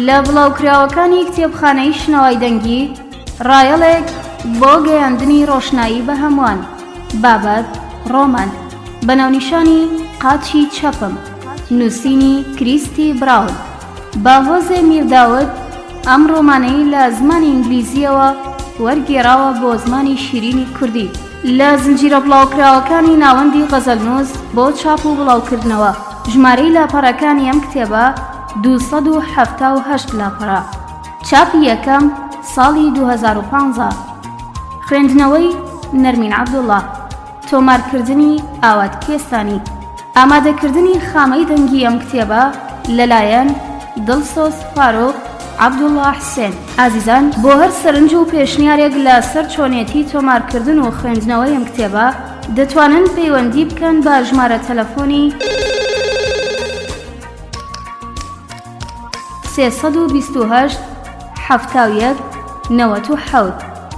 لە بڵاوکراوەکانی کتێبخانەی شنەوای دەنگی ڕایەڵێک بۆ گەیاندنی ڕۆشنایی بە هەمووان بابەت ڕۆمان بە ناونیشانی قاچی چەپم نووسینی کریستی براون باهۆزێ میرداود ئەم ڕۆمانەی لە زمانی ئینگلیزییەوە وەرگێڕاوە بۆ زمانی شیرینی کوردی لە زنجیرە بڵاوکراوەکانی ناوەندی غەزەلنووس بۆ چاپ و بڵاوکردنەوە ژمارەی لاپەڕەکانی ئەم کتێبە 278 لاپەڕە چاپی یەکەم ساڵی 2015 خوێندنەوەی نەرمین عەبدوڵڵا تۆمارکردنی ئاوات کوێستانی ئامادەکردنی خامەی دەنگی ئەم کتێبە لەلایەن دڵسۆز فاروق عەبدوڵڵا حسێن. ئازیزان بۆ هەر سەرنج و پێشنیارێک لە سەر چۆنێتی تۆمارکردن و خوێندنەوەی ئەم کتێبە دەتوانن پەیوەندی بکەن بە ژمارە تەلەفۆنی 328 71 97.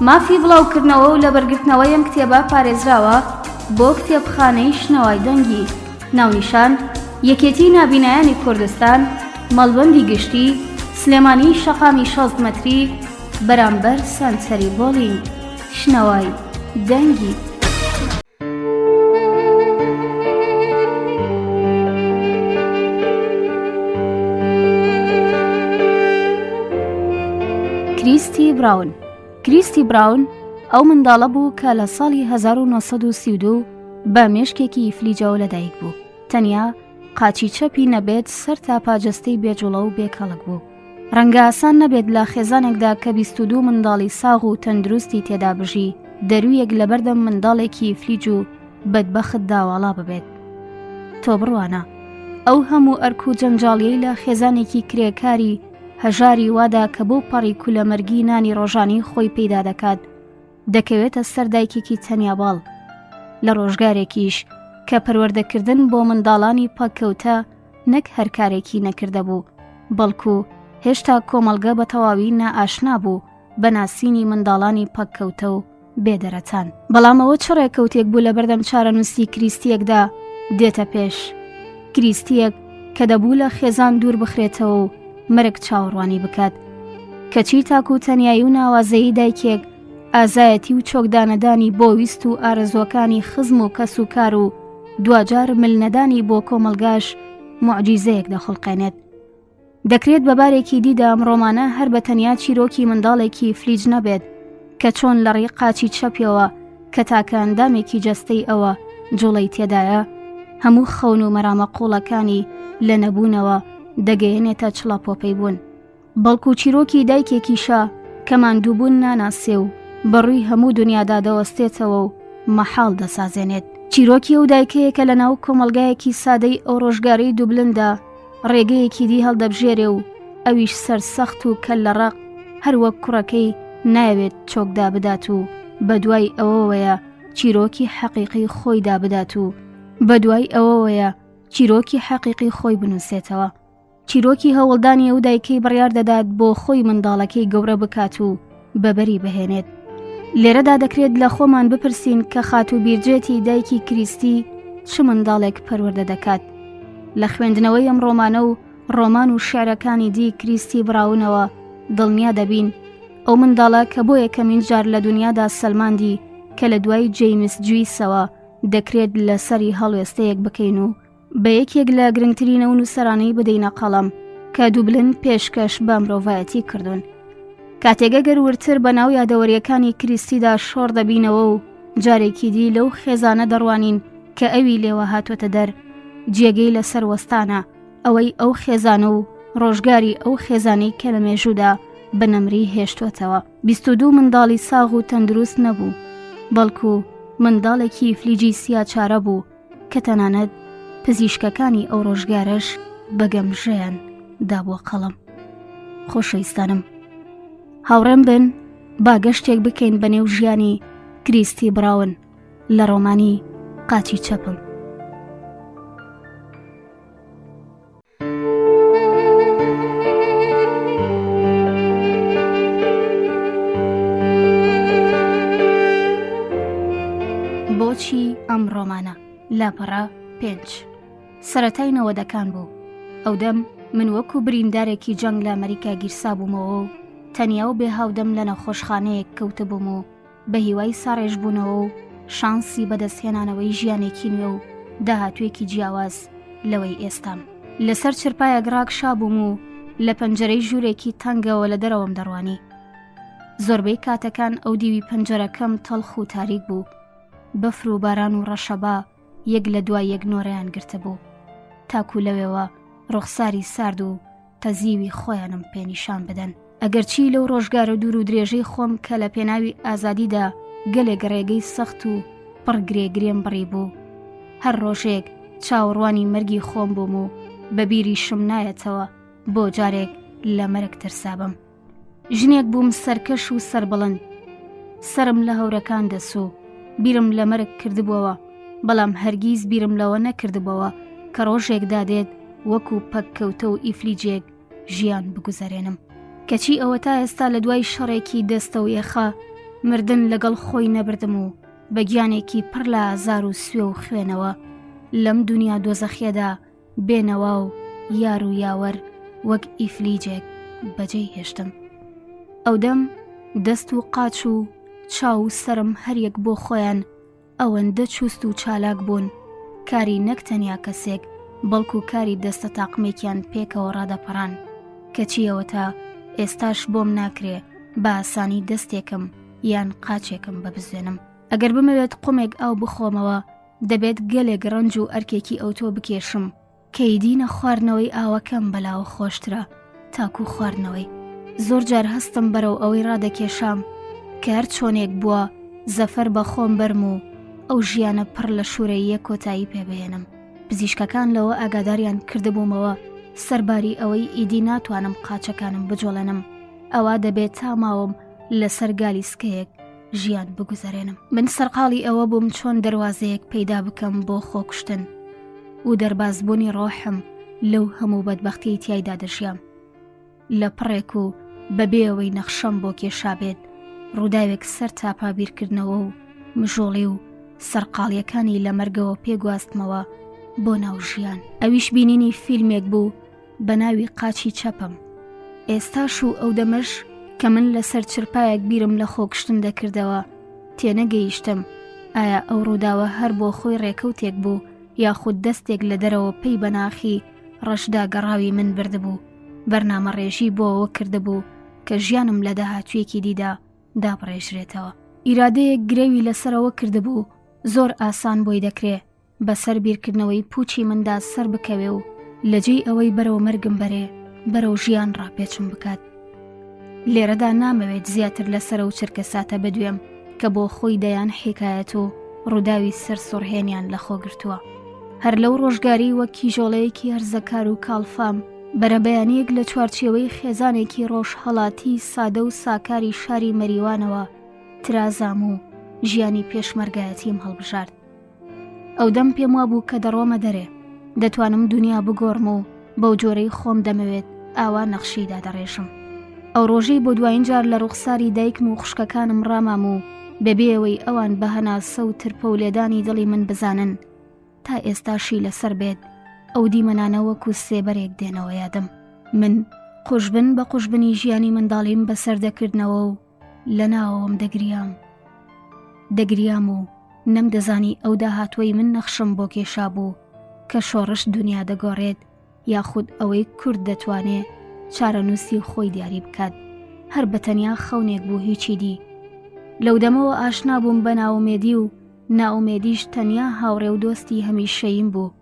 مافی بڵاوکردنەوە و لەبەرگرتنەوەی ئەم کتێبە پارێزراوە بۆ کتێبخانەی شنەوای دەنگی. ناونیشان، یەکێتی نابینایانی کوردستان، مەڵبەندی گشتی، سلێمانی شەقامی 60 مەتری، بەرامبەر سەنتەری بۆڵینگ. شنەوای دەنگی. کریستی براون کریستی براون ئەو منداڵە بوو کە لە ساڵی 1932 بە مێشکێکی ئیفلیجەوە لەدایک بوو تەنیا قاچی چەپی نەبێت سەر تا پاجەستەی بێجوڵە و بێکەڵک بوو ڕەنگە ئاسان نەبێت لە خێزانێکدا کە 22 منداڵی ساغ و تەندروستی تێدا بژی دەرویەک لەبەردەم منداڵێکی ئیفلیج و بەدبەخت داواڵا ببێت تۆ بڕوانە ئەو هەموو ئەرک و جەنجاڵیەی لە خێزانێکی کرێکاری هەژاری وادا کە بۆ پەڕی کولەمەرگی نانی ڕۆژانی خۆی پەیدا دەکات دەکەوێتە سەر دایکێکی تەنیاباڵ لە ڕۆژگارێکیش کە پەروەردەکردن بۆ منداڵانی پەککەوتە نەک هەر کارێکی نەکردە بوو بەڵکو هێشتا کۆمەڵگە بە تەواوی نائاشنا بوو بە ناسینی منداڵانی پەککەوتە و بێدەرەتان. بەڵام ئەوە چ ڕێکەوتێک بوو لەبەردەم چارەنووسی کریستییەکدا دێتە پێش؟ کریستییەک کە دەبوو لە خێزان دوور بخرێتەوە و مەرگ چاوەڕوانی بکات. کەچی تاک و تەنیایی و ناوازەیی دایکێک ئازایەتی و چۆکدانەدانی بۆ ویست و ئارەزووەکانی خزم و کەس و کار و دواجار ملنەدانی بۆ کۆمەڵگاش موعجیزەیەک دەخوڵقێنێت. دەکرێت بە بارێکی دیدا ئەم ڕۆمانە هەر بە تەنیا چیرۆکی منداڵێکی ئیفلیج نەبێت کە چۆن لە ڕێی قاچی چەپیەوە کە تاکە ئەندامێکی جەستەی ئەوە جوڵەی تێدایە هەموو خەون و مەرامە قوڵەکانی لە نەبوونەوە دەگەیەنێتە چڵەپۆپەی بوون. بەڵکو چیرۆکی دایکێکیشە کە ماندووبوون ناناسێ و بەڕووی هەموو دنیادا دەوەستێتەوە و مەحاڵ دەسازێنێت. چیرۆکی ئەو دایکەیە کە لەناو کۆمەڵگایەکی سادەی ئەو ڕۆژگارەی دوبلندا ڕێگەیەکی دی هەڵدەبژێرێ و ئەویش سەرسەخت و کەللەڕەق هەر وەک کوڕەکەی نایەوێت چۆکدا بدات و بەدوای ئەوەوەیە چیرۆکی حەقیقی خۆیدا بدات و بەدوای ئەوەوەیە چیرۆکی حەقیقی خۆی بنووسێتەوە. چیرۆکی هەوڵدانی ئەو دایکەی بڕیار دەدات بۆ خۆی منداڵەکەی گەورە بکات و بەبەری بهێنێت. لێرەدا دەکرێت لە خۆمان بپرسین کە خاتوو بیرجێتی دایکی کریستی چ منداڵێک پەروەردە دەکات؟ لە خوێندنەوەی ئەم ڕۆمانە و ڕۆمان و شعرەکانی دی کریستی بڕاونەوە دڵنیا دەبین ئەو منداڵە کە بۆ یەکەمین جار لە دنیادا سەلماندی کە لە دوای جەیمس جویسەوە دەکرێت لەسەری هەڵوێستەیەک بکەین و بە یەکێک لە گرنگترین ئەو نووسەرانەی بدەینە قەڵەم کە دوبلن پێشکەش بە مرۆڤایەتی کردوون. کاتێک ئەگەر وردتر بە ناو یادەوەریەکانی کریستیدا شۆڕ دەبینەوە و جارێکی دی لەو خێزانە دەڕوانین کە ئەوی لێوە هاتووەتە دەر جێگەی لەسەر وەستانە ئەوەی ئەو خێزانە و ڕۆژگاری ئەو خێزانەی کە لە مێژوودا بە نەمری هێشتووەتەوە. 22 منداڵی ساغ و تەندروست نەبوو، بەڵکو منداڵێکی ئیفلیجی سیاچارە بوو کە تەنانەت پزیشکەکانی ئەو ڕۆژگارەش بە گەمژەیان دابووە قەڵەم. خۆشەویستانم هاوڕێم بن با گەشتێک بکەین بە نێو ژیانی کریستی براون لە ڕۆمانی قاچی چەپم. بۆچی ئەم ڕۆمانە لاپەڕە پێنج سەتای نەوەدەکان بوو ئەودەم. من وەکو بریندارێکی جەنگ لە ئەمریکا گیرسابوومەوە و تەنیا و بێ هاودەم لە نەخۆشخانەیەک کەوتبووم و بە هیوای ساڕێژبوونەوە و شانسی بەدەستهێنانەوەی ژیانێکی نوێ و داهاتوویەکی جیاواز لەوەی ئێستام. لەسەر چرپایەک ڕاکشابووم و لە پەنجەرەی ژوورێکی تەنگەوە لە دەرەوەم دەڕوانی. زۆربەی کاتەکان ئەو دیوی پەنجەرەکەم تەڵخ و تاریک بوو. بەفر و باران و ڕەشەبا یەک لە دوای یەک نۆرەیان گرتبوو. تاکو لەوێوە ڕوخساری سارد و تەزیوی خۆیانم پێ نیشان بدەن. ئەگەرچی لەو ڕۆژگارە دوور و درێژەی خۆم کە لە پێناوی ئازادیدا گەلێک ڕێگەی سەخت و پڕ گرێ گرێم بڕی بوو، هەر ڕۆژێک چاوەڕوانی مەرگی خۆم بووم و بە بیریشم نایەتەوە بۆ جارێک لە مەرگ ترسابم. ژنێک بووم سەرکەش و سەربڵند، سەرم لە هەورەکان دەسوو، بیرم لە مەرگ کردبووەوە، بەڵام هەرگیز بیرم لەوە نەکردبووەوە کە ڕۆژێک دادێت وەکو پەککەوتە و ئیفلیجێک ژیان بگوزەرێنم. کەچی ئەوە تا ئێستا لە دوای شەڕێکی دەستە و یەخە مردن لەگەڵ خۆی نەبردم و بە گیانێکی پڕ لە ئازار و سوێ و خوێنەوە لەم دونیا دۆزەخیەدا بێ نەوا و یار و یاوەر وەک ئیفلیجێک بەجێی هێشتم. ئەودەم دەست و قاچ و چاو و سەرم هەریەک بۆ خۆیان ئەوەندە چوست و چالاک بوون کاری نەک تەنیا کەسێک بەڵکو کاری دەستە تاقمێکیان پێکەوە ڕادەپەڕان کەچی ئەوەتا ئێستاش بۆم ناکرێ بە ئاسانی دەستێکم یان قاچێکم ببزوێنم ئەگەر بمەوێت قومێک ئاو بخۆمەوە دەبێت گەلێک ڕەنج و ئەرکێکی ئەوتۆ بکێشم کە ئیدی نە خواردنەوەی ئاوەکەم بەلاوە خۆشترە تاکو خواردنەوەی. زۆر جار هەستم بەرەو ئەوەی ڕادەکێشام کە هەر چۆنێک بووە زەفەر بە خۆم بەرم و ئەو ژیانە پڕ لە شوورەییە کۆتایی پێ بهێنم. پزیشکەکان لەوە ئاگاداریان کردبوومەوە سەرباری ئەوەی ئیدی ناتوانم قاچەکانم بجوڵێنم ئەوا دەبێت تا ماوم لەسەر گالیسکەیەک ژیان بگوزەرێنم. من سەرقاڵی ئەوە بووم چۆن دەروازەیەک پەیدا بکەم بۆ خۆکوشتن و دەربازبوونی ڕۆحم لەو هەموو بەدبەختیەی تیایدا دەژیام. لە پڕێک و بەبێ ئەوەی نەخشەم بۆ کێشابێت، ڕووداوێک سەر تاپا بیرکردنەوە و مژۆڵی و سەرقاڵیەکانی لە مەرگەوە پێگواستمەوە بۆ ناو ژیان. ئەویش بینینی فیلمێک بوو بە ناوی قاچی چەپم. ئێستاش و ئەو دەمەش کە من لەسەر چرپایەک بیرم لە خۆکوشتن دەکردەوە، تێنەگەیشتم ئایا ئەو ڕووداوە هەر بۆ خۆی ڕێکەوتێک بوو یاخود دەستێک لە دەرەوە پێی بە ناخی ڕەشدا گەڕاوی من بردبوو، بەرنامەڕێژی بۆ ئەوە کردبوو کە ژیانم لە داهاتوویەکی دیدا دابڕێژرێتەوە. ئیرادەیەک گرەوی لەسەرەوە کردبوو زۆر ئاسان بۆی دەکرێ بەسەر بیرکردنەوەی پووچی مندا سەر بکەوێ و لە جێی ئەوەی بەرەو مەرگم بەرێ بەرەو ژیان ڕاپێچم بکات. لێرەدا نامەوێت زیاتر لەسەر ئەو چرکەساتە بدوێم کە بۆ خۆی دەیان حیکایەت و ڕووداوی سەرسوڕهێنیان لەخۆ گرتووە. هەر لەو ڕۆژگاری وەک کیژۆڵەیەکی هەرزەکار و کاڵفام، بەرەبەیانییەک لە چوارچێوەی خێزانێکی ڕۆژهەڵاتی سادە و ساکاری شاری مەریوانەوە ترازام و ژیانی پێشمەرگایەتیم هەڵبژارد. ئەودەم پێم وابوو کە دەڕۆمە دەرێ دەتوانم دونیا بگۆڕم و بەو جۆرەی خۆم دەمەوێت ئاوا نەخشی دادەڕێژم. ئەو ڕۆژەی بۆ دوایین جار لە ڕوخساری دایکم و خوشکەکانم ڕامام و بەبێ ئەوەی ئەوان بە هەناسە و ترپە و لێدانی دڵی من بزانن تا ئێستاشی لەسەر بێت ئەو دیمەنانە وەکو سێبەرێک دێنەوە یادم. من قوژبن بە قوژبنی ژیانی منداڵیم بەسەر دەکردنەوە و لە ناوەوەم دەگریام. دەگریام و نەمدەزانی ئەو داهاتووەی من نەخشم بۆ کێشابوو کە شۆڕش دونیا دەگۆڕێت یاخود ئەوەی کورد دەتوانێ چارەنووسی خۆی دیاری بکات هەر بە تەنیا خەونێک بوو هیچی دی. لەو دەمەوە ئاشنا بووم بە نائومێدی و نائومێدیش تەنیا هاوڕێ و دۆستی هەمیشەییم بوو.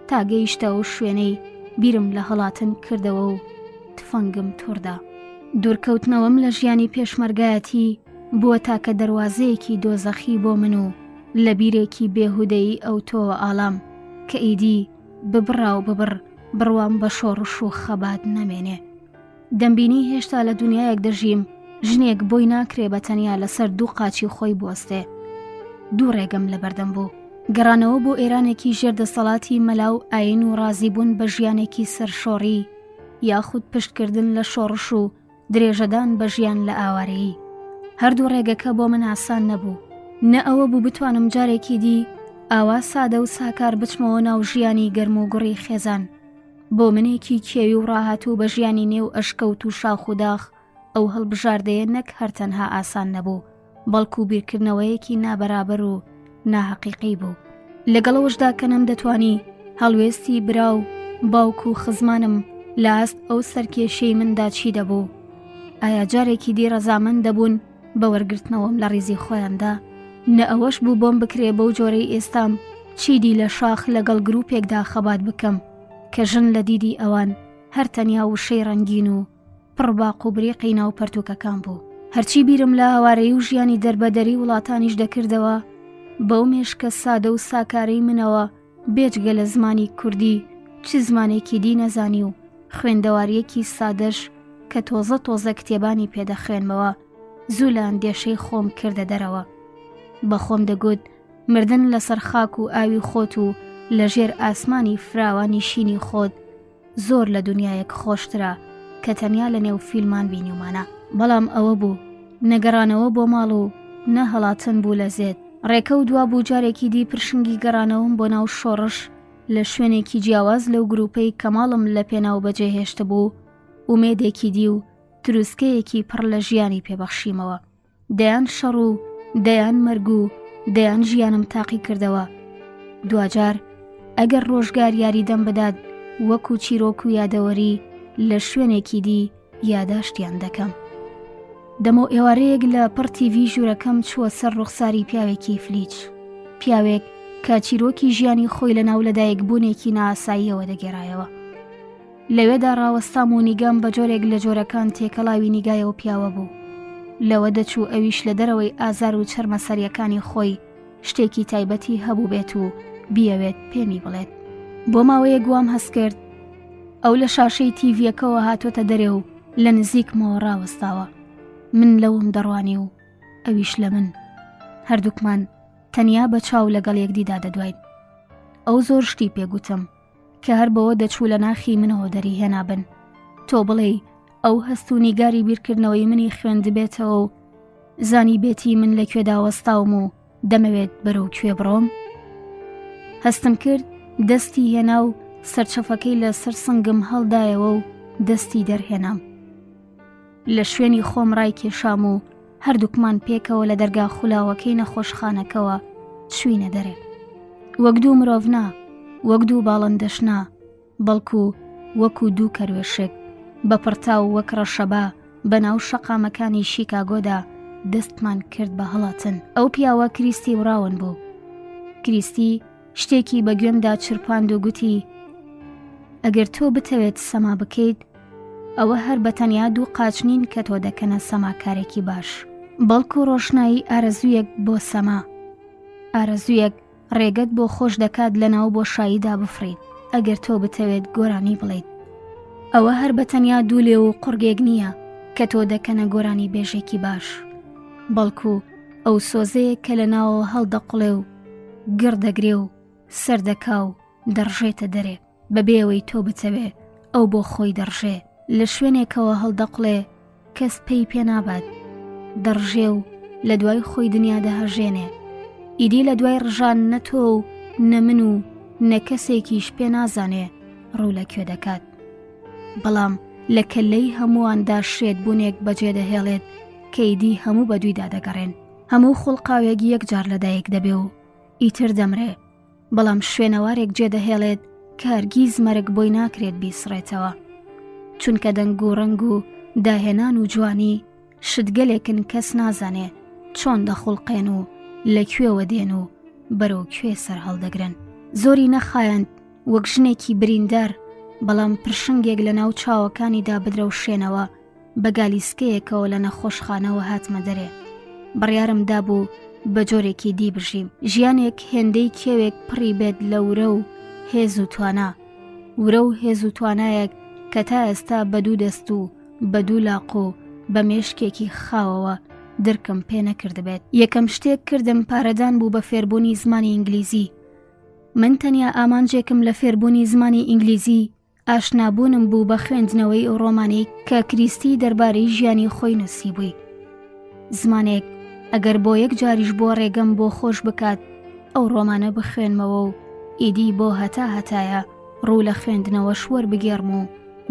تا گەیشتە ئەو شوێنەی بیرم لە هەڵاتن کردەوە و تفەنگم توڕدا. دوورکەوتنەوەم لە ژیانی پێشمەرگایەتی بووە تاکە دەروازەیەکی دۆزەخی بۆ من و لە بیرێکی بێهودەیی ئەوتۆوە ئاڵام کە ئیدی ببڕا و ببڕ بڕوام بە شۆڕش و خەبات نەمێنێ. دەمبینی هێشتا لە دونیایەک دەژیم ژنێک بۆی ناکرێ بە تەنیا لەسەر دوو قاچی خۆی بوەستێ. دوو ڕێگەم لەبەردەم بوو. گەڕانەوە بۆ ئێرانێکی ژێر دەسەڵاتی مەلا و ئایین و ڕازیبوون بە ژیانێکی سەرشۆڕی یاخود پشتکردن لە شۆڕش و درێژەدان بە ژیان لە ئاوارەیی. هەردوو ڕێگەکە بۆ من ئاسان نەبوو. نە ئەوە بوو بتوانم جارێکی دی ئاوا سادە و ساکار بچمەوە ناو ژیانی گەرم و گوڕی خێزان. بۆ منێکی کێوی و ڕاهاتوو بە ژیانی نێو ئەشکەوت و شاخ و داخ ئەو هەڵبژاردەیە نەک هەر تەنها ئاسان نەبوو بەڵکو بیرکردنەوەیەکی نابەرابەر و ناهەقیقی بوو لەگەڵەوەشدا کە نەمدەتوانی هەڵوێستی برا و باوک و خزمانم لە ئاست ئەو سەرکێشیەی مندا چی دەبوو ئایا جارێکی دی ڕەزامەند دەبوون بە وەرگرتنەوەم لە ڕیزی خۆیاندا نە ئەوەش بوو بۆم بکرێ بەو جۆرەی ئێستام چیدی لە شاخ لەگەڵ گروپێکدا خەبات بکەم کە ژن لە دیدی ئەوان هەر تەنیا وشەی ڕەنگین و پڕ باق و بریقی ناو پەرتوکەکان بوو. هەرچی بیرم لە ئاوارەیی و ژیانی دەربەدەری وڵاتانیش دەکردەوە، بەو مێشکە سادە و ساکارەی منەوە بێجگە لە زمانی کوردی چ زمانێکی دی نەزانی و خوێندەوارییەکی سادەش کە تۆزە تۆزە کتێبانی پێ دەخوێنمەوە زوو لە ئەندێشەی خۆم کردە دەرەوە. بە خۆم دەگوت مردن لەسەر خاک و ئاوی خۆت و لەژێر ئاسمانی فراوانی شینی خۆت زۆر لە دونیایەک خۆشترە کە تەنیا لە نێو فیلمان بینیومانە. بەڵام ئەوە بوو نە گەڕانەوە بۆ ماڵ و نە هەڵاتن بوو لە زێد. ڕێکەوت وا بوو جارێکی دی پرشنگی گەڕانەوەم بۆ ناو شۆڕش لە شوێنێکی جیاواز لەو گرووپەی کە ماڵم لە پێناو بەجێ هێشتبوو، ئومێدێکی دی و تروسکەیەکی پڕ لە ژیانی پێ بەخشیمەوە. دەیان شەڕ و دەیان مەرگ و دەیان ژیانم تاقی کردەوە دواجار ئەگەر ڕۆژگار یاریدەم بدات وەکو چیرۆک و یادەوەری لە شوێنێکی دی یاداشتیان دەکەم دەمە ئێوارەیەک لە پڕ تیڤی ژوورەکەم چووە سەر ڕوخساری پیاوێکی فلیچ پیاوێک کە چیرۆکی ژیانی خۆی لە ناو لەدایک بوونێکی ناساییەوە دەگێرایەوە لەوێدا ڕاوەستام و نیگام بە جۆرێک لە جۆرەکان تێکەڵاوی نیگای ئەو پیاوە بوو. لەوە دەچوو ئەویش لە دەرەوەی ئازار و چەرمەسەرییەکانی خۆی شتێکی تایبەتی هەبووبێت و بیەوێت پێمی بڵێت. بۆ ماوەیەک وام هەست کرد ئەو لە شاشەی تیڤییەکەوە هاتۆتە دەرێ و لە نزیکمەوە ڕاوەستاوە. من لەوم دەڕوانی و ئەویش لە من. هەردووکمان تەنیا بە چاو لەگەڵ یەکدیدا دەدواین. ئەو زۆر شتی پێ گوتم. کە هەر بەوە دەچوو لە ناخی منەوە دەریهێنابن. تۆ بڵێی ئەو هەست و نیگاری بیرکردنەوەی منی خوێندبێتەوە و زانیبێتی من لە کوێدا وەستاوم و دەمەوێت بەرەو کوێ بڕۆم؟ هەستم کرد دەستی هێنا و سەرچەفەکەی لە سەر سنگم هەڵدایەوە و دەستی دەرهێنام. لە شوێنی خۆم ڕایکێشام و هەردووکمان پێکەوە لە دەرگا خولاوەکەی نەخۆشخانەکەوە چوینە دەرێ وەک دوو مرۆڤ نا وەک دوو باڵندەش نا بەڵکو وەکو دوو کەروێشک بە پڕتاو وەک ڕەشەبا بە ناو شەقامەکانی شیکاگۆدا دەستمان کرد بە هەڵاتن ئەو پیاوە کریستی وڕاون بوو کریستی شتێکی بە گوێمدا چرپاند و گوتی ئەگەر تۆ بتەوێت سەما بکەیت ئەوە هەر بە تەنیا دوو قاچ نین کە تۆ دەکەنە سەماکارێکی باش بەڵکو ڕۆشنایی ئارەزوویەک بۆ سەما ئارەزوویەک ڕێگەت بۆ خۆش دەکات لە ناو بۆشاییدا بفڕیت ئەگەر تۆ بتەوێت گۆرانی بڵێیت ئەوە هەر بە تەنیا دوو لێو و قوڕگێک نییە کە تۆ دەکەنە گۆرانی بێژێکی باش بەڵکو ئەو سۆزەیە کە لە ناوەوە هەڵدەقڵێ و گڕ دەگرێ و سەردەکا و دەڕژێتە دەرێ بەبێ ئەوەی تۆ بتەوێ ئەو بۆ خۆی دەڕژێ لە شوێنێکەوە هەڵدەقڵێ کەس پێی پێ نابات دەڕژێ و لە دوای خۆی دنیا دەهەژێنێ ئیدی لە دوای ڕژان نە تۆ و نە من و نە کەسێکیش پێ نازانێ ڕوو لە کوێ دەکات بەڵام لە کەلەی هەموواندا شێت بوونێک بەجێ دەهێڵێت کە ئیدی هەموو بە دوویدا دەگەڕێن هەموو خوڵقاوێک یەک جار لەدایک دەبێ و ئیتر دەمرێ بەڵام شوێنەوارێک جێدەهێڵێت کە هەرگیز مەرگ بۆی ناکرێت بیسڕێتەوە چونکە دەنگ و ڕەنگ و داهێنان و جوانی شتگەلێکن کەس نازانێ چۆن دەخوڵقێن و لە کوێوە دێن و بەرەو کوێ سەر هەڵدەگرن زۆری نەخایاند وەک ژنێکی بریندار بەڵام پرشنگێک لە ناو چاوەکانیدا بدرەوشێنەوە بە گالیسکەیەکەوە لە نەخۆشخانەوە هاتمە دەرێ. بڕیارم دابوو بە جۆرێکی دی بژیم. ژیانێک هێندەی کێوێک پڕی بێت لە ورە و هێز و توانا. ورە و هێز و توانایەک کە تا ئێستا بە دوو دەست و بە دوو لاق و بە مێشکێکی خاوەوە درکم پێ نەکردبێت. یەکەم شتێک کردم پارەدان بوو بە فێربوونی زمانی ئینگلیزی. من تەنیا ئامانجێکم لە فێربوونی زمانی ئینگلیزی ئاشنابوونم بوو بە خوێندنەوەی ئەو ڕۆمانەی کە کریستی دەربارەی ژیانی خۆی نووسیبووی. زمانێک ئەگەر بۆ یەک جاریش بۆ ڕێگەم بۆ خۆش بکات ئەو ڕۆمانە بخوێنمەوە و ئیدی بۆ هەتا هەتایە. ڕوو لە خوێندنەوەش وەربگێڕم و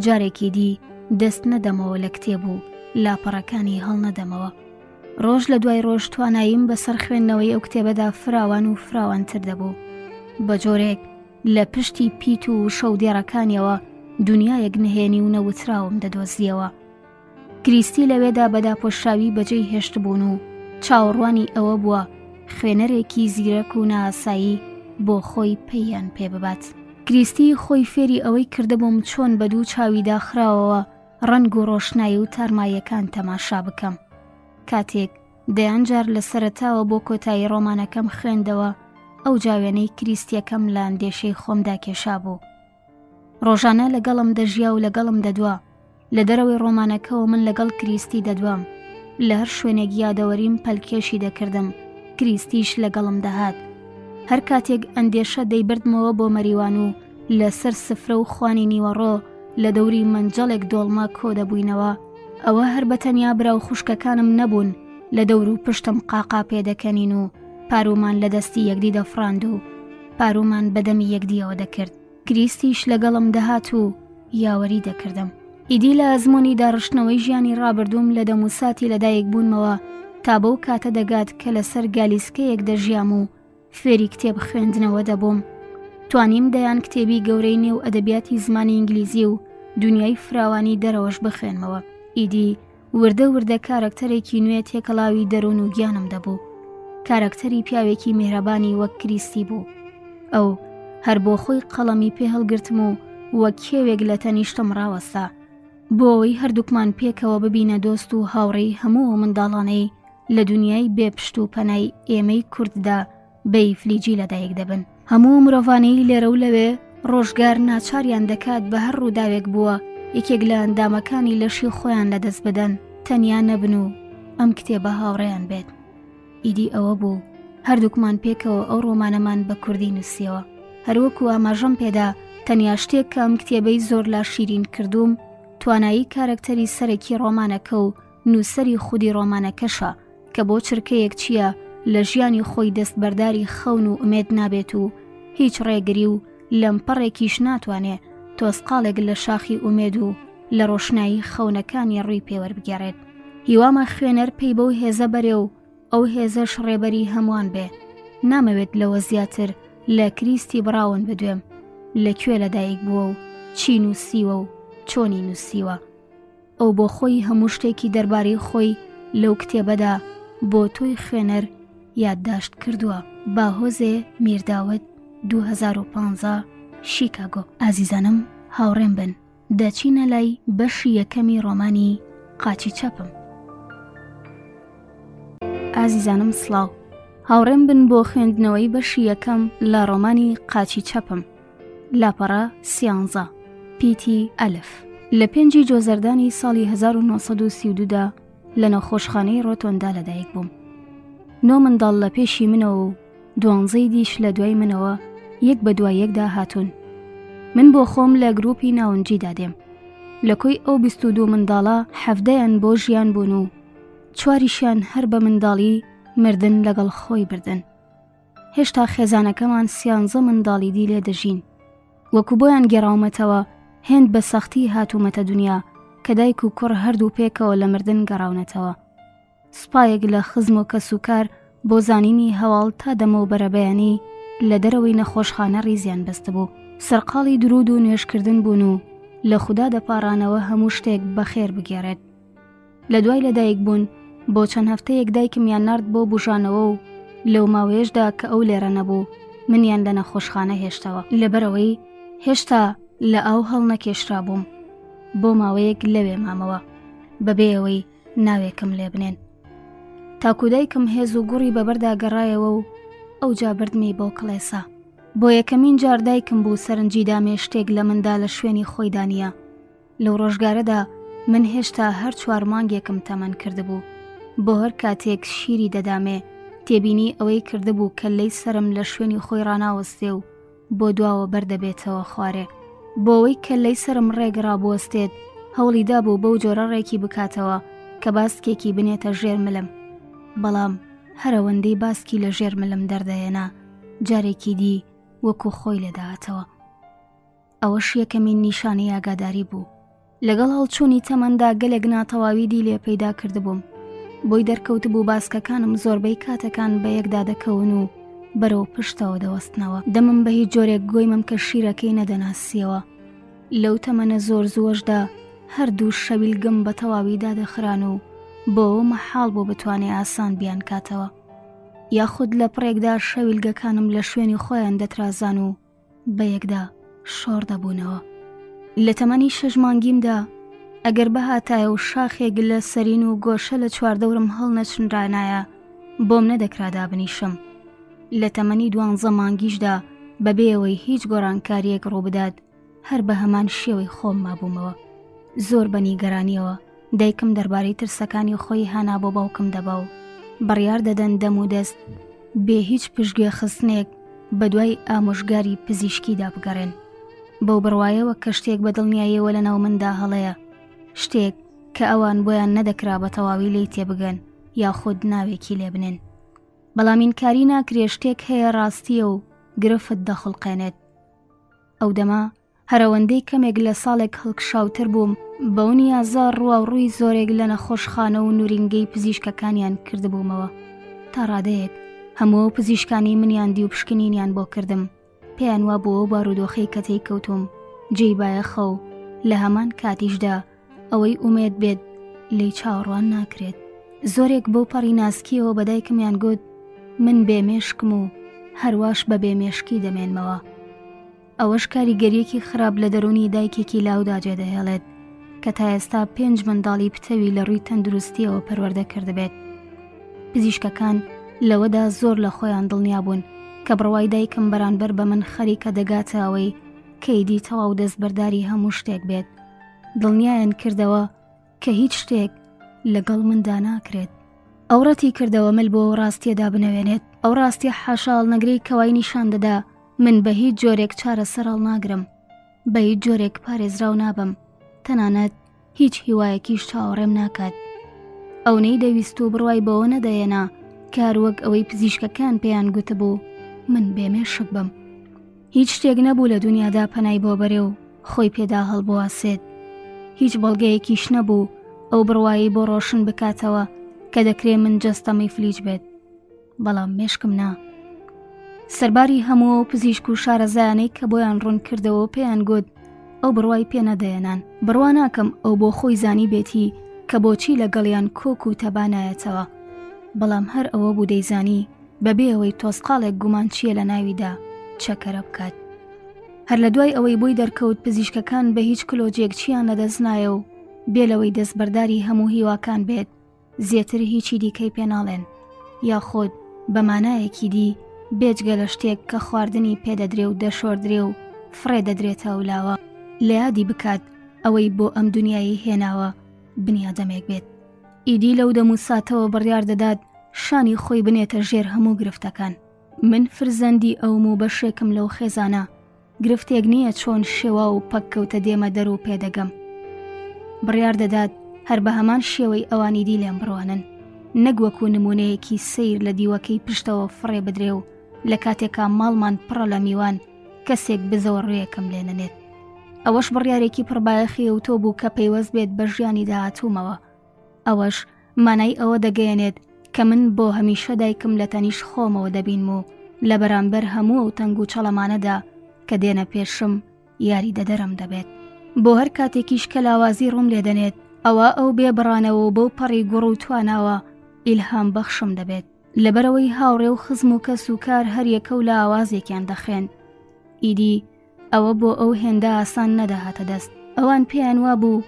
جارێکی دی دەست نەدەمەوە لە کتێب و لاپەڕەکانی هەڵنەدەمەوە. ڕۆژ لە دوای ڕۆژ تواناییم بەسەر خوێندنەوەی ئەو کتێبەدا فراوان و فراوانتر دەبوو. بە جۆرێک لە پشتی پیت و وشە و دێڕەکانیەوە دونیایەک نهێنی و نەوتراوم دەدۆزییەوە. کریستی لەوێدا بە داپۆشراوی بەجێی هێشتبوون و چاوەڕوانی ئەوە بووە خوێنەرێکی زیرەک و نائاسایی بۆ خۆی پەییان پێ ببات. کریستی خۆی فێری ئەوەی کردبووم چۆن بە دوو چاوی داخراوەوە ڕەنگ و ڕۆشنایی و تارماییەکان تەماشا بکەم. کاتێک دەیان جار لە سەرەتاوە بۆ کۆتایی ڕۆمانەکەم خوێندەوە، ئەوجا وێنەی کریستییەکەم لە ئەندێشەی خۆمدا کێشابوو. ڕۆژانە لەگەڵم دەژیا و لەگەڵم دەدوا. لە دەرەوەی ڕۆمانەکەوە من لەگەڵ کریستی دەدوام. لە هەر شوێنێک یادەوەریم پەلکێشی دەکردم، کریستیش لەگەڵم دەهات. هەر کاتێک ئەندێشە دەیبردمەوە بۆ مەریوان و لەسەر سفرە و خوانی نیوەڕۆ لە دەوری مەنجەڵێک دۆڵمە کۆ دەبووینەوە، ئەوە هەر بە تەنیا برا و خوشکەکانم نەبوون لە دەور و پشتم قاقا پێدەکەنین و پاروومان لە دەستی یەکدی دەفڕاند و پاروومان بە دەمی یەکدیەوە دەکرد. کریستیش لەگەڵم دەهات و یاوەری دەکردم. ئیدی لە ئەزموونی داڕشتنەوەی ژیانی ڕابردووم لە دەموساتی لەدایکبوونمەوە تا بەو کاتە دەگات کە لەسەر گالیسکەیەک دەژیام و فێری کتێب خوێندنەوە دەبووم. توانیم دەیان کتێبی گەورەی نێو ئەدەبیاتی زمانی ئینگلیزی و دونیای فراوانی دەرەوەش بخوێنمەوە. ئیدی وردە وردە کارەکتەرێکی نوێ تێکەڵاوی دەروون و گیانم دەبوو. کارەکتەری پیاوێکی میهرەبانی وەک کریستی بوو. ئەو هەر بۆ خۆی قەڵەمی پێ هەڵگرتم و وەک کێوێک لە تەنیشتم ڕاوەستا. بۆ ئەوەی هەردووکمان پێکەوە ببینە دۆست و هاوڕێی هەموو ئەو منداڵانەی لە دونیای بێ پشت و پەنای ئێمەی کورددا بە ئیفلیجی لەدایک دەبن. هەموو مرۆڤانەی لێرە و لەوێ ڕۆژگار ناچاریان دەکات بە هەر ڕووداوێک بووە یەکێک لە ئەندامەکانی لەشی خۆیان لەدەست بدەن تەنیا نەبن و ئەم کتێبە هاوڕێیان بێت. ئیدی ئەوە بوو هەردووکمان پێکەوە ئەو ڕۆمانەمان بە کوردی نووسیەوە. هەروەکو ئاماژەم پێدا تەنیا شتێک کە ئەم کتێبەی زۆر لا شیرین کردووم توانایی کارەکتەری سەرەکی ڕۆمانەکە و نووسەری خودی ڕۆمانەکەشە کە بۆ چرکەیەک چییە لە ژیانی خۆی دەستبەرداری خەون و ئومێد نابێت و هیچ ڕێگری و لەمپەڕێکیش ناتوانێ تۆزقاڵێک لە شاخی ئومێد و لە ڕۆشنایی خەونەکانی ڕووی پێوەربگێڕێت. هیوامە خوێنەر پەی بەو هێزە بەرێ و ئەو هێزەش ڕێبەری هەمووان بێ. نامەوێت لەوە زیاتر لە کریستی بڕاون بدوێم، لە کوێ لەدایک بووە و چی نووسیوە و چۆنی نووسیوە. ئەو بۆ خۆی هەموو شتێکی دەربارەی خۆی لەو کتێبەدا بۆ تۆی خوێنەر یادداشت کردووە. باهۆزێ میرداود، 2015، شیکاگۆ. ئازیزانم هاوڕێم بن دەچینە لای بەشی یەکەمی ڕۆمانی قاچی چەپم. ئازیزانم سڵاو هاوڕێم بن بۆ خوێندنەوەی بەشی یەکەم لە ڕۆمانی قاچی چەپم. لاپەڕە سیانزە، پیتی ئەلف. لە پێنجی جۆزەردانی ساڵی 1932 دا لە نەخۆشخانەی ڕۆتۆندا لەدایک بووم. نۆ منداڵ لە پێشی منەوە و دوانزەی دیش لە دوای منەوە یەک بە دوای یەکدا هاتوون. من بۆ خۆم لە گروپی ناونجیدا دێم. لە کۆی ئەو 22 منداڵە حەڤدەیان بۆ ژیان بوون و چواریشیان هەر بە منداڵی مردن لەگەڵ خۆی بردن. هێشتا خێزانەکەمان سیانزە منداڵی دی لێ دەژین. وەکو بۆیان گێڕاومەتەوە هێند بە سەختی هاتوومەتە دونیا کە دایک و کوڕ هەردوو پێکەوە لە مردن گەڕاونەتەوە. سوپایەک لە خزم و کەسوکار بۆ زانینی هەواڵ تا دەمەو بەرەبەیانی لە دەرەوەی نەخۆشخانە ڕیزیان بەستبوو. سەرقاڵی دروود و نوێژکردن بوون و لە خودا دەپاڕانەوە هەموو شتێک بەخێر بگێڕێت. لە دوای لەدایک بوون بۆ چەند هەفتەیەک دایکمیان نارد بۆ بوژانەوە و لەو ماوەیەشدا کە ئەو لێرە نەبوو منیان لە نەخۆشخانە هێشتەوە لەبەرئەوەی هێشتا لە ئاو هەڵنەکێشرابووم بۆ ماوەیەک لەوێ مامەوە بەبێ ئەوەی ناوێکم لێ بنێن تاکو دایکم هێز و گوڕی بەبەردا گەڕایەوە و ئەوجا بردمی بۆ کڵێسا بۆ یەکەمین جار دایکم بوو سەرنجی دامێ شتێک لە مندا لە شوێنی خۆیدا نییە لەو ڕۆژگارەدا من هێشتا هەر چوار مانگێکم تەمەن کردبوو. بۆ هەر کاتێک شیری دەدامێ، تێبینی ئەوەی کردبوو کەللەی سەرم لە شوێنی خۆی ڕاناوەستێ و بۆ دواوە بەردەبێتەوە خوارێ. بۆ ئەوەی کەللەی سەرم ڕێک ڕابوەستێت، هەوڵی دابوو بەو جۆرە ڕێکی بکاتەوە کە باسکێکی بنێتە ژێر ملم. بەڵام هەر ئەوەندەی باسکی لە ژێر ملم دەردەهێنا، جارێکی دی وەکوو خۆی لێ دەهاتەوە. ئەوەش یەکەمین نیشانەی ئاگاداری بوو. لەگەڵ هەڵچوونی تەمەندا گەلێک ناتەواوی دی لێ پەیدا کردبووم. بۆی دەرکەوتبوو باسکەکانم زۆربەی کاتەکان بە یەکدا دەکەون و بەرەو پشتەوە دەوەستنەوە. دەمم بە هیچ جۆرێک گۆی مەمکە شیرەکەی نەدەناسیەوە. لەو تەمەنە زۆر زووەشدا هەردوو شەویلگم بە تەواوی دادەخران و بۆ مەحاڵ بوو بتوانێ ئاسان بیانکاتەوە. یاخود لە پڕێکدا شەویلگەکانم لە شوێنی خۆیان دەترازان و بە یەکدا شۆڕ دەبوونەوە. لە تەمەنی شەش مانگیمدا ئەگەر بهاتایە و شاخێک لە سەرین و گۆشە لە چواردەورم هەڵنەچنرانایە بۆم نەدەکرا دابنیشم. لە تەمەنی دوانزە مانگیشدا بەبێ ئەوەی هیچ گۆڕانکارییەک ڕووبدات هەر بە هەمان شێوەی خۆم مابوومەوە. زۆر بە نیگەرانییەوە دایکم دەربارەی ترسەکانی خۆی هانا بۆ باوکم دەبا و بڕیار دەدەن دەم و دەست بێ هیچ پشتگوێ خستنێک بە دوای ئامۆژگاری پزیشکیدا بگەڕێن. بەو بڕوایەوە کە شتێک بە دڵنیاییەوە لە ناو مندا هەڵەیە، شتێک کە ئەوان بۆیان نەدەکرا بە تەواوی لێی تێبگەن یاخود ناوێکی لێ بنێن. بەڵام ئینکاری ناکرێ شتێک هەیە ڕاستییە و گرفت دەخوڵقێنێت. ئەو دەمە هەرەوەندەی کەمێک لە ساڵێک هەڵکشاوتر بووم، بەو نیازە ڕوواوڕووی زۆرێک لە نەخۆشخانە و نورینگەی پزیشکەکانیان کردبوومەوە. تا ڕادەیەک هەموو ئەو پزیشکانەی منیان دی و پشکنینیان بۆ کردم، پێیان وابوو ئەو بارودۆخەی کە تێی کەوتووم جێی بایەخە و لە هەمان کاتیشدا ئەوەی ئومێد بێت لێی چاوەڕوان ناکرێت. زۆرێک بەو پەڕی ناسکییەوە بە دایکمیان گوت من بێ مێشکم و هەرواش بە بێ مێشکی دەمێنمەوە. ئەوەش کاریگەرییەکی خراپ لە دەروونی دایکێکی لاودا جێدەهێڵێت کە تا ئێستا پێنج منداڵی پتەوی لە ڕووی تەندروستییەوە پەروەردە کردبێت. پزیشکەکان لەوەدا زۆر لە خۆیان دڵنیا بوون کە بڕوای دایکم بەرانبەر بە من خەریکە دەگاتە ئەوەی کە ئیدی تەواو دەستبەرداری هەموو شتێک بێت. دڵنیایان کردەوە کە هیچ شتێک لەگەڵ مندا ناکرێت. ئەو ڕەتی کردەوە مل بۆ ئەو ڕاستییەدا بنەوێنێت، ئەو ڕاستییە حاشاهەڵنەگرەی کە وای نیشان دەدا من بە هیچ جۆرێک چارەسەر هەڵناگرم، بە هیچ جۆرێک پارێزراو نابم، تەنانەت هیچ هیوایەکیش چاوەڕێم ناکات. ئەو نەیدەویست و بڕوای بەوە نەدەهێنا کە هەر وەک ئەوەی پزیشکەکان پێیان گوتبوو من بێمێشک بم. هیچ شتێک نەبوو لە دونیادا پەنای بۆ بەرێ و خۆی پێدا هەڵبواسێت. هیچ بەڵگەیەکیش نەبوو ئەو بڕوایەی بۆ ڕۆشن بکاتەوە کە دەکرێ من جەستەم ئیفلیج بێت. بەڵام مێشکم نا. سەرباری هەموو ئەو پزیشک و شارەزایانەی کە بۆیان ڕوون کردەوە و پێیان گوت ئەو بڕوای پێ نەدەهێنان. بڕوا ناکەم ئەو بۆ خۆی زانیبێتی کە بۆچی لەگەڵیان کۆک و تەبا نایەتەوە. بەڵام هەر ئەوە بوو دەیزانی بەبێ ئەوەی تۆزقاڵێک گومان چییە لە ناویدا چەکەرە بکات. هەر لە دوای ئەوەی بۆی دەرکەوت پزیشکەکان بە هیچ کلۆجێک چییان لەدەست نایە و بێ لەوەی دەستبەرداری هەموو هیواکان بێت، زێتر هیچی دیکەی پێ ناڵێن، یاخود بە مانایەکی دی بێجگە لە شتێک کە خواردنی پێ دەدرێ و دەشۆردرێ و فڕێ دەدرێتە ئەولاوە، لە یادی بکات ئەوەی بۆ ئەم دونیایەی هێناوە بنیادەمێک بێت. ئیدی لەو دەم و ساتەوە بڕیار دەدات شانی خۆی بنێتە ژێر هەموو گرفتەکان. من فرزەندی ئەوم و بەشێکم لەو خێزانە، گرفتێک نییە چۆن شێواو و پەککەوتە دێمە دەر و پێدەگەم. بڕیار دەدات هەر بە هەمان شێوەی ئەوانی دی لێم بڕوانن، نەک وەکو نموونەیەکی سەیر لە دیوەکەی پشتەوە فڕێ بدرێ و لە کاتێکا ماڵمان پڕە لە میوان کەسێک بزەوە ڕوویەکم لێ نەنێت. ئەوەش بڕیارێکی پڕبایەخی ئەوتۆ بوو کە پەیوەست بێت بە ژیانی داهاتوومەوە. ئەوەش مانای ئەوە دەگەیەنێت کە من بۆ هەمیشە دایکم لە تەنیشت خۆمەوە دەبینم و لە بەرامبەر هەموو ئەو تەنگ و چەڵەمانەدا کە دێنە پێشم یاریدەدەرم دەبێت. بۆ هەر کاتێکیش کە لاوازی ڕووم لێ دەنێت، ئەوا ئەو بێ بڕانەوە و بەو پەڕی گوڕ و تواناوە ئیلهام بەخشم دەبێت. لەبەرئەوەی هاوڕێ و خزم و کەس و کار هەریەکە و لە ئاوازێکیان دەخوێند. ئیدی ئەوە بۆ ئەو هێندە ئاسان نەدەهاتە دەست. ئەوان پێیان وابوو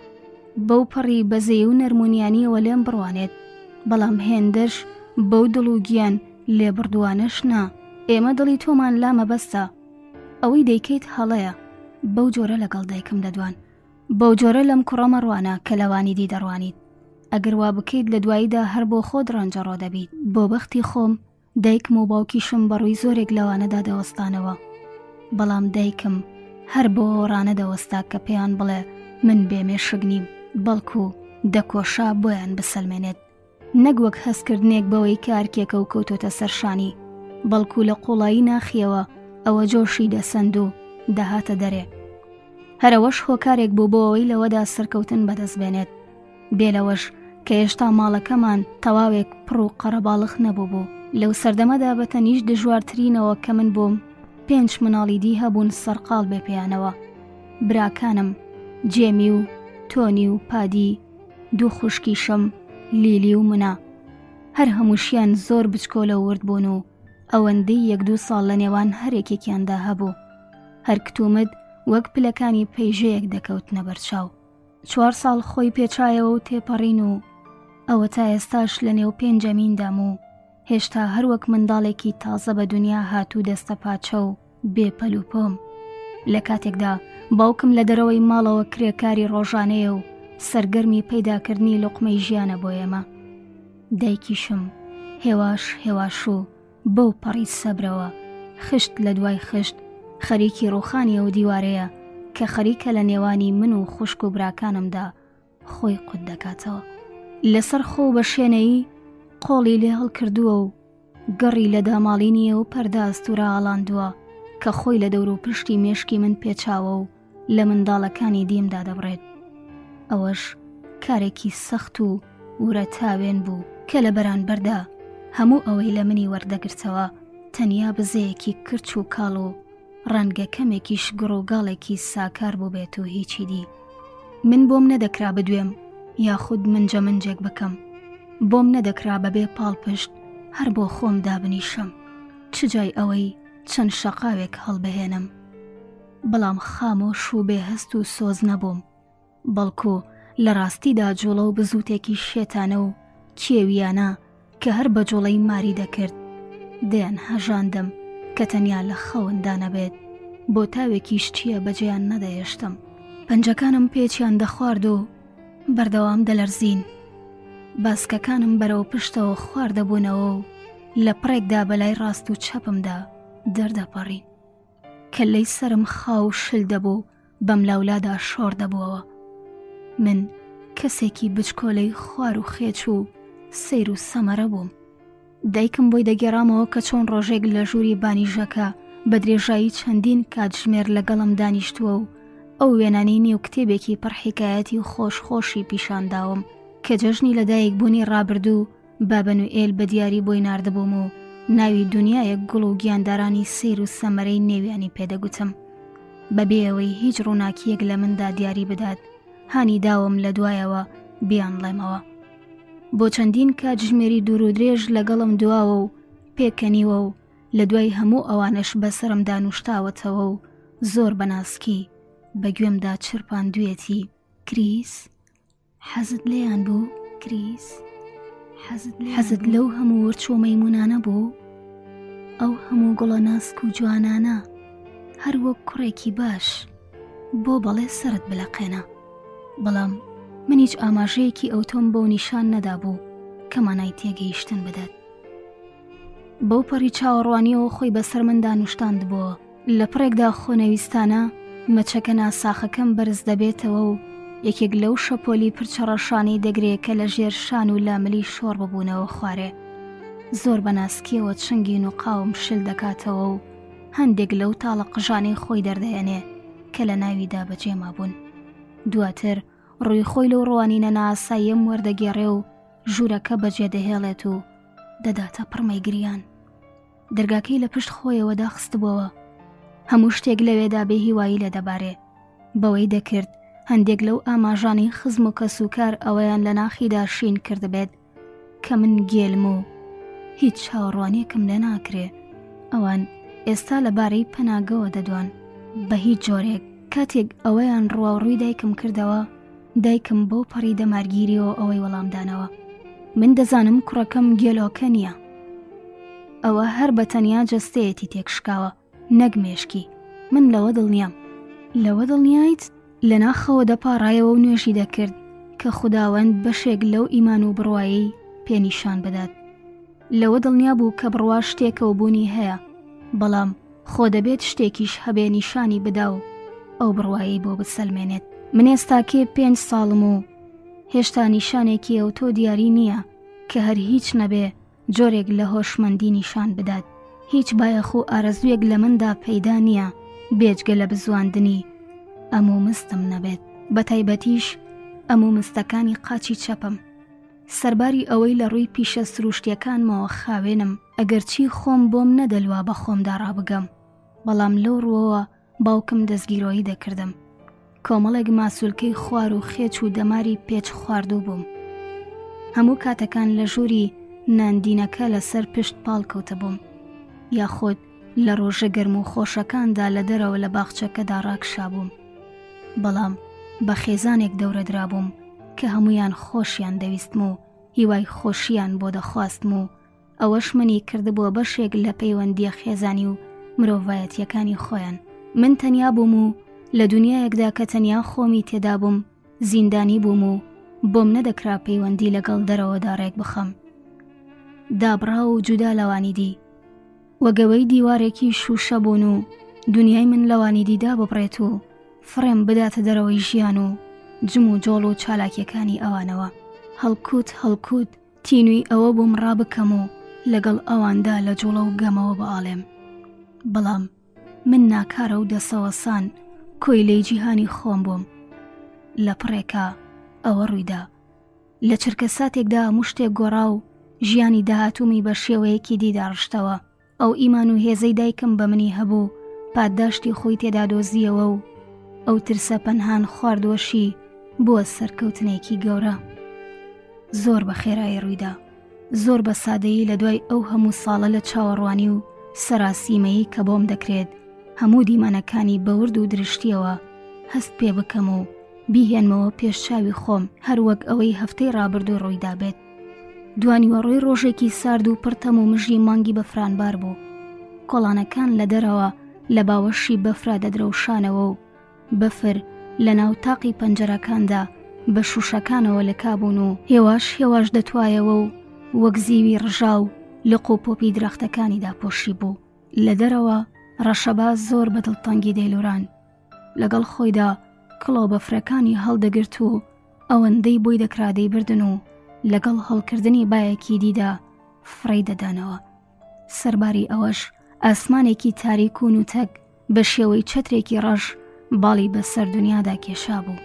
بەو پەڕی بەزەیی و نەرمونیانییەوە لێم بڕوانێت، بەڵام هێندەش بەو دڵ و گیان لێبڕدووانەش نا. ئێمە دڵی تۆمان لا مەبەستە. ئەوەی دەیکەیت هەڵەیە. بەو جۆرە لەگەڵ دایکم دەدوان. بەو جۆرە لەم کوڕە مەڕوانە کە لەوانی دی دەڕوانیت. ئەگەر وا بکەیت لە دواییدا هەر بۆ خۆت ڕەنجەڕۆ دەبیت. بۆ بەختی خۆم دایکم و باوکیشم بە ڕووی زۆرێک لەوانەدا دەوەستانەوە، بەڵام دایکم هەر بەوەوە ڕانەدەوەستا کە پێیان بڵێ من بێ مێشک نیم، بەڵکو دەکۆشا بۆیان بسەلمێنێت، نەک وەک هەستکردنێک بەوەی کە ئەرکێکە و کەوتۆتە سەر شانی، بەڵکو لە قوڵایی ناخیەوە ئەوە جۆشی دەسەند و دەهاتە دەرێ. هەرەوەش هۆکارێک بوو بۆ ئەوەی لەوەدا سەرکەوتن بەدەست بێنێت. بێ لەوەش کە هێشتا ماڵەکەمان تەواوێک پڕ و قەرەباڵخ نەبوو بوو. لەو سەردەمەدا بە تەنیشت دژوارترینەوە کە من بووم، پێنچ مناڵی دی هەبوون سەرقاڵ بێ پێیانەوە. براکانم، جێمی و تۆنی و پادی، دوو خوشکیشم، لیلی و منا. هەر هەمووشیان زۆر بچکۆلە و ورد بوون و ئەوەندەی یەک دوو ساڵ لە نێوان هەر یەکێکیاندا هەبوو. هەر کتومت وەک پلەکانی پەیژەیەک دەکەوتنە بەرچاو. چوار ساڵ خۆی پێچایەوە و تێپەڕین و ئەوە تا ئێستاش لە نێو پێنجەمیندام و هێشتا هەر وەک منداڵێکی تازە بە دنیا هاتوو دەستە پاچە و بێ پەل و پۆم. لە کاتێکدا باوکم لە دەرەوەی ماڵەوە کرێکاری ڕۆژانەیە و سەرگەرمی پەیداکردنی لوقمەی ژیانە بۆ ئێمە. دایکیشم هێواش هێواش و بەو پەڕی سەبرەوە خشت لە دوای خشت خەریکی ڕووخانی ئەو دیوارەیە کە خەریکە لە نێوانی من و خوشک و براکانمدا خۆی قوت دەکاتەوە. لەسەر خۆ و بە شێنەیی قۆڵی لێ هەڵکردووە و گەڕی لە داماڵینی ئەو پەردە ئەستوورە ئاڵاندووە کە خۆی لە دەور و پشتی مێشکی من پێچاوە و لە منداڵەکانی دیم دادەبڕێت. ئەوەش کارێکی سەخت و ورە تاوێن بوو کە لە بەرانبەردا هەموو ئەوەی لە منی وەردەگرتەوە تەنیا بزەیەکی کرچ و کاڵ و ڕەنگە کەمێکیش گوڕ و گاڵێکی ساکار بووبێت و هیچی دی. من بۆم نەدەکرا بدوێم یاخود منجە منجێک بکەم. بۆم نەدەکرا بەبێ پاڵپشت هەر بۆ خۆم دابنیشم. چ جای ئەوەی چەند شەقاوێک هەڵبهێنم. بەڵام خامۆش و بێ هەست و سۆز نەبووم. بەڵکو لە ڕاستیدا جوڵە و بزووتێکی شێتانە و کێویانە کە هەر بە جوڵەی ماری دەکرد دەیان هەژاندم کە تەنیا لە خەوندا نەبێت بۆ تاوێکیش چییە بەجێیان نەدەهێشتم. پەنجەکانم پێچیان دەخوارد و بەردەوام دەلەرزین. باسکەکانم بەرەو پشتەوە خوار دەبوونەوە و لە پڕێکدا بەلای ڕاست و چەپمدا دەردەپەڕین. کەللەی سەرم خاو و شل دەبوو بەملاولادا شۆڕ دەبووەوە. من کەسێکی بچکۆلەی خوار و خێچ و سەیر و سەمەرە بووم. دایکم بۆی دەگێڕامەوە کە چۆن ڕۆژێک لە ژووری بانیژەکە بە درێژایی چەندین کاتژمێر لەگەڵم دانیشتووە و ئەو وێنانەی نێو کتێبێکی پڕ حیکایەتی خۆش خۆشی پیشان داوم کە جەژنی لەدایکبوونی ڕابردوو بابە نوئێل بە دیاری بۆی ناردبووم و ناوی دونیایەک گوڵ و گیاندارانی سەیر و سەمەرەی نێویانی پێدەگوتم. بەبێ ئەوەی هیچ ڕووناکییەک لە مندا دیاری بدات، هانی داوم لە دوایەوە بیانڵێمەوە. بۆ چەندین کاتژمێری دوور و درێژ لەگەڵم دواوە و پێکەنیوە و لە دوای هەموو ئەوانەش بەسەرمدا نووشتاوەتەوە و زۆر بە ناسکی بە گوێمدا چرپاندوویەتی، کریس، حەزت لێیان بوو کریس حەزت لەو هەموو ورچ و مەیمونانە بوو ئەو هەموو گوڵە ناسک و جوانانە هەر وەک کوڕێکی باش بۆ بەڵێ سرت بلەقێنە بەڵام من هیچ ئاماژەیەکی ئەوتۆم بۆ نیشان نەدابوو کە مانای تێگەیشتن بدات بەو پەڕی چاوەڕوانیەوە خۆی بەسەر مندا نوشتاندبووەوە. لە پڕێکدا خۆنەویستانە مەچەکە ناساخەکەم بەرز دەبێتەوە و یەکێک لەو شەپۆلی پرچە ڕەشانەی دەگرێ کە لە ژێر شان و لاملی شۆڕ ببوونەوە خوارێ. زۆر بە ناسکیەوە چنگی نوقاوم شل دەکاتەوە و هەندێک لەو تاڵە قژانەی خۆی دەردەهێنێ کە لە ناویدا بەجێ مابوون. دواتر ڕووی خۆی لەو ڕوانینە نائاساییەم وەردەگێڕێ و ژوورەکە بەجێدەهێڵێت و دەداتە پڕمەی گریان. دەرگاکەی لە پشت خۆیەوە داخستبووەوە. هەموو شتێک لەوێدا بێ هیوایی لێ دەبارێ. بەوەی دەکرد هەندێک لەو ئاماژانەی خزم و کەسوکار ئەوەیان لە ناخیدا شین کردبێت کە من گێلم و هیچ چاوەڕوانیەکم لێ ناکرێ. ئەوان ئێستا لەبارەی پەناگەوە دەدوان. بە هیچ جۆرێک کاتێک ئەوەیان ڕوواوڕووی دایکم کردەوە، دایکم بەو پەڕی دەمارگیریەوە ئەوەی وەڵام دانەوە. من دەزانم کوڕەکەم گێلۆکە نییە. ئەوە هەر بە تەنیا جەستەیەتی تێکشکاوە نەک مێشکی. من لەوە دڵنیام. لەوە دڵنیایت؟ لە ناخەوە دەپاڕایەوە و نوێژی دەکرد کە خوداوەند بەشێک لەو ئیمان و بڕوایەی پێ نیشان بدات. لەوە دڵنیا بوو کە بڕوا شتێکە و بوونی هەیە، بەڵام خۆ دەبێت شتێکیش هەبێ نیشانی بدا و ئەو بڕوایەی بۆ بسەلمێنێت. من ئێستاکێ پێنج ساڵم و هێشتا نیشانێکی ئەوتۆ دیاری نییە کە هەر هیچ نەبێ جۆرێک لە هۆشمەندی نیشان بدات. هیچ بایەخ و ئارەزوویەک لە مندا پەیدا نییە بێجگە لە بزواندنی. ئەم و مستم نەبێت بە تایبەتیش ئەم و مستەکانی قاچی چەپم سەرباری ئەوەی لە ڕووی پیشە سروشتیەکانمەوە خاوێنم ئەگەرچی خۆم بۆم نەدەلوا بە خۆمدا ڕابگەم بەڵام لەو ڕووەوە باوکم دەستگیرۆیی دەکردم کۆمەڵێک ماسولکەی خوار و خێچ و دەماری پێچ خواردوو بووم هەموو کاتەکان لە ژووری ناندینەکە لەسەر پشت پاڵ کەوتە بووم یاخود لە ڕۆژە گەرم و خۆشەکاندا لە دەرەوە لە باخچەکەدا ڕاکشابووم بەڵام بە خێزانێک دەورە درابووم کە هەمویان خۆشیان دەویستم و هیوای خۆشیان بۆ دەخواستم و ئەوەش منی کردبووە بەشێک لە پەیوەندییە خێزانی و مرۆڤایەتییەکانی خۆیان. من تەنیا بووم و لە دونیایەکدا کە تەنیا خۆمی تێدا بووم زیندانی بووم و بۆم نەدەکرا پەیوەندی لەگەڵ دەرەوەدا ڕێک بخەم. دابڕاو و جودا لەوانی دی. وەگەوەی دیوارێکی شووشە بوون و دونیای من لەوانی دی داببڕێت و فڕێم بداتە دەرەوەی ژیان و جم و جۆڵ و چالاکییەکانی ئەوانەوە. هەڵکوت هەڵکوت تینووی ئەوە بووم ڕابکەم و لەگەڵ ئەواندا لە جوڵە و گەمەوە بئاڵێم. بەڵام من ناکارە و دەسەوەسان کۆیلەی جیهانی خۆم بووم. لە پڕێکا ئەوە ڕوویدا. لە چرکە ساتێکدا هەموو شتێک گۆڕا و ژیانی داهاتوومی بە شێوەیەکی دی داڕشتەوە. ئەو ئیمان و هێزەی دایکم بە منی هەبوو پادداشتی خۆی تێدا دۆزییەوە و ئەو ترسە پەنهان خواردووەشی بووە سەرکەوتنێکی گەورە. زۆر بە خێرایی ڕوویدا. زۆر بە سادەیی لە دوای ئەو هەموو ساڵە لە چاوەڕوانی و سەراسیمەیی کە بۆم دەکرێت هەموو دیمەنەکانی بە ورد و درشتیەوە هەست پێ بکەم و بیهێنمەوە پێش چاوی خۆم هەر وەک ئەوەی هەفتەی ڕابردوو ڕوویدابێت. دوانیوەڕۆی ڕۆژێکی سارد و پڕ تەم و مژی مانگی بەفرانبار بوو. کۆڵانەکان لە دەرەوە لە باوەشی بەفرا دەدرەوشانەوە و بەفر لە ناو تاقی پەنجەرەکاندا بە شووشەکانەوە لکابوون و هێواش هێواش دەتوایەوە و وەک زیوی ڕژاو لق و پۆپی درەختەکانی داپۆشیبوو. لە دەرەوە ڕەشەبا زۆر بە دڵتەنگی دەیلوران. لەگەڵ خۆیدا کڵۆ بەفرەکانی هەڵدەگرت و ئەوەندەی بۆی دەکرا دەیبردن و لەگەڵ هەڵکردنی بایەکی دیدا فڕێی دەدانەوە. سەرباری ئەوەش ئاسمانێکی تاریک و نوتەک بە شێوەی چەترێکی ڕەش باڵی بەسەر دنیادا کێشابوو.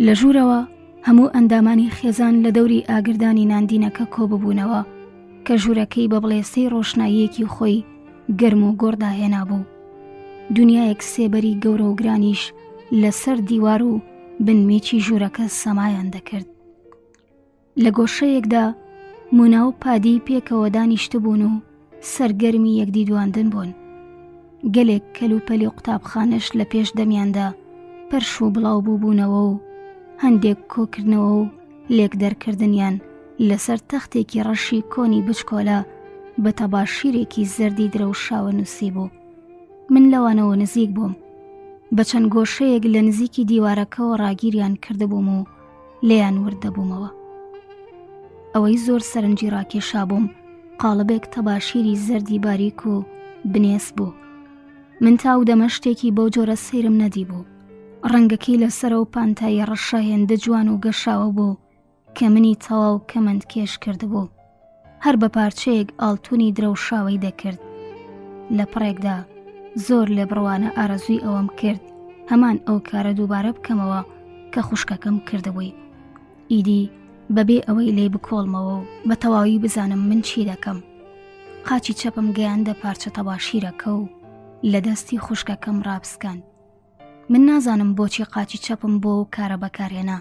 لە ژوورەوە هەموو ئەندامانی خێزان لە دەوری ئاگردانی ناندینەکە کۆببوونەوە کە ژوورەکەی بە بڵێسەی ڕۆشناییەکی خۆی گەرم و گۆڕدا هێنابوو. دنیایەک سێبەری گەورە و گرانیش لەسەر دیوار و بنمیچی ژوورەکە سەمایان دەکرد. لە گۆشەیەکدا مونا و پادی پێکەوە دانیشتبوون و سەرگەرمی یەکدی دواندن بوون. گەلێک کەلوپەلی قوتابخانەش لە پێش دەمیاندا پەرش و بڵاو بووبوونەوە و هەندێک کۆکردنەوە و لێک دەرکردنیان لەسەر تەختێکی ڕەشی کۆنی بچکۆلە بە تەباشیرێکی زەردی درەوشاوە نووسیبوو. من لەوانەوە نزیک بووم. بە چەند گۆشەیەک لە نزیکی دیوارەکەوە ڕاگیریان کردبووم و لێیان ورد دەبوومەوە. ئەوەی زۆر سەرنجی ڕاکێشابووم قاڵبێک تەباشیری زەردی باریک و بنێس بوو. من تا ئەو دەمە شتێکی بەو جۆرە سەیرم نەدیبوو. ڕەنگەکەی لەسەر ئەو پانتایی ڕەشە هێندە جوان و گەشاوە بوو کە منی تەواو کەمەند کێش کردبوو. هەر بە پارچەیەک ئاڵتونی درەوشاوەی دەکرد. لە پڕێکدا زۆر لێبڕوانە ئارەزووی ئەوەم کرد هەمان ئەو کارە دووبارە بکەمەوە کە خوشکەکەم کردبووی. ئیدی بەبێ ئەوەی لێی بکۆڵمەوە و بە تەواوی بزانم من چی دەکەم. قاچی چەپم گەیاندە پارچە تەباشیرەکە و لە دەستی خوشکەکەم ڕاپسکاند. من نازانم بۆچی قاچی چەپم بۆ ئەو کارە بەکارهێنا.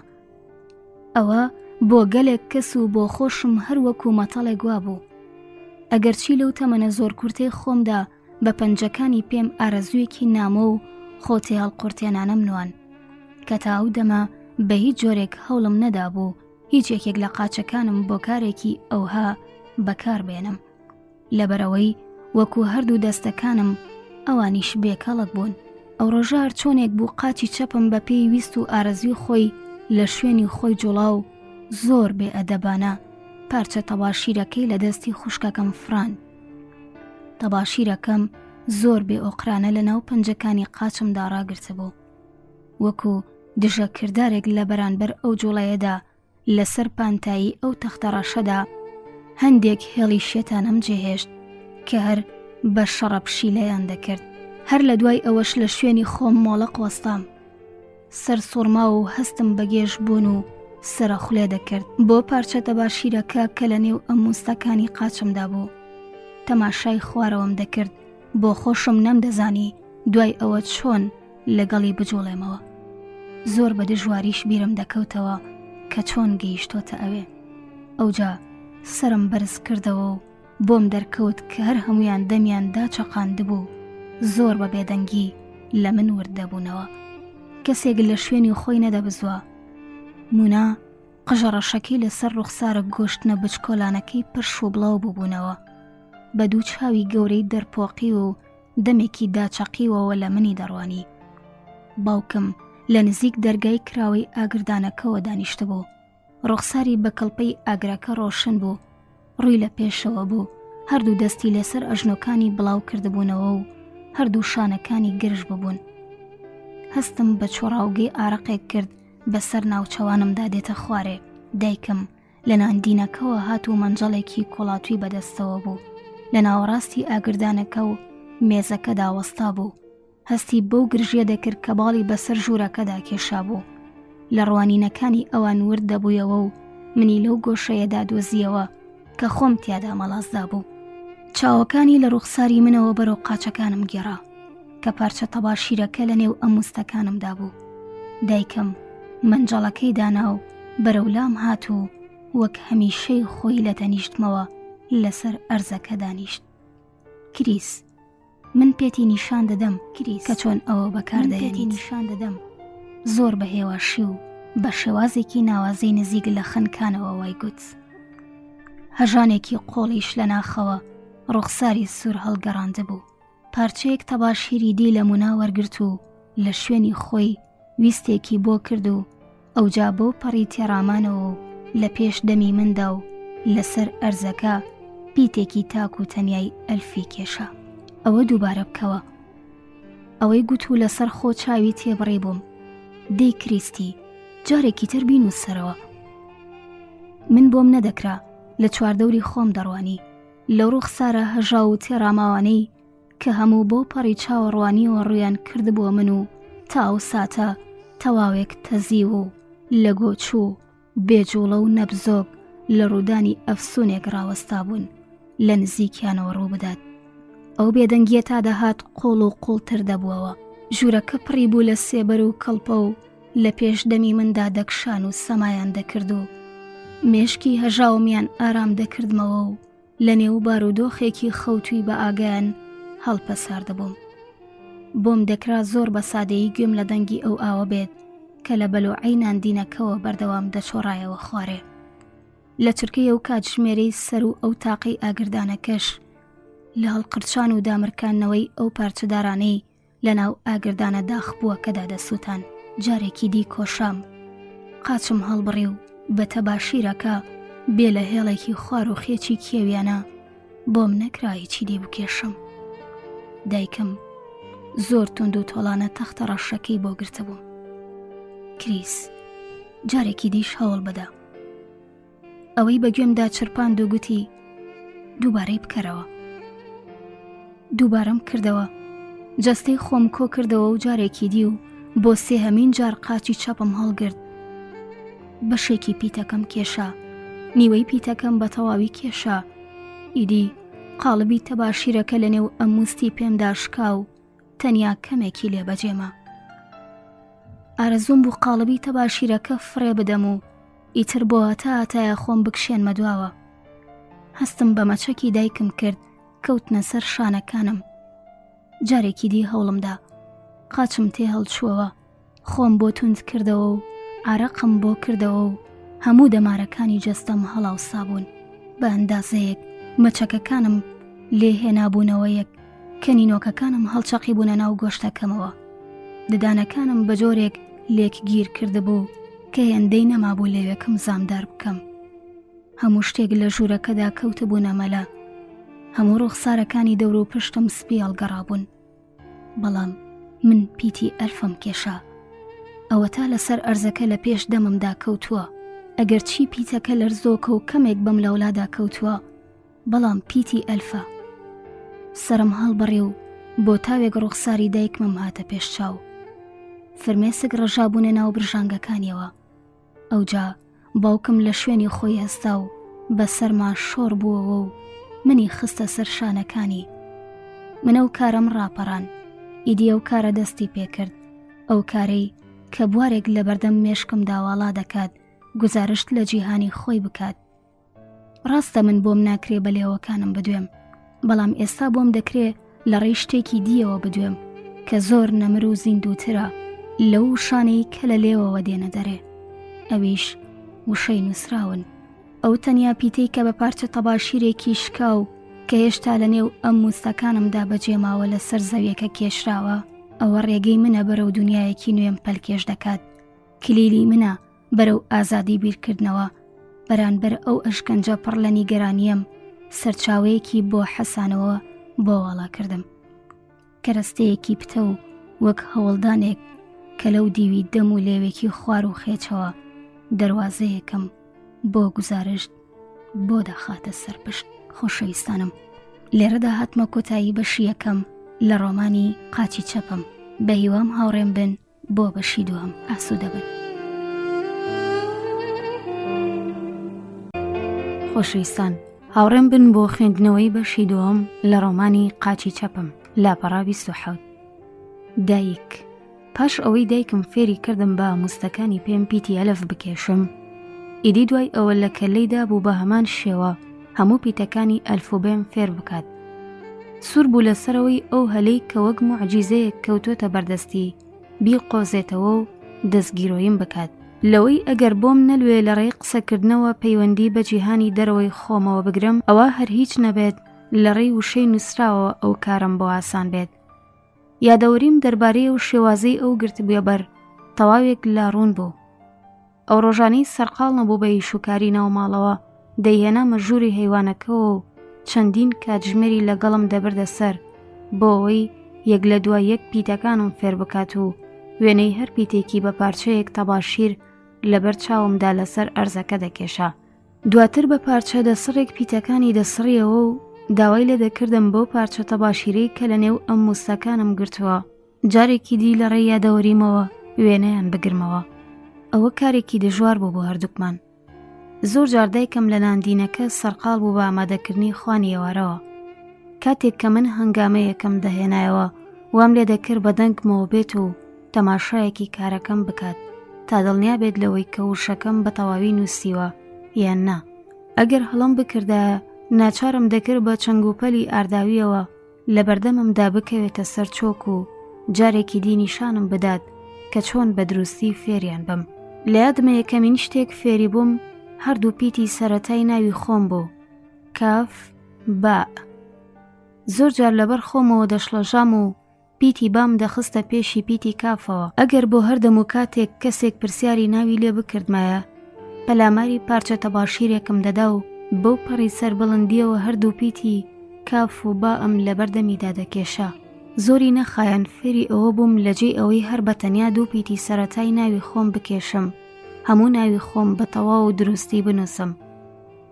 ئەوە بۆ گەلێک کەس و بۆ خۆشم هەر وەکو مەتەڵێک وابوو. ئەگەرچی لەو تەمەنە زۆر کورتەی خۆمدا بە پەنجەکانی پێم ئارەزوویەکی نامۆ و خۆ تێهەڵقورتێنانەم نوان. کە تا ئەو دەمە بە هیچ جۆرێک هەوڵم نەدابوو هیچ یەکێک لە قاچەکانم بۆ کارێکی ئەوها بەکار بێنم. لەبەرئەوەی وەکو هەردوو دەستەکانم ئەوانیش بێکەڵک بوون. ئەو ڕۆژە هەرچۆنێک بوو قاچی چەپم بە پێی ویست و ئارەزووی خۆی لە شوێنی خۆی جوڵا و زۆر بێ ئەدەبانە پارچە تەباشیرەکەی لە دەستی خوشکەکەم فڕاند. تەباشیرەکەم زۆر بێ ئۆقرانە لە ناو پەنجەکانی قاچمدا ڕاگرتبوو. وەکو دژە کردارێک لە بەرانبەر ئەو جوڵەیەدا لەسەر پانتایی ئەو تەختە ڕەشەدا هەندێک هێڵی شێتانەم جێهێشت کە هەر بە شەڕە پشیلەیان دەکرد. هەر لە دوای ئەوەش لە شوێنی خۆم مۆڵەق وەستام. سەرسوڕماو و هەستم بە گێژ بوون و سەرەخولێ دەکرد بۆ پارچە تەباشیرەکە کە لە نێو ئەموستەکانی قاچمدا بوو. تەماشای خوارەوەم دەکرد بۆ خۆشم نەمدەزانی دوای ئەوە چۆن لەگەڵی بجوڵێمەوە. زۆر بە دژواریش بیرم دەکەوتەوە کە چۆن گەیشتۆتە ئەوێ. ئەوجا سەرم بەرز کردەوە و بۆم دەرکەوت کە هەر هەموویان دەمیان داچەقاندبوو زۆر بە بێدەنگی لە من ورد دەبوونەوە. کەسێک لە شوێنی خۆی نەدەبزوا. مونا قژە ڕەشەکەی لەسەر ڕوخسارە گۆشتنە بچکۆلانەکەی پرش و بڵاو بووبوونەوە. بە دوو چاوی گەورەی دەرپۆقیو و دەمێکی داچەقیوەوە لە منی دەڕوانی. باوکم لە نزیک دەرگای کراوەی ئاگردانەکەوە دانیشتبوو. ڕوخساری بە کڵپەی ئاگرەکە ڕۆشن بوو. ڕووی لە پێشەوە بوو، هەردوو دەستی لەسەر ئەژنۆکانی بڵاو کردبوونەوە و هەردوو شانەکانی گرژ ببوون. هەستم بە چۆڕاوگەی ئارەقێک کرد بەسەر ناوچەوانمدا دێتە خوارێ. دایکم لە ناندینەکەوە هات و مەنجەڵێکی کوڵاتووی بەدەستەوە بوو. لە ناوەڕاستی ئاگردانەکە و مێزەکەدا وەستا بوو. هەستی بەو گرژیە دەکرد کە باڵی بەسەر ژوورەکەدا کێشابوو. لە ڕوانینەکانی ئەوان ورد دەبوویەوە و منی لەو گۆشەیەدا دۆزییەوە کە خۆم تیادا مەڵاس دابوو. چاوەکانی لە ڕوخساری منەوە بەرەو قاچەکانم گێڕا کە پارچە تەباشیرەکە لە نێو ئەموستەکانمدا بوو. دایکم مەنجەڵەکەی دانا و بەرەو لام هات و وەک هەمیشەی خۆی لە تەنیشتمەوە لەسەر ئەرزەکە دانیشت. کریس من پێتی نیشان دەدەم کریس کە چۆن ئەوە بەکاردەهێنیت نیشان دەدەم زۆر بە هێواشی و بە شێوازێکی ناوازەی نزیک لە خنکانەوە وای گوت هەژانێکی قۆڵیش لە ناخەوە ڕوخساری سوور هەڵگەڕاندبوو پارچەیەک تەباشیری دی لە مونا وەرگرت و لە شوێنی خۆی ویستێکی بۆ کرد و ئەوجا بەو پەڕی تێڕامانەوە و لە پێش دەمی مندا و لەسەر ئەرزەکە پیتێکی تاک و تەنیای ئەلفی کێشا. ئەوە دووبارە بکەوە. ئەوەی گوت و لەسەر خۆ چاوی تێبڕی بووم. دەی کریستی، جارێکی تر بینووسەرەوە. من بۆم نەدەکرا لە چواردەوری خۆم دەڕوانی. لەو ڕوخسارە هەژاو و تێڕاماوانەی کە هەموو بەو پەڕی چاوەڕوانیەوە ڕوویان کردبووە من و تا ئەو ساتە تەواوێک تەزیو و لەگۆچوو و بێجوڵە و نەبزۆک لە ڕوودانی ئەفسونێک ڕاوەستابوون لە نزیکیانەوە ڕووبدات. ئەو بێدەنگیە تا دەهات قوڵ و قوڵتر دەبووەوە. ژوورەکە پڕی بوو لە سێبەر و کڵپە و لە پێش دەمی مندا دەکشان و سەمایان دەکرد و مێشکی هەژاومیان ئارام دەکردمەوە و لە نێو بارودۆخێکی خەوتووی بە ئاگایان هەڵپەساردبووم. بۆم دەکرا زۆر بە سادەیی گوێم لە دەنگی ئەو ئاوە بێت کە لە بەلۆعەی ناندینەکەوە بەردەوام دەچۆڕایەوە خوارێ. لە چرکەی ئەو کاتژمێرەی سەر و ئەو تاقەی ئاگردانەکەش لە هەڵقرچان و دامرکاندنەوەی ئەو پارچەدارانەی لەناو ئاگردانە داخبووەکەدا دەسووتان. جارێکی دی کۆشام. قاچم هەڵبڕی و بە تەباشیرەکە بێ لە هێڵێکی خوار و خێچی کێویانە بۆم نەکرا هیچی دی بکێشم. دایکم زۆر توند و تۆڵانە تەختە ڕەشەکەی بۆ گرتبووم. کریس، جارێکی دیش هەوڵ بدە. ئەوەی بە گوێمدا چرپاند و گوتی دووبارەی بکەرەوە دووبارەم کردەوە جەستەی خۆم کۆ کردەوە و جارێکی دی و بۆ سێهەمین جار قاچی چەپم هەڵگرت بەشێکی پیتەکەم کێشا نیوەی پیتەکەم بە تەواوی کێشا ئیدی قاڵبی تەباشیرەکە لە نێو ئەموستی پێمدا شکا و تەنیا کەمێکی لێ بەجێما ئارەزووم بوو قاڵبی تەباشیرەکە فڕێ بدەم و ئیتر بۆ هەتا هەتایە خۆم بکشێنمە دواوە. هەستم بە مەچەکی دایکم کرد کەوتنە سەر شانەکانم. جارێکی دی هەوڵمدا. قاچم تێ هەڵچووەوە. خۆم بۆ توند کردەوە و عارەقم بۆ کردەوە و هەموو دەمارەکانی جەستەم هەڵاوسابوون. بە ئەندازەیەک مەچەکەکانم لێ هێنابوونەوە یەک کە نینۆکەکانم هەڵچەقیبوونە ناو گۆشتەکەمەوە. ددانەکانم بە جۆرێک لێک گیر کردبوو کە هێندەی نەمابوو لێوێکم زامدار بکەم. هەموو شتێک لە ژوورەکەدا کەوتبوونە مەلە. هەموو ڕوخسارەکانی دەور و پشتم سپی هەڵگەڕابوون. بەڵام من پیتی ئەلفم کێشا. ئەوەتا لەسەر ئەرزەکە لە پێش دەممدا کەوتووە. ئەگەر چی پیتەکە لەرزۆکە و کەمێک بەم لەولادا کەوتووە، بەڵام پیتی ئەلفە. سەرم هەڵبڕی و بۆ تاوێک ڕوخساری دایکمم هاتە پێش چاو. فرمێسک ڕژابوونە ناو برژانگەکانیەوە. ئەوجا باوکم لە شوێنی خۆی هەستا و بە سەرما شۆڕ بووەوە و منی خستە سەر شانەکانی. من ئەو کارەم ڕاپەڕان. ئیدی ئەو کارە دەستی پێکرد. ئەو کارەی کە بوارێک لە بەردەم مێشکمدا واڵا دەکات گوزارشت لە جیهانی خۆی بکات. ڕاستە من بۆم ناکرێ بە لێوەکانم بدوێم بەڵام ئێستا بۆم دەکرێ لە ڕێی شتێکی دیەوە بدوێم کە زۆر نەمر و زیندووترە لەو وشانەی کە لە لێوەوە دێنە دەرێ ئەویش وشەی نووسراون ئەو تەنیا پیتەی کە بە پارچە تەباشیرێکی شکاو کە هێشتا لە نێو ئەم موستەکانمدا بەجێماوە لەسەر زەویەکە کێشراوە ئەوە ڕێگەی منە بەرەو دنیایەکی نوێم پەلکێش دەکات کلیلی منە بەرەو ئازادی بیرکردنەوە بەرانبەر ئەو ئەشکەنجە پڕ لە نیگەرانیەم سەرچاوەیەکی بۆ حەسانەوە بۆ واڵا کردم کەرەستەیەکی پتە و وەک هەوڵدانێک کە لەو دیوی دەم و لێوێکی خوار و خێچەوە دەواازەیەکم بۆ گوزارشت بۆ دەخاتە سەر پشت خۆشەویستانم لێرەدا هاتمە کۆتایی بەشی یەکەم لە ڕۆمانی قاچی چەپم بە هیوام هاوڕێم بن بۆ بەشی دووەم ئاسوودە بن. خۆشەویستان هاوڕێم بن بۆ خوێندنەوەی بەشی دووەم لە ڕۆمانی قاچی چەپم لاپەڕە 27 دایک پاش ئەوەی دایکم فێری کردم بە مستەکانی پێم پیتی ئەلف بکێشم ئیدی دوای ئەوە لە کەلەیدا بوو بە هەمان شێوە هەموو پیتەکانی ئەلفوبێم فێر بکات سوور بوو لەسەرەوەی ئەو هەلەی کە وەک موعجیزەیەک کەوتۆتە بەردەستی بیقۆزێتەوە و دەستگیرۆیم بکات لەوەی ئەگەر بۆم نەلوێ لە ڕێی قسەکردنەوە پەیوەندی بە جیهانی دەرەوەی خۆمەوە بگرم ئەوا هەر هیچ نەبێت لە ڕێی وشەی نووسراوەوە ئەو کارەم بۆ ئاسان بێت یادەوەریم دەربارەی ئەو شێوازەی ئەو گرتبووە بەر تەواوێک لا ڕوون بوو ئەو ڕۆژانەی سەرقاڵ نەبوو بە ئیش و کاری ناو ماڵەوە دەیهێنامە ژووری هەیوانەکەوە و چەندین کاتژمێری لەگەڵم دەبردە سەر بۆ ئەوەی یەک لە دوای یەک پیتەکانم فێر بکات و وێنەی هەر پیتێکی بە پارچەیەک تەباشیر لەبەر چاومدا لەسەر ئەرزەکە دەکێشا. دواتر بە پارچە دەسڕێک پیتەکانی دەسڕیەوە و داوای لێ دەکردم بەو پارچە تەباشیرەی کە لە نێو ئەم موستەکانم گرتووە جارێکی دی لە ڕێی یادەوەریمەوە وێنەیان بگرمەوە. ئەوە کارێکی دژوار بوو بۆ هەردووکمان. زۆر جار دایکم لە ناندینەکە سەرقاڵ بوو بە ئامادەکردنی خوانی ئێوارەوە. کاتێک کە من هەنگامەیەکم دەهێنایەوە وام لێ دەکرد بە دەنگمەوە بێت و تەماشایەکی کارەکەم بکات تا دڵنیا بێت لەوەی کە وشەکەم بە تەواوی نووسیوە یان نا. ئەگەر هەڵەم بکردایە ناچارم دەکرد بە چنگوپەلی ئارداوییەوە لە بەردەممدا بکەوێتە سەر چۆک و جارێکی دی نیشانم بدات کە چۆن بە دروستی فێریان بم. لە یادمە یەکەمین شتێک فێری بووم هەردوو پیتی سەرەتای ناوی خۆم بوو، کاف، باء. زۆر جار لەبەر خۆمەوە دەشڵەژام و پیتی بام دەخستە پێشی پیتی کافەوە. ئەگەر بۆ هەر دەم و کاتێک کەسێک پرسیاری ناوی لێ بکردمایە، پەلاماری پارچە تەباشیرێکم دەدا و بەو پەڕی سەربڵندییەوە هەردوو پیتی کاف و بائم لەبەر دەمیدا دەکێشا. زۆری نەخایاند فێری ئەوە بووم لەجێی ئەوەی هەر بە تەنیا دوو پیتی سەرەتای ناوی خۆم بکێشم، هەموو ناوی خۆم بە تەواو و دروستی بنووسم.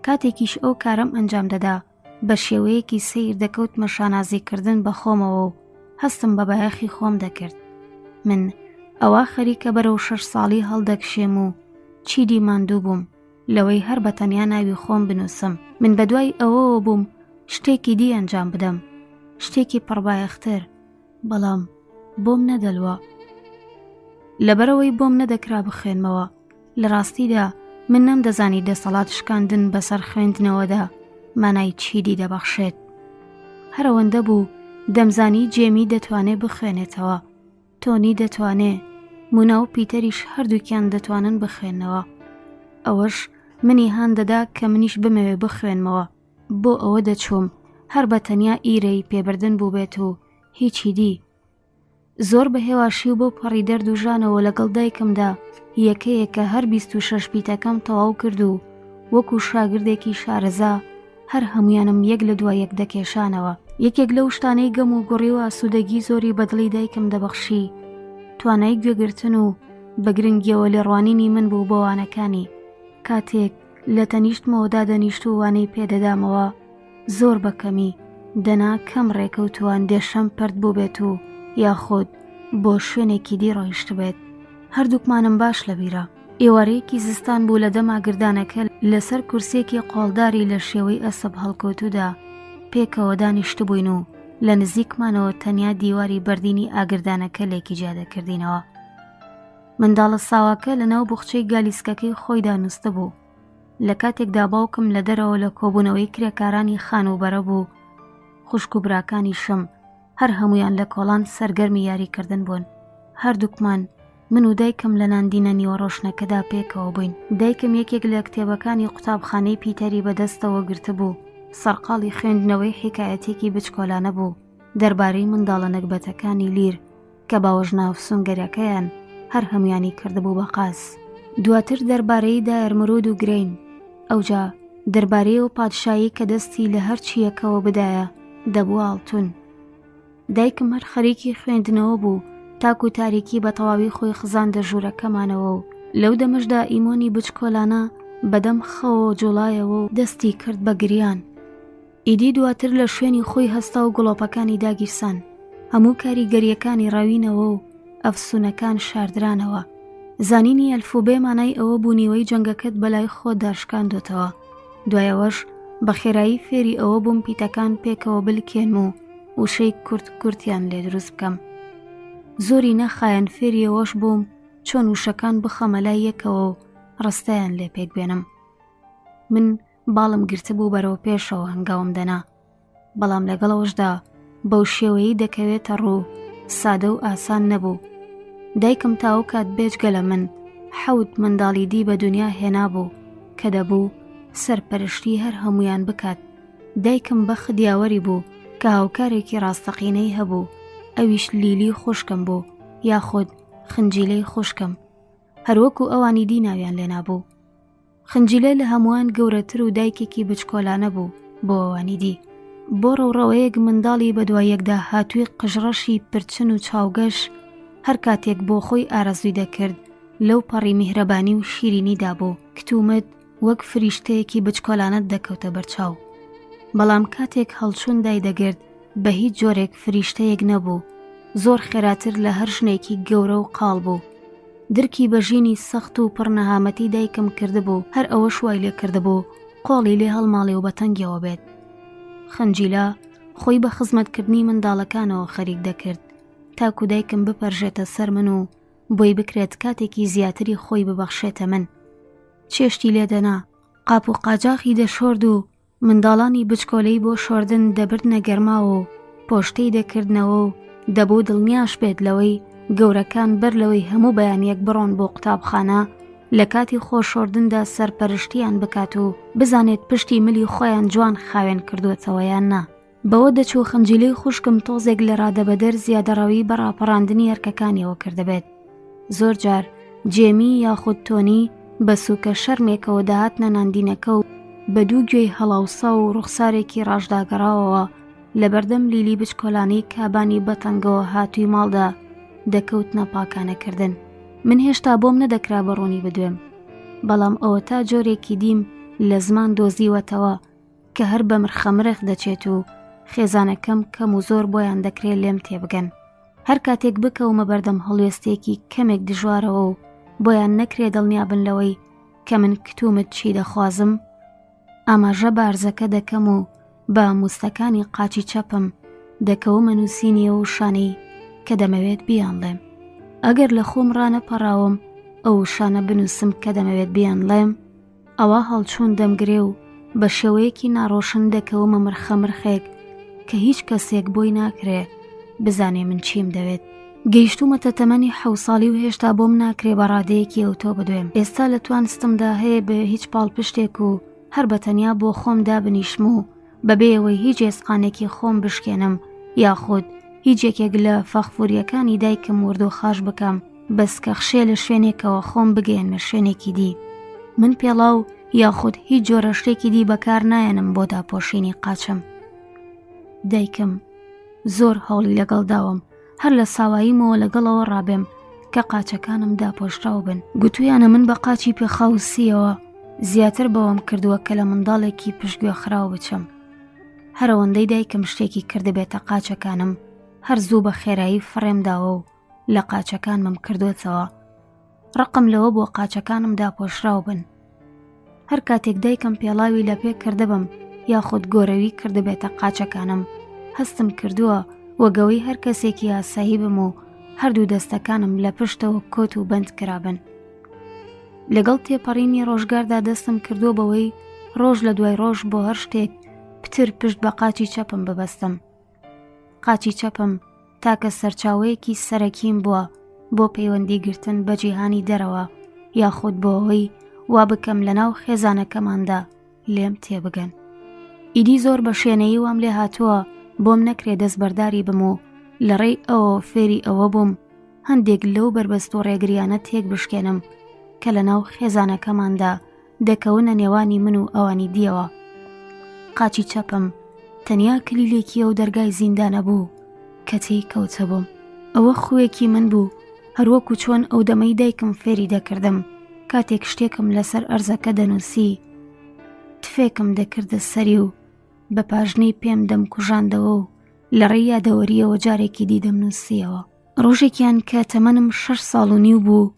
کاتێکیش ئەو کارەم ئەنجام دەدا، بە شێوەیەکی سەیر دەکەوتمە شانازیکردن بە خۆمەوە و هەستم بە بایەخی خۆم دەکرد. من ئەوا خەریکە بەرەو شەش ساڵی هەڵدەکشێم و چیدی ماندوو بووم لەوەی هەر بە تەنیا ناوی خۆم بنووسم. من بە دوای ئەوەوە بووم شتێکی دی ئەنجام بدەم، شتێکی پڕبایەختر، بەڵام بۆم نەدەلوا. لەبەرئەوەی بۆم نەدەکرا بخوێنمەوە. لە ڕاستیدا من نەمدەزانی دەسەڵات شکاندن بەسەر خوێندنەوەدا مانای چیدی دەبەخشێت. هەر ئەوەندە بوو دەمزانی جێمی دەتوانێ بخوێنێتەوە، تۆنی دەتوانێ، مونا و پیتەریش هەردووکیان دەتوانن بخوێننەوە. ئەوەش منی هان دەدا کە منیش بمەوێ بخوێنمەوە. بۆ ئەوە دەچووم هەر بە تەنیا ئیرەیی پێبردن بووبێت و هیچی دی. زۆر بە هێواشی و بەو پەڕی دەرد و ژانەوە لەگەڵ دایکمدا یەکە یەکە هەر 26 پیتەکەم تەواو کرد و وەکو شاگردێکی شارەزا هەر هەمویانم یەک لە دوای یەک دەکێشانەوە. یەکێک لەو شتانەی گەم و گوڕی و ئاسوودەگی زۆری بە دڵی دایکم دەبەخشی توانای گوێگرتن و بە گرنگیەوە لێڕوانینی من بوو بۆ وانەکانی. کاتێک لە تەنیشتمەوە دادەنیشت و وانەی پێدەدامەوە زۆر بە کەمی دەنا کەم ڕێکەوتووە ئەندێشەم پەرت بووبێت و یاخود. بۆ شوێنێکی دی ڕۆیشتبێت. هەردووکمانم باش لەبیرە. ئێوارەیەکی زستان بوو لە دەم ئاگردانەکە لەسەر کورسییەکی قۆڵداری لە شێوەی ئەسپ هەڵکەوتوودا پێکەوە دانیشتبووین و لە نزیکمانەوە تەنیا دیواری بەردینی ئاگردانەکە لێکی جیا دەکردینەوە. منداڵە ساواکە لەناو بوخچەی گالیسکەکەی خۆیدا نووستبوو. لە کاتێکدا باوکم لە دەرەوە لە کۆبوونەوەی کرێکارانی خانووبەرە بوو، خوشک و براکانیشم هەر هەموویان لە کۆڵان سەرگەرمی یاریکردن بوون. هەردووکمان، من و دایکم لە ناندینە نیوەڕۆشنەکەدا پێکەوە بووین. دایکم یەکێک لە کتێبەکانی قوتابخانەی پیتەری بەدەستەوە گرتبوو، سەرقاڵی خوێندنەوەی حیکایەتێکی بچکۆلانە بوو دەربارەی منداڵە نەگبەتەکانی لیر کە باوەژنە ئەفسونگەرەکەیان هەر هەموویانی کردبوو بە قاز. دواتر دەربارەی دایەرمرود و گرەین، ئەوجا دەربارەی ئەو پادشایەی کە دەستی لە هەر چییەکەوە بدایە دەبووە ئاڵتون. دایکم هەر خەریکی خوێندنەوە بوو تاکو تاریکی بە تەواوی خۆی خزاندە ژوورەکەمانەوە و لەو دەمەشدا ئیمۆنی بچکۆلانە بەدەم خەوەوە جوڵایەوە و دەستی کرد بە گریان. ئیدی دواتر لە شوێنی خۆی هەستا و گڵۆپەکانی داگیرسان، هەموو کاریگەرییەکانی ڕەوینەوە و ئەفسوونەکان شاردرانەوە. زانینی ئەلفوبێ مانای ئەوە بوو نیوەی جەنگەکەت بەلای خۆتدا شکاندۆتەوە. دوای ئەوەش بە خێرایی فێری ئەوە بووم پیتەکان پێکەوە بلکێنم و وشەی کورت کورتیان لێ دروست بکەم. زۆری نەخایەن فێری ئەوەش بووم چۆن وشەکان بخەمە لای یەکەوە و ڕستەیان لێ پێک بێنم. من باڵم گرتبوو بەرەو پێشەوە هەنگاوم دەنا بەڵام لەگەڵ ئەوەشدا بەو شێوەیەی دەکەوێتە ڕوو سادە و ئاسان نەبوو دایکم تا ئەو کات بێجگە لە من حەوت منداڵی دی بە دنیا هێنابوو کە دەبوو سەرپەرشتی هەر هەمویان بکات دایکم بەخت یاوەری بوو کە هاوکارێکی ڕاستەقینەی هەبوو ئەویش لیلی خوشکم بوو یاخود خنجیلەی خوشکم هەروەکو ئەوانی دی ناویان لێنابوو خنجیلە لە هەمووان گەورەتر و دایکێکی بچکۆلانە بوو بۆ ئەوانی دی. بۆ ڕەوڕەوەیەک منداڵی بەدوای یەکدا هاتووی قژڕەشی پرچن و چاوگەش، هەر کاتێک بۆ خۆی ئارەزووی دەکرد، لەو پەڕی میهرەبانی و شیرینیدا بوو، کتومت وەک فریشتەیەکی بچکۆلانەت دەکەوتە بەرچاو. بەڵام کاتێک هەڵچوون دایدەگرت، بە هیچ جۆرێک فریشتەیەک نەبوو، زۆر خێراتر لە هەر ژنێکی گەورە و قاڵ بوو. درکی بە ژینی سەخت و پڕ نەهامەتی دایکم کردبوو، هەر ئەوەش وای لێ کردبوو قۆڵی لێ هەڵماڵێ و بە تەنگیەوە بێت. خنجیلە خۆی بە خزمەتکردنی منداڵەکانەوە خەریک دەکرد، تاکو دایکم بپەرژێتە سەر من و بۆی بکرێت کاتێکی زیاتری خۆی ببەخشێتە من. چێشتی لێ دەنا، قاپ و قاجاخی دەشۆرد و منداڵانی بچکۆلەی بۆ شۆردن دەبردنە گەرماوە و پۆشتەی دەکردنەوە و دەبوو دڵنیاش بێت لەوەی گەورەکان بەر لەوەی هەموو بەیانیەک بڕۆن بۆ قوتابخانە لە کاتی خۆشۆردندا سەرپەرشتیان بکات و بزانێت پشتی ملی خۆیان جوان خاوێن کردووەتەوە یان نا. بەوە دەچوو خنجیلەی خوشکم تۆزێک لە ڕادەبەدەر زیادەڕەوی بە ڕاپەڕاندنی ئەرکەکانیەوە کردبێت. زۆر جار جێمی یاخود تۆنی بە سووکە شەرمێکەوە دەهاتنە ناندینەکە و بە دوو گوێی هەڵاوساو و ڕوخسارێکی ڕاشداگەڕاوەوە لەبەردەم لیلی بچکۆلانەی کابانی بەتەنگەوە هاتووی ماڵدا دەکەوتنە پاکانەکردن. من هێشتا بۆم نەدەکرا بە ڕوونی بدوێم، بەڵام ئەوەتا جۆرێکی دیم لە زمان دۆزیوەتەوە کە هەر بە مرخەمرخ دەچێت و خێزانەکەم کەم و زۆر بۆیان دەکرێت لێم تێبگەن. هەر کاتێک بکەومە بەردەم هەڵوێستێکی کەمێک دژوارەوە و بۆیان نەکرێ دڵنیابن لەوەی کە من کتومت چی دەخوازم، ئاماژە بە ئەرزەکە دەکەم و بە موستەکانی قاچی چەپم دەکەومە نووسینی ئەو وشانەی کە دەمەوێت بیانڵێم. ئەگەر لە خۆم ڕانەپەڕاوم ئەو وشانە بنووسم کە دەمەوێت بیانڵێم، ئەوا هەڵچوون دەمگرێ و بە شێوەیەکی ناڕۆشن دەکەومە مرخە مرخێک کە هیچ کەسێک بۆی ناکرێ بزانێ من چیم دەوێت. گەیشتوومەتە تەمەنی حەو ساڵی و هێشتا بۆم ناکرێ بە ڕادەیەکی ئەوتۆ بدوێم. ئێستا لە توانستمدا هەیە بێ هیچ پاڵپشتێک و هەر بە تەنیا بۆ خۆم دابنیشم و بەبێ ئەوەی هیچ ئێسقانێکی خۆم بشکێنم یاخود هیچ یەکێک لە فەخفوریەکانی دایکم ورد و خاش بکەم بەس کە خشێ لە شوێنێکەوە خۆم بگەیەنمە شوێنێکی دی من پێڵاو یاخود هیچ جۆرە شتێکی دی بەکار نایەنم بۆ داپۆشینی قاچم دایکم زۆر هەوڵی لەگەڵ داوم هەر لە ساواییمەوە لەگەڵەوە ڕابێم کە قاچەکانم داپۆشراو بن گوتویانە من بە قاچی پێخاوسیەوە زیاتر بەوەم کردووە کە لە منداڵێکی پشتگوێ خراو بچم هەرەوەندەی دایکم شتێکی کردبێتە قاچەکانم هەر زوو بە خێرایی فڕێم داوە و. لە قاچەکانمم کردوێتەوە. ڕقم لەوە بۆ قاچەکانم داپۆشراو بن. هەر کاتێک دایکم پێڵاوی لە پێ کردبم یاخود گۆرەوی کردبێتە قاچەکانم هەستم کردووە وەگەوەی هەر کەسێکی ئاسایی بم و هەردوو دەستەکانم لە پشتەوە کۆت و بەند کرابن. لەگەڵ تێپەڕینی ڕۆژگاردا دەستم کردووە بەوەی ڕۆژ لە دوای ڕۆژ بۆ هەر شتێک پتر پشت بە قاچی چەپم ببەستم. قاچی چەپم تاکە سەرچاوەیەکی سەرەکیم بووە بۆ پەیوەندی گرتن بە جیهانی دەرەوە یاخود بۆ ئەوەی وا بکەم لەناو خێزانەکەماندا لێم تێبگەن. ئیدی زۆر بە شێنەیی وام لێ هاتووە بۆم نەکرێ دەستبەرداری بم و لە ڕێی ئەوە فێری ئەوە بووم هەندێک لەو بەربەست و ڕێگریانە تێک بشکێنم کە لە ناو خێزانەکەماندا دەکەونە نێوانی من و ئەوانی دیەوە. قاچی چەپم تەنیا کلیلێکی ئەو دەرگای زیندانە بوو کە تێی کەوتبووم. ئەوە خووێکی من بوو هەروەکو چۆن ئەو دەمەی دایکم فێری دەکردم کاتێک شتێکم لەسەر ئەرزەکە دەنووسی تفێکم دەکردە سەری و بە پاژنەی پێم دەمکوژاندەوە و لە ڕێی یادەوەریەوە جارێکی دی دەمنووسیەوە. ڕۆژێکیان کە تەمەنم شەش ساڵ و نیو بوو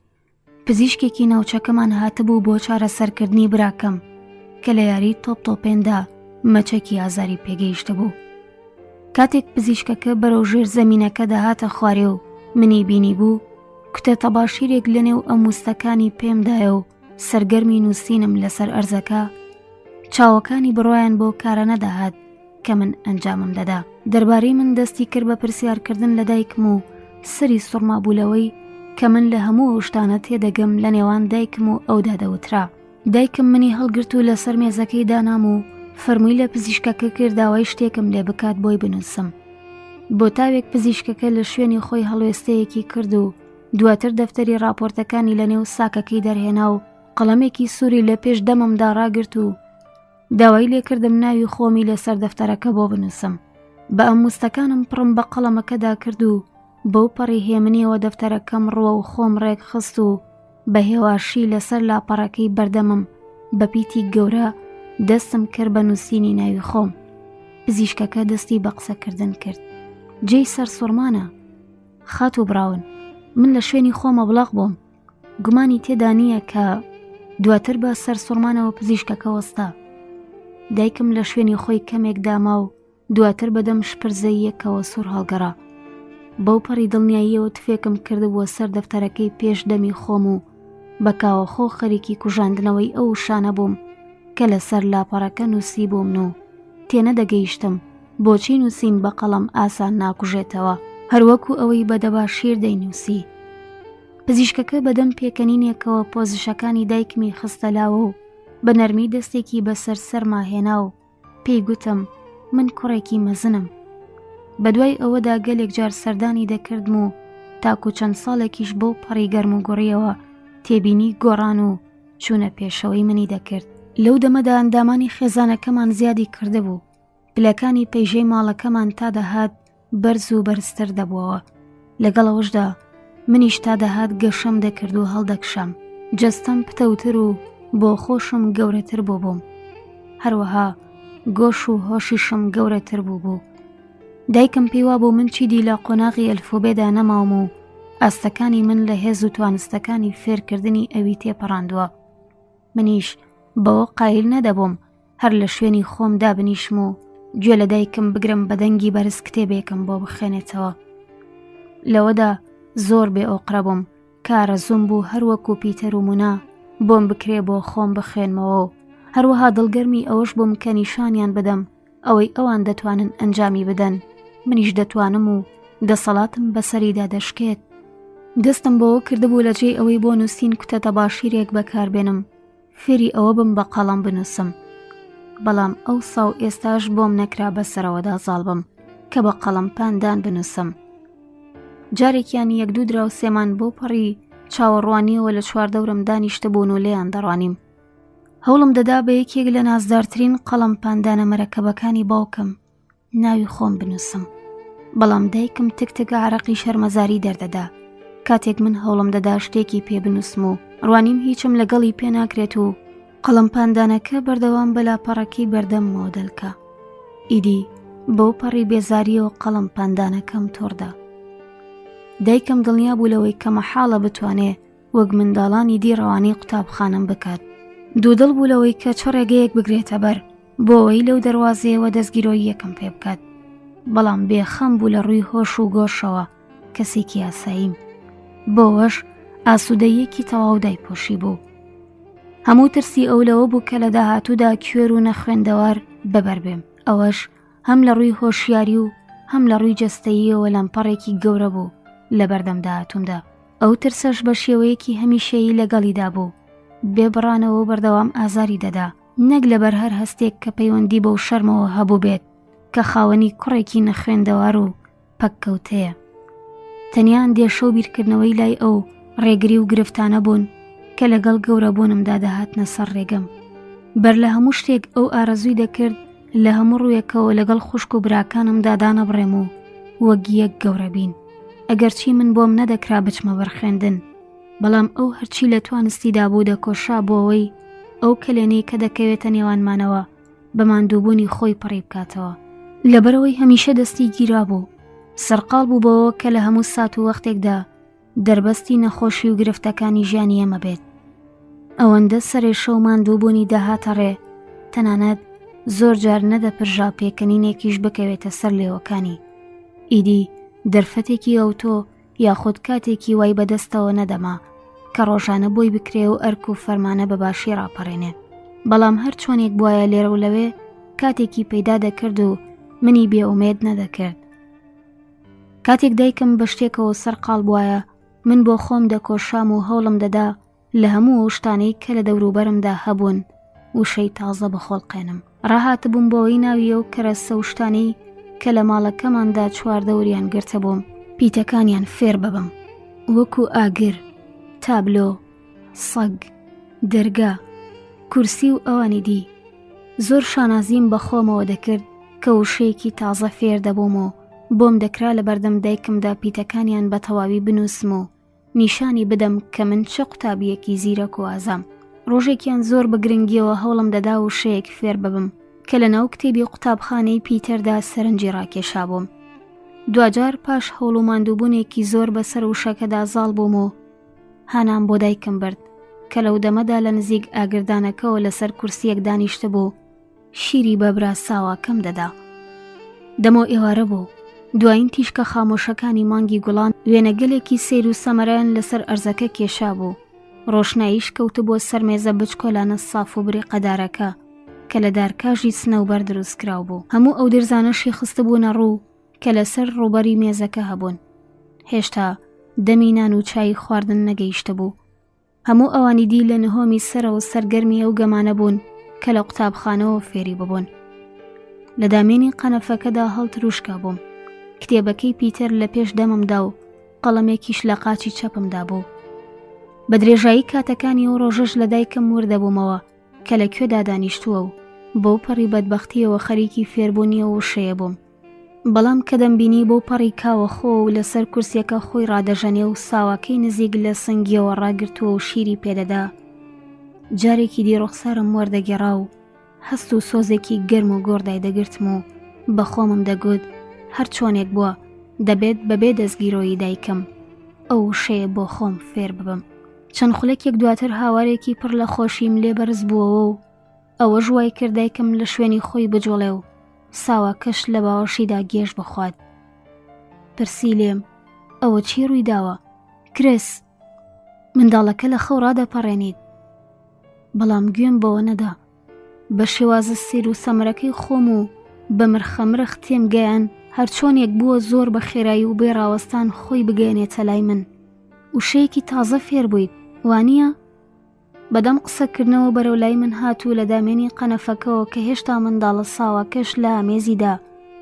پزیشکێکی ناوچەکەمان هاتبوو بۆ چارەسەرکردنی براکەم کە لە یاری تۆپ تۆپێندا مەچەکی ئازاری پێگەیشتبوو. کاتێک پزیشکەکە بەرەو ژێر زەمینەکە دەهاتە خوارێ و منی بینی بوو کوتە تەباشیرێک لەنێو ئەموستەکانی پێمدایە و سەرگەرمی نووسینم لەسەر ئەرزەکە چاوەکانی بڕۆیان بۆ کارە نەدەهات کە من ئەنجامم دەدا دەربارەی من دەستی کرد بە پرسیارکردن لە دایکم و سەری سوڕما بوو لەوەی کە من لە هەموو ئەو شتانە تێدەگەم لە نێوان دایکم و ئەودا دەوترا دایکم منی هەڵگرت و لەسەر مێزەکەی دانام و فەرمووی لە پزیشکەکە کرد داوای شتێکم لێ بکات بۆی بنووسم بۆ تاوێک پزیشکەکە لە شوێنی خۆی هەڵوێستەیەکی کرد و دواتر دەفتەری راپۆرتەکانی لە نێو ساکەکەی دەرهێنا و قەڵەمێکی سووری لە پێش دەممدا ڕاگرت و داوای لێکردم ناوی خۆمی لەسەر دەفتەرەکە بۆ بنووسم بە ئەموستەکانم پڕم بە قەڵەمەکەدا کرد و بەو پەڕی هێمنیەوە دەفتەرەکەم ڕووە و خۆم ڕێک خست و بە هێواشی لەسەر لاپەڕەکەی بەردەمم بە پیتی گەورە دەستم کرد بە نووسینی ناوی خۆم پزیشکەکە دەستی بە قسەکردن کرد جێی سەرسوڕمانە خاتوو براون من لە شوێنی خۆمە بڵاق بووم گومانی تێدا نییە کە دواتر بە سەرسوڕمانەوە پزیشکەکە وەستا دایکم لە شوێنی خۆی کەمێک داما و دواتر بەدەم شپرزەییەکەوە سوور هەڵگەڕا بەو پەڕی دڵنیاییەوە تفێکم کردبووە سەر دەفتەرەکەی پێش دەمی خۆم و بە کاوەخۆ خەریکی کوژاندنەوەی ئەو وشانە بووم کە لەسەر لاپەڕەکە نووسی بوومن و تێنەدەگەیشتم بۆچی نووسین بە قەڵەم ئاسان ناکوژێتەوە هەروەکو ئەوەی بە دەباشیر دەینووسی پزیشکەکە بەدەم پێکەنینێکەوە پۆزشەکانی دایکمی خستە لاوە و بە نەرمی دەستێکی بەسەر سەرما هێنا و پێی گوتم من کوڕێکی مەزنم. بەدوای ئەوەدا گەلێک جار سەردانی دەکردم و تاکو چەند ساڵێکیش بەو پەڕی گەرم و گوڕیەوە تێبینی گۆڕان و چوونە پێشەوەی منی دەکرد. لەو دەمەدا ئەندامانی خێزانەکەمان زیادی کردبوو. پلەکانی پەیژەی ماڵەکەمان تا دەهات بەرز و بەرزتر دەبووەوە لەگەڵ ئەوەشدا منیش تا دەهات گەشەم دەکرد و هەڵدەکشام جەستەم پتەوتر و بۆ خۆشم گەورەتر بۆ بووم هەروەها گۆش و هۆشیشم گەورەتر بوو بوو دایکم پێیوا بوو من چیدی لە قۆناغی ئەلفوبێدا نەماوم و ئاستەکانی من لە هێز و توانستەکانی فێرکردنی ئەوی تێپەڕاندووە منیش بەوە قایل نەدەبووم هەر لە شوێنی خۆم دابنیشم و گوێ لە دایکم بگرم بە دەنگی بەرز کتێبێکم بۆ بخوێنێتەوە لەوەدا زۆر بێ ئۆقرە بووم کارەزوم بوو هەروەکو پیتەر و مونا بۆم بکرێ بۆ خۆم بخوێنمەوە و هەروەها دڵگەرمی ئەوەش بووم کە نیشانیان بدەم ئەوەی ئەوان دەتوانن ئەنجامی بدەن منیش دەتوانم و دەسەڵاتم بەسەریدا دەشکێت دەستم بەوە کردبوو لە جێی ئەوەی بۆ نووسین کوتە تەباشیرێک بەکاربێنم فێری ئەوە بم بە قەڵەم بنووسم بەڵام ئەوسا و ئێستاش بۆم نەکرا بەسەرەوەدا زاڵ بم کە بە قەڵەم پاندان بنووسم جارێکیان یەک دوو دراوسێمان بۆ پەڕی چاوەڕوانیەوە لە چواردەورم دانیشتبوون و لێیان دەڕوانیم هەوڵم دەدا بە یەکێک لە نازدارترین قەڵەم پاندانە مەرەکەبەکانی باوکم ناوی خۆم بنووسم بەڵام دایکم تک تک عرەقی شەرمەزاری دەردەدا کاتێک من هەوڵم دەدا شتێکی پێ بنووسم و ڕوانیم هیچم لەگەڵی پێ ناکرێت و قەڵم پاندانەکە بەردەوام بە لاپەڕەکەی بەردەممەوە دەلکا ئیدی بەو پەڕی بێزاریەوە قەڵم پاندانەکەم تۆڕدا. دایکم دڵنیا بوو لەوەی کە مەحاڵە بتوانێ وەک منداڵانی دی ڕەوانەی قوتابخانەم بکات. دوودڵ بوو لەوەی کە چ ڕێگەیەک بگرێتە بەر بۆ ئەوەی لەو دەروازەیەوە دەستگیرۆییەکەم پێ بکات. بەڵام بێخەم بوو لە ڕووی هۆش و گۆشەوە کەسێکی ئاساییم. بۆوەش ئاسوودەییەکی تەواو دایپۆشی بوو. هەموو ترسی ئەو لەوە بوو کە لە داهاتوودا کوێر و نەخوێندەوار بەبەر بێم. ئەوەش هەم لە ڕووی هۆشیاری و هەم لە ڕووی جەستەییەوە لەمپەڕێکی گەورە بوو لە بەردەم داهاتوومدا. ئەو ترسەش بە شێوەیەکی هەمیشەیی لەگەڵیدا بوو، بێ بڕانەوە و بەردەوام ئازاری دەدا، نەک لەبەر هەر هەستێک کە پەیوەندی بەو شەرمەوە هەبووبێت کە خاوەنی کوڕێکی نەخوێندەوار و پەککەوتەیە. تەنیا ئەندێشە و بیرکردنەوەی لای ئەو ڕێگری و گرفتانە بوون کە لەگەڵ گەورەبوونمدا دەهاتنە سەر ڕێگەم. بەر لە هەموو شتێک ئەو ئارەزووی دەکرد لە هەموو ڕوویەکەوە لەگەڵ خوشک و براکانمدا دانەبڕێم و وەک یەک گەورە بین. ئەگەرچی من بۆم نەدەکرا بچمە بەر خوێندن، بەڵام ئەو هەرچی لە توانستیدا بوو دەکۆشا بۆ ئەوەی ئەو کەلێنەی کە دەکەوێتە نێوانمانەوە بە ماندووبوونی خۆی پڕی بکاتەوە. لەبەرئەوەی هەمیشە دەستی گیرابوو، سەرقاڵ بوو بەوە کە لە هەموو سات و وەختێکدا دەربەستی نەخۆشی و گرفتەکانی ژیانی ئێمە بێت. ئەوەندە سەرێشە و ماندووبوونی دەهاتە ڕێ، تەنانەت زۆر جار نەدەپرژا پێکەنینێکیش بکەوێتە سەر لێوەکانی. ئیدی دەرفەتێکی ئەوتۆ یاخود کاتێکی وای بەدەستەوە نەدەما کە ڕۆژانە بۆی بکرێ و ئەرک و فەرمانە بە باشی ڕاپەڕێنێ. بەڵام هەر چۆنێک بوایە لێرە و لەوێ کاتێکی پەیدا دەکرد و منی بێئومێد نەدەکرد. کاتێک دایکم بە شتێکەوە سەرقاڵ بوایە، من بۆ خۆم دەکۆشام و هەوڵم دەدا لە هەموو ئەو شتانەی کە لە دەوروبەرمدا هەبوون وشەی تازە بخۆڵقێنم. ڕاهاتبووم بەوەی ناوی ئەو کەرەسە و شتانەی کە لە ماڵەکەماندا چواردەوریان گرتبووم، پیتەکانیان فێر ببم، وەکو ئاگر، تابلۆ، سەگ، دەرگا، کورسی و ئەوانی دی. زۆر شانازیم بە خۆمەوە دەکرد کە وشەیەکی تازە فێر دەبووم و بۆم دەکرا لە بەردەم دایکمدا پیتەکانیان بە تەواوی بنووسم و نیشانی بدەم کە من چ قوتابییەکی زیرەک و ئازام. ڕۆژێکیان زۆر بە گرنگییەوە هەوڵم دەدا وشەیەک فێر ببم کە لە ناو کتێبی قوتابخانەی پیتەردا سەرنجی ڕاکێشابووم. دواجار پاش هەوڵ و ماندووبوونێکی زۆر بەسەر وشەکەدا زاڵ بووم و هانام بۆ دایکم برد کە لەو دەمەدا لە نزیک ئاگردانەکەوە لەسەر کورسییەک دانیشتبوو شیری بە برا ساواکەم دەدا. دەمەو ئێوارە بوو. دوایین تیشکە خامۆشەکانی مانگی گوڵان وێنەگەلێکی سەیر و سەمەرەیان لەسەر ئەرزەکە کێشابوو. ڕۆشناییش کەوتبووە سەر مێزە بچکۆلانە ساف و بریقەدارەکە کە لە دارکاژی سنەوبەر دروست کراو بوو. هەموو ئەو درزانەشی خستبوونە ڕوو کە لەسەر ڕووبەری مێزەکە هەبوون. هێشتا دەمی نان و چای خواردن نەگەیشتبوو. هەموو ئەوانی دی لە نهۆمی سەرەوە سەرگەرمی ئەو گەمانە بوون کە لە قوتابخانەوە فێری ببوون. لە دامێنی قەنەفەکەدا هەڵتروشکا بووم. کتێبەکەی پیتەر لە پێش دەممدا و قەڵەمێکیش لە قاچی چەپمدا بوو. بە درێژایی کاتەکانی ئەو ڕۆژەش لە دایکم وردەبوومەوە کە لە کوێدا دانیشتووە و بەو پەڕی بەدبەختییەوە خەریکی فێربوونی ئەو وشەیە بووم. بەڵام کە دەمبینی بەو پەڕی کاوەخۆ و لەسەر کورسیەکە خۆی ڕادەژەنێ و ساواکەی نزیک لە سنگیەوە ڕاگرتووە و شیری پێدەدا، جارێکی دی ڕوخسارم وەردەگێڕا و هەست و سۆزێکی گەرم و گۆڕ دایدەگرتم و بە خۆمم دەگوت هەر چۆنێک بووە دەبێت بەبێ دەستگیرۆیی دایکم ئەو وشەیە بۆ خۆم فێر ببم. چەند خولەکێک دواتر هاوارێکی پڕ لە خۆشیم لێ بەرز بووەوە و ئەوەش وای کرد دایکم لە شوێنی خۆی بجوڵێ و ساواکەش لە باوەشیدا گێژ بخوات. پرسی لێم ئەوە چی ڕووی داوە؟ کرس! منداڵەکە لە خەو ڕادەپەڕێنیت. بەڵام گوێم بەوە نەدا. بە شێوازە سیر و سەمەرەکەی خۆم و بە مرخە مرخ تێم گەیان هەرچۆنێک بووە زۆر بە خێرایی و بێ ڕاوەستان خۆی بگەیەنێتە لای من. وشەیەکی تازە فێر بوویت، وانییە؟ بەدەم قسەکردنەوە بەرەو لای من هات و لە دامێنی قەنەفەکەوە کە هێشتا منداڵە ساواکەش لە ئامێزیدا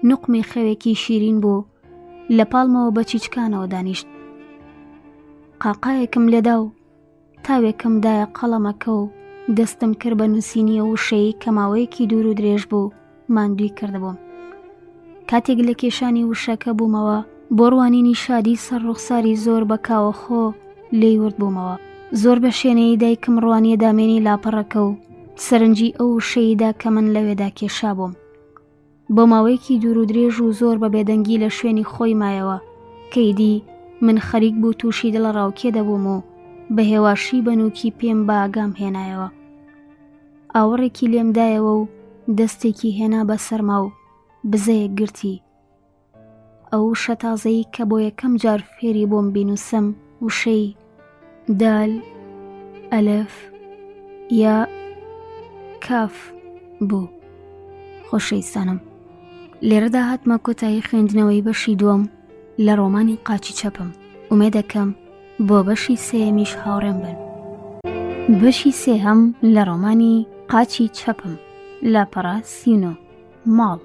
نوقمی خەوێکی شیرین بوو، لە پاڵمەوە بە چیچکانەوە دانیشت. قاقایەکم لێدا و تاوێکم دایە قەڵەمەکە و دەستم کرد بە نووسینی ئەو وشەیەی کە ماوەیەکی دوور و درێژ بوو ماندووی کردبووم. کاتێک لە کێشانی وشەکە بوومەوە، بۆ ڕوانینی شادی سەر ڕوخساری زۆر بە کاوەخۆ لێی ورد بوومەوە. زۆر بە شێنەیی دایکم ڕوانیە دامێنی لاپەڕەکە و سەرنجی ئەو وشەیەی دا کە من لەوێدا کێشابووم. بۆ ماوەیەکی دوور و درێژ و زۆر بە بێدەنگی لە شوێنی خۆی مایەوە کە ئیدی من خەریک بوو تووشی دڵەڕاوکێ دەبووم و بە هێواشی بە نووکی پێم بە ئاگام هێنایەوە. ئاوڕێکی لێم دایەوە و دەستێکی هێنا بە سەرما و بزەیەک گرتی. ئەو وشە تازەی کە بۆ یەکەم جار فێری بووم بینووسم وشەی دال ئەلف یا کاف بوو. خۆشەویستانم لێرەدا هاتمە کۆتایی خوێندنەوەی بەشی دووەم لە ڕۆمانی قاچی چەپم ئومێدەکەم بۆ بەشی سێیەمیش هاوڕێم بن. بەشی سێهەم لە ڕۆمانی قاچی چەپم لاپەڕە 39 ماڵ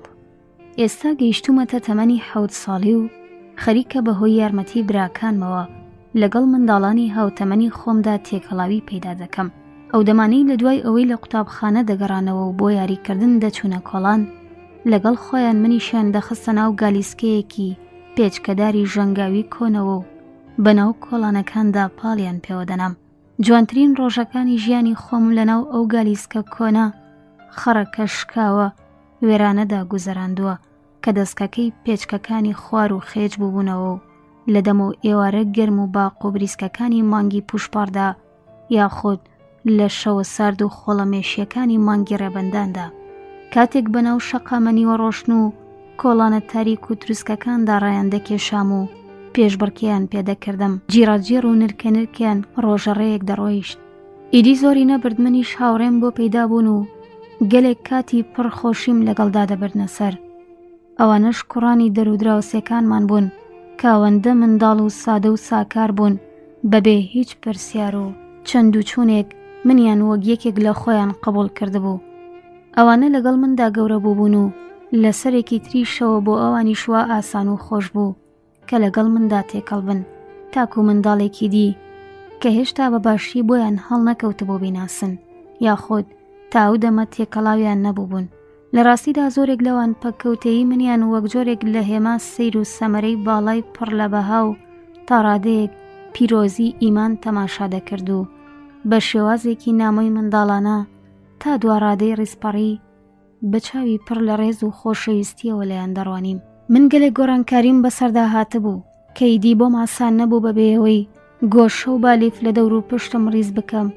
ئێستا گەیشتوومەتە تەمەنی حەوت ساڵی و خەریکە بەهۆی یارمەتی براکانمەوە لەگەڵ منداڵانی هاوتەمەنی خۆمدا تێکەڵاوی پەیدا دەکەم. ئەو دەمانەی لە دوای ئەوەی لە قوتابخانە دەگەڕانەوە و بۆ یاریکردن دەچوونە کۆڵان، لەگەڵ خۆیان منیشیان دەخستە ناو گالیسکەیەکی پێچکەداری ژەنگاوی کۆنەوە و بەناو کۆڵانەکاندا پاڵیان پێوە دەنام. جوانترین ڕۆژەکانی ژیانی خۆم لەناو ئەو گالیسکە کۆنە خەڕەکە شکاوە وێرانەدا گوزەراندووە کە دەسکەکەی پێچکەکانی خوار و خێچ بووبوونەوە و لە دەم و ئێوارە گەرم و باق و بریسکەکانی مانگی پوشپەڕدا یاخود لە شەوە سارد و خۆڵەمێشییەکانی مانگی ڕێبەنداندا کاتێک بەناو شەقامە نیوەڕۆشن و کۆڵانە تاریک و تروسکەکاندا ڕایان دەکێشام و پێشبڕکێیان پێدەکردم جیڕەجیڕ و نرکە نرکیان ڕۆژەڕێیەک دەڕۆیشت ئیدی زۆری نەبرد منیش هاوڕێم بۆ پەیدا بوون و گەلێک کاتی پڕ خۆشیم لەگەڵدا دەبردنە سەر. ئەوانەش کوڕانی دەرودراوسێکانمان بوون کە ئەوەندە منداڵ و سادە و ساکار بوون بەبێ هیچ پرسیار و چەند و چوونێک منیان وەک یەکێک لە خۆیان قبوڵ کردبوو. ئەوانە لەگەڵ مندا گەورە بووبوون و لە سەرێکی تریشەوە بۆ ئەوانیش وا ئاسان و خۆش بوو کە لەگەڵ مندا تێکەڵ بن تاکو منداڵێکی دی کە هێشتا بە باشی بۆیان هەڵنەکەوتبوو بیناسن یاخود تا ئەو دەمە تێکەڵاویان نەبووبوون. لە ڕاستیدا زۆرێک لەوان پەککەوتەیی منیان وەک جۆرێک لە هێما سەیر و سەمەرەی باڵای پڕ لە بەها و تا ڕادەیەک پیرۆزی ئیمان تەماشا دەکرد و بە شێوازێکی نامۆی منداڵانە تا دوا ڕادەی ڕیزپەڕی بە چاوی پڕ لە ڕێز و خۆشەویستییەوە لێیان دەڕوانیم. من گەلێک گۆڕانکاریم بەسەردا هاتبوو کە ئیدی بۆم ئاسان نەبوو بەبێ ئەوەی گۆشە و بالیف لە دەور و پشتم ڕیز بکەم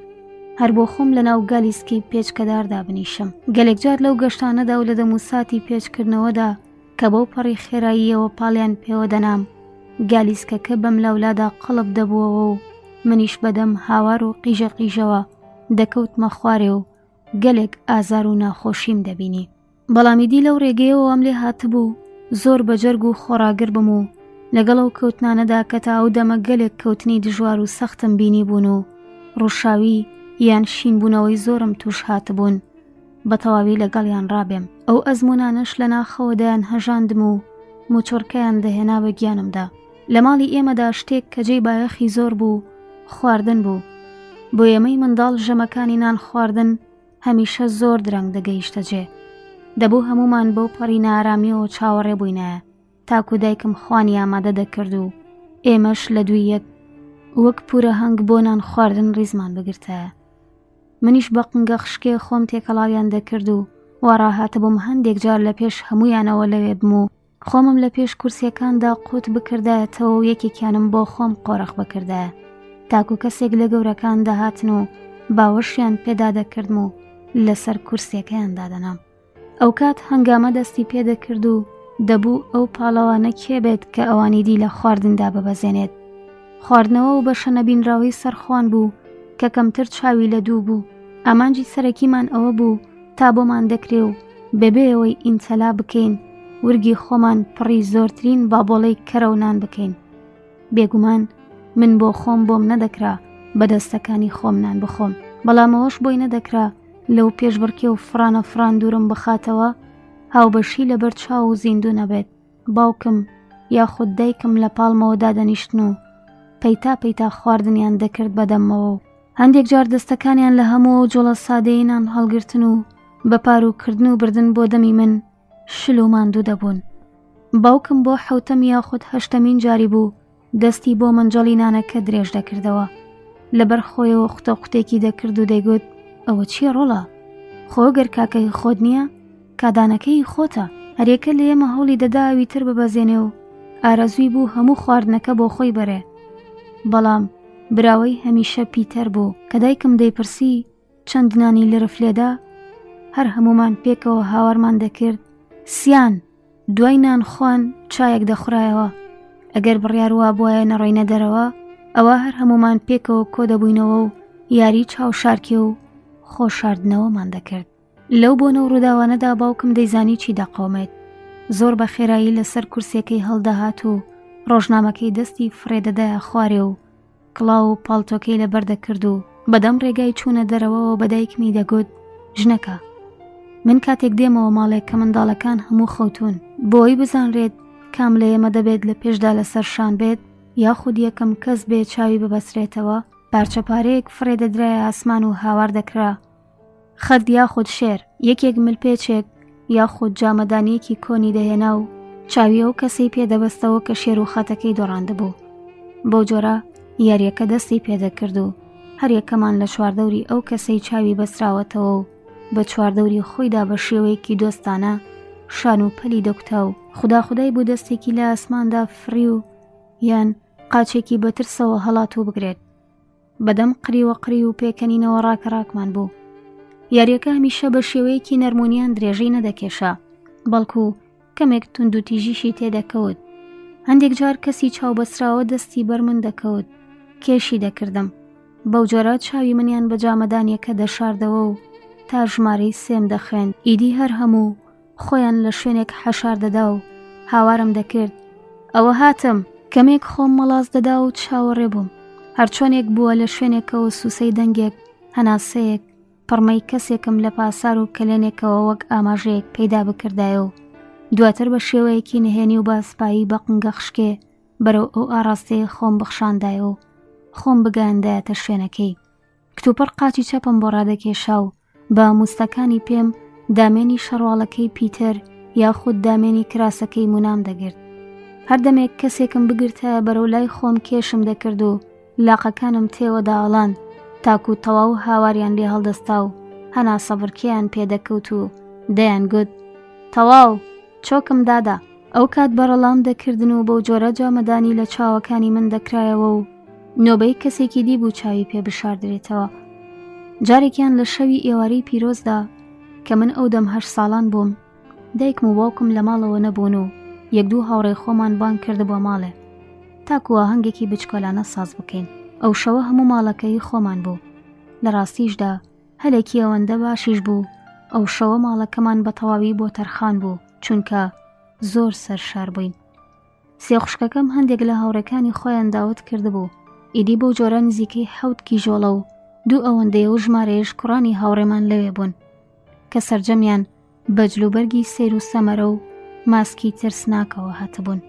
هەر بۆ خۆم لە ناو گالیسکەی پێچکەداردا بنیشم. گەلێک جار لەو گەشتانەدا و لە دەم و ساتی پێچکردنەوەدا کە بەو پەڕی خێراییەوە پاڵیان پێوە دەنام، گالیسکەکە بەملاولادا قەڵب دەبووەوە و منیش بەدەم هاوار و قیژە قیژەوە دەکەوتمە خوارێ و گەلێک ئازار و ناخۆشیم دەبینی. بەڵام ئیدی لەو ڕێگەیەوە وام لێ هاتبوو زۆر بە جەرگ و خۆڕاگر بم و لەگەڵ ئەو کەوتنانەدا کە تا ئەو دەمە گەلێک کەوتنی دژوار و سەختم بینیبوون و ڕووشاوی یان شینبوونەوەی زۆرم تووش هاتبوون بە تەواوی لەگەڵیان ڕابێم. ئەو ئەزموونانەش لە ناخەوە دەیان هەژاندم و موچڕکەیان دەهێنا بە گیانمدا. لە ماڵی ئێمەدا شتێک کە جێی بایەخی زۆر بوو خواردن بوو. بۆ ئێمەی منداڵ ژەمەکانی نان خواردن هەمیشە زۆر درەنگ دەگەیشتە جێ. دەبوو هەموومان بەو پەڕی نارامیەوە چاوەڕێ بووینایە تاکو دایکم خوانی ئامادە دەکرد و ئێمەش لە دووی یەک وەک پورە هەنگ بۆ نان خواردن ڕیزمان بگرتایە. منیش بە قنگە خشکێ خۆم تێکەڵاویان دەکرد و وا ڕاهاتبووم هەندێک جار لە پێش هەموویانەوە لەوێ بم و خۆمم لە پێش کورسیەکاندا قوت بکردایەتەوە و یەکێکیانم بۆ خۆم قۆرخ بکردایە تاکو کەسێک لە گەورەکان دەهاتن و باوەشیان پێدا دەکردم و لەسەر کورسیەکەیان دادەنام ئەوکات هەنگامە دەستی پێدەکرد و دەبوو ئەو پاڵەوانە کێ بێت کە ئەوانی دی لە خواردندا ببەزێنێت خواردنەوە و بەشە نەبینراوەی سەرخوان بوو کە کەمتر چاوی لە دوو بوو ئامانجی سەرەکیمان ئەوە بوو تا بۆمان دەکرێ و بەبێ ئەوەی ئینتەلا بکەین ورگی خۆمان پڕی زۆرترین بابۆڵەی کەرە و نان بکەین. بێگومان من بۆ خۆم بۆم نەدەکرا بە دەستەکانی خۆم نان بخۆم، بەڵام ئەوەش بۆی نەدەکرا لەو پێشبڕکێ و فڕانە فڕان دوورم بخاتەوە هاوبەشی لەبەر چاو و زیندوو نەبێت. باوکم یاخود دایکم لە پاڵمەوە دادەنیشتن و پەیتا پەیتا خواردنیان دەکرد بە دەممەوە و هەندێک جار دەستەکانیان لە هەموو ئەو جوڵە سادەی نان هەڵگرتن و بە پارووکردن و بردن بۆ دەمی من شل و ماندوو دەبوون. باوکم بۆ حەوتەم یاخود هەشتەمین جاری بوو دەستی بۆ مەنجەڵی نانەکە درێژ دەکردەوە. لەبەر خۆیەوە قوتە قوتێکی دەکرد و دەیگوت ئەوە چییە ڕۆڵە؟ خۆ گەر کاکەی خۆت نییە، کادانەکەی خۆتە. هەریەکە لە ئێمە هەوڵی دەدا ئەوی تر ببەزێنێ و ئارەزووی بوو هەموو خواردنەکە بۆ خۆی بەرێ. بەڵام براوەی هەمیشە پیتەر بوو کە دایکم دەیپرسی چەند نانی لرف لێدا هەر هەمومان پێکەوە هاوارمان دەکرد سیان دوای نان خوان چایەک دەخورایەوە ئەگەر بڕیار وابوایە نەڕۆینە دەرەوە ئەوە هەر هەمومان پێکەوە کۆ دەبووینەوە و یاری چاوشارکێ و خۆشاردنەوەمان دەکرد لەو بۆنە و ڕووداوانەدا باوکم دەیزانی چی دەقەومێت زۆر بە خێرایی لەسەر کورسیەکەی هەڵدەهات و ڕۆژنامەکەی دەستی فڕێدەدایە خوارێ و کڵاو و پاڵتۆکەی لەبەر دەکرد و بەدەم ڕێگای چوونە دەرەوەوە بە دایکمی دەگوت ژنەکە من کاتێک دێمەوە ماڵێک کە منداڵەکان هەموو خەوتون بۆی بزانرێت کام لە ئێمە دەبێت لە پێشدا لەسەر شان بێت یاخود یەکەم کەس بێ چاوی ببەسرێتەوە پارچە پارەیەک فڕێ دەدرایە ئاسمان و هاوار دەکرا خەت یاخود شێر، یەکێک ملپێچێک یاخود جامەدانییەکی کۆنی دەهێنا و چاوی ئەو کەسەی پێدەبەستەوە کە شێر و خەتەکەی دۆڕاندبوو. بەو جۆرە یارییەکە دەستی پێدەکرد و هەریەکەمان لە چواردەوری ئەو کەسەی چاوی بەستراوەتەوە و بە چواردەوری خۆیدا بە شێوەیەکی دۆستانە شان و پەلی دەکوتا و خودا خودای بۆ دەستێکی لە ئاسماندا فڕی و یان قاچێکی بە ترسەوە هەڵات و بگرێت. بەدەم قریوە قری و پێکەنینەوە ڕاکەڕاکمان بوو یاریەکە هەمیشە بە شێوەیەکی نەرمونیان درێژەی نەدەکێشا بەڵکو کەمێک توندوتیژیشی تێدەکەوت هەندێک جار کەسی چاوبەسراوە دەستی بەر من دەکەوت کێشی دەکردم بەو جۆرە چاوی منیان بە جامەدانیەکە دەشاردەوە و تا ژمارەی سێم دەخوێند ئیدی هەر هەموو خۆیان لە شوێنێک حەشار دەدا و هاوارم دەکرد ئەوە هاتم کەمێک خۆم مەڵاس دەدا و چاوەڕێ بووم هەرچۆنێک بووە لە شوێنێکەوە سوسەی دەنگێک هەناسەیەک پڕمەی کەسێکم لە پاسار و کەلێنێکەوە وەک ئاماژەیەک پەیدا بکردایە و دواتر بە شێوەیەکی نهێنی و باسپایی بە قنگە خشکێ بەرەو ئەو ئاڕاستەیە خۆم بخشاندایە و خۆم بگەیاندایەتە شوێنەکەی کتوپڕ قاچی چەپم بۆ ڕادەکێشا و بە موستەکانی پێم دامێنی شەڕواڵەکەی پیتەر یاخود دامێنی کراسەکەی مونام دەگرت. هەر دەمێک کەسێکم بگرتایە بەرەو لای خۆم کێشم دەکرد و لاقەکانم تێوە داڵان تاکو تەواو هاواریان لێ هەڵدەستا و هەناسەبڕکێیان پێ دەکەوت و دەیانگوت تەواو چۆکم دادا. ئەو کات بەڕەڵام دەکردن و بەو جۆرە جامەدانی لە چاوەکانی من دەکرایەوە و نۆبەی کەسێکی دی بوو چاوی پێ بشاردرێتەوە. جارێکیان لە شەوی ئێوارەی پیرۆزدا کە من ئەو دەم هەشت ساڵان بووم، دایکم و باوکم لە ماڵەوە نەبوون و یەک دوو هاوڕێی خۆمان بانگ کردبووە ماڵێ تاکو ئاهەنگێکی بچکۆلانە ساز بکەین. ئەو شەوە هەموو ماڵەکە هی خۆمان بوو. لە ڕاستیشدا هەلێکی ئەوەندە باشیش بوو ئەو شەوە ماڵەکەمان بە تەواوی بۆ تەرخان بوو چونکە زۆر سەرشار بووین. سێ خوشکەکەم هەندێک لە هاوڕێکانی خۆیان داوت کردبوو ئیدی بەو جۆرە نزیکەی حەوت کیژۆڵە و دوو ئەوەندەیە و ژمارەیەش کوڕانی هاوڕێمان لەوێ بوون کە سەرجەمیان بە جلوبەرگی سەیر و سەمەرە و ماسکی ترسناکەوە هاتبوون.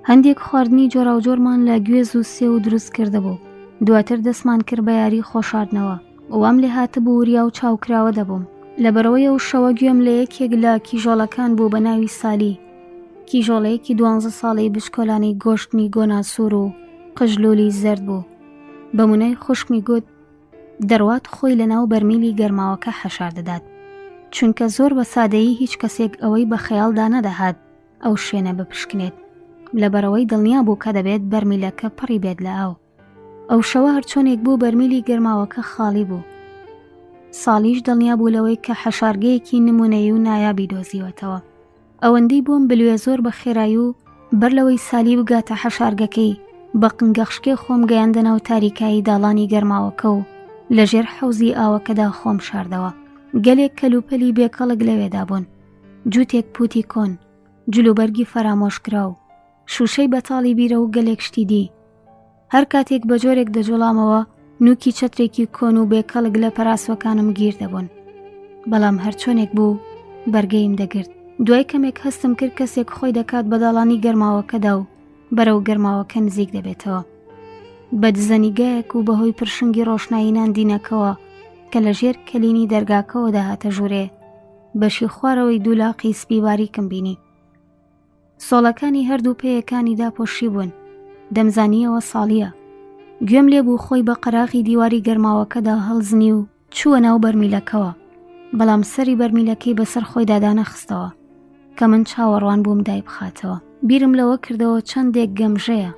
هەندێک خواردنی جۆراوجۆرمان لە گوێز و سێو دروست کردبوو. دواتر دەستمان کرد بە یاری خۆشاردنەوە. وام لێ هاتبوو وریا و چاوکراوە دەبووم. لەبەرئەوەی ئەو شەوە گوێم لە یەکێک لە کیژۆڵەکان بوو بە ناوی سالی، کیژۆڵەیەکی دوانزە ساڵەی بچکۆلانەی گۆشتنی گۆناسوور و قژلوولی زەرد بوو. بە مونای خوشکمی گوت، دەڕوات خۆی لەناو بەرمیلی گەرماوەکە حەشار دەدات چونکە زۆر بە سادەیی هیچ کەسێک ئەوەی بە خەیاڵدا نەدەهات ئەو شوێنە بپشکنێت لەبەرەوەی دڵنیا بوو کە دەبێت بەرمیلەکە پڕی بێت لە ئاو ئەو شەوە هەرچۆنێک بوو بەرمیلی گەرماوەکە خاڵی بوو ساڵیش دڵنیا بوو لەوەی کە حەشارگەیەکی نمونەیی و نایابی دۆزیوەتەوە ئەوەندەی بۆم بلوێ زۆر بە خێرایی و بەر لەوەی سالی بگاتە حەشارگەکەی بە قنگەخشکێ خۆم گەیاندە ناو تاریکایی داڵانی گەرماوەکە و لە ژێر حەوزی ئاوەکەدا خۆم شاردەوە. گەلێک کەلوپەلی بێکەڵک لەوێدا بوون. جووتێک پووتی کۆن، جلوبەرگی فەرامۆشکراو، شووشەی بەتاڵی بیرە و گەلێک شتی دی. هەر کاتێک بە جۆرێک دەجوڵامەوە نوکی چەترێکی کۆن و بێکەڵک لە پەراسوەکانم گیر دەبوون بەڵام هەرچۆنێک بوو بەرگەیم دەگرت دوای کەمێک هەستم کرد کەسێک خۆی دەکات بە داڵانی گەرماوەکەدا و بەرەو گەرماوەکە نزیک دەبێتەوە بە دزەنیگایەک و بەهۆی پرشنگی ڕۆشنایی ناندینەکەوە کە لە ژێر کەلینی دەرگاکەوە دەهاتە ژوورێ بەشی خوارەوەی دوولاقی سپی باریکم بینی سۆڵەکانی هەردوو پێیەکانی داپۆشیبوون، دەمزانییەوە ساڵییە. گوێم لێ بوو خۆی بە قەراغی دیواری گەرماوەکەدا هەڵزنی و چووە ناو بەرمیلەکەوە، بەڵام سەری بەرمیلەکەی بەسەر خۆیدا دانەخستەوە، کە من چاوەڕوان بووم دایبخاتەوە. بیرم لەوە کردەوە چەندێک گەمژەیە.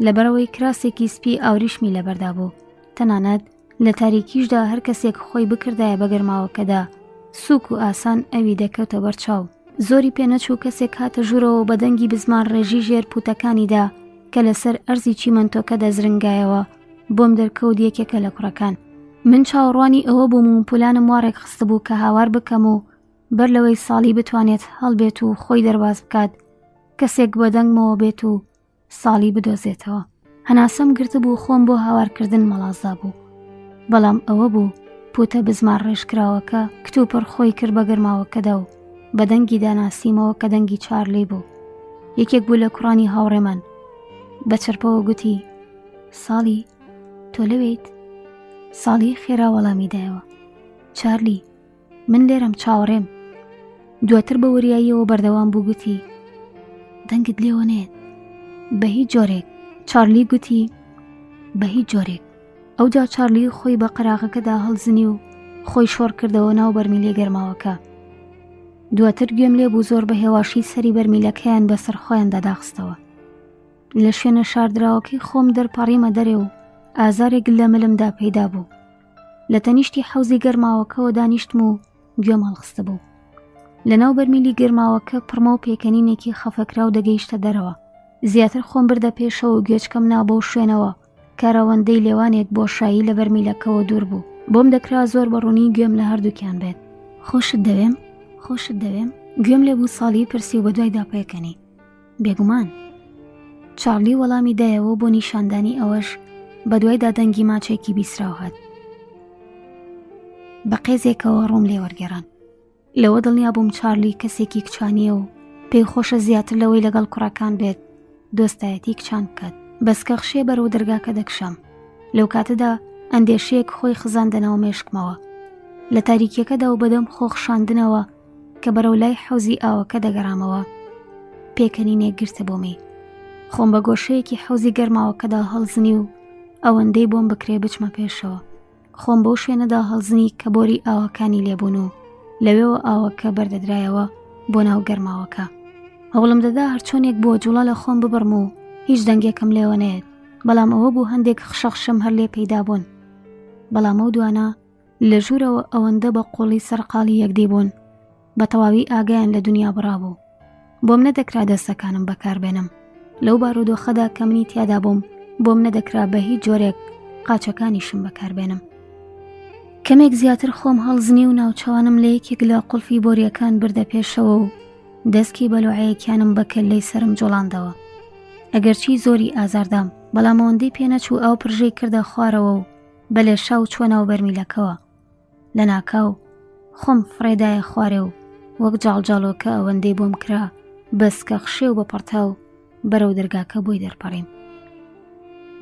لەبەرئەوەی کراسێکی سپی ئاوریشمی لەبەردا بوو تەنانەت لە تاریکیشدا هەر کەسێک خۆی بکردایە بە گەرماوەکەدا سوک و ئاسان ئەوی دەکەوتە بەرچاو زۆری پێنەچوو کەسێک هاتە ژوورەوە بە دەنگی بزمان ڕێژی ژێر پوتەکانیدا کە لەسەر ئەرزی چیمەنتۆکە دەزرنگایەوە بۆم دەرکەوت یەکێکە لە کوڕەکان من چاوەڕوانی ئەوە بووم و پولانم وا ڕێکخستبوو کە هاوار بکەم و بەر لەوەی ساڵی بتوانێت هەڵبێت و خۆی دەرباز بکات کەسێک بە دەنگمەوە بێت و ساڵی بدۆزێتەوە هەناسەم گرتبوو خۆم بۆ هاوارکردن مەڵازدا بوو بەڵام ئەوە بوو پوتە بزمار ڕێژکراوەکە کتوپڕ خۆی کرد بە گەرماوەکەدا و بە دەنگی داناسیمەوە کە دەنگی چارلی بوو یەکێک بوو لە کوڕانی هاوڕێمان بە چرپەوە گوتی ساڵی تۆ لەوێیت ساڵی خێرا وەڵامی دایەوە چارلی من لێرەم چاوەڕێم دواتر بە وریاییەوە بەردەوام بوو گوتی دەنگت لێوە نێت بە هیچ جۆرێک چارلی گوتی بە هیچ جۆرێک ئەوجا چارلی خۆی بە قەراغەکەدا هەڵزنی و خۆی شۆڕ کردەوە ناو بەرمیلێ گەرماوەکە دواتر گوێم لێ بوو زۆر بە هێواشی سەری بەرمیلەکەیان بەسەر خۆیاندا داخستەوە لە شوێنە شاردراوەکەی خۆم دەرپەڕیمە دەرێ و ئازارێک لە ملمدا پەیدا بوو لە تەنیشتی حەوزی گەرماوەکەوە دانیشتم و گوێم هەڵخستبوو لەناو بەرمیلی گەرماوەکە پڕمە و پێکەنینێکی خەفەکراو دەگەیشتە دەرەوە زیاتر خۆم بردە پێشەوە و گوێچکەم نا بەو شوێنەوە کارەوەندەی لێوانێک بۆشایی لە بەرمیلەکەوە دوور بوو بۆم دەکرا زۆر بە ڕوونی گوێم لە هەردووکیان بێت خۆشت دەوێم خۆشت دەوێم گوێم لێ بوو ساڵی پرسی و بەدوایدا پێکەنی بێگومان. چارلی وەڵامی دایەوە بۆ نیشاندانی ئەوەش بەدوایدا دەنگی ماچێکی بیسراو هات. بە قێزێکەوە ڕووم لێ وەرگێڕان. لەوە دڵنیا بووم چارلی کەسێکی کچانییە و پێی خۆشە زیاتر لەوەی لەگەڵ کوڕەکان بێت دۆستایەتی کچان بکات. بەسکەخشێ بەرەو دەرگاکە دەکشام. لەو کاتەدا ئەندێشەیەک خۆی خزاندە ناو مێشکمەوە. لە تاریکیەکەدا و بەدەم خۆخشاندنەوە کە بەرەو لای حەوزی ئاوەکە دەگەڕامەوە پێکەنینێک گرتە بۆمی خۆم بە گۆشەیەکی حەوزی گەرماوەکەدا هەڵزنی و ئەوەندەی بۆم بکرێ بچمە پێشەوە خۆم بەو شوێنەدا هەڵزنی کە بۆری ئاوەکانی لێبوون و لەوێوە ئاوەکە بەردەدرایەوە بۆ ناو گەرماوەکە هەوڵم دەدا هەرچۆنێک بۆ جوڵە لە خۆم ببڕم و هیچ دەنگێکم لێوە نێت بەڵام ئەوە بوو هەندێک خشەخشم هەر لێ پەیدا بوون بەڵام ئەو دوانە لە ژوورەوە ئەوەندە بە قوڵی سەرقاڵی یەکدی بوون بە تەواوی ئاگایان لە دنیا بڕابوو بۆم نەدەکرا دەستەکانم بەکاربێنم لەو بارودۆخەدا کە منی تیادا بووم بۆم نەدەکرا بە هیچ جۆرێک قاچەکانیشم بەکاربێنم کەمێک زیاتر خۆم هەڵزنی و ناوچەوانم لە یەکێک لە قوڵفی بۆریەکان بردە پێشەوە و دەستکی بەلوعەیەکیانم بە کەللەی سەرم جۆڵاندەوە ئەگەرچی زۆری ئازاردام بەڵام ئەوەندەی پێنەچوو ئاو پرژەی کردە خوارەوە و بە لێشاو چووە ناو بەرمیلەکەوە. لەناکاو خۆم فڕێدایە خوارێ و وەک جاڵجاڵۆکە ئەوەندەی بۆم کرا بە سکەخشێ و بە پڕتاو بەرەو دەرگاکە بۆی دەرپەڕیم.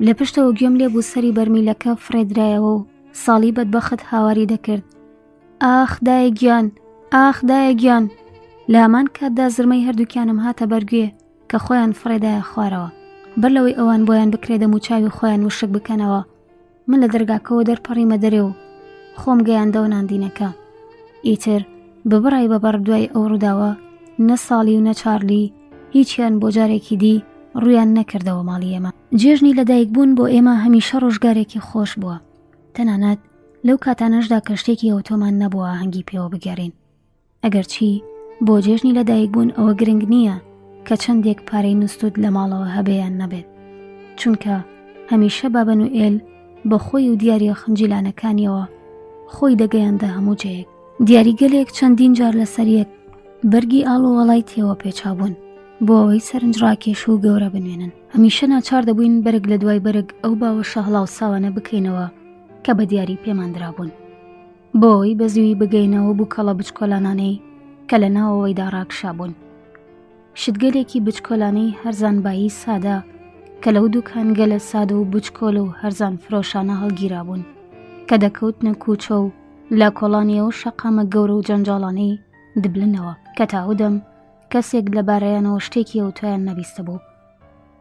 لە پشتەوە گوێم لێ بوو سەری بەرمیلەکە فڕێدرایەوە و ساڵی بەدبەخت هاواری دەکرد ئاخ دایە گیان ئاخ دایە گیان لە هەمان کاتدا زرمەی هەردووکیانم هاتە بەرگوێ کە خۆیان فڕێدایە خوارەوە بەر لەوەی ئەوان بۆیان بکرێ دەموچاوی خۆیان وشک بکەنەوە من لە دەرگاکەوە دەرپەڕیمە دەرێ و خۆم گەیاندەوە ناندینەکە ئیتر ببڕای بەبەڕ دوای ئەو ڕووداوە نە ساڵی و نە چارلی هیچیان بۆ جارێکی دی ڕویان نەکردەوە ماڵی ئێمە جێژنی لەدایک بوون بۆ ئێمە هەمیشە ڕۆژگارێکی خۆش بووە تەنانەت لەو کاتانەشدا کە شتێکی ئەوتۆمان نەبووە ئاهەنگی پێوە بگێڕین ئەگەرچی بۆ جێژنی لەدایکبوون ئەوە گرنگ نییە کە چەندێک پارەی نووسوت لە ماڵەوە هەبێ یان نەبێت چونکە هەمیشە بابە نوئێل بە خۆی و دیاریە خنجیلانەکانیەوە خۆی دەگەیاندە هەموو جێیەک دیاریگەلێک چەندین جار لەسەر یەک بەرگی ئاڵ و وەڵای تێوە پێچابوون بۆ ئەوەی سەرنجڕاکێش و گەورە بنوێنن هەمیشە ناچار دەبووین بەرگ لە دوای بەرگ ئەو باوەشە هەڵاوساوانە بکەینەوە کە بە دیاری پێمان درابوون بۆ ئەوەی بە زووی بگەینەوە بووکەڵە بچکۆلانانەی کە لە ناوەوەیدا ڕاکشابوون. شتگەلێکی بچکۆلانەی هەرزانبایی سادە کە لەو دوکانگەلە سادە و بچکۆل و هەرزان فرۆشانە هەڵگیرابوون کە دەکەوتنە کوچە و لە کۆڵانی ئەو شەقامە گەورە و جەنجاڵانەی دبلنەوە کە تا ئەو دەم کەسێک لەبارەیانەوە شتێکی ئەوتۆیان نەبیستبوو.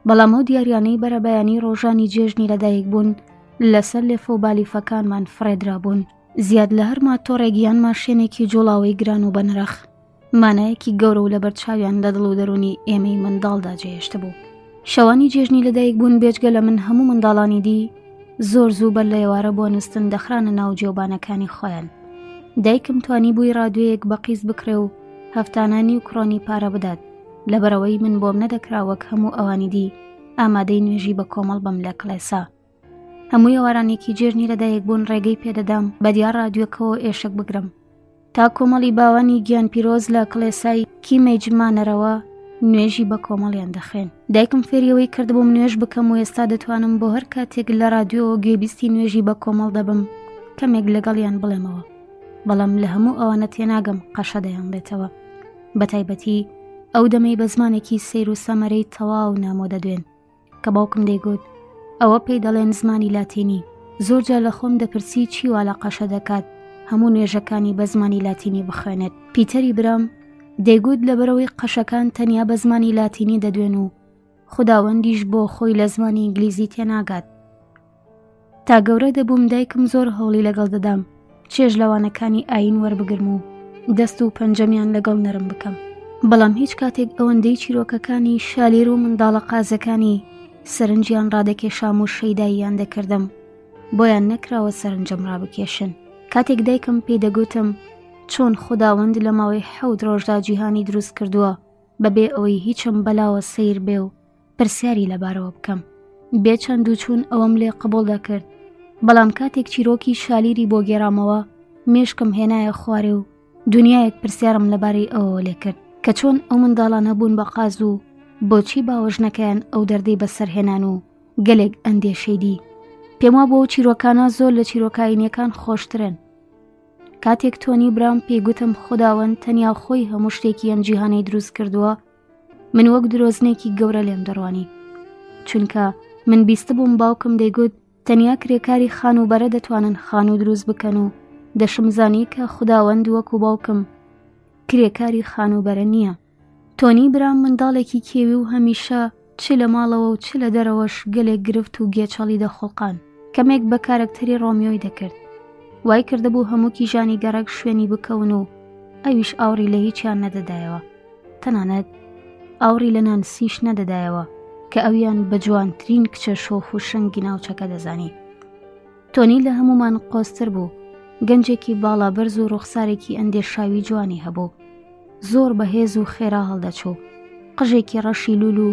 بەڵام ئەو دیاریانەی بەرەبەیانی ڕۆژانی جێژنی لەدایکبوون لەسەر لێفە و بالیفەکانمان فڕێدرابوون زیاد لە هەر ماتۆڕێک یان ماشێنێکی جوڵاوەی گران و بەنرخ مانایەکی گەورە و لەبەرچاویان لە دڵ و دەروونی ئێمەی منداڵدا جێهێشتبوو. شەوانی جێژنی لەدایک بوون بێجگە لە من هەموو منداڵانی دی زۆر زوو بەر لە ئێوارە بۆ نوستن دەخرانە ناو جێوبانەکانی خۆیان. دایکم توانی بووی ڕادیۆیەک بە قیست بکڕێ و هەفتانە نیو کڕۆنی پارە بدات، لەبەرئەوەی من بۆم نەدەکرا وەک هەموو ئەوانی دی ئامادەی نوێژی بە کۆمەڵ بم لە کڵێسا. هەموو ئێوارانێکی جێژنی لەدایک بوون ڕێگەی پێدەدام بە دیار ڕادیۆکەوە ئێشک بگرم. تا کۆمەڵی باوانی گیان پیرۆز لە کڵێسای کیمەیج مانەرەوە نوێژی بە کۆمەڵیان دەخوێن دایکم فێریەوەی کردبووم نوێژ بکەم و ئێستا دەتوانم بۆ هەر کاتێک لە رادیۆوە گوێبیستی نوێژی بە کۆمەڵ دەبم کەمێک لەگەڵیان بڵێمەوە بەڵام لە هەموو ئەوانە تێناگەم قەشە دەیانڵێتەوە بە تایبەتی ئەو دەمەی بە زمانێکی سەیر و سەمەرەی تەواو نامۆ دەدوێن کە باوکم دەیگوت ئەوە پێی دەڵێن زمانی لاتینی زۆر جار لە خۆم دەپرسی چی وا لە قەشە دەکات هەموو نوێژەکانی بە زمانی لاتینی بخوێنێت پیتەری برام دەیگوت لەبەرەوەی قەشەکان تەنیا بە زمانی لاتینی دەدوێن و خوداوەندیش بۆ خۆی لە زمانی ئینگلیزی تێناگات تا گەورە دەبووم دایکم زۆر هەوڵی لەگەڵ دەدام چێژ لەوانەکانی ئاین وەربگرم و دەست و پەنجەمیان لەگەڵ نەرم بکەم بەڵام هیچ کاتێک ئەوەندەی چیرۆکەکانی شالیر و منداڵە قازەکانی سەرنجیان ڕادەکێشام و شەیداییان دەکردم بۆیان نەکراوە سەرنجم ڕابکێشن کاتێک دایکم پێی دەگوتم چۆن خوداوەند لە ماوەی حەوت ڕۆژدا جیهانی دروست کردووە بەبێ ئەوەی هیچم بەلاوە سەیر بێ و پرسیاری لەبارەوە بکەم بێ چەند و چوون ئەوەم لێ قبوڵ دەکرد بەڵام کاتێک چیرۆکی شالیری بۆ گێرامەوە مێشکم هێنایە خوارێ و دنیایەک پرسیارم لەبارەی ئەوەوە لێ کرد کە چۆن ئەو منداڵانە بوون بە قاز و بۆچی باوەژنەکەیان ئەو دەردەی بەسەرهێنان و گەلێک ئەندێشەی دی پێم وا بۆ چیرۆکانە زۆر لە چیرۆکاینیەکان خۆشترن کاتێک تۆنی برام پێی گوتم خوداوەند تەنیا خۆی هەموو شتێکی ئەم جیهانەی دروست کردووە من وەک درۆزنێکی گەورە لێم دەڕوانی چونکە من بیستبووم باوکم دەیگوت تەنیا کرێکاری خانووبەرە دەتوانن خانوو دروست بکەن و دەشمزانی کە خوداوەند وەکو باوکم کرێکاری خانووبەرە نییە تۆنی برام منداڵێکی کێوی و هەمیشە چ لە ماڵەوە و چ لە دەرەوەش گەلێک گرفت و گێچەڵی دەخوڵقان کەمێک بە کارەکتەری ڕۆمیۆی دەکرد وای کردبوو هەموو کیژانی گەڕەک شوێنی بکەون و ئەویش ئاوڕی لە هیچیان نەدەدایەوە تەنانەت ئاوڕی لە نانسیش نەدەدایەوە کە ئەویان بە جوانترین کچە شۆخ و شەنگی ناوچەکە دەزانی. تۆنی لە هەمومان قۆستر بوو، گەنجێکی باڵا بەرز و ڕوخسارێکی ئەندێشاوی جوانی هەبوو. زۆر بەهێز و خێرا هەڵدەچوو. قژێکی ڕەشی لول و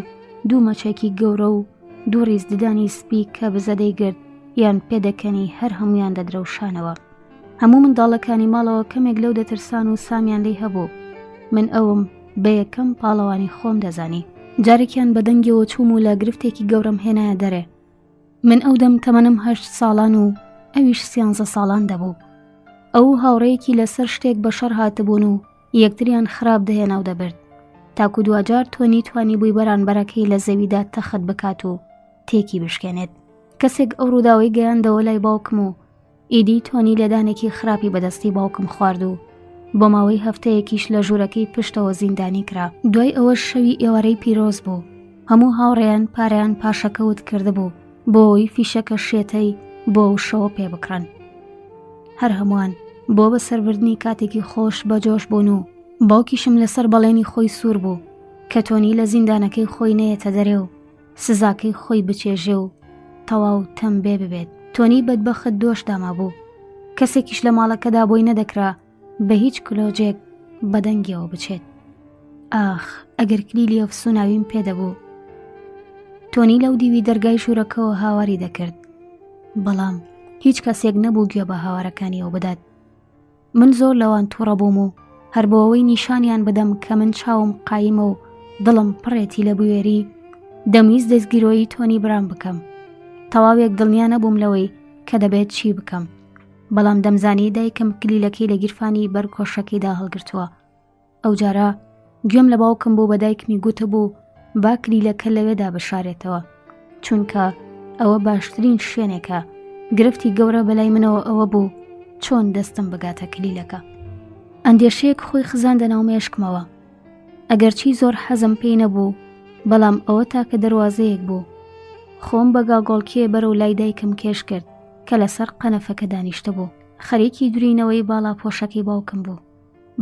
دوو مەچێکی گەورە و دوو ڕیز ددانی سپی کە بزە دەیگرت یان پێدەکەنی هەر هەمویان دەدرەوشانەوە. هەموو منداڵەکانی ماڵەوە کەمێک لەو دەترسان و سامیان لێی هەبوو من ئەوم بە یەکەم پاڵەوانی خۆم دەزانی جارێکیان بە دەنگیەوە چووم و لە گرفتێکی گەورەم هێنایە دەرێ من ئەو دەم تەمەنم هەشت ساڵان و ئەویش سیانزە ساڵان دەبوو ئەو هاوڕێیەکی لەسەر شتێک بە شەڕ هاتبوون و یەکتریان خراپ دەهێنا و دەبرد تاکو دواجار تۆنی توانی بووی بەرانبەرەکەی لە زەویدا تەخت بکات و تێکی بشکێنێت کەسێک ئەو ڕووداوەی گەیاندەوە لای باوکم و ئیدی تۆنی لێدانێکی خراپی بەدەستی باوکم خوارد و بۆ ماوەی هەفتەیەکیش لە ژوورەکەی پشتەوە زیندانی کرا. دوای ئەوەش شەوی ئێوارەی پیرۆز بوو، هەموو هاوڕێیان پارەیان پاشەکەوت کردبوو بۆ ئەوەی فیشەکە شێتەی بۆ ئەو شەوە پێ بکڕن. هەر هەمووان بۆ بەسەربردنی کاتێکی خۆش بە جۆش بوون و باوکیشم لەسەر بەڵێنی خۆی سوور بوو کە تۆنی لە زیندانەکەی خۆی نەیەتە دەرێ و سزاکەی خۆی بچێژێ و تەواو تەمبێ ببێت تۆنی بەدبەخت دۆش دامابوو کەسێکیش لە ماڵەکەدا بۆی نەدەکرا بە هیچ کلۆجێک بەدەنگیەوە بچێت ئاخ ئەگەر کلیلی ئەفسوناویم پێدەبوو تۆنی لەو دیوی دەرگای ژوورەکەەوە هاواری دەکرد بەڵام هیچ کەسێک نەبوو گوێ بە هاوارەکانیەوە بدات من زۆر لەوان تووڕە بووم و هەر بۆ ئەوەی نیشانیان بدەم کە من چاوم قایمە و دڵم پڕێتی لە بوێری دەمویست دەستگیرۆیی تۆنی برام بکەم تەواوێک دڵنیا نەبووم لەوەی کە دەبێت چی بکەم بەڵام دەمزانی دایکم کلیلەکەی لە گیرفانی بەر کۆشەکەیدا هەڵگرتووە ئەو جارە گوێم لە باوکم بوو بە دایکمی گوتبوو با کلیلەکە لەوێدا بشارێتەوە چونکە ئەوە باشترین شوێنێکە گرفتی گەورە بەلای منەوە ئەوە بوو چۆن دەستم بگاتە کلیلەکە ئەندێشەیەک خۆی خزاندە ناو مێشکمەوە ئەگەرچی زۆر حەزم پێی نەبوو بەڵام ئەوە تاکە دەواازەیەک بوو خۆم بە گاگۆڵکێ بەرەو لای دایکم کێش کرد کە لەسەر قەنەفەکە دانیشتە بوو خەریکی درینەوەی باڵا پۆشەکەی باوکم بوو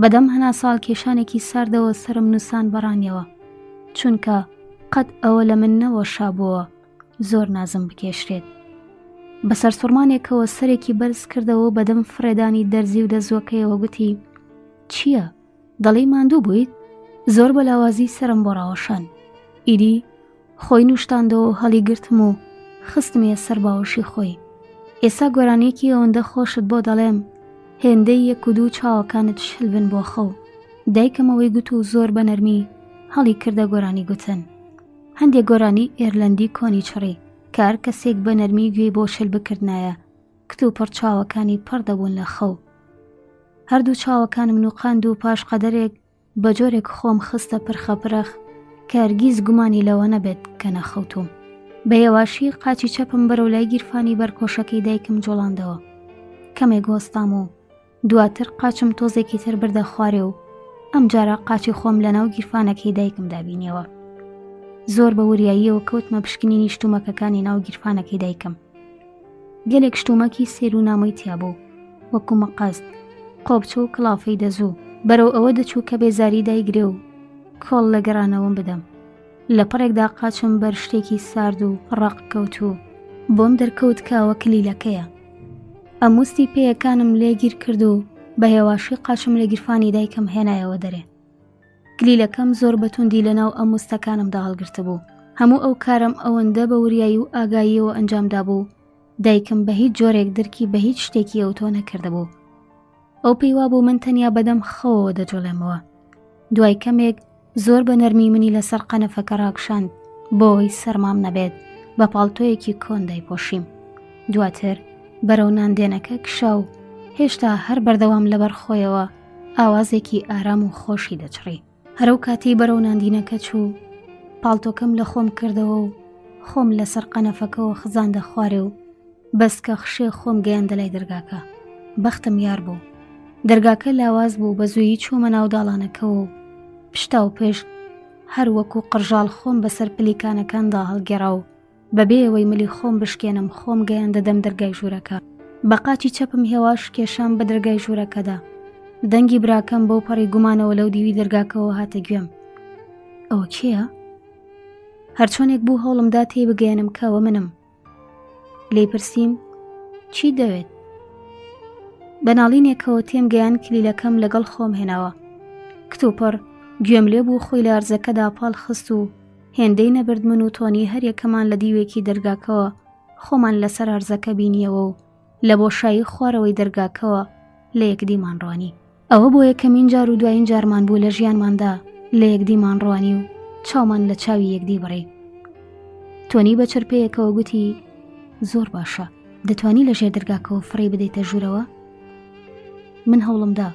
بەدەم هەناساڵکێشانێکی ساردەوە سرم نووسان بەڕانیەوە چونکە. قەت ئەوە لە من نەوەشابووەوە زۆر نازم بکێشرێت. بە سەرسوڕمانێکەوە سەرێکی بەرز کردەوە و بەدەم فڕێدانی دەرزی و دەزووەکەیەوە گوتی چییە؟ دەڵێی ماندوو بوویت؟ زۆر بە لاوازی سەرم بۆ ڕاوەشان. ئیدی خۆی نوشتاندەوە و هەڵیگرتم و خستمیە سەر باوەشی خۆی. ئێستا گۆرانییەکی ئەوەندە خۆشت بۆ دەڵێم هێندەی یەک و دوو چاوەکانت شل بن بۆ خەو. دایکم ئەوەی گوت و زۆر بە نەرمی هەڵی کردە گۆرانی گوتن. هەندێک گۆرانی ئێرلەندی کۆنی چڕی کە هەر کەسێک بە نەرمی گوێی بۆ شل بکردنایە کتوپڕ چاوەکانی پڕ دەبوون لە خەو. هەردوو چاوەکانم نوقاند و پاش قەدەرێک بە جۆرێک خۆم خستە پرخە پرخ کە هەرگیز گومانی لەوە نەبێت کە نەخەوتووم. بە هێواشی قاچی چەپم بەرەو لای گیرفانی بەرکۆشەکەی دایکم جوڵاندەوە. کەمێک وەستام و دواتر قاچم تۆزێکی تر بردە خوارێ و ئەمجارە قاچی خۆم لەناو گیرفانەکەی دایکمدا بینیەوە. زۆر بە وریاییەوە کەوتمە پشکنینی شتومەکەکانی ناو گیرفانەکەی دایکم. گەلێک شتومەکی سێر و نامۆی تیا بوو وەکو مەقەست قۆپچە و کڵافەی دەزوو بەرەو ئەوە دەچوو کە بێزاری دایگرێ و کۆڵ لە گەڕانەوەم بدەم لە پڕێکدا قاچم بەر شتێکی سارد و ڕەق کەوت و بۆم دەرکەوت کە ئەوە کلیلەکەیە ئەموستی پێیەکانم لێگیر کرد و بە هێواشی قاچم لە گیرفانی دایکم هێنایەوە دەرێ کلیلەکەم زۆر بە توندی لەناو ئەم مستەکانمدا هەڵگرتبوو. هەموو ئەو کارەم ئەوەندە بە وریایی و ئاگاییەوە ئەنجام دابوو، دایکم بە هیچ جۆرێک درکی بە هیچ شتێکی ئەوتۆ نەکردبوو. ئەو پێی وابوو من تەنیا بەدەم خەوەوە دەجوڵێمەوە. دوای کەمێک زۆر بە نەرمی منی لەسەر قەنەفەکە ڕاکشاند بۆ ئەوەی سەرمام نەبێت بە پاڵتۆیەکی کۆن دایپۆشیم. دواتر بەرەو ناندێنەکە کشا و هێشتا هەر بەردەوام لەبەر خۆیەوە ئاوازێکی ئارام و خۆشی دەچڕی هەرەو کاتەی بەرەو ناندینەکە چوو پاڵتۆکەم لە خۆم کردەوە و خۆم لەسەر قەنەفەکەوە خزاندە خوارێ و بەسکە خشێ خۆم گەیاندە لای دەرگاکە بەختم یار بوو دەرگاکە لاواز بوو بە زوویی چوومە ناو داڵانەکەەوە و پشتا و پشت هەر وەکو قڕژاڵ خۆم بەسەر پلیکانەکاندا هەڵگێڕا و بەبێ ئەوەی ملی خۆم بشکێنم خۆم گەیاندە دەم دەرگای ژوورەکە. بە قاچی چەپم هێواش کێشام بە دەرگای ژوورەکەدا. دەنگی براکەم بەو پەڕی گومانەوە لەو دیوی دەرگاکەوە هاتە گوێم. ئەوە کێیە؟ هەرچۆنێک بوو هەوڵمدا تێی بگەیەنم کە ئەوە منم. لێی پرسیم چی دەوێت؟ بە ناڵینێکەوە تێم گەیان کلیلەکەم لەگەڵ خۆم هێناوە. کتوپڕ گوێم لێ بوو خۆی لە ئەرزەکەدا پاڵ خست و هێندەی نەبرد من و تۆنی هەریەکەمان لە دیوێکی دەرگاکەوە خۆمان لەسەر ئەرزەکە بینیەوە و لە بۆشایی خوارەوەی دەرگاکەوە لە یەکدیمان ڕوانی. ئەوە بۆ یەکەمین جار و دوایین جارمان بوو لە ژیانماندا لە یەکدیمان ڕوانی و چاومان لە چاوی یەکدی بڕی. تۆنی بە چرپەیەکەوە گوتی زۆر باشە دەتوانی لە ژێر دەرگاکەوە فڕێی بدەیتە ژوورەوە؟ من هەوڵمدا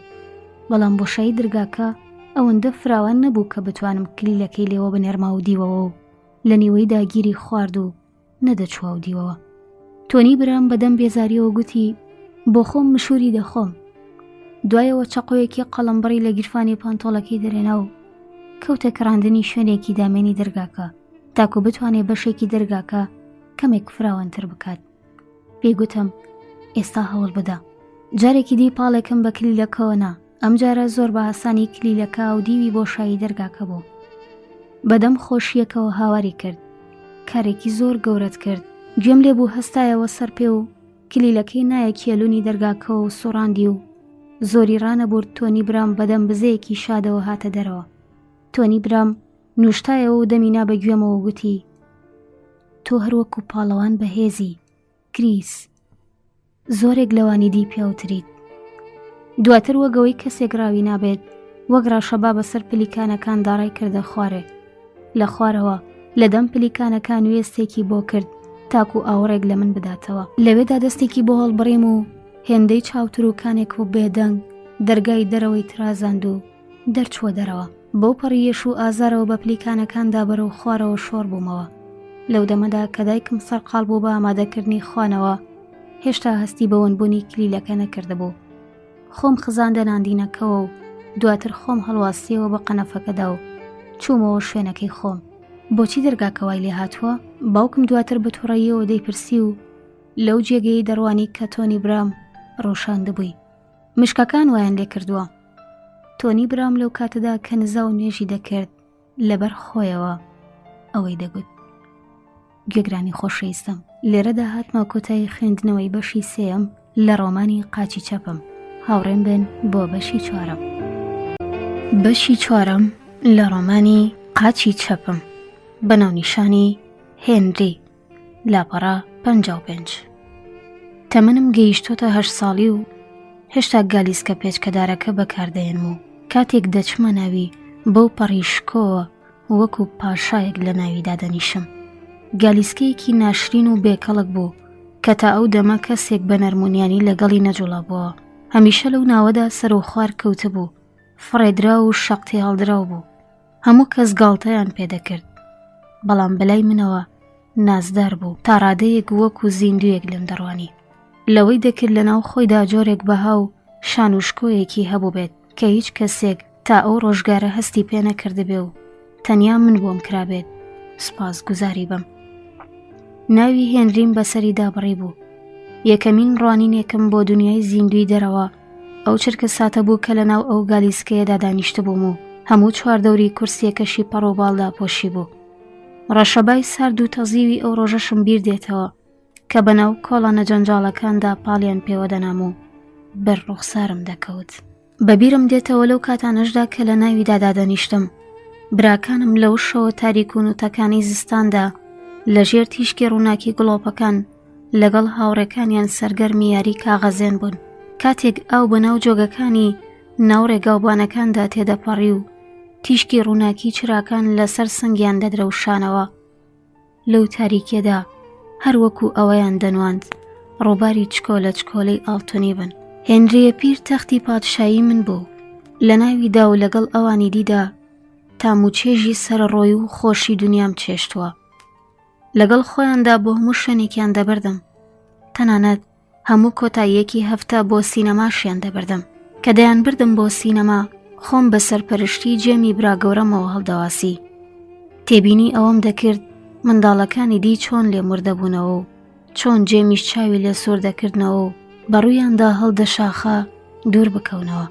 بەڵام بۆشایی درگاکە ئەوەندە فراوان نەبوو کە بتوانم کلیلەکەی لێوە بنێرمە و دیوەوە و لە نیوەیدا گیری خوارد و نەدەچووە و دیوەوە. تۆنی برام بەدەم بێزاریەوە گوتی بۆ خۆم مشوری دەخۆم. دوایەوە چەقۆیەکی قەڵەمبڕی لە گیرفانی پانتۆڵەکەی دەرێنا و کەوتە کڕاندنی شوێنێکی دامێنی دەرگاکە تاکو بتوانێ بەشێکی دەرگاکە کەمێک فراوانتر بکات. پێی گوتم ئێستا هەوڵ بدە جارێکی دی پاڵێکم بە کلیلەکەوە نا ئەمجارە زۆر بە ئاسانی کلیلەکە و دیوی بۆشایی دەرگاکە بوو بەدەم خۆشیەکەوە هاواری کرد کارێکی زۆر گەورەت کرد گوێم لێ بوو هەستایەوە سەر پێ و کلیلەکەی نایە کێلونی دەرگاکەوە و سوڕاندی و زۆری ڕانەبورد تۆنی برام بەدەم بزەیەکی شادەوە هاتە دەرەوە تۆنی برام نوشتایەوە و دەمی نا بە گوێمەوە گوتی تۆ هەروەکو پاڵەوان بەهێزی کریس زۆرێک لەوانی دی پیاوتریت دواتر وەگەوەی کەسێک ڕاوی نابێت وەک ڕەشەبا بەسەر پلیکانەکان داڕای کردە خوارێ لە خوارەوە لە دەم پلیکانەکان وێستێکی بۆ کرد تاکو ئاوڕێک لە من بداتەوە لەوێدا دەستێکی بۆ هەڵبڕیم و هێندەی چاوتروکانێک و بێدەنگ دەرگای دەرەوەی ترازاند و دەرچووە دەرەوە. بەو پەڕی یەش و ئازارەوە بە پلیکانەکاندا بەرەو خوارەوە شۆڕ بوومەوە. لەو دەمەدا کە دایکم سەرقاڵ بوو بە ئامادەکردنی خوانەوە، هێشتا هەستی بە ونبوونی کلیلەکە نەکردبوو. خۆم خزاندە ناندینەکەوە و دواتر خۆم هەڵواسییەوە بە قەنەفەکەدا و چوومەوە شوێنەکەی خۆم. بۆچی دەرگاکە وای لێ هاتووە؟ باوکم دواتر بە تووڕەییەوە دەیپرسی و لەو جێگەیەی دەڕوانی کە تۆنی برام ڕووشاندبووی. مشکەکان وایان لێ کردووە. تۆنی برام لەو کاتەدا کە نزا و نوێژی دەکرد لەبەر خۆیەوە. ئەوەی دەگوت. گوێگرانی خۆشەویستم لێرەدا هاتمە کۆتایی خوێندنەوەی بەشی سێیەم لە ڕۆمانی قاچی چەپم هاوڕێم بن بۆ بەشی چوارەم. بەشی چوارەم لە ڕۆمانی قاچی چەپم بە ناونیشانی هێنری لاپەڕە 55 تەمەنم گەیشتۆتە هەشت ساڵی و هێشتا گالیسکە پێچکەدارەکە بەکاردەێنم و کاتێک دەچمە ناوی بەو پەڕی شکۆوە وەکو پاشایەک لە ناوی دادەنیشم. گالیسکەیەکی ناشرین و بێکەڵک بوو کە تا ئەو دەمە کەسێک بە نەرمونیانی لەگەڵی نەجوڵابووەوە. هەمیشە لەو ناوەدا سەرەوخوار کەوتبوو، فڕێدراو و شەق تێهەڵدراو بوو. هەموو کەس گاڵتەیان پێ دەکرد. بەڵام بەلای منەوە نازدار بوو، تا ڕادەیەک وەکو زیندوویەک لێم دەڕوانی. لەوەی دەکرد لەناو خۆیدا جۆرێک بەها و شان و شکۆیەکی هەبووبێت کە هیچ کەسێک تا ئەو ڕۆژگارە هەستی پێ نەکردبێ و تەنیا من بۆم کرابێت سوپاس گوزاری بم. ناوی هێنریم بەسەری دابڕی بوو. یەکەمین ڕوانینێکم بۆ دنیای زیندوی دەرەوە ئەو چرکە ساتە بوو کە لەناو ئەو گالیسکەیەدا دانیشتبووم و هەموو چواردەوری کورسیەکەشی پەڕ و باڵ داپۆشی بوو. ڕەشەبای سارد و تەزیوی ئەو ڕۆژەشم بیر دێتەوە کە بەناو کۆڵانە جەنجاڵەکاندا پاڵیان پێوە دەنام و بەر ڕوخسارم دەکەوت. بە بیرم دێتەوە لەو کاتانەشدا کە لە ناویدا دادەنیشتم براکانم لەو شەوە تاریک و نوتەکانی زستاندا لە ژێر تیشکی ڕووناکی گڵۆپەکان لەگەڵ هاوڕێکانیان سەرگەرمی یاری کاغەزێن بوون کاتێک ئاو بە ناو جۆگەکانی ناو ڕێگاوبانەکاندا تێدەپەڕی و تیشکی ڕووناکی چراکان لەسەر سنگیان دەدرەوشانەوە لەو تاریکیەدا هەر وەکو ئەوەیان دەنواند ڕووباری چکۆلە چکۆلەی ئاڵتونی بن. هێنریە پیر تەختی پادشایی من بوو، لە ناویدا و لەگەڵ ئەوانی دیدا تام و چێژی سەرەڕۆی و خۆشی دنیام چێشتووە. لەگەڵ خۆیاندا بۆ هەموو شوێنێکیان دەبردم. تەنانەت هەموو کۆتاییەکی هەفتە بۆ سینەماشیان دەبردم. کە دەیانبردم بۆ سینەما، خۆم بە سەرپەرشتی جێمی برا گەورەمەوە هەڵدەواسی. تێبینی ئەوەم دەکرد منداڵەکانی دی چۆن لێم وردەبوونەوە و چۆن جێمیش چاوی لێ سوور دەکردنەوە و بە ڕوویاندا هەڵدەشاخا دوور بکەونەوە.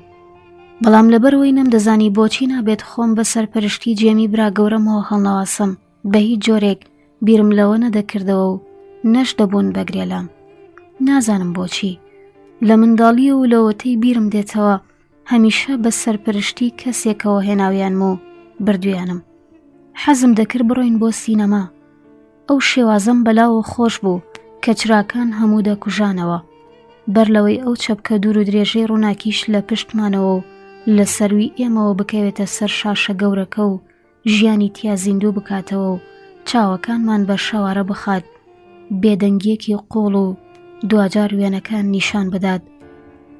بەڵام لەبەرئەوەی نەمدەزانی بۆچی نابێت خۆم بە سەرپەرشتی جێمی برا گەورەمەوە هەڵنەواسم، بە هیچ جۆرێک بیرم لەوە نەدەکردەوە و نەش دەبوون بە گرێلام نازانم بۆچی لە منداڵیە و لەوەتەی بیرم دێتەوە هەمیشە بە سەرپەرشتی کەسێکەوە هێناویانم و بردویانم حەزم دەکرد بڕۆین بۆ سینەما ئەو شێوازەم بەلاوە خۆش بوو کە چراکان هەموو دەکوژانەوە بەر لەوەی ئەو چەپکە دوور و درێژەی ڕووناکیش لە پشتمانەوە و لە سەروی ئێمەوە بکەوێتە سەر شاشە گەورەکە و ژیانی تیا زیندوو بکاتەوە و چاوەکانمان بە شەوارە بخات، بێدەنگییەکی قووڵ و دواجار وێنەکان نیشان بدات.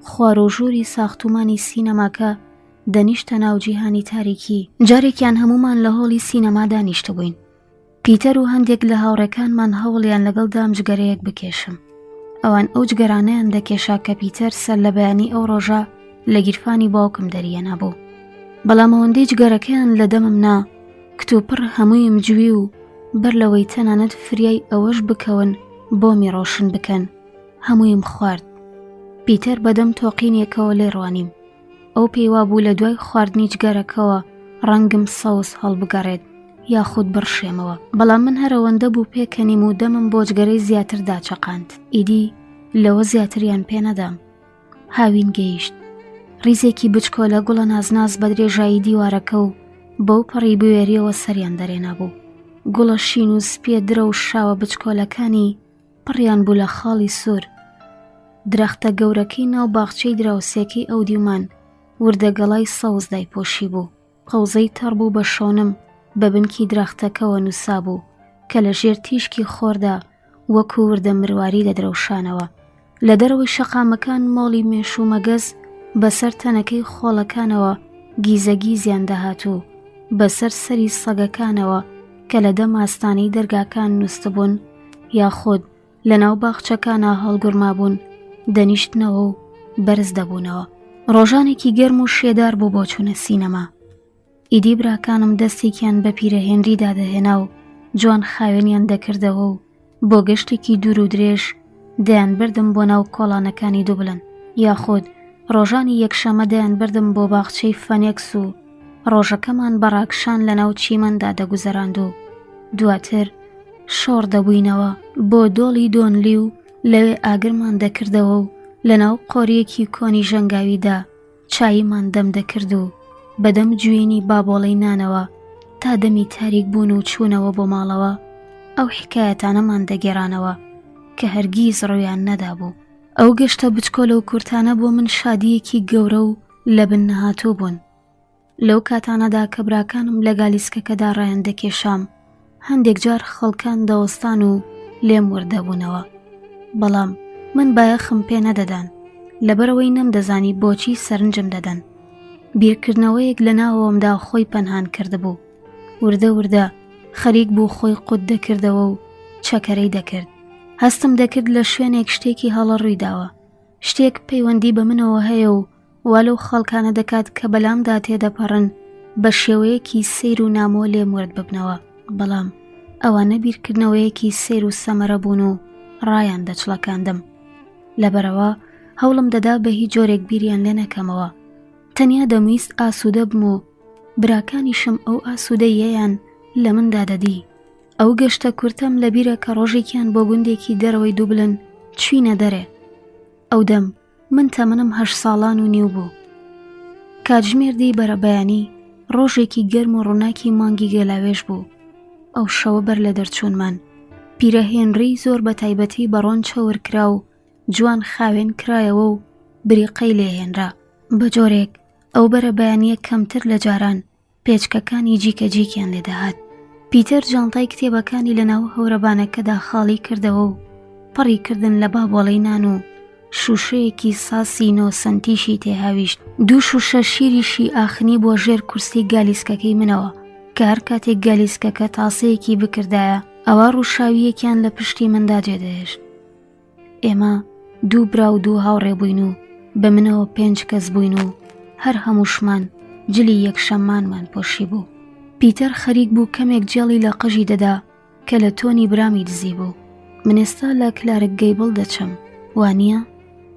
خواروژووری ساختومانی سینەماکە دەنیشتە ناو جیهانی تاریکی. جارێکیان هەموومان لە هۆڵی سینەما دانیشتبووین. پیتەر و هەندێک لە هاوڕێکانمان هەوڵیان لەگەڵ دام جگەرەیەک بکێشم. ئەوان ئەو جگەرانەیان دەکێشا کە پیتەر سەر لە بەیانی ئەو ڕۆژە لە گیرفانی باوکم دەریەنابوو. بەڵام ئەوەندەی جگەرەکەیان لە دەمم نا کتوپڕ هەموویم جوی و بەر لەوەی تەنانەت فریای ئەوەش بکەون بۆمی ڕۆشن بکەن هەموویم خوارد. پیتەر بەدەم تۆقینێکەوە لێ ڕوانیم. ئەو پێی وابوو لە دوای خواردنی جگەرەکەوە ڕەنگم سەوز هەڵبگەڕێت یاخود بڕشێمەوە بەڵام من هەرەوەندە بوو پێکەنیم و دەمم بۆ جگەرەی زیاتر داچەقاند ئیدی لەوە زیاتریان پێ نەدام هاوین گەیشت ڕیزێکی بچکۆلە گوڵە نازناز بە درێژایی دیوارەکە و بەو پەڕی بوێریەوە سەریان دەرێنابوو گوڵە شین و سپیە درەوشاوە بچکۆلەکانی پڕیان بوو لە خاڵی سوور. درەختە گەورەکەی ناو باخچەی دراوسێکەی ئەودیومان وردە گەڵای سەوز دایپۆشیبوو. قەوزەی تەڕ بوو بە شۆنم بە بنکی درەختەکەوە نووسابوو کە لە ژێر تیشکی خۆردا وەکوو وردە مرواری دەدرەوشانەوە. لە دەرەوەی شەقامەکان مۆڵی مێش و مەگەز بەسەر تەنەکەی خۆڵەکانەوە گیزەگیزیان دەهات و بەسەر سەری سەگەکانەوە کە لە دەم ئاستانەی دەرگاکان نووستبوون یاخود لەناو باخچەکانا هەڵگورمابوون دەنیشتنەوە و بەرز دەبوونەوە. ڕۆژانێکی گەرم و شێدار بوو بۆ چوونە سینەما. ئیدی براکانم دەستێکیان بە پیرە هێنریدا دەهێنا و جوان خاوێنیان دەکردەوە و بۆ گەشتێکی دوور و درێژ دەیانبردم بۆ ناو کۆڵانەکانی دوبلن یاخود ڕۆژانی یەکشەمە دەیانبردم بۆ باخچەی فەنێکس و ڕۆژەکەمان بە ڕاکشان لەناو چیمەندا دەگوزەراند و. دواتر شۆڕ دەبووینەوە بۆ دۆڵی دۆنلی و لەوێ ئاگرمان دەکردەوە و لەناو قۆریەکی کۆنی ژەنگاویدا چاییمان دەم دەکرد و بەدەم جوینی بابۆڵەی نانەوە تا دەمی تاریک بوون و چوونەوە بۆ ماڵەوە ئەو حکایەتانەمان دەگێرانەوە کە هەرگیز ڕویان نەدابوو. ئەو گەشتە بچکۆلە و کورتانە بۆ من شادییەکی گەورە و لەبن نەهاتوو بوون. لەو کاتانەدا کە براکانم لە گالیسکەکەدا ڕایان دەکێشام، هەندێک جار خەڵکان دەوەستان و لێم ورد دەبوونەوە. بەڵام من بایەخم پێ نەدەدان، لەبەرئەوەی نەمدەزانی بۆچی سەرنجم دەدەن. بیرکردنەوەیەک لە ناوەوەمدا خۆی پەنهان کردبوو. وردە وردە خەریک بوو خۆی قوت دەکردەوە و چەکەرەی دەکرد. هەستم دەکرد لە شوێنێک شتێکی هەڵە ڕووی داوە. شتێک پەیوەندی بە منەوە هەیە و وا لەو خەڵکانە دەکات کە بەلامدا تێدەپەڕن بە شێوەیەکی سەیر و نامۆ لێم ورد ببنەوە بەڵام ئەوانە بیرکردنەوەیەکی سەیر و سەمەرە بوون و ڕایان دەچڵەکاندم لەبەرەوە هەوڵم دەدا بە هیچ جۆرێک بیریان لێ نەکەمەوە تەنیا دەمویست ئاسوودە بم و براکانیشم ئەو ئاسوودەیەیان لە مندا دەدی ئەو گەشتە کورتەم لەبیرە کە ڕۆژێکیان بۆ گوندێکی دەرەوەی دوبلن چوینە دەرێ ئەو دەم من تەمەنم هەشت ساڵان و نیو بوو. کاتژمێر دەی بەرەبەیانی، ڕۆژێکی گەرم و ڕووناکی مانگی گەلاوێژ بوو. ئەو شەوە بەر لە دەرچوونمان، پیرە هێنری زۆر بە تایبەتی بە ڕۆن چەور کرا و جوان خاوێن کرایەوە و بریقەی لێ هێنرا. بە جۆرێک ئەو بەرەبەیانییە کەمتر لە جاران پێچکەکانی جیکە جیکیان لێ دەهات. پیتەر جانتای کتێبەکانی لە ناو هەورەبانەکەدا خاڵی کردەوە و پڕی کردن لە بابۆڵەی نان و شووشەیەکی ساسی نۆ سەنتیشی تێهاویشت. دوو شووشە شیریشی ئاخنی بۆ ژێر کورسی گالیسکەکەی منەوە کە هەر کاتێک گالیسکەکە تاسەیەکی بکردایە ئەوا ڕووشاوییەکیان لە پشتی مندا جێدەهێشت. ئێمە دوو برا و دوو هاوڕێ بووین و بە منەوە پێنج کەس بووین و هەر هەمووشمان جلی یەکشەممانمان پۆشی بوو. پیتەر خەریک بوو کەمێک جێڵی لە قژی دەدا کە لە تۆنی برامی دزی بوو. من ئێستا لە کلارک گەیبڵ دەچم، وانییە؟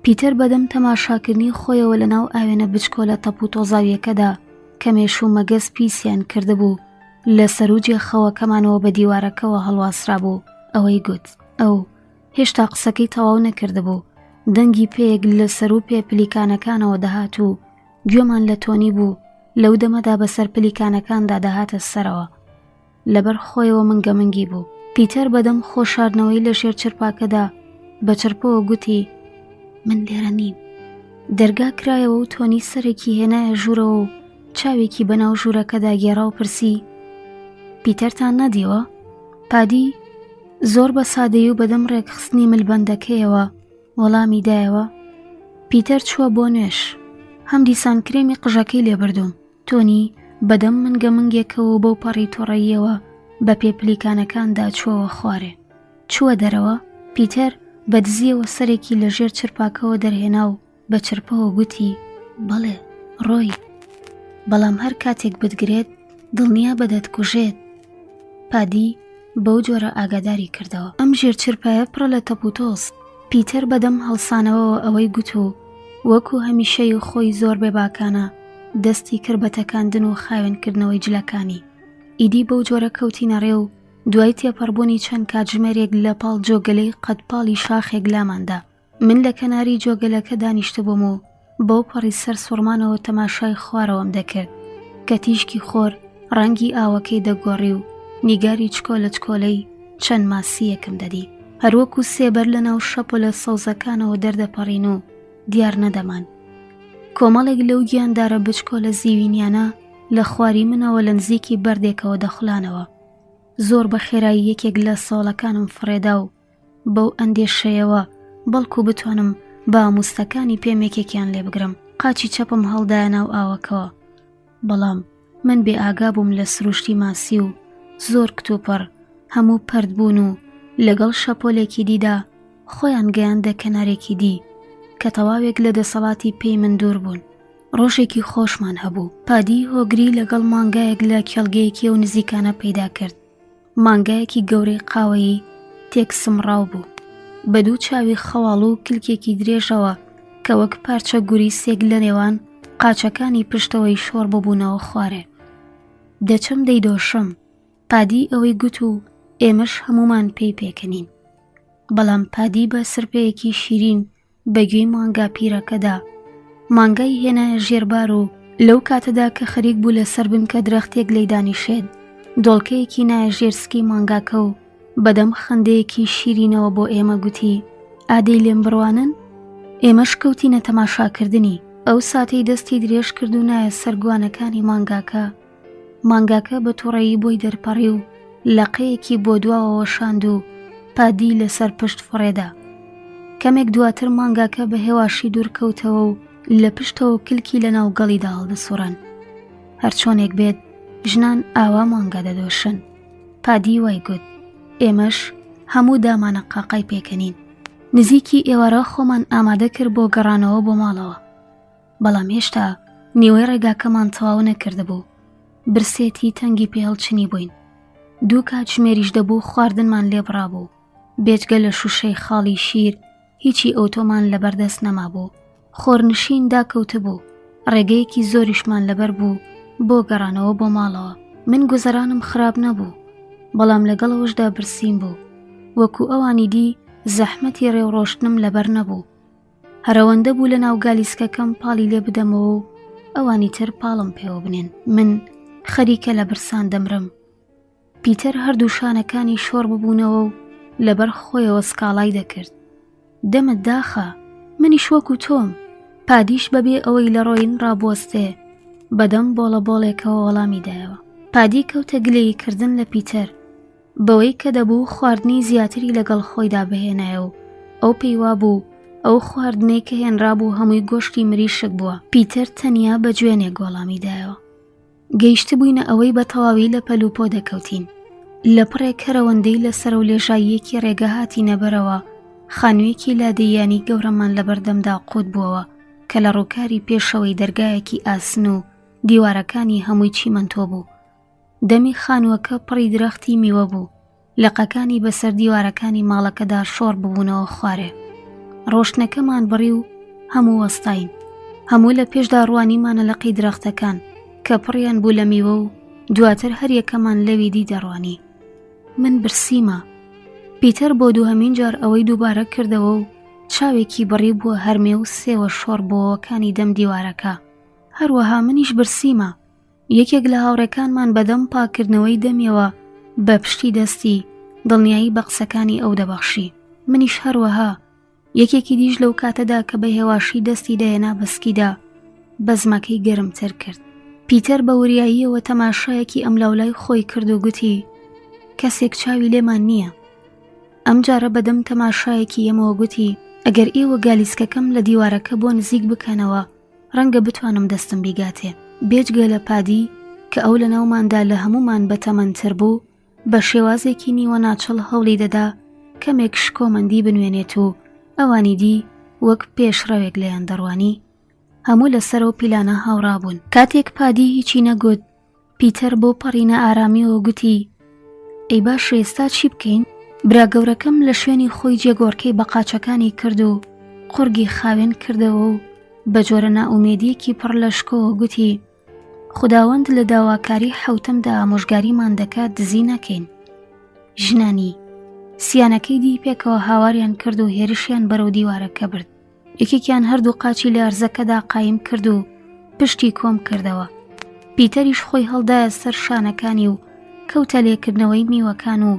پیتەر بەدەم تەماشاکردنی خۆیەوە لە ناو ئاوێنە بچکۆلە تەپ و تۆزاوییەکەدا کە مێش و مەگەز پیسیان کردبوو، لە سەروو جێخەوەکەمانەوە بە دیوارەکەوە هەڵواسرابوو، ئەوەی گوت. ئەو هێشتا قسەکەی تەواو نەکردبوو، دەنگی پێیەک لە سەروو پێ پلیکانەکانەوە دەهات و گوێمان لە تۆنی بوو لەو دەمەدا بەسەر پلیکانەکاندا دەهاتە سەرەوە. لەبەر خۆیەوە منگەمنگی بوو. پیتەر بەدەم خۆشاردنەوەی لە ژێر چرپاکەدا بە چرپەوە گوتی، من لێرە نیم. دەرگا کرایەوە و تۆنی سەرێکی هێنایە ژوورەوە و چاوێکی بەناو ژوورەکەدا گێڕا و پرسی، پیتەرتان نەدیوە؟ پادی زۆر بە سادەیی و بەدەم ڕێکخستنی ملبەندەکەیەوە وەڵامی دایەوە، پیتەر چووە بۆ نوێژ. هەم دیسان کرێمی قژەکەی لێ بردووم. تۆنی بەدەم منگە منگێکەوە و بەو پەڕی توڕەییەوە بە پێ پلیکانەکاندا چووەوە خوارێ. چووە دەرەوە، پیتەر بە دزییەوە سەرێکی لە ژێر چرپاکەوە دەرهێنا و بە چرپەوە گوتی، بەڵێ، ڕۆی. بەڵام هەر کاتێک بتگرێت، دڵنیابە دەتکوژێت. پادی بەو جۆرە ئاگاداری کردەوە. ئەم ژێر چرپایە پڕە لە تەپوتۆز. پیتەر بەدەم هەڵسانەوەوە ئەوەی گوت و وەکو هەمیشەی خۆی زۆر بێباکانە دەستی کرد بە تەکاندن و خاوێنکردنەوەی جلەکانی. ئیدی بەو جۆرە کەوتینە ڕێ و دوای تێپەڕبوونی چەند کاتژمێرێک لە پاڵ جۆگەلەی قەدپاڵی شاخێک لاماندا. من لە کەناری جۆگەلەکە دانیشتبووم و بەو پەڕی سەر سوڕمانەوە تەماشای خوارەوەم دەکرد کە تیشکی خۆر ڕەنگی ئاوەکەی دەگۆڕی و نیگاری چکۆلە چکۆلەی چەند ماسییەکم دەدی هەروەکو سێبەر لە ناو شەپۆلە سەوزەکانەوە دەردەپەڕین و دیار نەدەمان کۆمەڵێک لەو گیاندارە بچکۆلە زیوینیانە لە خواری منەوە لە نزیکی بەردێکەوە دەخولانەوە زۆر بە خێرایی یەکێک لە سەوڵەکانم فڕێدا و بەو ئەندێشەیەوە بەڵکو بتوانم بە ئاموستەکانی پێم یەکێکیان لێ بگرم قاچی چەپم هەڵدایە ناو ئاوەکەوە بەڵام من بێ ئاگا بووم لە سروشتی ماسی و زۆر کتوپڕ هەموو پەرت بوون و لەگەڵ شەپۆلێکی دیدا خۆیان گەیاندە کەنارێکی دی کە تەواوێک لە دەسەڵاتی پێی من دوور بوون ڕۆژێکی خۆشمان هەبوو پادی هۆگری لەگەڵ مانگایەک لە کێڵگەیەکی ئەو نزیکانە پەیدا کرد مانگایەکی گەورەی قاوەیی تێک سمڕاو بوو بە دوو چاوی خەواڵ و کلکێکی درێژەوە کە وەک پارچە گوریسێک لە نێوان قاچەکانی پشتەوەی شۆڕ ببوونەوە خوارێ دەچم دەیدۆشم. پادی ئەوەی گوت و ئێمەش هەموومان پێی پێکەنین. بەڵام پادی بە سرپەیەکی شیرین بە گوێی مانگا پیرەکەدا مانگای هێنایە ژێربار و لەو کاتەدا کە خەریک بوو لەسەر بنکە درەختێک لێی دانیشێت دۆڵکەیەکی نایە ژێر سکی مانگاکە و بەدەم خەندەیەکی شیرینەوە بۆ ئێمە گوتی ئادەی لێم بڕوانن ئێمەش کەوتینە تەماشاکردنی ئەو ساتەی دەستی درێژ کرد و نایە سەر گوانەکانی مانگاکە مانگاکە بە توڕەیی بۆی دەرپەڕی و لەقەیەکی بۆ دواوە وەشاند و پادی لەسەر پشت فڕێدا. کەمێک دواتر مانگاکە بە هێواشی دوورکەوتەوە و لە پشتەوە کلکی لە ناو گەڵیدا هەڵدەسوڕان. هەرچۆنێک بێت ژنان ئاوا مانگا دەدۆشن. پادی وای گوت. ئێمەش هەموو دامانە قاقای پێکەنین. نزیکی ئێوارە خۆمان ئامادە کرد بۆ گەڕانەوە بۆ ماڵەوە. بەڵام هێشتا نیوەی ڕێگاکەمان تەواو نەکردبوو برسێتی تەنگی پێهەڵچنی بووین دوو کاتژمێریش دەبوو خواردنمان لێ بڕابوو بێجگە لە شوشەی خاڵی شیر هیچی ئەوتۆمان لەبەردەست نەمابوو خۆرنشین داکەوتبوو ڕێگەیەکی زۆریشمان لەبەر بوو بۆ گەڕانەوە بۆ ماڵەوە من گوزەرانم خراپ نەبوو بەڵام لەگەڵەوەشدا برسیم بوو وەکو ئەوانی دی زەحمەتی ڕێوڕۆشتنم لەبەر نەبوو هەرەوەندە بوو لە ناو گالیسکەکەم پاڵی لێ بدەمەوە و ئەوانی تر پاڵم پێوە بنێن من خەریکە لە برسان دەمرم پیتەر هەردوو شانەکانی شۆڕ ببوونەوە و لەبەر خۆیەوە سکاڵای دەکرد دەمت داخە منیش وەکو تۆم پادیش بەبێ ئەوەی لە ڕۆین ڕابوەستێ بەدەم بۆڵە بۆڵێکەوە وەڵامی دایەوە پادی کەوتە گلەیی کردن لە پیتەر بەوەی کە دەبوو خواردنی زیاتری لەگەڵ خۆیدا بهێنایە و ئەو پێی وابوو ئەو خواردنەی کە هێنرابوو هەمووی گۆشتی مریشک بووە. پیتەر تەنیا بە جوێنێک وەڵامی دایەوە. گەیشتبووینە ئەوەی بە تەواوی لە پەلوپۆ دەکەوتین. لە پڕێک کەرەوەندەی لە سەرەولێژاییەکی ڕێگە هاتینە بەرەوە، خانوویەکی لادێیانی گەورەمان لەبەردەمدا قووت بووەوە کە لە ڕووکاری پێشەوەی دەرگایەکی ئاسن و دیوارەکانی هەمووی چیمەنتۆ بوو. دەمی خانووەکە پڕی درەختی میوە بوو، لقەکانی بەسەر دیوارەکانی ماڵەکەدا شۆڕ ببوونەوە خوارێ. ڕۆشتنەکەمان بڕی و هەموو وەستاین. هەموو لە پێشدا ڕوانیمانە لقی درەختەکان کە پڕیان بوو لە میوە و دواتر هەریەکەمان لەوی دی دەڕوانی. من برسیمە. پیتەر بۆ دووهەمین جار ئەوەی دووبارە کردەوە و چاوێکی بڕی بووە هەرمێ و سێوە شۆڕ بۆوەکانی دەم دیوارەکە. هەروەها منیش برسیمە. یەکێک لە هاوڕێکانمان بەدەم پاککردنەوەی دەمیەوە بە پشتی دەستی دڵنیایی بە قسەکانی ئەو دەبەخشی منیش هەروەها یەکێکی دیش لەو کاتەدا کە بە هێواشی دەستی دەهێنا بەسکیدا بەزمەکەی گەرمتر کرد پیتەر بە وریاییەوە تەماشایەکی ئەملاولای خۆی کرد و گوتی کەسێک چاوی لێمان نییە ئەم جارە بەدەم تەماشایەکی ئێمەوە گوتی ئەگەر ئێوە گالیسکەکەم لە دیوارەکە بۆ نزیک بکەنەوە ڕەنگە بتوانم دەستم بیگاتێ. بێجگە لە پادی کە ئەو لە ناوماندا لە هەموومان بەتەمەنتر بوو، بە شێوازێکی نیوەناچڵ هەوڵی دەدا کەمێک شکۆمەندی بنوێنێت و ئەوانی دی وەک پێشڕەوێک لێیان دەڕوانی. هەموو لەسەر ئەو پیلانە هاوڕا بوون. کاتێک پادی هیچی نەگوت، پیتەر بۆ پەڕی نائارامیەوە گوتی ئەی باشە ئێستا چی بکەین؟ برا گەورەکەم لە شوێنی خۆی جێگۆڕکەی بە قاچەکانی کرد و قوڕگی خاوێن کردەوە و بە جۆرە نائومێدیەکی پڕ لە شکۆوە گوتی خوداوەند لە داواکاری حەوتەمدا ئامۆژگاریمان دەکات دزی نەکەین. ژنانی سیانەکەی دی پێکەوە هاواریان کرد و هێرشیان بەرەو دیوارەکە برد. یەکێکیان هەردوو قاچی لە ئەرزەکەدا قایم کرد و پشتی کۆم کردەوە پیتەریش خۆی هەڵدایە سەر شانەکانی و کەوتە لێکردنەوەی میوەکان و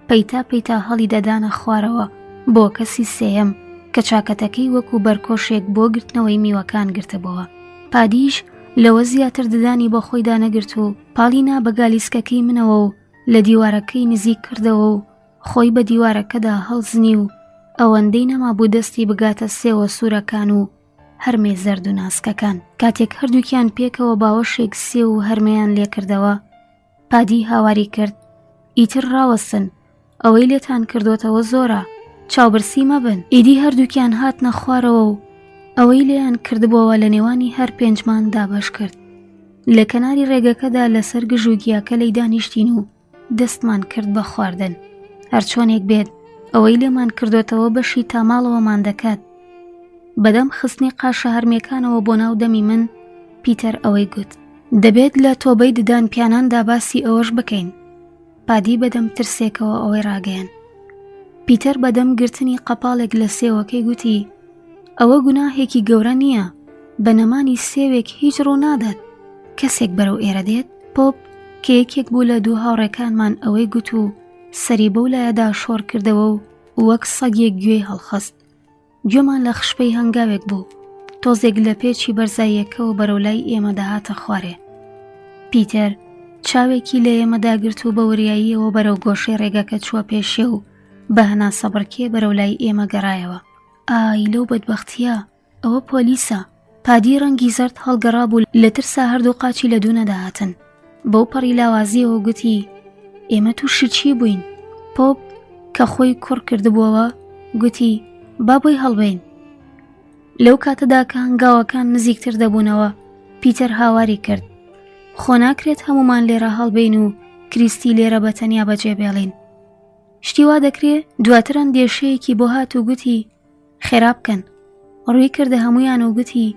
پەیتا پەیتا هەڵی دەدانە خوارەوە بۆ کەسی سێیەم کە چاکەتەکەی وەکو بەرکۆشێک بۆ گرتنەوەی میوەکان گرتبەوە پادیش لەوە زیاتر ددانی بە خۆیدا نەگرت و پاڵی نا بە گالیسکەکەی منەوە و لە دیوارەکەی نزیک کردەوە و خۆی بە دیوارەکەدا هەڵزنی و ئەوەندەی نەمابوو دەستی بگاتە سێوە سوورەکان و هەرمێ زەرد و ناسکەکان کاتێک هەردووکیان پێکەوە باوەشێک سێو و هەرمێیان لێکردەوە پادی هاواری کرد ئیتر ڕاوەستن ئەوەی لێتان کردوتەوە زۆرە چاوبرسی مەبن ئیدی هەردووکیان هاتنە خوارەوە و ئەوەی لێیان کردبۆوە لە نێوانی هەر پێنجمان دابەش کرد لە کەناری ڕێگەکەدا لەسەر گژ و گیاکە لی دانیشتین و دەستمان کرد بە خواردن هەرچۆنێک بێت ئەوەی لێمان کردوتەوە بەشی تا ماڵەوەمان دەکات بەدەم خستنی قاشە هەرمێکانەوە بۆ ناو دەمی من پیتەر ئەوەی گوت دەبێت لە تۆبەی ددان پیاناندا باسی ئەوەش بکەین. پادی بەدەم ترسێکەوە ئەوەی ڕاگەیان. پیتەر بەدەم گرتنی قەپاڵێک لە سێوەکەی گوتی، ئەوە گوناهێکی گەورە نییە، بە نەمانی سێوێک هیچ ڕوو نادات. کەسێک بەرەو ئێرە دێت؟ پۆپ کە یەکێک بوو لە دوو هاوڕێکانمان ئەوەی گوت و سەری بەو لایەدا شۆڕ کردەوە و وەک سەگێک گوێی هەڵخست. گوێمان لە خشپەی هەنگاوێک بوو تۆزێک لە پێچی بەرزاییەکەوە بەرەو لای ئێمە دەهاتە خوارێ پیتەر چاوێکی لە ئێمە داگرت و بە وریاییەوە بەرەو گۆشەی ڕێگەکە چووە پێشێ و بە هەناسەبڕکێ بەرەو لای ئێمە گەڕایەوە ئای لەو بەدبەختیە ئەوە پۆلیسە پادی ڕەنگی زەرد هەڵگەڕابوو لە ترسا هەردوو قاچی لە دوو نەدەهاتن بەو پەڕی لاوازیەوە گوتی ئێمە تووشی چی بووین پۆپ کە خۆی کوڕ کردبووەوە گوتی با بۆی هەڵبین لەو کاتەدا کە هەنگاوەکان نزیکتر دەبوونەوە پیتەر هاواری کرد خۆ ناکرێت هەمومان لێرە هەڵبین و کریستی لێرە بە تەنیا بەجێ بێڵین شتی وا دەکرێ دواتر ئەندێشەیەکی بۆ هات و گوتی خێرا بکەن. ڕووی کردە هەموویان و گوتی،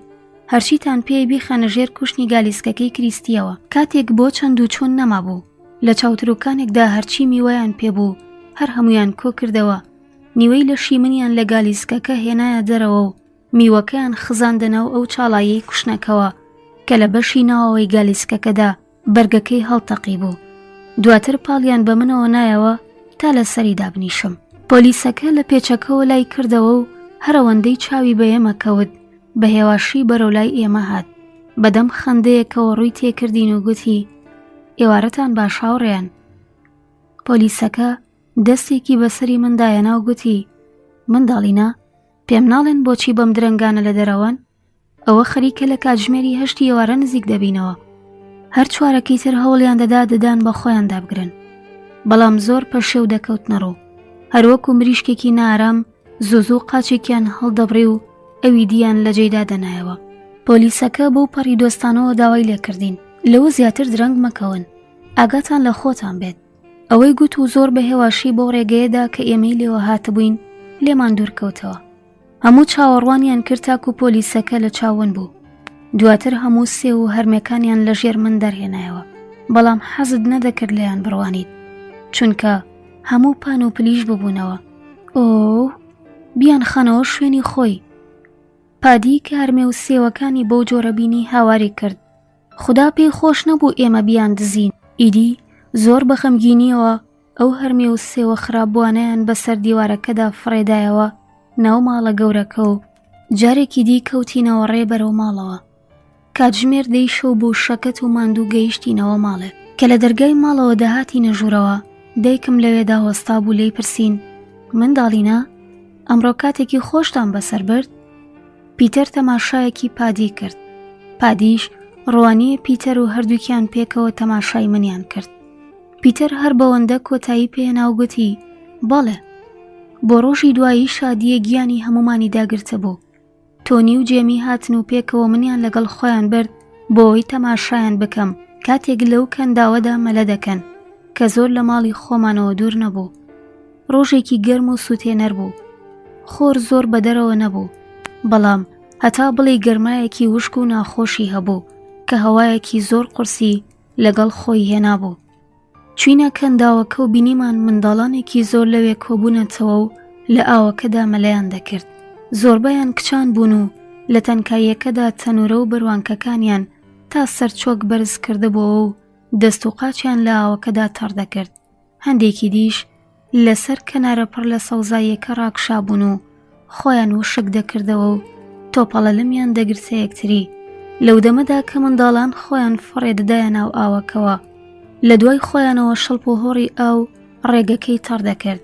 هەرچیتان پێیە بیخەنە ژێر کوشنی گالیسکەکەی کریستییەوە. کاتێک بۆ چەند و چۆن نەمابوو، لە چاوتروکانێکدا هەرچی میوەیان پێ بوو، هەر هەموویان کۆ کردەوە. نیوەی لەشی منیان لە گالیسکەکە هێنایە دەرەوە و میوەکەیان خزاندە ناو ئەو چاڵاییەی کوشنەکەوە کە لە بەشی ناوەوەی گالیسکەکەدا بەرگەکەی هەڵتەقیبوو. دواتر پاڵیان بە منەوە نایەوە تا لە سەری دابنیشم. پۆلیسەکە لە پێچەکەوە لای کردەوە و هەرەوەندەی چاوی بە ئێمە کەوت، بە هێواشی بەرەو لای ئێمە هات. بەدەم خەندەیەکەوە ڕووی تێکردین و گوتی، ئێوارەتان باش هاوڕێیان. پۆلیسەکە دەستێکی بەسەری من دایەنا و گوتی، منداڵینە، پێم ناڵێن بۆچی بەم درەنگانە لە دەرەوەن؟ ئەوە خەریکە لە کاتژمێری هەشتی ئێوارە نزیک دەبینەوە هەر چوارەکەی تر هەوڵیان دەدا ددان بە خۆیان دابگرن بەڵام زۆر پەشێو دەکەوتنە ڕوو هەروەکو مریشکێکی نارام زوو زوو قاچێکیان هەڵدەبڕی و ئەوی دیان لە جێدا دەنایەوە پۆلیسەکە بەو پەڕی دۆستانەوە داوای لێکردین لەوە زیاتر درەنگ مەکەون ئاگاتان لە خۆتان بێت ئەوەی گوت و زۆر بە هێواشی بەو ڕێگەیەدا کە ئێمەی لێوە هاتبووین لێمان دوورکەوتەوە هەموو چاوەڕوانیان کرد تاکو پۆلیسەکە لە چاون بوو دواتر هەموو سێو و هەرمێکانیان لە ژێر من دەرهێنایەوە بەڵام حەزت نەدەکرد لێیان بڕوانیت چونکە هەموو پان و پلیش ببوونەوە ئۆ بیان خەنەوە شوێنی خۆی پادی کە هەرمێ و سێوەکانی بەو جۆرە بینی هاواری کرد خودا پێی خۆش نەبوو ئێمە بیان دزین ئیدی زۆر بە خەمگینیەوە ئەو هەرمێ و سێوە خراپبووانەیان بەسەر دیوارەکەدا فڕێدایەوە ناو ماڵە گەورەکە و جارێکی دی کەوتینەوە ڕێ بەرەو ماڵەوە. کاتژمێر دەی شەو بوو شەکەت و ماندوو گەیشتینەوە ماڵێ. کە لە دەرگای ماڵەوە دەهاتینە ژوورەوە، دایکم لەوێدا وەستابوو لێی پرسین، منداڵینە، ئەمڕۆ کاتێکی خۆشتان بەسەر برد؟ پیتەر تەماشایەکی پادی کرد. پادیش ڕوانییە پیتەر و هەردووکیان پێکەوە تەماشای منیان کرد. پیتەر هەر بەوەندە کۆتایی پێهێنا و گوتی، بەڵێ. بۆ ڕۆژی دوایی شادییە گیانی هەموومانی داگرتبوو. تۆنی و جێمی هاتن و پێکەوە منیان لەگەڵ خۆیان برد بۆ ئەوەی تەماشایان بکەم کاتێک لەو کەنداوەدا مەلە دەکەن کە زۆر لە ماڵی خۆمانەوە دوور نەبوو. ڕۆژێکی گەرم و سووتێنەر بوو. خۆر زۆر بە دەرەوە نەبوو، بەڵام هەتا بڵێی گەرمایەکی وشک و ناخۆشی هەبوو کە هەوایەکی زۆر قورسی لەگەڵ خۆی هێنابوو. چوینە کەنداوەکە و بینیمان منداڵانێکی زۆر لەوێ کۆبوونەتەوە و لە ئاوەکەدا مەلەیان دەکرد. زۆربەیان کچان بوون و لە تەنکاییەکەدا تەنورە و بەروانکەکانیان تا سەر چۆک بەرز کردبۆوە و دەست و قاچیان لە ئاوەکەدا تەڕ دەکرد. هەندێکی دیش لەسەر کەنارە پڕ لە سەوزاییەکە ڕاکشابوون و خۆیان وشک دەکردەوە و تۆپەڵە لمیان دەگرتە یەکتری لەو دەمەدا کە منداڵان خۆیان فڕێ دەدایە ناو ئاوەکەوە لە دوای خۆیانەوە شڵپ و هۆڕی ئاو ڕێگەکەی تەڕ دەکرد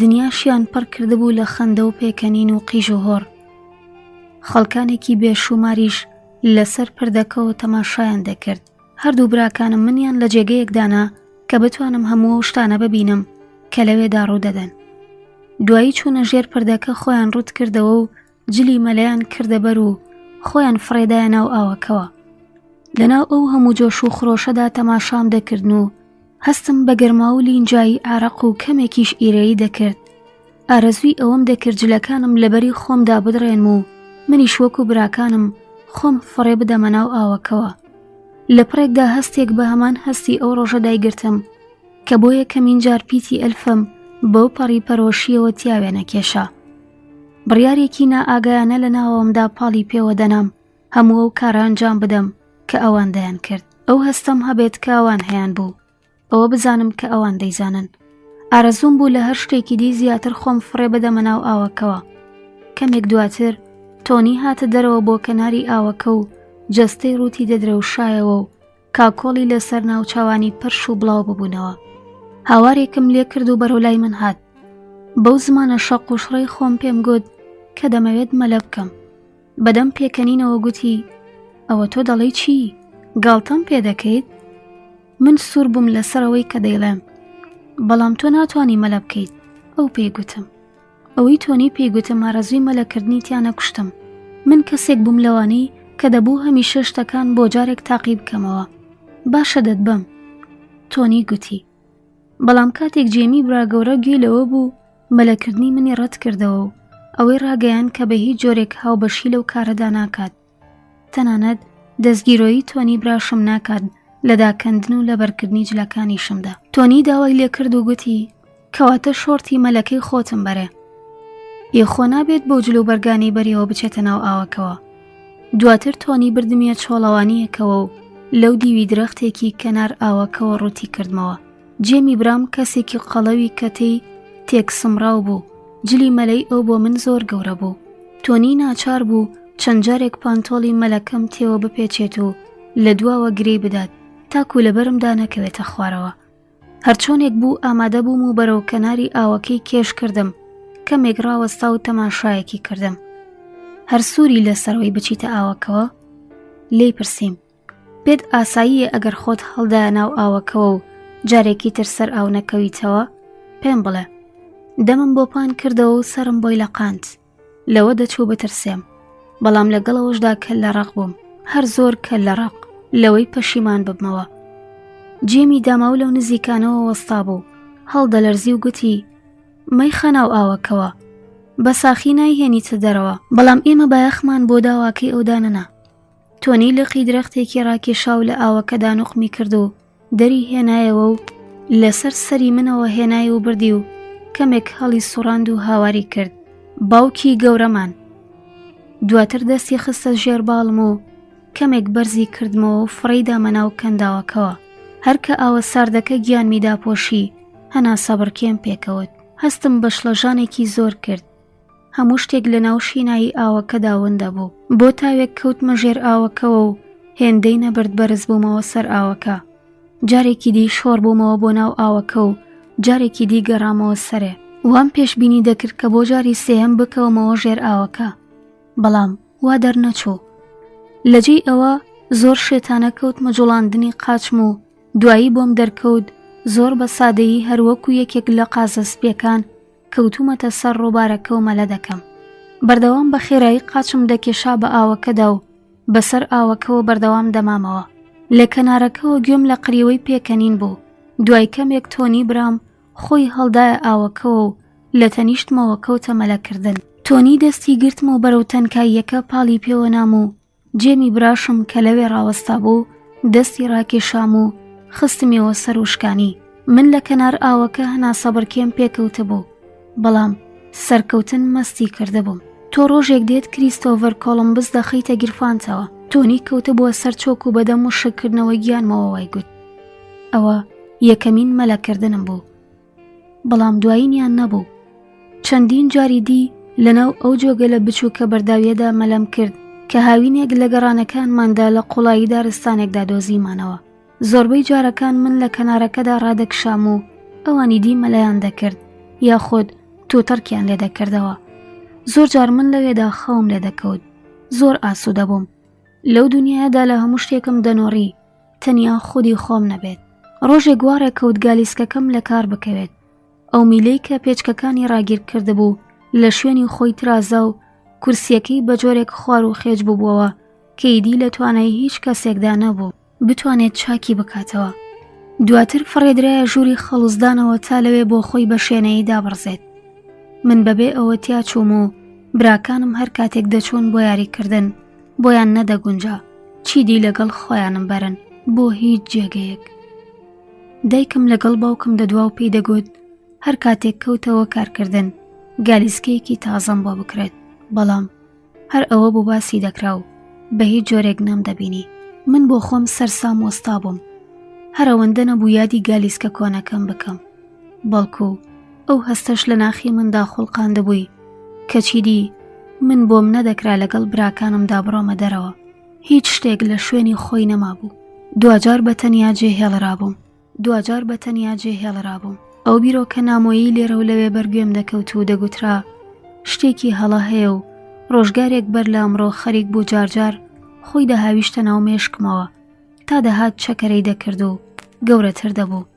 دنیاشیان پڕ کردبوو لە خەندە و پێکەنین و قیژ و هۆڕ خەڵکانێکی بێشوماریش لەسەر پردەکەوە تەماشایان دەکرد هەردوو براکانم منیان لە جێگەیەک دانا کە بتوانم هەموو ئەو شتانە ببینم کە لەوێدا ڕوودەدەن. دوایی چوونە ژێر پردەکە خۆیان ڕوت کردەوە و جلی مەلەیان کردە بەر و خۆیان فڕێدایە ناو ئاوەکەوە. لەناو ئەو هەموو جۆش و خرۆشەدا تەماشام دەکردن و هەستم بە گەرما و لینجایی ئارەق و کەمێکیش ئیرەیی دەکرد. ئارەزووی ئەوەم دەکرد جلەکانم لەبەری خۆمدا بدڕێنم و منیش وەکو براکانم خۆم فڕێ بدەمە ناو ئاوەکەوە. لە پڕێکدا هەستێک بە هەمان هەستی ئەو ڕۆژە دایگرتم. کە بۆ یەکەمین جار پیتی ئەلفم بەو پەڕی پەرۆشیەوە تیاوێنە کێشا. بڕیارێکی نائاگایانە لە ناوەوەمدا پاڵی پێوە دەنام هەموو ئەو کارە ئەنجام بدەم کە ئەوان دەیان کرد. ئەو هەستەم هەبێت کە ئەوان هەیان بوو. ئەوە بزانم کە ئەوان دەیزانن. ئارەزووم بوو لە هەر شتێکی دی زیاتر خۆم فڕێ بدەمە ناو ئاوەکەوە. کەمێک دواتر تۆنی هاتە دەرەوە بۆ کەناری ئاوەکە و جەستەی ڕووتی دەدرەوشایەوە و کاکۆڵی لەسەر ناوچاوانی پرش و بڵاو ببوونەوە. هاوارێکم لێ کرد و بەرەو لای من هات. بەو زمانە شەق و شڕەی خۆم پێم گوت کە دەمەوێت مەلە بکەم. بەدەم پێکەنینەوە گوتی ئەوە تۆ دەڵێی چی؟ گاڵتەم پێ دەکەیت؟ من سوور بووم لەسەر ئەوەی کە دەیڵێم بەڵام تۆ ناتوانی مەلە بکەیت ئەو پێی گوتم ئەوەی تۆنی پێی گوتم ئارەزووی مەلەکردنی تیا نەکوشتم من کەسێک بووم لەوانەی کە دەبوو هەمیشە شتەکان بۆ جارێک تاقی بکەمەوە باشە دەتبەم تۆنی گوتی بەڵام کاتێک جێمی برا گەورە گوێی لەوە بوو مەلەکردنی منی ڕەت کردەوە و ئەوەی ڕاگەیان کە بە هیچ جۆرێک هاوبەشی لەو کارەدا ناکات تەنانەت دەستگیرۆیی تۆنی براشم ناکات لە داکەندن و لەبەرکردنی جلەکانیشمدا تۆنی داوای لێکرد و گوتی کەواتە شۆرتی مەلەکەی خۆتم بەرێ ئی خۆ نابێت بۆ جل و بەرگانی بەریەوە بچێتە ناو ئاوەکەوە دواتر تۆنی بردمیە چۆڵەوانیەکەوە و لەو دیوی درەختێکی کەنار ئاوەکەوە ڕووتی کردمەوە جێمی برام کەسێکی قەڵەوی کەتەی تێکسمڕاو بوو جلی مەلەی ئەو بۆ من زۆر گەورە بوو تۆنی ناچار بوو چەند جارێک پانتۆڵی مەلەکەم تێوە بپێچێت و لە دواوە گرێی بدات تاکو لەبەرمدا نەکەوێتە خوارەوە هەرچۆنێک بوو ئامادە بووم و بەرەو کەناری ئاوەکەی کێش کردم کەمێک ڕاوەستا و تەماشایەکی کردم هەر سووری لەسەرەوەی بچیتە ئاوەکەوە لێی پرسییم پێت ئاساییە ئەگەر خۆت هەڵدایە ناو ئاوەکەوە و جارێکی تر سەر ئاو نەکەویتەوە پێم بڵێ دەمم بۆ پان کردەوە و سرم بۆی لەقاند لەوە دەچوو بترسێم بەڵام لەگەڵەوەشدا کە لە ڕق بووم هەر زۆر کە لە ڕق لەوەی پەشیمان ببمەوە جێمی داماو لەو نزیکانەوە وەستا بوو هەڵدەلەرزی و گوتی مەیخە ناو ئاوەکەوە بە ساخی نایهێنیتە دەرەوە بەڵام ئێمە بایەخمان بۆ داواکەی ئەو دانەنا تۆنی لقی درەختێکی ڕاکێشا و لە ئاوەکەدا نوقمی کرد و دەری هێنایەوە و لەسەر سەری منەوە هێنای و بردی و کەمێک هەڵی سوڕاند و هاواری کرد باوکی گەورەمان دواتر دەستی خستە ژێر باڵم و کەمێک بەرزی کردمەوە و فڕێی دامە ناو کەنداوەکەوە هەر کە ئاوە ساردەکە گیانمی داپۆشی هەناسەبڕکێم پێکەوت هەستم بە شڵەژانێکی زۆر کرد هەموو شتێک لە ناو شینایی ئاوەکەدا ون دەبوو. بۆ تاوێک کەوتمە ژێر ئاوەکەوە و هێندەی نەبرد بەرز بوومەوە سەر ئاوەکە. جارێکی دی شۆڕ بوومەوە بۆ ناو ئاوەکە و جارێکی دی گەڕامەوە سەرێ. وام پێشبینی دەکرد کە بۆ جاری سێیەم بکەومەوە ژێر ئاوەکە، بەڵام وا دەرنەچوو. لە جێی ئەوە زۆر شێتانە کەوتمە جوڵاندنی قاچم و دوایی بۆم دەرکەوت زۆر بە سادەیی هەر وەکوو یەکێک لە قازە سپییەکان کەوتوومەتە سەر ڕووبارەکە و مەلە دەکەم. بەردەوام بە خێرایی قاچم دەکێشا بە ئاوەکەدا و بەسەر ئاوەکەوە بەردەوام دەمامەوە. لە کەنارەکەوە گوێم لە قریوەی پێکەنین بوو. دوای کەمێک تۆنی برام خۆی هەڵدایە ئاوەکەوە و لە تەنیشتمەوە کەوتە مەلەکردن. تۆنی دەستی گرتم و بەرەو تەنکاییەکە پاڵی پێوە نام و جێمی براشم کە لەوێ ڕاوەستا بوو دەستی ڕاکێشام و خستمیەوە سەر وشکانی من لە کەنار ئاوەکە هەناسەبڕکێم پێکەوتبوو بەڵام سەرکەوتن مەستی کردبووم تۆ ڕۆژێک دێت کریستۆڤەر کۆڵمبس دەخەیتە گیرفانتەوە تۆنی کەوتبووە سەر چۆک و بەدەم وشککردنەوە گیانمەوە وای گوت ئەوە یەکەمین مەلەکردنم بوو بەڵام دوایینیان نەبوو چەندین جاری دی لەناو ئەو جۆگەلە بچووکە بەرداویەدا مەلەم کرد کە هاوینێک لە گەڕانەکانماندا لە قوڵایی دارستانێکدا دۆزیمانەوە زۆربەی جارەکان من لە کەنارەکەدا ڕادەکشام و ئەوانی دی مەلایان دەکرد یاخود توتڕکیان لێ دەکردەوە زۆر جار من لەوێدا خەوم لێ دەکەوت زۆر ئاسوودە بووم لەو دنیادا لە هەموو شتێکم دەنۆڕی تەنیا خودی خۆم نەبێت ڕۆژێک وا ڕێکەوت گالیسکەکەم لە کار بکەوێت ئەو میلەی کە پێچکەکانی ڕاگیر کردبوو لە شوێنی خۆی ترازا و کورسیەکەی بە جۆرێک خوار و خێج ببووەوە کە ئیدی لە توانای هیچ کەسێکدا نەبوو بتوانێت چاکی بکاتەوە دواتر فڕێدرایە ژووری خەڵوزدانەوە تا لەوێ بۆ خۆی بە شێنەیی دابڕزێت من بەبێ ئەوە تیا چووم و براکانم هەر کاتێک دەچوون بۆ یاریکردن بۆیان نەدەگونجا چیدی لەگەڵ خۆیانم بەرن بۆ هیچ جێگەیەک. دایکم لەگەڵ باوکم دەدوا و پێی دەگوت هەر کاتێک کەوتەوە کارکردن گالیسکەیەکی تازەم بۆ بکرێت بەڵام هەر ئەوە بوو باسی دەکرا و بە هیچ جۆرێک نەم دەبینی من بۆ خۆم سەرسام وەستا بووم هەر ئەوەندە نەبوو یادی گالیسکە کۆنەکەم بکەم بەڵکو ئەو هەستەش لە ناخی مندا خوڵقاندبووی کە چیدی من بۆم نەدەکرا لەگەڵ براکانمدا بڕۆمە دەرەوە هیچ شتێک لە شوێنی خۆی نەمابوو دواجار بە تەنیا جێ هێڵرابووم دواجار بە تەنیا جێ هێڵرابووم ئەو بیرۆکە نامۆیی لێرە و لەوێ بەرگوێم دەکەوت و دەگوترا شتێکی هەڵە هەیە و ڕۆژگارێک بەر لە ئەمڕۆ خەریک بوو جارجار خۆی دەهاویشتە ناو مێشکمەوە تا دەهات چەکەرەی دەکرد و گەورەتر دەبوو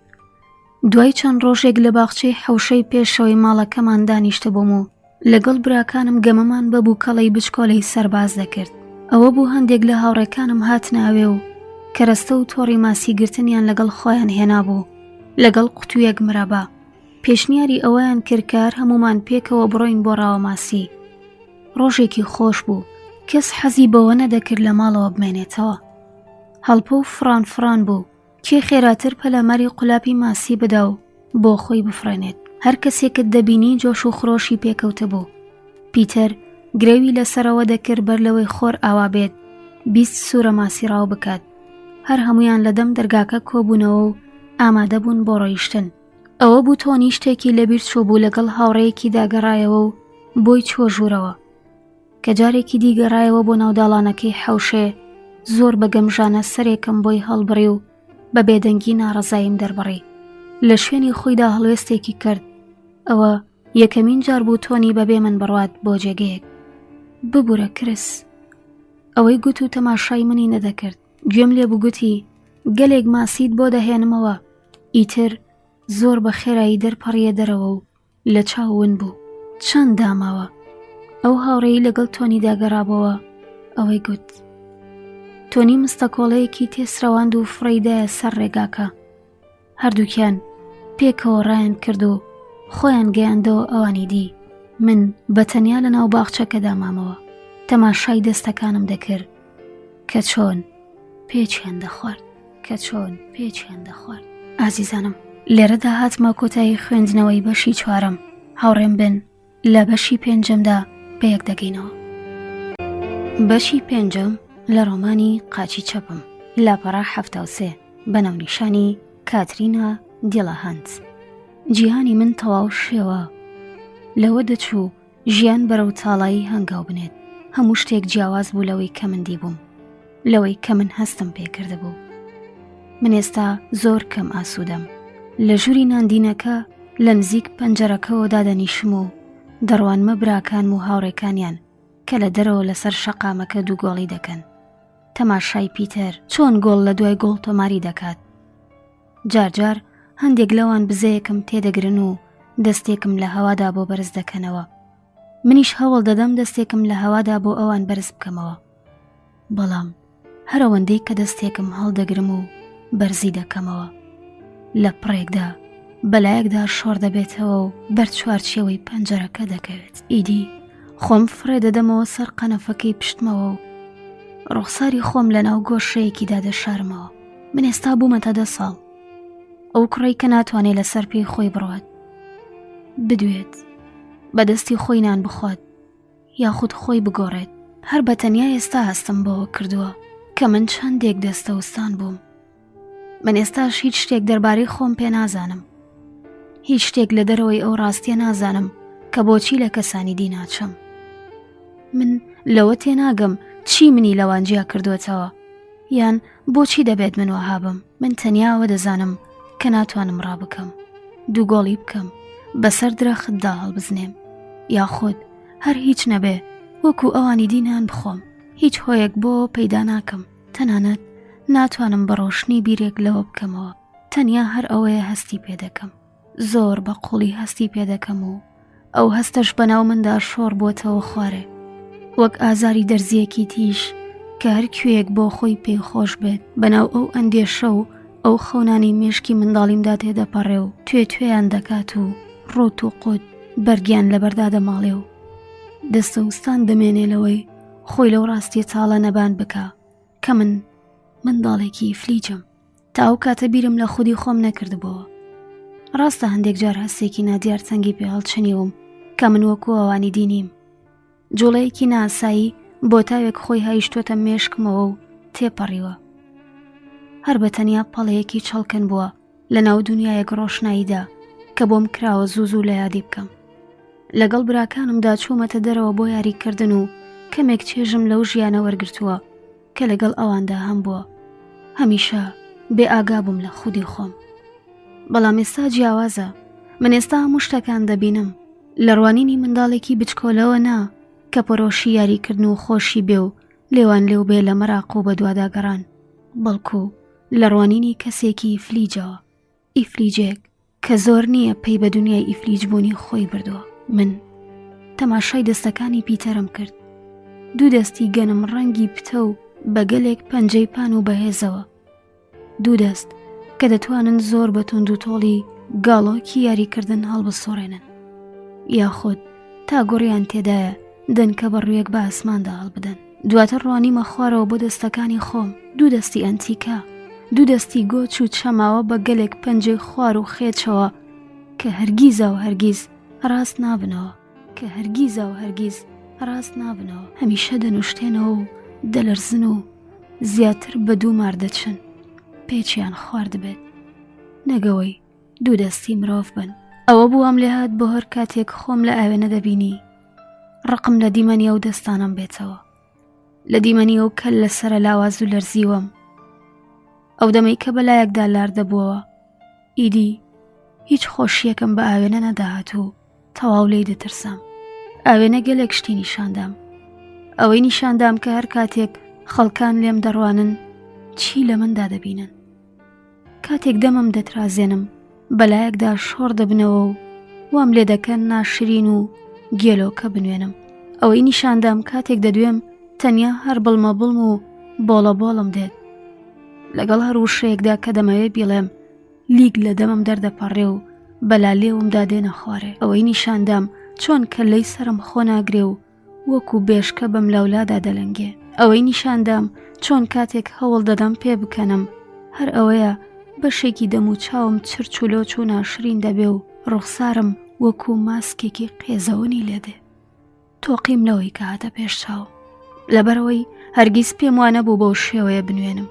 دوای چەند ڕۆژێک لە باخچەی حەوشەی پێشەوەی ماڵەکەمان دانیشتبووم و لەگەڵ براکانم گەمەمان بە بووکەڵەی بچکۆلەی سەرباز دەکرد. ئەوە بوو هەندێک لە هاوڕێکانم هاتنە ئەوێ و کەرەستە و تۆڕی ماسیگرتنیان لەگەڵ خۆیان هێنابوو لەگەڵ قوتوویەک مرەبا. پێشنیاری ئەوەیان کرد کە هەر هەموومان پێکەوە بڕۆین بۆ ڕاوەماسی. ڕۆژێکی خۆش بوو. کەس حەزی بەوە نەدەکرد لە ماڵەوە بمێنێتەوە. هەڵپە و فڕان فڕان بوو. کێ خێراتر پەلاماری قولاپی ماسی بدا و بۆ خۆی بفڕێنێت هەر کەسێکت دەبینی جۆش و خرۆشی پێکەوتبوو پیتەر گرەوی لەسەرەوە دەکرد بەر لەوەی خۆر ئاوا بێت 20 سوورە ماسی ڕاو بکات هەر هەمویان لە دەم دەرگاکە کۆبوونەوە و ئامادە بوون بۆ ڕۆیشتن ئەوە بوو تۆنی شتێکی لەبیر چوو بوو لەگەڵ هاوڕێیەکیدا گەڕایەوە و بۆی چووە ژوورەوە کە جارێکی دی گەڕایەوە بۆ ناوداڵانەکەی حەوشێ زۆر بە گەمژانە سەرێکم بۆی هەڵبڕی و بە بێدەنگی ناڕەزاییم دەربڕی لە شوێنی خۆیدا هەڵوێستێکی کرد ئەوە یەکەمین جار بوو تۆنی بەبێ من بڕوات بۆ جێگەیەک ببورە کرس ئەوەی گوت و تەماشای منی نەدەکرد گوێم لێ بوو گوتی گەلێک ماسیت بۆ دەهێنمەوە ئیتر زۆر بە خێرایی دەرپەڕیە دەرەوە و لە چاو ون بوو چەند داماوە ئەو هاوڕێی لەگەڵ تۆنیدا گەڕابەوە ئەوەی گوت تۆنی مستەکۆڵەیەکی تێسرەواند و فڕیدایە سەر ڕێگاکە هەردووکیان پێکەوە ڕایان کرد و خۆیان گەیاندەوە ئەوانی دی من بە تەنیا لە ناو باخچەکەدا مامەوە تەماشای دەستەکانم دەکرد کە چۆن پێچیان دەخوارد کە چۆن پێچیان دەخوارد ئازیزانم لێرەدا هاتمە کۆتایی خوێندنەوەی بەشی چوارەم هاوڕێم بن لە بەشی پێنجەمدا بەیەک دەگەینەوە بەشی پێنجەم لە ڕۆمانی قاچی چەپم لاپەڕە 73 بە ناونیشانی کاترینا دیڵەهەنت جیهانی من تەواو شێوە لەوە دەچوو ژیان بەرەو تاڵایی هەنگاو بنێت هەموو شتێک جیاواز بوو لەوەی کە من دیبووم لەوەی کە من هەستم پێکردبوو من ئێستا زۆر کەم ئاسوودەم لە ژووری ناندینەکە لە نزیک پەنجەرەکەەوە دادەنیشم و دەڕوانمە براکانم و هاوڕێکانیان کە لە دەرەوە لەسەر شەقامەکە دووگۆڵی دەکەن تەماشای پیتەر چۆن گۆڵ لە دوای گۆڵ تۆماری دەکات جار جار هەندێک لەوان بزەیەکم تێدەگرن و دەستێکم لە هەوادا بۆ بەرز دەکەنەوە منیش هەوڵ دەدەم دەستێکم لە هەوادا بۆ ئەوان بەرز بکەمەوە بەڵام هەرەوەندەی کە دەستێکم هەڵدەگرم و بەرزی دەکەمەوە لە پڕێکدا بەلایەکدا شۆڕ دەبێتەوە و بەر چوارچێوەی پەنجەرەکە دەکەوێت ئیدی خۆم فڕێ دەدەمەوە سەر قەنەفەکەی پشتمەوە و ڕوخساری خۆم لەناو گۆشەیەکیدا دەشارمەوە من ئێستا بوومەتە دە ساڵ ئەو کوڕەی کە ناتوانێت لەسەر پێی خۆی بڕوات بدوێت بەدەستی خۆی نان بخوات یاخود خۆی بگۆڕێت هەر بە تەنیا ئێستا هەستم بەوە کردووە کە من چەندێک دەستەوستان بووم من ئێستاش هیچ شتێک دەربارەی خۆم پێ نازانم هیچ شتێک لە دەرەوەی ئەو ڕاستیە نازانم کە بۆچی لە کەسانی دی ناچم من لەوە تێناگەم چی منی لەوان جیا کردوێتەوە یان بۆچی دەبێت من وەها بم من تەنیا ئەوە دەزانم کە ناتوانم ڕابکەم دووگۆڵی بکەم بەسەر درەختدا هەڵبزنێم یاخود هەر هیچ نەبێ وەکو ئەوانی دی نان بخۆم هیچ هۆیەک بۆ پەیدا ناکەم تەنانەت ناتوانم بە ڕۆشنی بیرێک لەوە بکەمەوە تەنیا هەر ئەوەیە هەستی پێ دەکەم زۆر بە قوڵی هەستی پێ دەکەم و ئەو هەستەش بەناو مندا شۆڕ بۆتەوە خوارێ وەک ئازاری دەرزیەکی تیژ کە هەر کوێیەک بۆ خۆی پێی خۆش بێت بەناو ئەو ئەندێشە و ئەو خەونانی مێشکی منداڵیمدا تێدەپەڕێ و توێ توێیان دەکات و ڕوت و قوت بەرگیان لەبەردا دەماڵێ و دەستەوستان دەمێنێ لەوەی خۆی لەو ڕاستیە تاڵە نەبان بکە کە من منداڵێکی ئیفلیجم. تا ئەو کاتە بیرم لە خودی خۆم نەکردبووەوە. ڕاستە هەندێک جار هەستێکی نادیار تەنگی پێ هەڵچنیوم کە من وەکو ئەوانی دی نیم. جوڵەیەکی ناسایی بۆ تاوێک خۆی هایشتۆتە مێشکمەوە و تێپەڕیوە. هەر بە تەنیا پەڵەیەکی چڵکن بووە لە ناو دنیایەک ڕۆشناییدا کە بۆم کراوە زوو زوو لە یادی بکەم. لەگەڵ براکانمدا چوومەتە دەرەوە بۆ یاریکردن و کەمێک چێژم لەو ژیانە وەرگرتووە کە لەگەڵ ئەواندا هەم بووە. هەمیشە بێ ئاگا بووم لە خودی خۆم. بەڵام ئێستا جیاوازە. من ئێستا هەموو شتەکان دەبینم. لە ڕوانینی منداڵێکی بچکۆلەوە نا کە پەرۆشی یاریکردن و خۆشی بێ و لێوان لێو بێ لە مەراق و بەدواداگەڕان، بەڵکو لە ڕوانینی کەسێکی ئیفلیجەوە، ئیفلیجێک کە زۆر نییە پەی بە دنیای ئیفلیج بوونی خۆی بردووە. من تەماشای دەستەکانی پیتەرم کرد. دوو دەستی گەنم ڕەنگی پتە و بە گەلێک پەنجەی پان و بەهێزەوە. دوو دەست کە دەتوانن زۆر بە توند و تۆڵی گاڵۆکی یاریکردن هەڵبسوڕێنن یاخود تا گوڕیان تێدایە دەنکە بە ڕوویەک بە ئاسماندا هەڵبدەن دواتر ڕوانیمە خوارەوە بۆ دەستەکانی خۆم دوو دەستی ئەنتیکە دوو دەستی گۆچ و چەماوە بە گەلێک پەنجەی خوار و خێچەوە کە هەرگیزا و هەرگیز ڕاست نابنەوە کە هەرگیزا و هەرگیز ڕاست نابنەوە هەمیشە دەنوشتێنەوە و دەلەرزن و زیاتر بە دوو مار دەچن پێچیان خواردبێت نەگەوەی دوو دەستی مرۆڤ بن ئەوە بووام لێهات بۆ هەر کاتێک خۆم لە ئاوێنە دەبینی ڕقم لە دیمەنی ئەو دەستانم بێتەوە لە دیمەنی ئەو کەل لە سەرە لاواز و لەرزیوەم ئەو دەمەی کە بەلایەکدا لار دەبووەوە ئیدی هیچ خۆشیەکەم بە ئاوێنە نەداهات و تەواو لێی دەترسام ئاوێنە گەلێک شتی نیشاندام ئەوەی نیشاندام کە هەر کاتێک خەڵکان لێم دەڕوانن چی لە مندا دەبینن کاتێک دەمم دەترازێنم بەلایەکدا شۆڕ دەبنەوە و وام لێ دەکەن ناشرین و گێلۆکە بنوێنم ئەوەی نیشاندام کاتێک دەدوێم تەنیا هەر بڵمە بڵم و بۆڵە بۆڵم دێت لەگەڵ هەر وشەیەکدا کە دەمەوێ بیڵێم لیک لە دەمم دەردەپەڕێ و بەلا لێومدا دێنە خوارێ ئەوەی نیشاندام چۆن کەللەی سەرم خۆ ناگرێ و وەکو بێشکە بەم لاولادا دەلەنگێ ئەوەی نیشاندام چۆن کاتێک هەوڵ دەدەم پێ بکەنم هەر ئەوەیە بەشێکی دەم و چاوم چرچ و لۆچ و ناشرین دەبێ و ڕوخسارم وەکو ماسکێکی قێزەونی لێدێ تۆقیم لەوەی کە هاتە پێش چاو لەبەرەوەی هەرگیز پێم وانە بوو بەو شێوەیە بنوێنم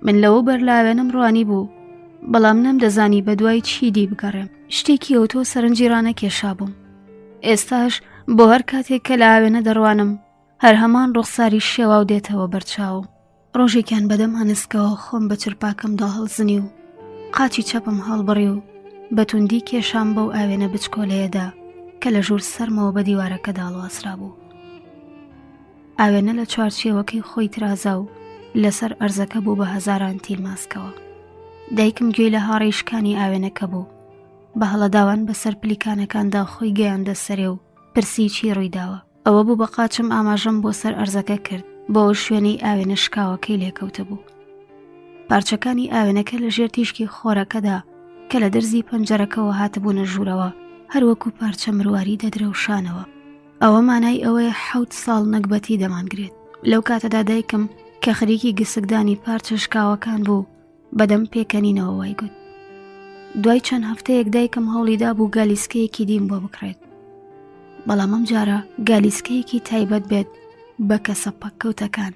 من لەوە بەر لاوێنم ڕوانی بوو بەڵام نەمدەزانی بە دوای چی دی بگەڕێم شتێکی ئەو تۆ سەرنجی ڕانەکێشا بووم ئێستاش بۆ هەر کاتێک کە لە ئاوێنە دەڕوانم هەر هەمان ڕوخساری شێواو دێتەوە بەرچاوم ڕۆژێکیان بەدەم هەنسکەوە خۆم بە چرپاکەمدا هەڵزنی و قاچی چەپم هەڵبڕی و بە توندی کێشام بەو ئاوێنە بچکۆلەیەدا کە لە ژوور سەرمەوە بە دیوارەکەدا هەڵواسرابوو. ئاوێنە لە چوارچێوەکەی خۆی ترازا و لەسەر ئەرزەکە بوو بە هەزاران تیلماسکەوە. دایکم گوێی لە هاڕەی شکانی ئاوێنەکە بوو. بە هەڵەداوان بەسەر پلیکانەکاندا خۆی گەیاندە سەرێ و پرسی چی ڕوویداوە. ئەوە بوو بە قاچم ئاماژەم بۆ سەر ئەرزەکە کرد بۆ ئەو شوێنەی ئاوێنە شکاوەکەی لێکەوتبوو. پارچەکانی ئاوێنەکە لە ژێر تیشکی خۆرەکەدا کە لە درزی پەنجەرەکەوە هاتبوونە ژوورەوە هەروەکو پارچە مرواری دەدرەوشانەوە. ئەوە مانای ئەوەیە حەوت ساڵ نەگبەتی دەمانگرێت. لەو کاتەدا دایکم کە خەریکی گسکدانی پارچە شکاوەکان بوو بەدەم پێکەنینەوە وای گوت. دوای چەند هەفتەیەک دایکم هەوڵی دابوو گالیسکەیەکی دیم بۆ بکڕێت. بەڵام ئەم جارە گالیسکەیەکی تایبەت بێت بە کەسە پەککەوتەکان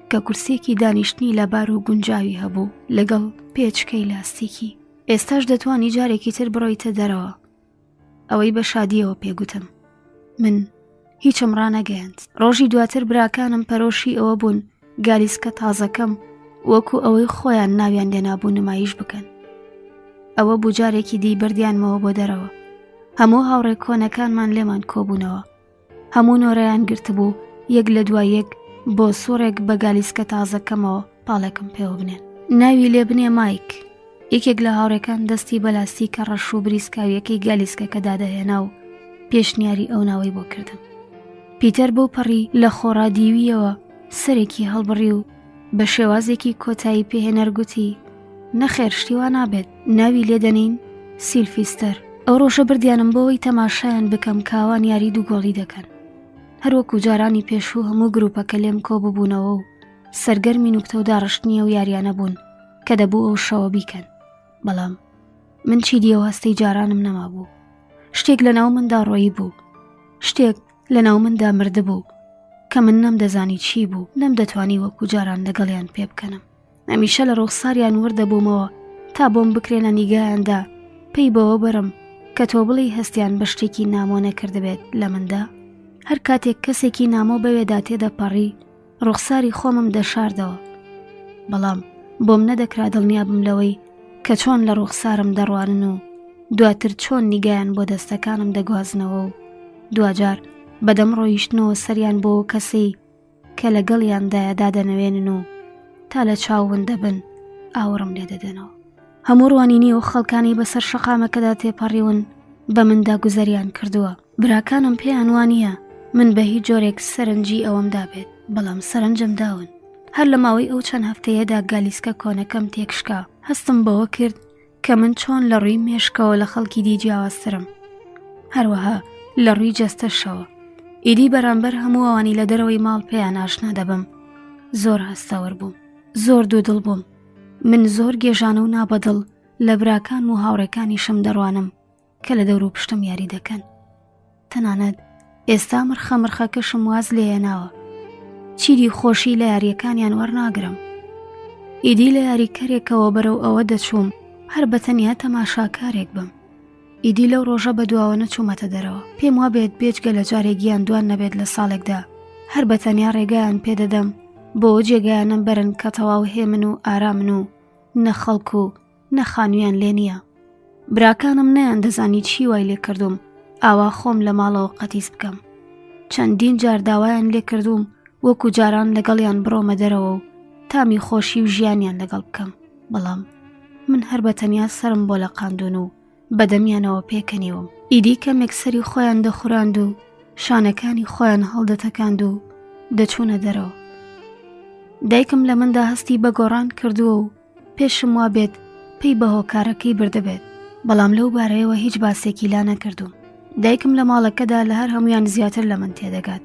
کە کورسیەکی دانیشتنی لەبار و گونجاوی هەبوو لەگەڵ پێچکەی لاستیکی. ئێستاش دەتوانی جارێکی تر بڕۆیتە دەرەوە. ئەوەی بە شادیەوە پێگوتم من هیچم ڕانەگەیاند ڕۆژی دواتر براکانم پەرۆشی ئەوە بوون گالیسکە تازەکەم وەکو ئەوەی خۆیان ناویان لێنابوو نمایش بکەن ئەوە بوو جارێکی دی بردیانمەوە بۆ دەرەوە هەموو هاوڕێ کۆنەکانمان لێمان کۆبوونەوە هەموو نۆرەیان گرتبوو یەک لە دوای یەک بۆ سوڕێک بە گالیسکە تازەکەمەوە پاڵێکم پێوە بنێن ناوی لێ بنێ مایک یەکێک لە هاوڕێکان دەستی بە لاستیکە ڕەش و بریسکاویەکەی گالیسکەکە دادەهێنا و پێشنیاری ئەو ناوەی بۆ کردم پیتەر بۆ پەڕی لە خۆڕا دیویەوە سەرێکی هەڵبڕی و بە شێوازێکی کۆتایی پێهێنەر گوتی نەخێر شتی وا نابێت ناوی لێ دەنین سیلفیستەر ئەو ڕۆژە بردیانم بۆەوەی تەماشایان بکەم کاوان یاری دوو گۆڵی دەکەن هەروەکو جارانی پێشوو هەموو گروپەکە لێم کۆ ببوونەوە و سەرگەرمی نوکتە و داڕشتنی ئەو یاریانە بوون. کە دەبوو ئەو شەوە بیکەن بەڵام من چی دیەوە هەستەی جارانم نەمابوو شتێک لە ناو مندا ڕۆیی بوو شتێک لە ناو مندا مردبوو کە من نەمدەزانی چی بوو نەمدەتوانی وەکو جاران لەگەڵیان پێ بکەنم هەمیشە لە ڕوخساریان ورد دەبوومەوە تا بۆم بکرێ لە نیگایاندا پێی بەوە بەرم کە تۆ بڵێی هەستیان بە شتێکی نامۆ نەکردبێت لە مندا هەر کاتێک کەسێکی نامۆ بەوێدا تێدەپەڕی ڕوخساری خۆمم دەشاردەوە بەڵام بۆم نەدەکرا دڵنیا بم لەوەی کە چۆن لە ڕوخسارم دەڕوانن و دواتر چۆن نیگایان بۆ دەستەکانم دەگوازنەوە و دواجار بەدەم ڕۆیشتنەوە سەریان بۆ کەسەی کە لەگەڵیاندایە دادەنەوێنن و تا لە چاو ون دەبن ئاوڕم لێ دەدەنەوە. هەموو ڕوانینی ئەو خەڵکانەی بەسەر شەقامەکەدا تێپەڕیون بە مندا گوزەریان کردووە. براکانم پێیان وانییە من بە هیچ جۆرێک سەرنجی ئەوەم دابێت، بەڵام سەرنجم داون. هەر لە ماوەی ئەو چەند هەفتەیەدا گالیسکە کۆنەکەم تێکشکا، هەستم بەوە کرد کە من چۆن لە ڕووی مێشکەوە لە خەڵکی دی جیاوازترم هەروەها لە ڕووی جەستەشەوە ئیدی بەرامبەر هەموو ئەوانی لە دەرەوەی ماڵ پێیان ئاشنا دەبم زۆر هەستەوەر بووم زۆر دوودڵ بووم من زۆر گێژانە و نابەدڵ لە براکان و هاوڕێکانیشم دەڕوانم کە لە دەور و پشتم یاری دەکەن تەنانەت ئێستا مرخە مرخەکەشم واز لێناوە چیدی خۆشی لە یاریەکانیان وەرناگرم ئیدی لە یاریکەرێکەوە بەرەو ئەوە دەچووم هەر بە تەنیا تەماشاکارێک بم ئیدی لەو ڕۆژە بە دواوە نەچوومەتە دەرەوە پێم وا بێت بێجگە لە جارێک یان دوان نەبێت لە ساڵێکدا هەر بە تەنیا ڕێگایان پێدەدەم بۆ جێگایانم بەرن کە تەواو هێمن و ئارامن و نە خەڵک و نە خانوویان لێ نییە. براکانم نەیاندەزانی چی وای لێ کردووم ئاوا خۆم لە ماڵەوە قەتیس بکەم. چەندین جار داوایان لێ کردووم وەکو جاران لەگەڵیان بڕۆمە دەرەوە و تامی خۆشی و ژیانیان لەگەڵ بکەم، بەڵام من هەر بە تەنیا سەرم بۆ لەقاندوون و بەدەمیانەوە پێکەنیوم. ئیدی کەمێک سەری خۆیان دەخوراند و شانەکانی خۆیان هەڵدەتەکاند و دەچوونە دەرەوە. دایکم لە مندا هەستی بە گۆڕان کردووە و پێشم وابێت پێی بە هۆکارەکەی بردبێت بەڵام لەو بارەیەوە هیچ باسێکی لا نەکردوم دایکم لە ماڵەکەدا لە هەر هەمویان زیاتر لە من تێدەگات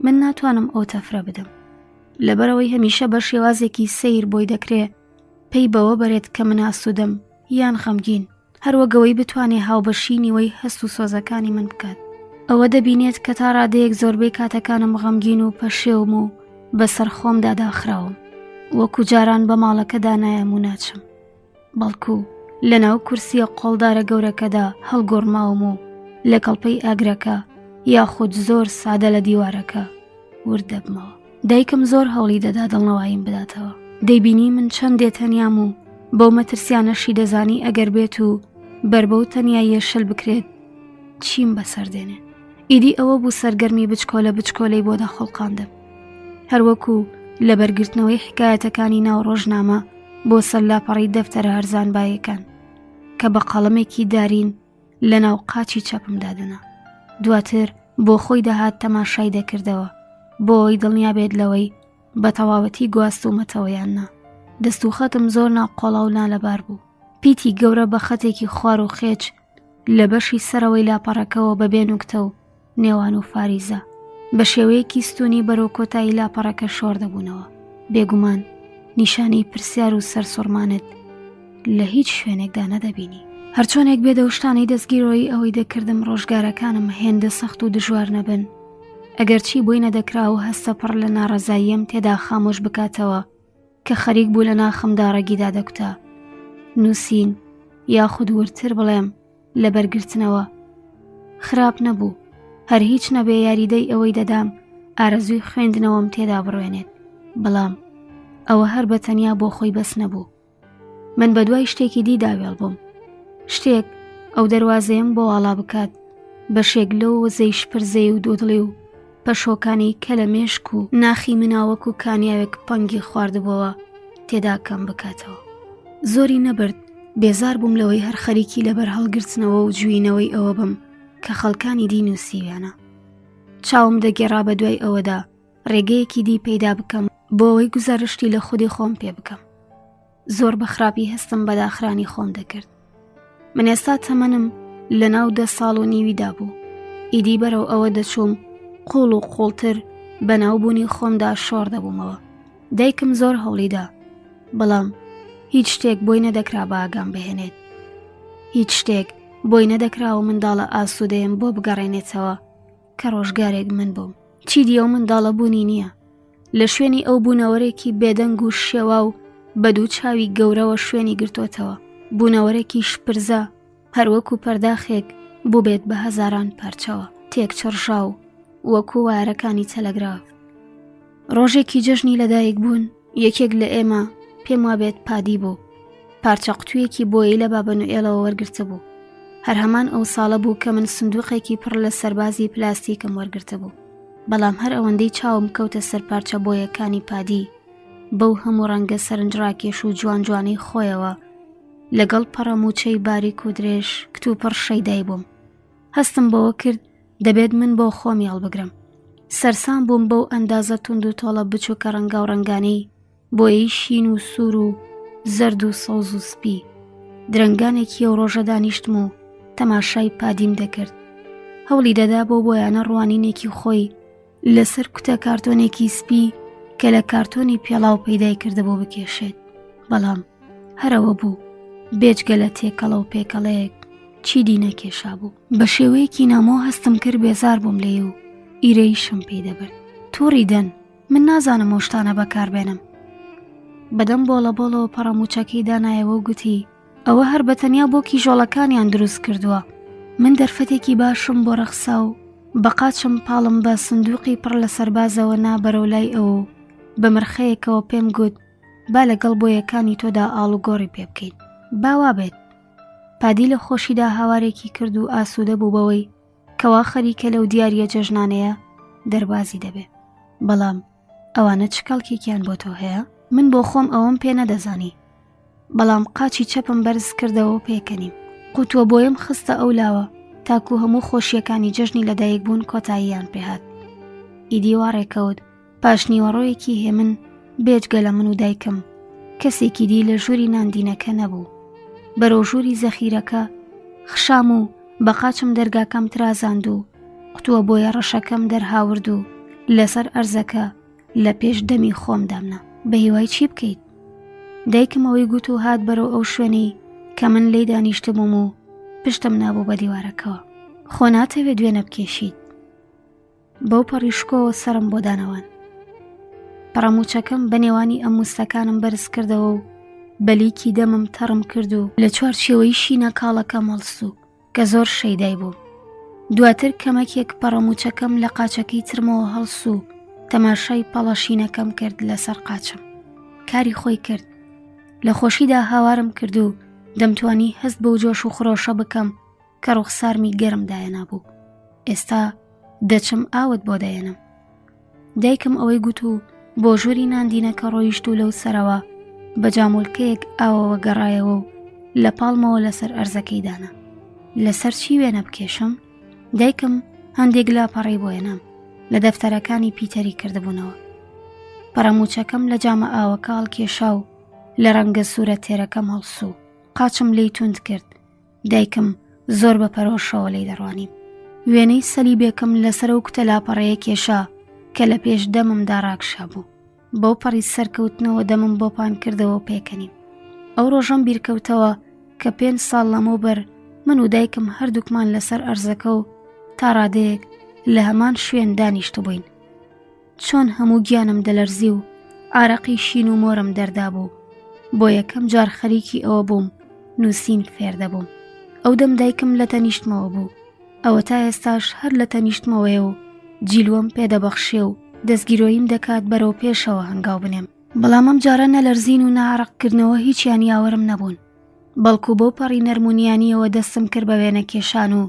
من ناتوانم ئەو تەفرە بدەم لەبەرەوەی هەمیشە بە شێوازێکی سەیر بۆی دەکرێ پێی بەوە بەرێت کە من ئاسوودەم یان خەمگین هەروەک ئەوەی بتوانێ هاوبەشی نیوەی هەست و سۆزەکانی من بکات ئەوە دەبینێت کە تا ڕادەیەک زۆربەی کاتەکانم غەمگین و پەشێوم و بەسەر خۆمدا داخراوم وەکو جاران بە ماڵەکەدا نایەم و ناچم بەڵکو لەناو کورسیە قۆڵدارە گەورەکەدا هەڵگۆڕماوم و لە کەڵپەی ئاگرەکە یاخود زۆر سادە لە دیوارەکە ورد دەبمەوە دایکم زۆر هەوڵی دەدا دڵنەواییم بداتەوە دەیبینی من چەندێ تەنیام و بەو مەترسیانەشی دەزانی ئەگەر بێت و بەر بەو تەنیاییە شل بکرێت چیم بەسەر دێنێ ئیدی ئەوە بوو سەرگەرمی بچکۆلە بچکۆلەی بۆ دەخوڵقاندم هەروەکو لە بەرگرتنەوەی حکایەتەکانی ناو ڕۆژنامە بۆ سەر لاپەڕی دەفتەرە هەرزان بایەکان کە بە قەڵەمێکی دارین لە ناو قاچی چەپم دادەنا دواتر بۆ خۆی دەهات تەماشای دەکردەوە بۆ ئەوەی دڵنیا بێت لەوەی بە تەواوەتی گواستومەتەوە یان نا دەست و خەتم زۆر ناقۆڵا و نالەبار بوو پیتی گەورە بە خەتێکی خوار و خێچ لە بەشی سەرەوەی لاپەڕەکەوە بە بێ نوکتە و نێوان و فاریزە بە شێوەیەکی ستونی بەرەو کۆتایی لاپەڕەکە شۆر دەبوونەوە بێگومان نیشانەی پرسیار و سەرسوڕمانت لە هیچ شوێنێکدا نەدەبینی هەرچۆنێک بێ دەوشتانەی دەستگیرۆیی ئەوەی دەکردم ڕۆژگارەکانم هێندە سەخت و دژوار نەبن ئەگەرچی بۆی نەدەکرا و هەستە پڕ لە ناڕەزاییەم تێدا خامۆش بکاتەوە کە خەریک بوو لە ناخمدا ڕەگی دادەکوتا نووسین یاخود وردتر بڵێم لەبەرگرتنەوە خراپ نەبوو هەر هیچ نەبێ یاریدەی ئەوەی دەدام ئارەزووی خوێندنەوەم تێدا بڕوێنێت بەڵام ئەوە هەر بە تەنیا بۆ خۆی بەس نەبوو من بە دوای شتێکی دی داوێڵ بووم شتێک ئەو دەواازەیەم بۆ واڵا بکات بەشێک لەو وزەی شپرزەی و دوودڵی و پەشۆکانی کە لە مێشک و ناخی مناوەک و کانیاوێک پەنگی خواردبووەوە تێدا کەم بکاتەوە زۆری نەبرد بێزار بووم لەوەی هەر خەریکی لەبەر هەڵگرتنەوە و جوینەوەی ئەوە بم کە خەڵکانی دی نووسیویانە چاوم دەگێڕا بە دوای ئەوەدا ڕێگەیەکی دی پەیدا بکەم بۆ ئەوەی گوزارشتی لە خودی خۆم پێ بکەم زۆر بە خراپی هەستم بە داخرانی خۆم دەکرد من ئێستا تەمەنم لە ناو دە ساڵ و نیویدا بوو ئیدی بەرەو ئەوە دەچووم قوڵ و قوڵتر بەناو بوونی خۆمدا شۆڕ دەبوومەوە دایکم زۆر هەوڵیدا بەڵام. هیچ شتێک بۆی نەدەکرا بە ئاگام بهێنێت. هیچ شتێک بۆی نەدەکرا و منداڵە ئاسوودەیەم بۆ بگەڕێنێتەوە کە ڕۆژگارێک من بووم. چیدی ئەو منداڵە بوونی نییە. لە شوێنی ئەو بوونەوەرێکی بێدەنگ و شێوا و بە دوو چاوی گەورەوە شوێنی گرتۆتەوە. بوونەوەرێکی شپرزە هەروەکو پەرداخێک بووبێت بە هەزاران پارچەوە تێکچڕژا و وەکو وایەرەکانی تەلەگراف. ڕۆژێکی جەژنی لەدایک بوون یەکێک لە ئێمە پێم وابێت پادی بوو پارچە قوتوویەکی بۆیەی لە بابە نوئێڵەوە وەرگرتبوو هەر هەمان ئەو ساڵە بوو کە من سندوقێکی پڕ لە سەربازی پلاستیکم وەرگرتبوو بەڵام هەر ئەوەندەی چاوم کەوتە سەر پارچە بۆیەکانی پادی بەو هەموو ڕەنگە سەرنجڕاکێش و جوان جوانەی خۆیەوە لەگەڵ پەڕە موچەی باریک و درێژ کتوپڕ شەیدای بووم هەستم بەوە کرد دەبێت من بۆ خۆمی هەڵبگرم سەرسام بووم بەو ئەندازە توند و تۆڵە بچووکە ڕەنگاو ڕەنگانەی بۆیەی شین و سوور و زەرد و سەوز و سپی درەنگانێکی ئەو ڕۆژە دانیشتم و تەماشای پادیم دەکرد هەوڵی دەدا بۆ بۆیانە ڕوانینێکی خۆی لەسەر کوتە کارتۆنێکی سپی کە لە کارتۆنی پێڵاو پەیدای کردبوو بکێشێت بەڵام هەرەوە بوو بێجگە لە تێکەڵە و پێکەڵەیەک چیدی نەکێشا بوو بە شێوەیەکی نامۆ هەستم کرد بێزار بووم لێی و ئیرەیشم پێی دەبرد توڕی دەن من نازانم ئەو شتانە بەکاربێنم بەدەم بۆڵە بۆڵەوە پەڕەموچەکەی دانایەوە و گوتی ئەوە هەر بە تەنیا بۆ کیژۆڵەکانیان دروست کردووە من دەرفەتێکی باشم بۆ ڕەخسا و بە قاچم پاڵم بە سندوقی پڕ لە سەربازەوە نا بەرەو لای ئەو و بە مرخەیەکەوە پێم گوت با لەگەڵ بۆیەکانی تۆدا ئاڵوگۆڕی پێ بکەین با وابێت پادی لە خۆشیدا هاوارێکی کرد و ئاسوودە بوو بەوەی کەوا خەریکە لەو دیاریە جەژنانەیە دەربازی دەبێ بەڵام ئەوانە چ کەڵکێکیان بۆ تۆ هەیە من بۆ خۆم ئەوەم پێ نەدەزانی بەڵام قاچی چەپم بەرز کردەوە و پێکەنیم قوتووە بۆیم خستە ئەو لاوە تاکو هەموو خۆشیەکانی جەژنی لەدایک بوون کۆتاییان پێهات ئیدی وا ڕێکەوت پاشنیوەڕۆیەکی هێمن بێجگە لە من و دایکم کەسێکی دی لە ژووری ناندینەکە نەبوو بەرەو ژووری زەخیرەکە خشام و بە قاچم دەرگاکەم ترازاند و قوتووە بۆیە ڕەشەکەم دەرهاورد و لەسەر ئەرزەکە لە پێش دەمی خۆم دامنا بە هیوای چی بکەیت دایکم ئەوەی گوت و هات بەرەو ئەو شوێنەی کە من لێی دانیشتبووم و پشتم نابوو بە دیوارەکەوە خۆ ناتەوێت دوێنە بکێشیت بەو پەڕی شکۆوە سەرم بۆ دانەوان پەڕەموچەکەم بە نێوانی ئەم موستەکانم بەرز کردەوە و بەلیکی دەمم تەڕم کرد و لە چوارچێوەی شینە کاڵەکەم هەڵسوو کە زۆر شەیدای بوو دواتر کەمەکێک پەڕەموچەکەم لە قاچەکەی ترمەوە هەڵسوو تەماشای پەڵەشینەکەم کرد لەسەر قاچم کاری خۆی کرد لە خۆشیدا هاوارم کرد و دەمتوانی هەست بەو جۆش و خرۆشە بکەم کە ڕوخسارمی گەرم دایەنابوو ئێستا دەچم ئاوت بۆ دەێنم دایکم ئەوەی گوت و بۆ ژووری ناندینەکە ڕۆیشت و لەو سەرەوە بە جامۆلکەیەک ئاوەوە گەڕایەوە و لە پاڵمەوە لەسەر ئەرزەکەی دانا لەسەر چی وێنە بکێشم دایکم هەندێک لاپەڕەی بۆ هێنام لە دەفتەرەکانی پیتەری کردبوونەوە پەڕەموچەکەم لە جامە ئاوەکە هەڵکێشا و لە ڕەنگە سوورە تێرەکەم هەڵسوو قاچم لێی توند کرد دایکم زۆر بە پەرۆشەوە لێی دەڕوانیم وێنەی سەلیبێکم لەسەر ئەو کوتە لاپەڕەیە کێشا کە لە پێش دەممدا ڕاکشا بوو بەو پەڕی سەرکەوتنەوە دەمم بۆ پان کردەوە و پێکەنیم ئەو ڕۆژەم بیرکەوتەوە کە پێنج ساڵ لەمەوبەر من و دایکم هەردووکمان لەسەر ئەرزەکە و تا ڕادەیەک لە هەمان شوێن دانیشتبووین چۆن هەموو گیانم دەلەرزی و ئارەقی شین و مۆرم دەردابوو بۆ یەکەم جار خەریکی ئەوە بووم نووسین فێر دەبووم ئەو دەم دایکم لە تەنیشتمەوە بوو ئەوە تا ئێستاش هەر لە تەنیشتمەوەیە و جیلوەم پێدەبەخشێ و دەستگیرۆییم دەکات بەرەو پێشەوە هەنگاو بنێم بەڵام ئەم جارە نەلەرزین و نەعرەقکردنەوە هیچیان یاوەرم نەبوون بەڵکو بەو پەڕی نەرمونیانیەوە دەستم کرد بە وێنەکێشان و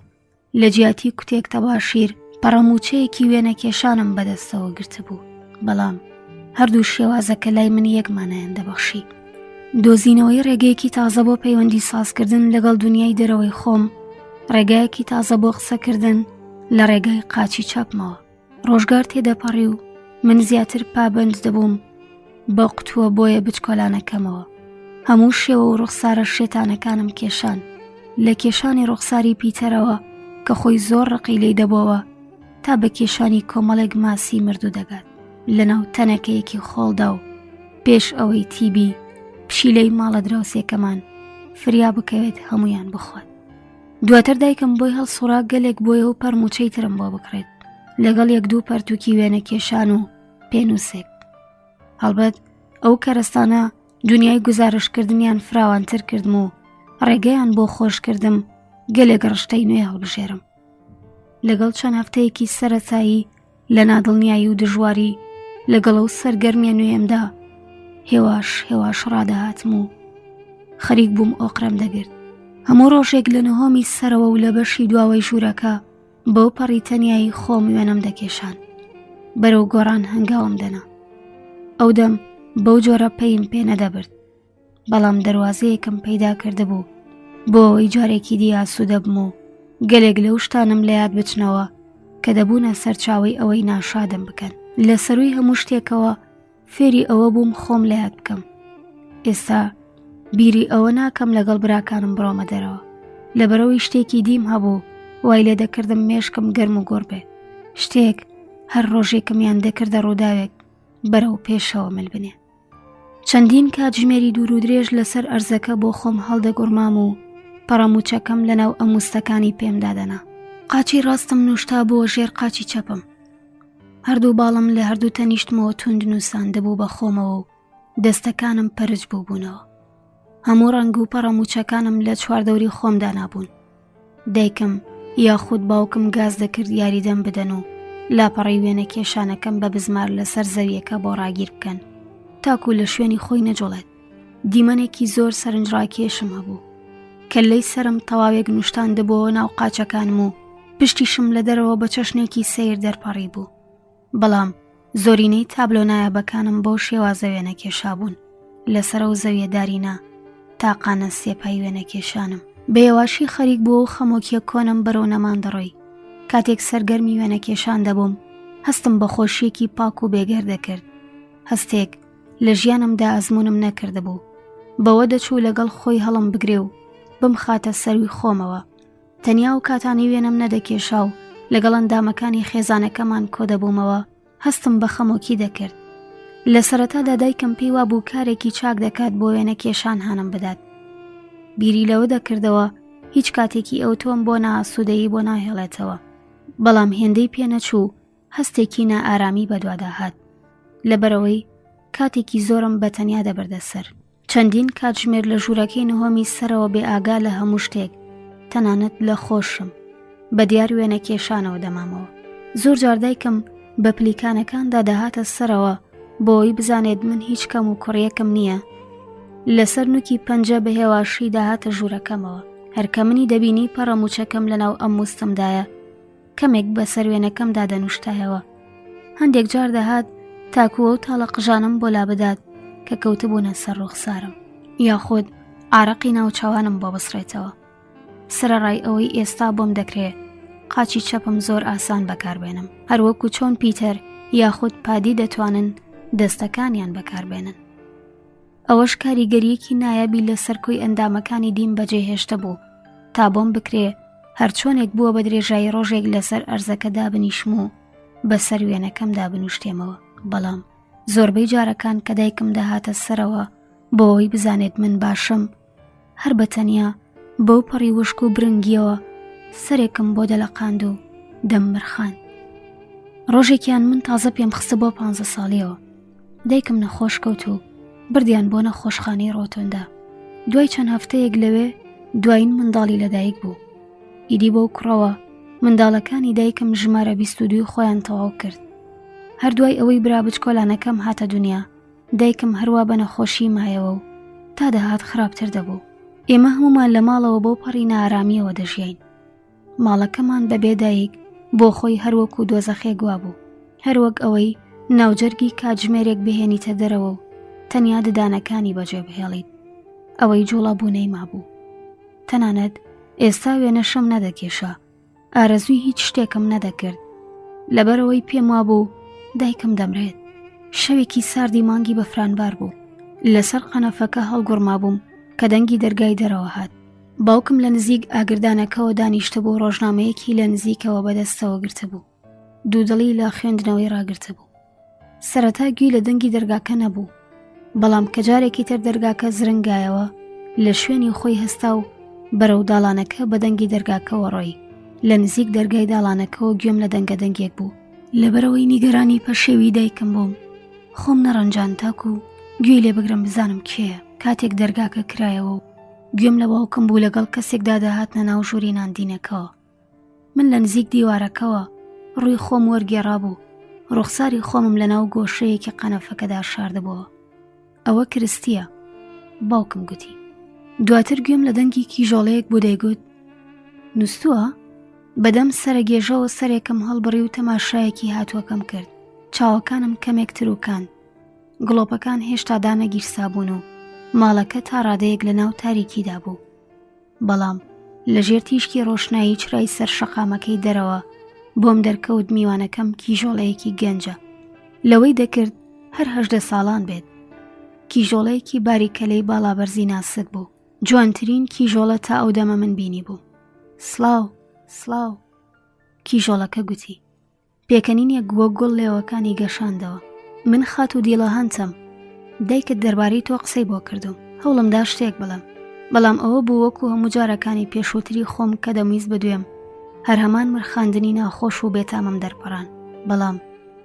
لە جیاتی کوتێک تەباشیر پەڕەموچەیەکی وێنەکێشانم بەدەستەوە گرتبوو بەڵام هەردوو شێوازەکە لای من یەک مانایان دەبەخشی دۆزینەوەی ڕێگەیەکی تازە بۆ پەیوەندی سازکردن لەگەڵ دنیای دەرەوەی خۆم ڕێگایەکی تازە بۆ قسەکردن لە ڕێگای قاچی چەپمەوە ڕۆژگار تێدەپەڕی و من زیاتر پابند دەبووم بە قوتووە بۆیە بچکۆلانەکەمەوە هەموو شێوە و ڕوخسارە شێتانەکانم کێشان لە کێشانی ڕوخساری پیتەرەوە کە خۆی زۆر ڕقی لی دەبۆوە تا بە کێشانی کۆمەڵێک ماسی مردوو دەگات لەناو تەنەکەیەکی خۆڵدا و پێش ئەوەی تیبی. پشیلەی ماڵە دراوسێکەمان فریا بکەوێت هەمویان بخوات دواتر دایکم بۆی هەڵسوڕا گەلێک بۆیە و پەرموچەی ترم بۆ بکڕێت لەگەڵ یەک دوو پەرتوکی وێنە کێشان و پێنووسێک هەڵبەت ئەو کەرەستانە دنیای گوزارشکردنیان فراوانتر کردم و ڕێگەیان بۆ خۆشکردم گەلێک ڕشتەی نوێ هەڵبژێرم لەگەڵ چەند هەفتەیەکی سەرەتایی لە نادڵنیایی و دژواری لەگەڵ ئەو سەرگەرمیە نوێیەمدا هێواش هێواش ڕادەهاتم و خەریک بووم ئۆقرەم دەگرت هەموو ڕۆژێک لە نهۆمی سەرەوە و لە بەشی دواوەی ژوورەکە بەو پەڕی تەنیایی خۆم وێنەم دەکێشان بەرەو گۆڕان هەنگاوم دەنا ئەو دەم بەو جۆرە پەیم پێ نەدەبرد بەڵام دەروازەیەکم پەیدا کردبوو بۆ ئەوەی جارێکی دی ئاسوودە بم و گەلێک لەو شتانم لە یاد بچنەوە کە دەبوونە سەرچاوەی ئەوەی ناشادم بکەن لە سەروی هەموو شتێکەوە فێری ئەوە بووم خۆم لە یاد بکەم ئێستا بیری ئەوە ناکەم لەگەڵ براکانم بڕۆمە دەرەوە لەبەرەوەی شتێکی دیم هەبوو وای لێ دەکردم مێشکم گەرم و گۆڕ بێ شتێک هەر ڕۆژێکمیان دەکردە ڕووداوێک بەرەو پێشەوە مل بنێ چەندین کاتژمێری دوور و درێژ لەسەر ئەرزەکە بۆ خۆم هەڵدەگوڕمام و پەڕەموچەکەم لەناو ئەموستەکانی پێم دادەنا. قاچی ڕاستم نوشتا بووە ژێر قاچی چەپم. هەردوو باڵم لە هەردوو تەنیشتمەوە توند نووساندبوو بە خۆمەوە و دەستەکانم پەرچ بووبوونەوە. هەموو ڕەنگ و پەڕەموچەکانم لە چواردەوری خۆم دانابوون. دایکم یاخود باوکم گاز دەکرد یاریدەم بدەن و لاپەڕەی وێنە کێشانەکەم بە بزمار لەسەر زەویەکە بۆ ڕاگیر بکەن تاکو لە شوێنی خۆی نەجوڵێت دیمەنێکی زۆر سەرنجڕاکێشم هەبوو کەللەی سەرم تەواوێک نوشتان دەبۆوە ناو قاچەکانم و پشتیشم لە دەرەوە بە چەشنێکی سەیر دەرپەڕی بوو بەڵام زۆرینەی تابلۆ نایابەکانم بەو شێوازە وێنە کێشابوون لەسەر ئەو زەویە دارینە تاقانە سێپای وێنە کێشانم بە هێواشی خەریک بووە و خەمۆکیە کۆنم بەرەو نەمان دەڕۆی کاتێک سەرگەرمی وێنە کێشان دەبووم هەستم بە خۆشیەکی پاک و بێگەر دەکرد هەستێک لە ژیانمدا ئەزمونم نەکردبوو بەوە دەچوو لەگەڵ خۆی هەڵم بگرێ و بمخاتە سەروی خۆمەوە تەنیا ئەو کاتانەی وێنەم نەدەکێشا و لەگەڵ ئەندامەکانی خێزانەکەمان کۆدەبوومەوە هەستم بە خەمۆکی دەکرد. لە سەرەتادا دایکم پێی وابوو کارێکی چاک دەکات بۆ وێنە کێشان هانم بدات. بیری لەوە دەکردەوە هیچ کاتێکی ئەوتۆم بۆ نائاسوودەیی بۆ ناهێڵێتەوە. بەڵام هێندەی پێنەچوو هەستێکی نائارامی بەدوادا هات. لەبەرئەوەی کاتێکی زۆرم بە تەنیا دەبردە سەر. چەندین کاتژمێر لە ژوورەکەی نهۆمی سەرەوە بێ ئاگا لە هەموو شتێک تەنانەت لە خۆشم بە دیار وێنە کێشانەوە دەمامەوە زۆر جار دایکم بە پلیکانەکاندا دەهاتە سەرەوە بۆی بزانێت من هیچ کەم و کوڕیەکم نییە لەسەر نوکی پەنجە بە هێواشی داهاتە ژوورەکەمەوە هەرکە منی دەبینی پەڕەموچەکەم لەناو ئەم مستمدایە کەمێک بەسەر وێنەکەمدا دەنوشتایەوە هەندێک جار دەهات تاکو ئەو تاڵە قژانم بۆ لابدات کە کەوتبوونە سەر ڕوخسارم یاخود ئارەقی ناوچوانم بۆ بسڕێتەوە سەرەڕای ئەوەی ئێستا بۆم دەکرێ قاچی چەپم زۆر ئاسان بەکاربێنم هەروەکو چۆن پیتەر یاخود پادی دەتوانن دەستەکانیان بەکاربێنن ئەوەش کاریگەرییەکی نایابی لەسەر کۆی ئەندامەکانی دیم بەجێ هێشتبوو تا بۆم بکرێ هەرچۆنێک بووە بە درێژایی ڕۆژێک لەسەر ئەرزەکە دابنیشم و بەسەر وێنەکەمدا بنوشتێمەوە بەڵام زۆربەی جارەکان کە دایکم دەهاتە سەرەوە بۆ ئەوەی بزانێت من باشم هەر بە تەنیا بەو پەڕی وشک و برنگیەوە سەرێکم بۆ دەلەقاند و دەممرخاند ڕۆژێکیان من تازە پێم خستە بۆ پ ساڵیەوە دایکم نەخۆش کەوت و بردیان بۆ نەخۆشخانەی ڕۆتۆندا دوای چەند هەفتەیەک لەوێ دوایین منداڵی لەدایک بوو ئیدی بەو کوڕەوە منداڵەکانی دایکم ژمارە 22 خۆیان تەواو کرد هەر دوای ئەوەی برا بچکۆلانەکەم هاتە دنیا دایکم هەروا بە نەخۆشی مایەوە و تا دەهات خراپتر دەبوو ئێمە هەمومان لە ماڵەوە بەو پەڕی نارامیەوە دەژیین ماڵەکەمان بە بێ دایک بۆ خۆی هەروەکو دۆزەخێک وابوو هەروەک ئەوەی ناوجەرگی کاتژمێرێک بهێنیتە دەرەوە و تەنیا ددانەکانی بەجێ بهێڵیت ئەوەی جوڵە بوو نەیمابوو تەنانەت ئێستا وێنەشم نەدەکێشا ئارەزووی هیچ شتێکم نەدەکرد لەبەرەوەی پێم وابوو دایکم دەمرێت شەوێکی ساردی مانگی بەفرانبار بوو لەسەر قەنەفەکە هەڵگوڕمابووم کە دەنگی دەرگای دەرەوە هات باوکم لە نزیک ئاگردانەکەوە دانیشتبوو ڕۆژنامەیەکی لە نزیکەوە بەدەستەوە گرتبوو دوودڵی لە خوێندنەوەی ڕاگرتبوو سەرەتا گوێی لە دەنگی دەرگاکە نەبوو. بەڵام کە جارێکی تر دەرگاکە زرنگایەوە لە شوێنی خۆی هەستا و بەرەو داڵانەکە بە دەنگی دەرگاکەوە ڕۆی لە نزیک دەرگای داڵانەکەەوە گوێم لە دەنگە دەنگێک بوو لەبەرەوەی نیگەرانی پەشێوی دایکم بووم خۆم نەڕەنجان تاکو گوێی لێ بگرم بزانم کێیە کاتێک دەرگاکە کرایەوە و گوێم لە باوکم بوو لەگەڵ کەسێکدا دەهاتنە ناو ژووری ناندینەکەوە من لە نزیک دیوارەکەوە ڕووی خۆم وەرگێڕابوو ڕوخساری خۆمم لە ناو گۆشەیەکی قەنەفەکەدا شاردبووەوە ئەوە کرستیە باوکم گوتی دواتر گوێم لە دەنگی کیژۆڵەیەک بوو دەیگوت نووسووە بەدەم سەرەگێژەوە سەرێکم هەڵبڕی و تەماشایەکی هاتووەکەم کرد چاوەکانم کەمێک تروکان گڵۆپەکان هێشتا دانەگیرسابوون و ماڵەکە تا ڕادەیەک لە ناو تاریکیدا بوو بەڵام لە ژێر تیشکی ڕۆشنایی چرای سەر شەقامەکەی دەرەوە بۆم دەرکەوت میوانەکەم کیژۆڵەیەکی گەنجە لەوەی دەکرد هەر هەژدە ساڵان بێت کیژۆڵەیەکی باریکەلەی باڵابەرزی ناسک بوو جوانترین کیژۆڵە تا ئەو دەمە من بینی بوو سڵاو سڵاو کیژۆڵەکە گوتی پێکەنینێک وەک گوڵ لێوەکانی گەشاندەوە. من خاتوو دیڵە هەنتم. دایکت دەربارەی تۆ قسەی بۆ کردووم. هەوڵم دا شتێک بڵێم. بەڵام ئەوە بوو وەکو هەموو جارەکانی پێشووتری خۆم کە دەمویست بدوێم. هەر هەمان مرخاندنی ناخۆش و بێتامم دەرپەڕان. بەڵام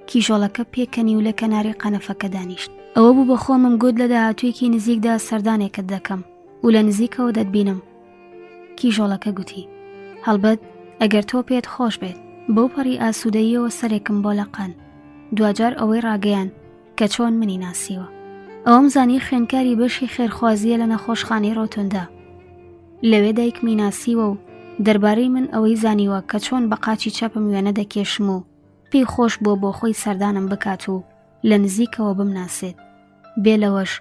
کیژۆڵەکە پێکەنی و لە کەناری قەنەفەکە دانیشت. ئەوە بوو بە خۆمم گوت لە داهاتوویەکی نزیکدا سەردانێکت دەکەم و لە نزیکەوە دەتبینم. کیژۆڵەکە گوتی، هەڵبەت ئەگەر تۆ پێت خۆش بێت. بەو پەڕی ئاسوودەییەوە سەرێکم بۆ لەقان. دواجار ئەوەی ڕاگەیاند کە چۆن منی ناسیوە. ئەوەم زانی خوێندکاری بەشی خێرخوازییە لە نەخۆشخانەی ڕۆتۆندا. لەوێ دایکمی ناسیوە و دەربارەی من ئەوەی زانیوە کە چۆن بە قاچی چەپم وێنە دەکێشم و پێی خۆش بووە بۆ خۆی سەردانم بکات و لە نزیکەوە بمناسێت. بێ لەوەش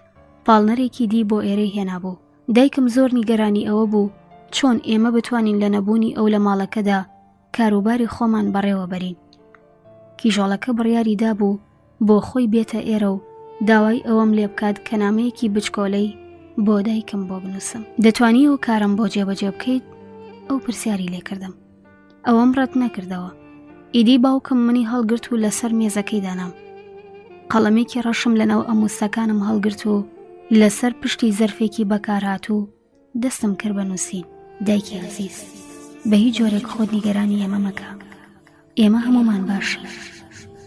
پاڵنەرێکی دی بۆ ئێرەی هێنابوو. دایکم زۆر نیگەرانی ئەوە بوو چۆن ئێمە بتوانین لە نەبوونی ئەو لە ماڵەکەدا کاروباری خۆمان بەڕێوە بەرین. کیژۆڵەکە بڕیاری دابوو بۆ خۆی بێتە ئێرە و داوای ئەوەم لێ بکات کە نامەیەکی بچکۆلەی بۆ دایکم بۆ بنووسم. دەتوانی ئەو کارەم بۆ جێبەجێ بکەیت؟ ئەو پرسیاری لێ کردم. ئەوەم ڕەت نەکردەوە. ئیدی باوکم منی هەڵگرت و لەسەر مێزەکەی دانام. قەڵەمێکی ڕەشم لەناو ئەمووسەکانم هەڵگرت و لەسەر پشتی زەرفێکی بەکارهاتوو دەستم کرد بە نووسین. دایکی ئازیز، بە هیچ جۆرێک خۆت نیگەرانی ئێمە مەکە. ئێمە هەموومان باشین.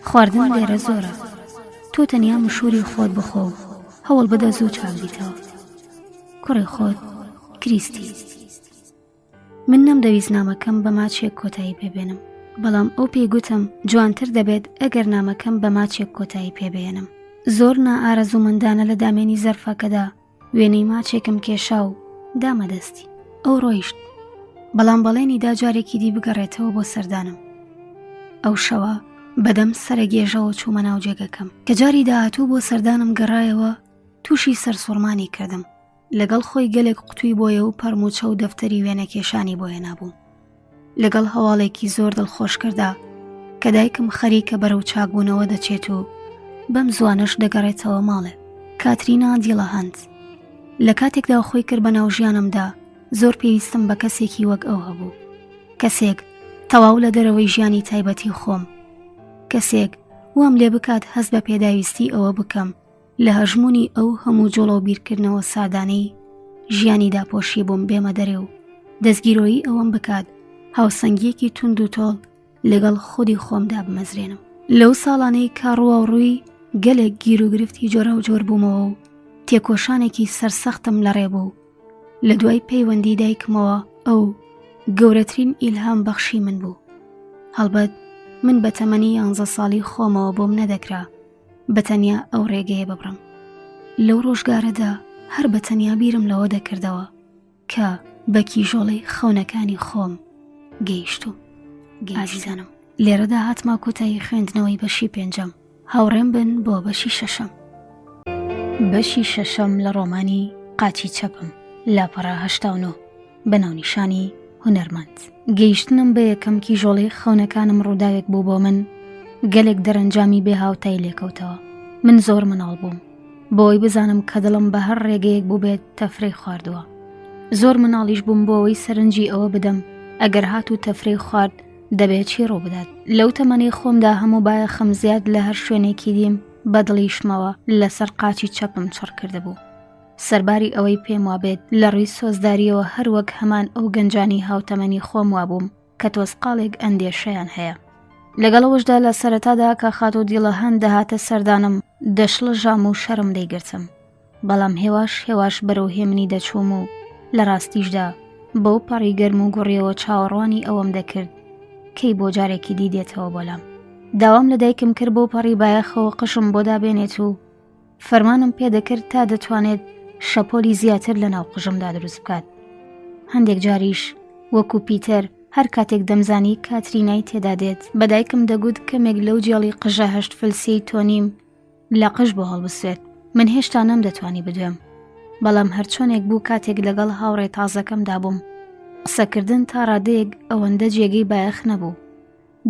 خواردن لێرە زۆرە. تۆ تەنیا مشووری خۆت بخۆ و هەوڵ بدە زوو چاک بیتەوە. کوڕی خۆت، کریستی. من نەمدەویست نامەکەم بە ماچێک کۆتایی پێبێنم بەڵام ئەو پێی گوتم جوانتر دەبێت ئەگەر نامەکەم بە ماچێک کۆتایی پێبێنم زۆر نائارەزوومەندانە لە دامێنی زەرفەکەدا وێنەی ماچێکم کێشا و دامە دەستی ئەو ڕۆیشت بەڵام بەڵێنی دا جارێکی دی بگەڕێتەوە بۆ سەردانم ئەو شەوە بەدەم سەرەگێژەوە چوومە ناو جێگەکەم کە جاری داهاتوو بۆ سەردانم گەڕایەوە تووشی سەرسوڕمانی کردم لەگەڵ خۆی گەلێک قوتوی بۆیە و پەرموچە و دەفتەری وێنەکێشانی بۆ هێنابوو لەگەڵ هەواڵێکی زۆر دڵخۆشکردا کە دایکم خەریکە بەرەو چاکبوونەوە دەچێت و بەم زوانەش دەگەڕێتەوە ماڵێ کاترینا دیڵەهەند لە کاتێکدا خۆی کرد بە ناو ژیانمدا زۆر پێویستم بە کەسێکی وەک ئەو هەبوو کەسێک تەواو لە دەرەوەی ژیانی تایبەتی خۆم کەسێک وام لێ بکات هەست بە پێداویستی ئەوە بکەم لە هەژموونی ئەو هەموو جوڵە و بیرکردنەوە سادانەی ژیانی داپۆشی بووم بێمە دەرێ و دەستگیرۆیی ئەوەم بکات هاوسەنگیەکی توند و تۆڵ لەگەڵ خودی خۆمدا بمەزرێنم لەو ساڵانەی کە ڕووەڕووی گەلێک گیروگرفتی جۆراوجۆر بوومەوە و تێکۆشانێکی سەرسەختم لەڕێ بوو لە دوای پەیوەندی دایکمەوە ئەو گەورەترین ئیلهام بەخشی من بوو هەڵبەت من بە تەمەنی یانزە ساڵی خۆمەوە بۆم نەدەکرا بە تەنیا ئەو ڕێگەیە ببڕم لەو ڕۆژگارەدا هەر بە تەنیا بیرم لەوە دەکردەوە کە بە کیژۆڵەی خەونەکانی خۆم گەیشتوم ئازیزانم لێرەدا هاتمە کۆتایی خوێندنەوەی بەشی پێنجەم هاوڕێم بن بۆ بەشی شەشەم بەشی شەشەم لە ڕۆمانی قاچی چەپم لاپەڕە 89 بە ناونیشانی هونەرمەند. گەیشتنم بە یەکەم کیژۆڵەی خەونەکانم ڕووداوێک بوو بۆ من گەلێک دەرەنجامی بێ هاوتای لێکەوتەوە. من زۆر مناڵ بووم بۆی بزانم کە دڵم بە هەر ڕێگەیەک بووبێت تەفرەی خواردووە. زۆر مناڵیش بووم بۆ ئەوەی سەرنجی ئەوە بدەم ئەگەر هاتوو تەفرەی خوارد دەبێت چی ڕووبدات. لەو تەمەنەی خۆمدا هەموو بایەخم زیاد لە هەر شوێنێکی دیم. بە دڵیشمەوە لەسەر قاچی چەپم چڕ کردبوو. سەرباری ئەوەی پێم وابێت لە ڕووی سۆزداریەوە هەر وەک هەمان ئەو گەنجانی هاوتەمەنی خۆم وابووم کە تۆزقاڵێک ئەندێشەیان هەیە. لەگەڵ ئەوەشدا لە سەرەتادا کە خاتوو دیڵەهەند دەهاتە سەردانم دەشڵەژام و شەرم دەیگرتم. بەڵام هێواش هێواش بەرەو هێمنی دەچووم و لە ڕاستیشدا بەو پەڕی گەرم و گوڕیەوە چاوەڕوانی ئەوەم دەکرد کەی بۆ جارێکی دی دێتەوە بۆلام. داوام لە دایکم کرد بەو پەڕی بایەخەوە قژم بۆ دابێنێت و فەرمانم پێدەکرد تا دەتوانێت شەپۆلی زیاتر لە ناو قژمدا دروست بکات. هەندێک جاریش وەکو پیتەر هەر کاتێک دەمزانی کاترینای تێدا دێت بە دایکم دەگوت کەمێک لەو جێڵی قژە هەشت فلسیەی تۆنیم لە قژ بۆ هەڵبسوێت. من هێشتا نەمدەتوانی بدوێم. بەڵام هەرچۆنێک بوو کاتێک لەگەڵ هاوڕێ تازەکەمدا بووم قسەکردن تا ڕادەیەک ئەوەندە جێگەی بایەخ نەبوو.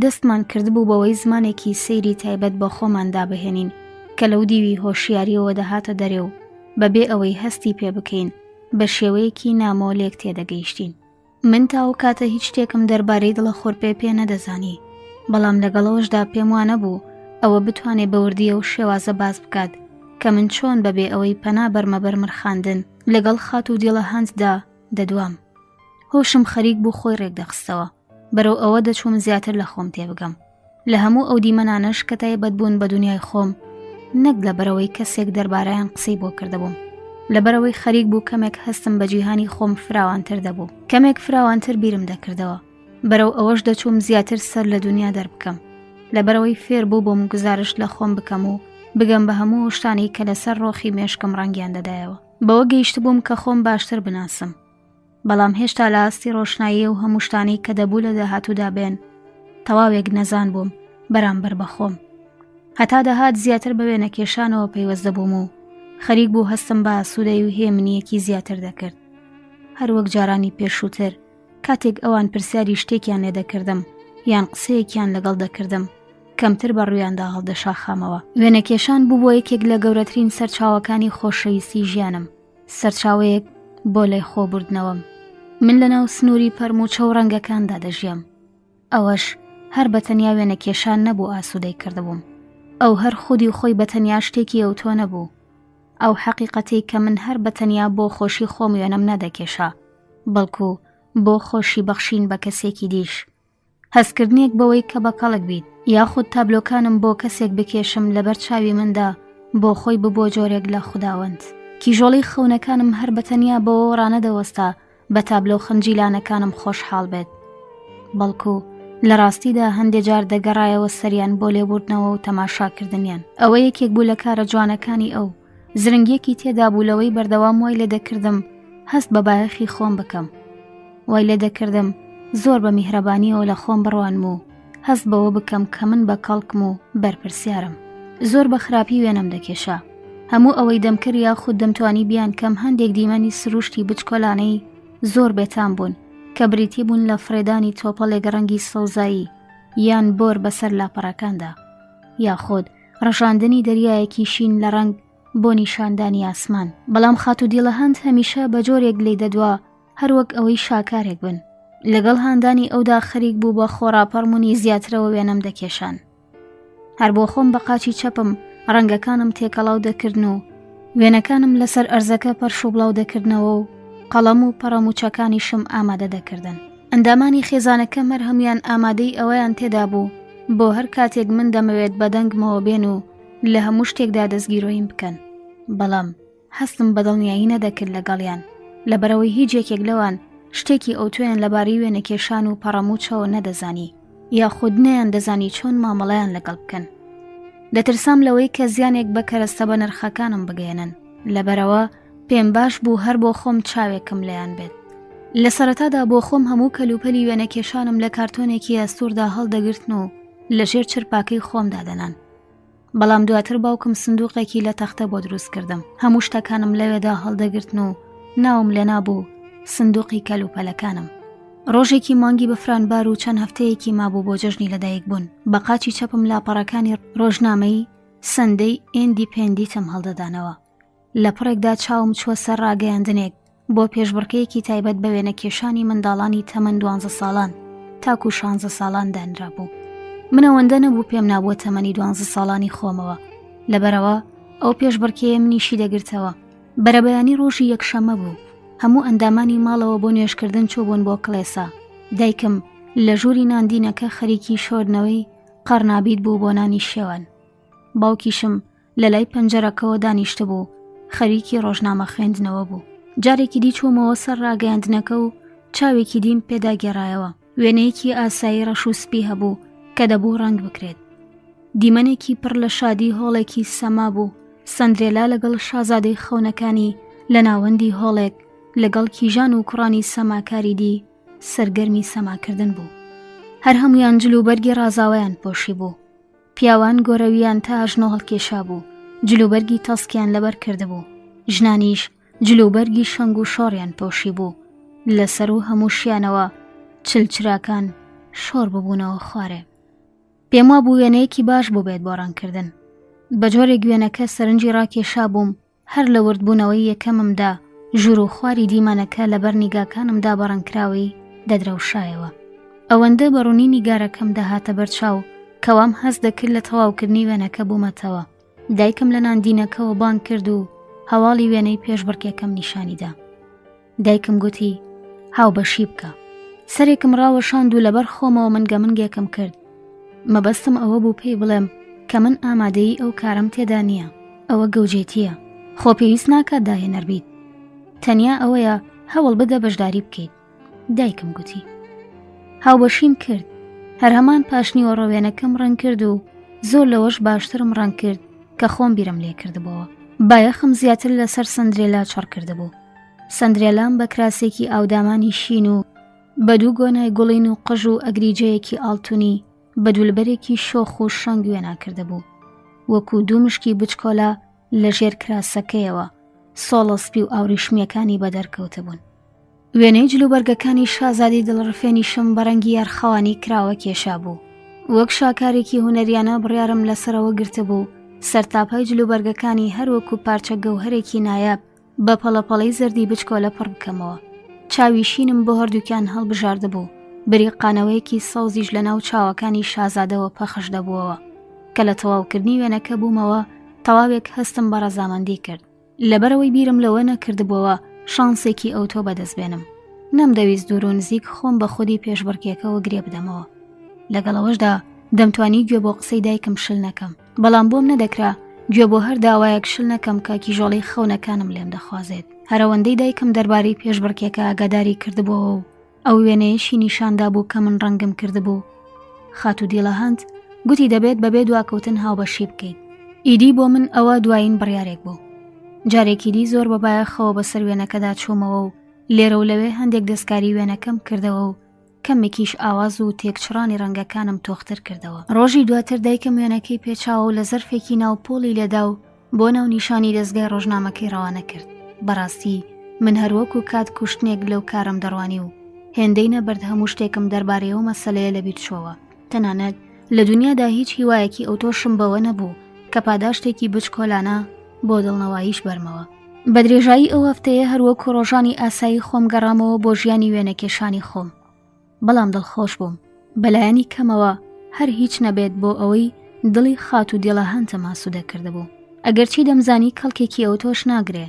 دەستمان کردبوو بەوەی زمانێکی سەیری تایبەت بە خۆمان دابهێنین کە لەو دیوی هۆشیاریەوە دەهاتە دەرێ و بەبێ ئەوەی هەستی پێ بکەین بە شێوەیەکی نامۆ لێک تێدەگەیشتین. من تا ئەو کاتە هیچ شتێکم دەربارەی دڵە خۆرپێ پێ نەدەزانی، بەڵام لەگەڵەوەشدا پێم وانەبوو ئەوە بتوانێ بە وردی ئەو شێوازە باس بکات کە من چۆن بەبێ ئەوەی پەنا بەرمە بەر مرخاندن لەگەڵ خاتوو دیڵە هەنتدا دەدوام. هۆشم خەریک بوو خۆی ڕێکدەخستەوە. بەرەو ئەوە دەچووم زیاتر لە خۆم تێبگەم. لە هەموو ئەو دیمەنانەش کە تایبەت بوون بە دنیای خۆم نەک لەبەرەوەی کەسێک دەربارەیان قسەی بۆ کردبووم لەبەرەوەی خەریک بوو کەمێک هەستم بە جیهانی خۆم فراوانتر دەبوو کەمێک فراوانتر بیرم دەکردەوە بەرەو ئەوەش دەچووم زیاتر سەر لە دنیا دەربکەم لەبەرەوەی فێر بوو بۆم گوزارشت لە خۆم بکەم و بگەم بە هەموو شتانی کە لەسەر ڕۆخی مێشکم ڕەنگیان دەدایەوە بەوە گەیشتبووم کە خۆم باشتر بناسم بەڵام هێشتا لە ئاستی ڕۆشنایی و هەموو شتانەی کە دەبوو لە داهاتوودا بێن تەواوێک نەزان بووم بەرامبەر بە خۆم هەتا دەهات زیاتر بە وێنەکێشانەوە پەیوەست دەبووم و خەریک بوو هەستم بە ئاسوودەی و هێمنیەکی زیاتر دەکرد هەروەک جارانی پێشووتر کاتێک ئەوان پرسیاری شتێکیان لێ دەکردم یان قسەیەکیان لەگەڵ دەکردم کەمتر بە ڕوویاندا هەڵدەشاخامەوە وێنەکێشان بوو بۆ یەکێک لە گەورەترین سەرچاوەکانی خۆشەویستی ژیانم سەرچاوەیەک بۆ لای خۆبوردنەوەم من لە ناو سنووری پەرموچە و ڕەنگەکاندا دەژیام ئەوەش هەر بە تەنیا وێنەکێشان نەبوو ئاسوودەی کردبووم ئەو هەر خودی خۆی بە تەنیا شتێکی ئەوتۆ نەبوو ئەو حەقیقەتەی کە من هەر بە تەنیا بۆ خۆشی خۆم وێنەم نەدەکێشا بەڵکو بۆ خۆشی بەخشین بە کەسێکی دیش هەستکردنێک بەوەی کە بە کەڵک بیت یاخود تابلۆکانم بۆ کەسێک بکێشم لەبەر چاوی مندا بۆ خۆی ببووە جۆرێک لە خوداوەند. کیژۆڵەی خەونەکانم هەر بە تەنیا بەوەوە ڕانەدەوەستا بە تابلۆ خنجیلانەکانم خۆشحاڵ بێت، بەڵکو لە ڕاستیدا هەندێ جار دەگەڕایەوە سەریان بۆ لێبوردنەوە و تەماشاکردنیان. ئەوە یەکێک بوو لە کارە جوانەکانی ئەو، زرنگیەکی تێدا بوو لەوەی بەردەوام وای لێ دەکردم هەست بە بایەخی خۆم بکەم. وای لێ دەکردم زۆر بە میهرەبانیەوە لە خۆم بڕوانم و هەست بەوە بکەم کە من بە کەڵکم و بەرپرسیارم. زۆر بە خراپی وێنەم دەکێشا. هەموو ئەوەی دەمکرد یاخود دەمتوانی بیانکەم هەندێک دیمەنی سروشتی بچکۆلانەی زۆر بێتام بوون کە بریتی بوون لە فڕێدانی تۆپەڵێک ڕەنگی سەوزایی یان بۆر بەسەر لاپەڕەکاندا یاخود ڕژاندنی دەریایەکی شین لە ڕەنگ بۆ نیشاندانی ئاسمان. بەڵام خاتوو دیڵەهەند هەمیشە بە جۆرێک لێی دەدوا هەروەک ئەوەی شاکارێک بن. لەگەڵ هاندانی ئەودا خەریک بوو بە خۆڕاپەڕمونی زیاترەوە وێنەم دەکێشان. هەر بۆ خۆم بە قاچی چەپم ڕەنگەکانم تێکەڵاو دەکردن و وێنەکانم لەسەر ئەرزەکە پەرش و بڵاو دەکردنەوە و قەڵەم و پەڕەموچەکانیشم ئامادە دەکردن. ئەندامانی خێزانەکەم هەر هەموویان ئامادەی ئەوەیان تێدا بوو بۆ هەر کاتێک من دەمەوێت بە دەنگمەوە بێن و لە هەموو شتێکدا دەستگیرۆییم بکەن. بەڵام هەستم بە دڵنیایی نەدەکرد لەگەڵیان، لەبەرئەوەی هیچ یەکێک لەوان شتێکی ئەوتۆیان لەبارەی وێنەکێشان و پەڕەمووچەوە نەدەزانی، یاخود نەیاندەزانی چۆن مامەڵەیان لەگەڵ بکەن. دەترسام لەوەی کە زیانێک بە کەرەستە بەنرخەکانم بگەیەنن، لەبەرئەوە پێم باش بوو هەر بۆ خۆم چاوێکم لێیان بێت. لە سەرەتادا بۆ خۆم هەموو کەلوپەلی وێنەکێشانم لە کارتۆنێکی ئەستووردا هەڵدەگرتن و لەژێر چرپاکەی خۆم دادەنان. بەڵام دواتر باوکم سندوقێکی لە تەختە بۆ دروست کردم هەموو شتەکانم لەوێدا هەڵدەگرتن و ناوم لێنابوو سندوقی کەلوپەلەکانم ڕۆژێکی مانگی بەفرانبار و چەند هەفتەیەکی مابوو بۆ جەژنی لەدایک بوون بە قاچی چەپم لاپەڕەکانی ڕۆژنامەی سەندەی ئێندیپێندیتم هەڵدەدانەوە لە پڕێکدا چاوم چووە سەر ڕاگەیاندنێک بۆ پێشبڕکێیەکی تایبەت بە وێنەکێشانی منداڵانی تەمەن دوانزە ساڵان تاکو شانزە ساڵان دانرابوو. من ئەوەندە نەبوو پێم نابووە تەمەنی دوانزە ساڵانی خۆمەوە. لەبەرەوە ئەو پێشبڕکێیە منیشی دەگرتەوە. بەرەبەیانی ڕۆژی یەکشەممە بوو. هەموو ئەندامانی ماڵەوە بۆ نوێژکردن چووبوون بۆ کڵێسا. دایکم لە ژووری ناندینەکە خەریکی شۆردنەوەی قەڕنابیت بوو بۆ نانی شێوان. باوکیشم لە لای پەنجەرەکەوە دانیشتبوو خەریکی ڕۆژنامە خوێندنەوە بوو. جارێکی دی چوومەوە سەر ڕاگەیاندنەکە و چاوێکی دیم پێدا گێڕایەوە. وێنەیەکی ئاسایی ڕەش و سپی هەبوو کە دەبوو ڕەنگ بکرێت. دیمەنێکی پڕ لە شادی هۆڵێکی سەما بوو، سەندرێلا لەگەڵ شازادەی خەونەکانی لە ناوەندی هۆڵێک لەگەڵ کیژان و کوڕانی سەماکاری دی سەرگەرمی سەماکردن بوو. هەر هەموویان جل و بەرگی ڕازاوەیان پۆشی بوو. پیاوان گۆرەویان تا ئەژنۆ هەڵکێشابوو، جلوبەرگی تەسکیان لەبەر کردبوو. ژنانیش جلوبەرگی شەنگ و شۆڕیان پۆشی بوو. لەسەر و هەمووشیانەوە چلچراکان شۆڕ ببوونەوە خوارێ. پێم وابوو وێنەیەکی باش بووبێت بۆ ڕەنگکردن. بە جۆرێک وێنەکە سەرنجی ڕاکێشابووم هەر لە وردبوونەوەی یەکەممدا ژوور و خواری دیمەنەکە لەبەر نیگاکانمدا بە ڕەنگکراوی دەدرەوشایەوە. ئەوەندە بە ڕوونی نیگارەکەم دەهاتە بەرچاو کە وام هەست دەکرد لە تەواوکردنی وێنەکە بوومەتەوە. دایکم لە ناندینەکەوە بانگ کرد و هەواڵی وێنەی پێشبڕکێکەم نیشانی دا. دایکم گوتی هاوبەشی بکە. سەرێکم ڕاوەشاند و لەبەر خۆمەوە منگەمنگێکم کرد. مەبەستم ئەوە بوو پێی بڵێم کە من ئامادەیی ئەو کارەم تێدا نییە. ئەوە گەوجێتییە. خۆ پێویست ناکات داهێنەر بیت. تەنیا ئەوەیە هەوڵ بدە بەشداری بکەیت. دایکم گوتی. هاوبەشیم کرد. هەر هەمان پاشنیوەڕۆ وێنەکەم ڕەنگ کرد و زۆر لەوەش باشترم ڕەنگ کرد کە خۆم بیرم لێ کردبۆوە. بایەخم زیاتر لەسەر سندرێلا چڕ کردبوو. سندرێلام بە کراسێکی ئاودامانی شین و بە دوو گۆنای گوڵین و قژ و ئەگریجەیەکی ئاڵتونی بە دولبەرێکی شۆخ و شەنگ وێنا کردبوو. وەکو دوو مشکی بچکۆلە لە ژێر کراسەکەیەوە سۆڵە سپی و ئاوریشمییەکانی بەدەرکەوتبوون. وێنەی جلوبەرگەکانی شازادەی دڵڕفێنیشم بە ڕەنگی یارخەوانی کراوە کێشابوو. وەک شاکارێکی هونەریانە بڕیارم لەسەرەوە گرتبوو سەرتاپای جلوبەرگەکانی هەر وەکو پارچە گەوهەرێکی نایاب بە پەڵەپەڵەی زەردی بچکۆلە پڕ بکەمەوە. چاوی شینم بۆ هەردووکیان هەڵبژاردبوو، بریقانەوەیەکی سەوزیش لە ناو چاوەکانی شازادەوە پەخش دەبووەوە. کە لە تەواوکردنی وێنەکە بوومەوە، تەواوێک هەستم بە ڕەزامەندی کرد. لەبەرئەوەی بیرم لەوە نەکردبۆوە شانسێکی ئەوتۆ بەدەست بێنم. نەمدەویست دوور و نزیک خۆم بە خودی پێشبڕکێکەوە گرێ بدەمەوە. لەگەڵ ئەوەشدا دەمتوانی گوێ بۆ قسەی دایکم شل نەکەم. بەڵام بۆم نەدەکرا گوێ بۆ هەر داوایەک شل نەکەم کە کیژۆڵەی خەونەکانم لێم دەخوازێت. هەرەوەندەی دایکم دەربارەی پێشبڕکێکە ئاگاداری کردبۆوە و ئەو وێنەیەشی نیشاندابوو کە من ڕەنگم کردبوو. خاتوو دیڵەهەند گوتی دەبێت بەبێ دواکەوتن هاوبەشی بکەیت. ئیدی بۆ من ئەوە دوایین بڕیارێک بوو. جارێکی دی زۆر بە بایەخەوە بەسەر وێنەکەدا چوومەوە و لێرە و لەوێ هەندێک دەستکاری وێنەکەم کردەوە و کەمێکیش ئاواز و تێکچڕانی ڕەنگەکانم تۆختر کردەوە. ڕۆژی دواتر دایکم وێنەکەی پێچاوە و لە زەرفێکی ناو پۆڵی لێدا و بۆ ناونیشانی دەزگای ڕۆژنامەکەی ڕەوانە کرد. بەڕاستی من هەروەکو کات کوشتنێک لەو کارەم دەڕوانی و هێندەی نەبرد هەموو شتێکم دەربارەی ئەو مەسەلەیە لەبیر چۆوە. تەنانەت لە دونیادا هیچ هیوایەکی ئەوتۆشم بەوە نەبوو کە پاداشتێکی بچکۆلانە بۆ دڵنەواییش بەرمەوە. بە درێژایی ئەو هەفتەیە هەروەکو ڕۆژانی ئاسایی خۆم گەڕامەوە بۆ ژیانی وێنەکێشانی خۆم. بەڵام دڵخۆش بووم بەلایەنی کەمەوە هەر هیچ نەبێت بۆ ئەوەی دڵی خاتوو دیڵەهەنتم ئاسوودە کردبوو. ئەگەرچی دەمزانی کەڵکێکی ئەوتۆش ناگرێ،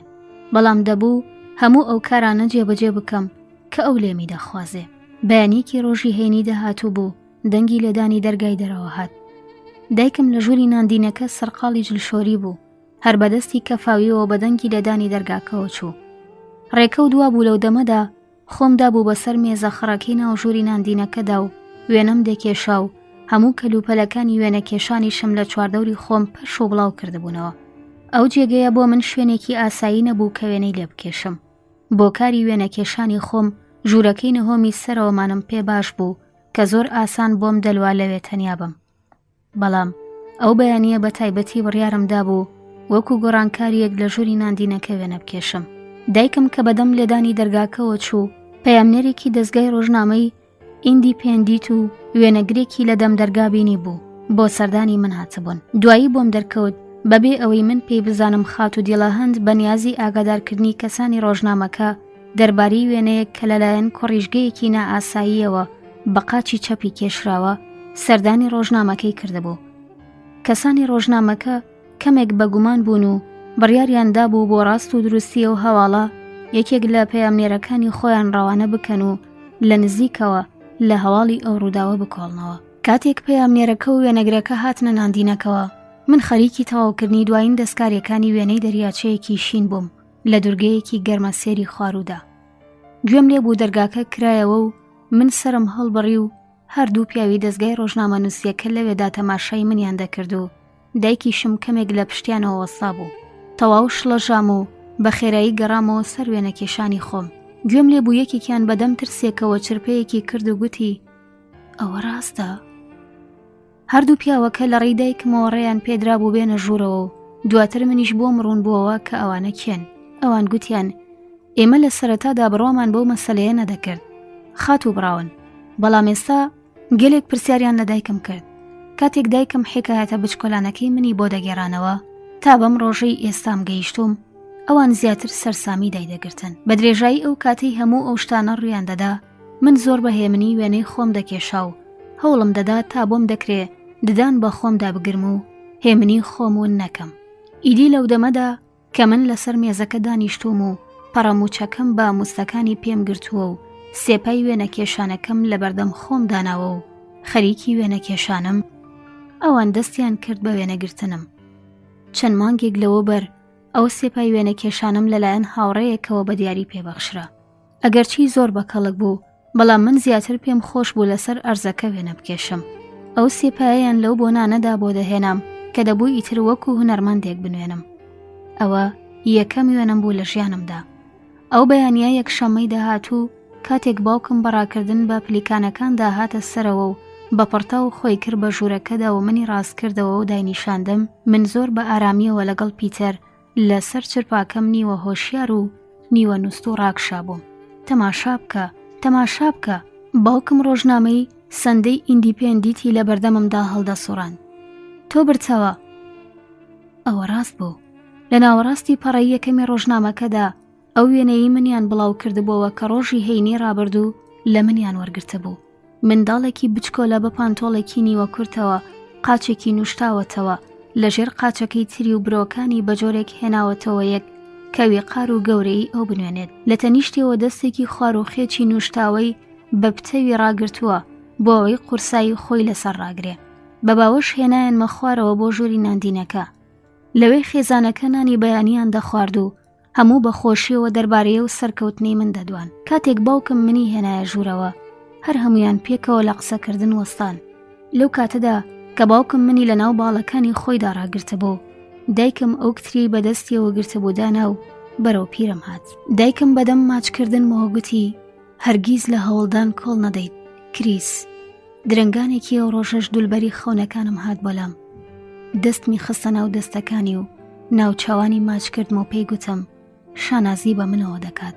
بەڵام دەبوو هەموو ئەو کارانە جێبەجێ بکەم کە ئەو لێمی دەخوازێ. بەیانییەکی ڕۆژی هەینی داهاتوو بوو، دەنگی لێدانی دەرگای دەرەوە هات. دایکم لە ژووری ناندینەکە سەرقاڵی جلشۆری بوو. هەر بەدەستی کەفاویەوە بە دەنگی لێدانی دەرگاکەوە چوو. ڕێکەوت وابوو لەو دەمەدا خۆم دابوو بەسەر مێزە خڕەکەی ناو ژووری ناندینەکەدا و وێنەم دەکێشا و هەموو کەلوپەلەکانی وێنەکێشانیشم لە چواردەوری خۆم پەرش و بڵاو کردبوونەوە. ئەو جێگەیە بۆ من شوێنێکی ئاسایی نەبوو کە وێنەی لێ بکێشم. بۆ کاری وێنەکێشانی خۆم ژوورەکەی نهۆمی سەرەوەمانم پێ باش بوو کە زۆر ئاسان بۆم دەلوا لەوێ تەنیا بم. بەڵام ئەو بەیانییە بە تایبەتی بڕیارم دابوو وەکو گۆڕانکارییەک لە ژووری ناندینەکە وێنە بکێشم. دایکم کە بەدەم لێدانی دەرگاکەوە چوو، پەیامنێرێکی دەزگای ڕۆژنامەی ئیندیپێندیت و وێنەگرێکی لە دەم دەرگا بینی بوو بۆ سەردانی من هاتبوون. دوایی بۆم دەرکەوت بەبێ ئەوەی من پێی بزانم خاتوو دیڵاهەند بە نیازی ئاگادارکردنی کەسانی ڕۆژنامەکە دەربارەی وێنەیەک کە لەلایەن کوڕیژگەیەکی نائاساییەوە بە قاچی چەپی کێشراوە، سەردانی ڕۆژنامەکەی کردبوو. کەسانی ڕۆژنامەکە. کەمێک بەگومان بوون و بڕیاریان دابوو بۆ ڕاست و دروستی ئەو هەواڵە یەکێک لە پەیامنێرەکانی خۆیان ڕەوانە بکەن و لە نزیکەوە لە هەواڵی ئەو ڕووداوە بکۆڵنەوە. کاتێک پەیامنێرەکە و وێنەگرەکە هاتنە ناندینەکەوە، من خەریکی تەواوکردنی دوایین دەستکارییەکانی وێنەی دەریاچەیەکی شین بووم لە دورگەیەکی گەرمەسێری خواروودا. گوێم لێ بوو دەرگاکە کرایەوە و من سەرم هەڵبڕی و هەردوو پیاوی دەزگای ڕۆژنامەنووسییەکە لەوێدا تەماشای منیان دەکرد و دایکیشم کەمێک لە پشتیانەوە وەستا بوو. تەواو شڵەژام و بە خێرایی گەڕامەوە سەر وێنەکێشانی خۆم. گوێم لێ بوو یەکێکیان بە دەم ترسێکەوە چرپەیەکی کرد و گوتی، ئەوە ڕاستە؟ هەردوو پیاوەکە لە ڕێی دایکمەوە ڕێیان پێدرابوو بێنە ژوورەوە و دواتر منیش بۆم ڕوون بووەوە کە ئەوانە کێن. ئەوان گوتیان، ئێمە لە سەرەتادا بڕوامان بەو مەسەلەیە نەدەکرد خاتوو بڕاون، بەڵام ئێستا گەلێک پرسیاریان لە دایکم کرد. کاتێک دایکم حیکایەتە بچکۆلانەکەی منی بۆ دەگێڕانەوە تا بەم ڕۆژەی ئێستام گەیشتووم، ئەوان زیاتر سەرسامی دایدەگرتن. بە درێژایی ئەو کاتەی هەموو ئەو شتانە ڕوویان دەدا، من زۆر بە هێمنی وێنەی خۆم دەکێشا و هەوڵم دەدا تا بۆم دەکرێ ددان بە خۆمدا بگرم و هێمنی خۆم ون نەکەم. ئیدی لەو دەمەدا کە من لەسەر مێزەکە دانیشتووم و پەڕەمووچەکەم بە موستەکانی پێم گرتووە و سێپای وێنەکێشانەکەم لەبەردەم خۆم داناوە و خەریکی وێنەکێشانم، ئەوان دەستیان کرد بە وێنەگرتنم. چەند مانگێک لەوەوبەر ئەو سێپای وێنەکێشانەم لەلایەن هاوڕێیەکەوە بە دیاری پێبەخشرا. ئەگەرچی زۆر بەکەڵک بوو، بەڵام من زیاتر پێم خۆش بوو لەسەر ئەرزەکە وێنە بکێشم. ئەو سێپایەیان لەو بۆنانەدا بۆ دەهێنام کە دەبوو ئیتر وەکو هونەرمەندێک بنوێنم. ئەوە یەکەم وێنەم بوو لە ژیانمدا. ئەو بەیانییە یەکشەممەی داهاتوو کاتێک باوکم بە ڕاکردن بە پلیکانەکاندا هاتە سەرەوە و بە پڕتاو خۆی کرد بە ژوورەکەدا و منی ڕاست کردەوە و داینیشاندم، من زۆر بە ئارامییەوە لەگەڵ پیتەر لە سەر چرپاکەم نیوە هۆشیار و نیوە نوستوو ڕاکشابووم. تەماشا بکە، تەماشا بکە! باوکم ڕۆژنامەی سەندەی ئیندیپێندیتی لە بەردەممدا هەڵدەسوڕاند. تۆ برتەوە! ئەوە ڕاست بوو. لە ناوەڕاستی پەڕەی یەکەمی ڕۆژنامەکەدا ئەو وێنەیەی منیان بڵاو کردبۆوە کە ڕۆژی هەینی ڕابردوو لە منیان وەرگرتبوو. منداڵێکی بچکۆلە بە پانتۆڵێکی نیوە کورتەوە، قاچێکی نوشتاوەتەوە، لە ژێر قاچەکەی تری و برۆکانی بە جۆرێک هێناوەتەوە یەک کە ویقار و گەورەیی ئەو بنوێنێت. لە تەنیشتیەوە دەستێکی خواروخێچی نوشتاوەی بە پتەوی ڕاگرتووە بۆ ئەوەی قورسایی خۆی لەسەر ڕاگرێ. بە باوەش هێنایانمە خوارەوە بۆ ژووری ناندینەکە. لەوێ خێزانەکە نانی بەیانیان دەخوارد و هەموو بە خۆشیەوە دەربارەی ئەو سەرکەوتنەی من دەدوان. کاتێک باوکم منی هێنایە ژوورەوە، هەر هەموویان پێکەوە لە قسەکردن وەستان. لەو کاتەدا کە باوکم منی لە ناو باڵەکانی خۆیدا ڕاگرتبوو، دایکم ئەو کتریەی بە دەستیەوە گرتبوو دانا و بەرەو پیرم هات. دایکم بەدەم ماچکردنمەوە گوتی، هەرگیز لە هەوڵدان کۆڵ نەدەیت، کریس. درەنگانێکی ئەو ڕۆژەش دولبەری خەونەکانم هات بۆ لام. دەستمی خستە ناو دەستەکانی و ناوچاوانی ماچ کردم و پێی گوتم شانازی بە منەوە دەکات.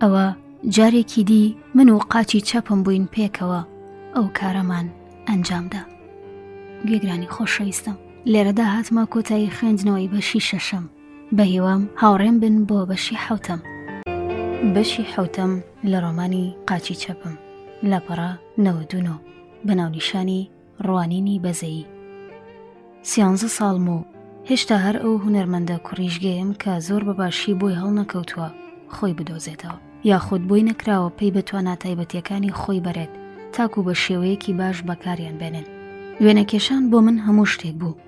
ئەوە جارێکی دی من و قاچی چەپم بووین پێکەوە ئەو کارەمان ئەنجامدا. گوێگرانی خۆشەویستم لێرەدا هاتمە کۆتایی خوێندنەوەی بەشی شەشەم. بەهیوام هاوڕێم بن بۆ بەشی حەوتەم. بەشی حەوتەم لە ڕۆمانی قاچی چەپم، لاپەڕە 99، بە ناونیشانی ڕوانینی بەزەیی. سیانزە ساڵم و هێشتا هەر ئەو هونەرمەندە کوڕیژگەیەم کە زۆر بە باشی بۆی هەڵنەکەوتووە خۆی بدۆزێتەوە، یاخود بۆی نەکراوە پەی بە توانا تایبەتییەکانی خۆی بەرێت تاکو بە شێوەیەکی باش بەکاریان بێنێت. وێنەکێشان بۆ من هەموو شتێک بوو.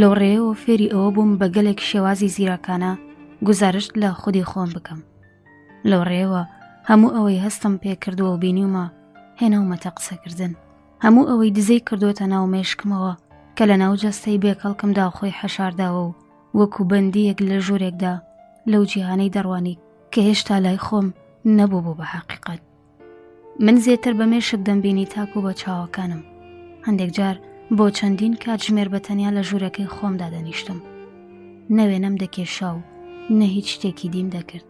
لەو ڕێیەوە فێری ئەوە بووم بە گەلێک شێوازی زیرەکانە گوزارشت لە خودی خۆم بکەم. لەو ڕێیەوە هەموو ئەوەی هەستم پێ کردووە و بینیومە هێناومەتە قسەکردن. هەموو ئەوەی دزەی کردووەتە ناو مێشکمەوە کە لە ناو جەستەی بێکەڵکمدا خۆی حەشارداوە و وەکو بەندییەک لە ژوورێکدا لەو جیهانەی دەڕوانی کە هێشتا لای خۆم نەبووبوو بە حەقیقەت. من زێتر بە مێشک دەمبینی تاکو بە چاوەکانم. هەندێک جار بۆ چەندین کاتژمێر بە تەنیا لە ژوورەکەی خۆمدا دەنیشتم. نە وێنەم دەکێشا و نە هیچ شتێکی دیم دەکرد.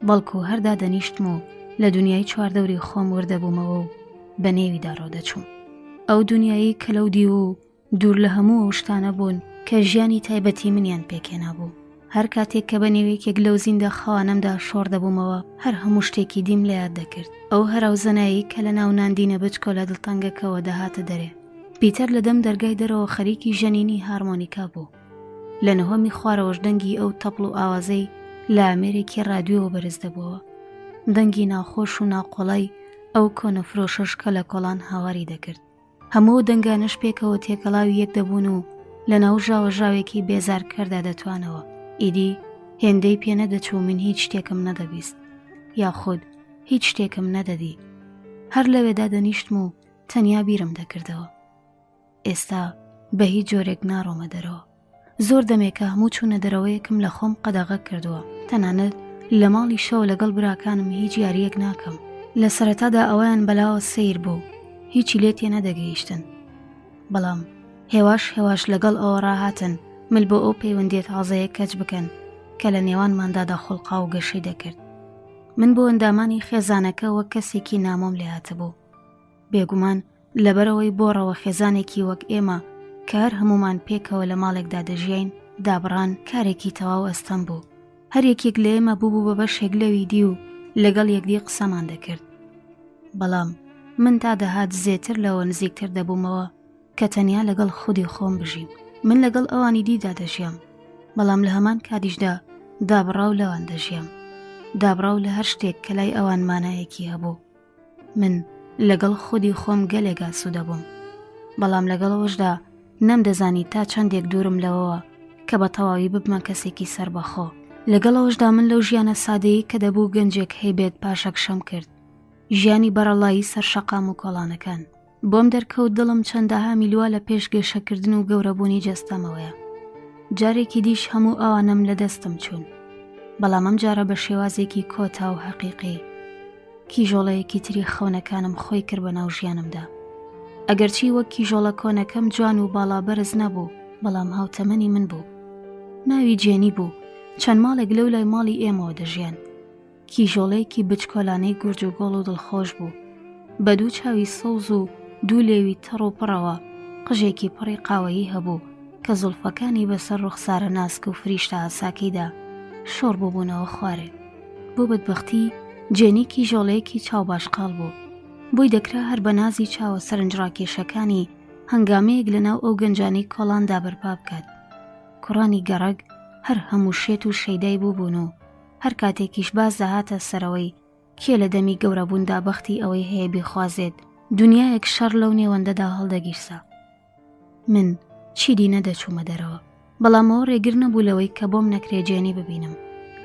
بەڵکو هەر دادەنیشتم و لە دنیای چواردەوری خۆم وردەبوومەوە و بە نێویدا ڕۆدەچووم. ئەو دنیایەی کە لەو دیو و دوور لە هەموو ئەو شتانە بوون کە ژیانی تایبەتی منیان پێکهێنابوو. هەر کاتێک کە بە نێو یەکێک لەو زیندە خەوانەمدا شۆڕ دەبوومەوە، هەر هەموو شتێکی دیم لە یاد دەکرد. ئەو هەراوزەنایەی کە لە ناو ناندینە بچکۆلە دڵتەنگەکەوە دەهاتە دەرێ. پیتەر لە دەم دەرگای دەرەوە خەریکی ژەنینی هارمۆنیکا بوو. لە نهۆمی خوارەوەش دەنگی ئەو تەپڵ و ئاوازەی لە ئامێرێکی ڕادیۆوە بەرز دەبووەوە. دەنگی ناخۆش و ناقۆڵای ئەو کۆنە فرۆشەش کە لە کۆڵان هاواری دەکرد. هەموو ئەو دەنگانەش پێکەوە تێکەڵاوی یەک دەبوون و لە ناو ژاوەژاوێکی بێزارکەردا دەتوانەوە. ئیدی هێندەی پێ نەدەچوو من هیچ شتێکم نەدەبیست یاخود هیچ شتێکم نەدەدی. هەر لەوێدا دەنیشتم و تەنیا بیرم دەکردەوە. ئێستا بە هیچ جۆرێک ناڕۆمە دەرەوە. زۆر دەمێکە هەموو چوونە دەرەوەیەکم لە خۆم قەدەغە کردووە تەنانەت لە ماڵی شەوە لەگەڵ براکانم هیچ یاریەک ناکەم لە سەرەتادا ئەویان بەلاوە سیر بوو هیچی لێ تێنەدەگەیشتن بەڵام هێواش هێواش لەگەڵ ئەوە ڕاهاتن مل بۆ ئەو پەیوەندیە تازەیە کەچ بکەن کە لە نێوانماندا دەخوڵقا و گەشەی دەکرد من بۆ ئەندامانی خێزانەکە وەک کەسێکی نامۆم لێهاتبوو بێگومان لەبەرئەوەی بۆ ڕەوە خێزانێکی وەک ئێمە کە هەر هەموومان پێکەوە لە ماڵێکدا دەژیاین دابڕان کارێکی تەواو ئەستەم بوو هەر یەکێک لە ئێمە بووبوو بە بەشێک لەوی دی و لەگەڵ یەکدی قسەمان دەکرد بەڵام من تا دەهات زێتر لەوە نزیکتر دەبوومەوە کە تەنیا لەگەڵ خودی خۆم بژیم من لەگەڵ ئەوانی دیدا دەژیام بەڵام لە هەمان کاتیشدا دابڕاو لەوان دەژیام دابڕاو لە هەر شتێک کە لای ئەوان مانایەکی هەبوو من لەگەڵ خودی خۆم گەلێک ئاسوودە بووم بەڵام لەگەڵ ئەوەشدا نەمدەزانی تا چەندێک دوورم لەوەوە کە بە تەواوی ببمە کەسێکی سەربەخۆ لەگەڵ ئەوەشدا من لەو ژیانە سادەیە کە دەبوو گەنجێک هەیبێت پاشەکشەم کرد ژیانی بەڕەڵایی سەر شەقام و کۆڵانەکان بۆم دەرکەوت دڵم چەندەها میلوا لە پێش گەشەکردن و گەورەبوونی جەستەمەوەیە. جارێکی دیش هەموو ئەوانەم لە دەستم چوون. بەڵام ئەم جارە بە شێوازێکی کۆتا و هەقیقی. کیژۆڵەیەکی تری خەونەکانم خۆی کرد بە ناو ژیانمدا. ئەگەرچی وەک کیژۆڵە کۆنەکەم جوان و باڵا بەرز نەبوو، بەڵام هاوتەمەنی من بوو. ناوی جێنی بوو، چەند ماڵێک لەو لای ماڵی ئێمەوە دەژیان. کیژۆڵەیەکی بچکۆلانەی گورج و گۆڵ و دڵخۆش بوو. بە دوو چاوی سەوز و دوو لێوی تەڕ و پڕەوە، قژێکی پڕی قاوەیی هەبوو کە زوڵفەکانی بەسەر ڕوخسارە ناسک و فریشتە ئاساکەیدا شۆڕ بووبوونەوە خوارێ. بۆ بەدبەختی جێنی کیژۆڵەیەکی چاوباشقاڵ بوو. بۆی دەکرا هەر بە نازی چاوە سەرنجڕاکێشەکانی هەنگامەیەک لەناو ئەو گەنجانەی کۆڵاندا بەرپا بکات. کوڕانی گەڕەک هەر هەموو شێت و شەیدای بووبوون و هەر کاتێکیش باس دەهاتە سەرەوەی کێ لە دەمی گەورەبووندا بەختی ئەوەی هەیە بیخوازێت، دونیایەک شەڕ لەو نێوەندەدا هەڵدەگیرسا. من چیدی نەدەچوومە دەرەوە، بەڵام ئەوە ڕێگر نەبوو لەوەی کە بۆم نەکرێ جێنی ببینم.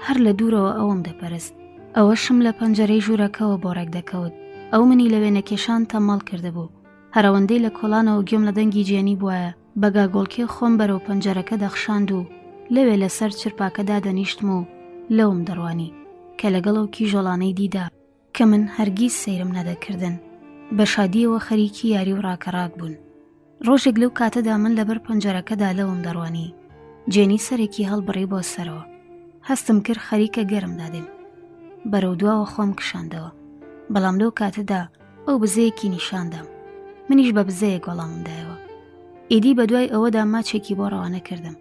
هەر لە دوورەوە ئەوم دەپەرست. ئەوەشم لە پەنجەرەی ژوورەکەوە بۆ ڕێک دەکەوت. ئەو منی لە وێنەکێشان تەممەڵ کردبوو. هەرئەوەندەی لە کۆڵانەوە گوێم لە دەنگی جێنی بوایە، بە گاگۆڵکێ خۆم بەرەو پەنجەرەکە دەخشاند و لەوێ لەسەر چرپاکە دادەنیشتم و لەوم دەڕوانی کە لەگەڵ ئەو کیژۆڵانەی دیدا کە من هەرگیز سەیرم نەدەکردن بە شادییەوە خەریکی یاری و ڕاکەڕاک بوون. ڕۆژێک لەو کاتەدا من لەبەر پەنجەرەکەدا لەوم دەڕوانی جێنی سەرێکی هەڵبڕی بۆ سەرەوە. هەستم کرد خەریکە گەرم دادێم. بەرەو دواوە خۆم کشاندەوە. بەڵام لەو کاتەدا ئەو بزەیەکی نیشاندام منیش بە بزەیەک وەڵامم دایەوە ئیدی بە دوای ئەوەدا ماچێکی بۆ ڕەوانە کردم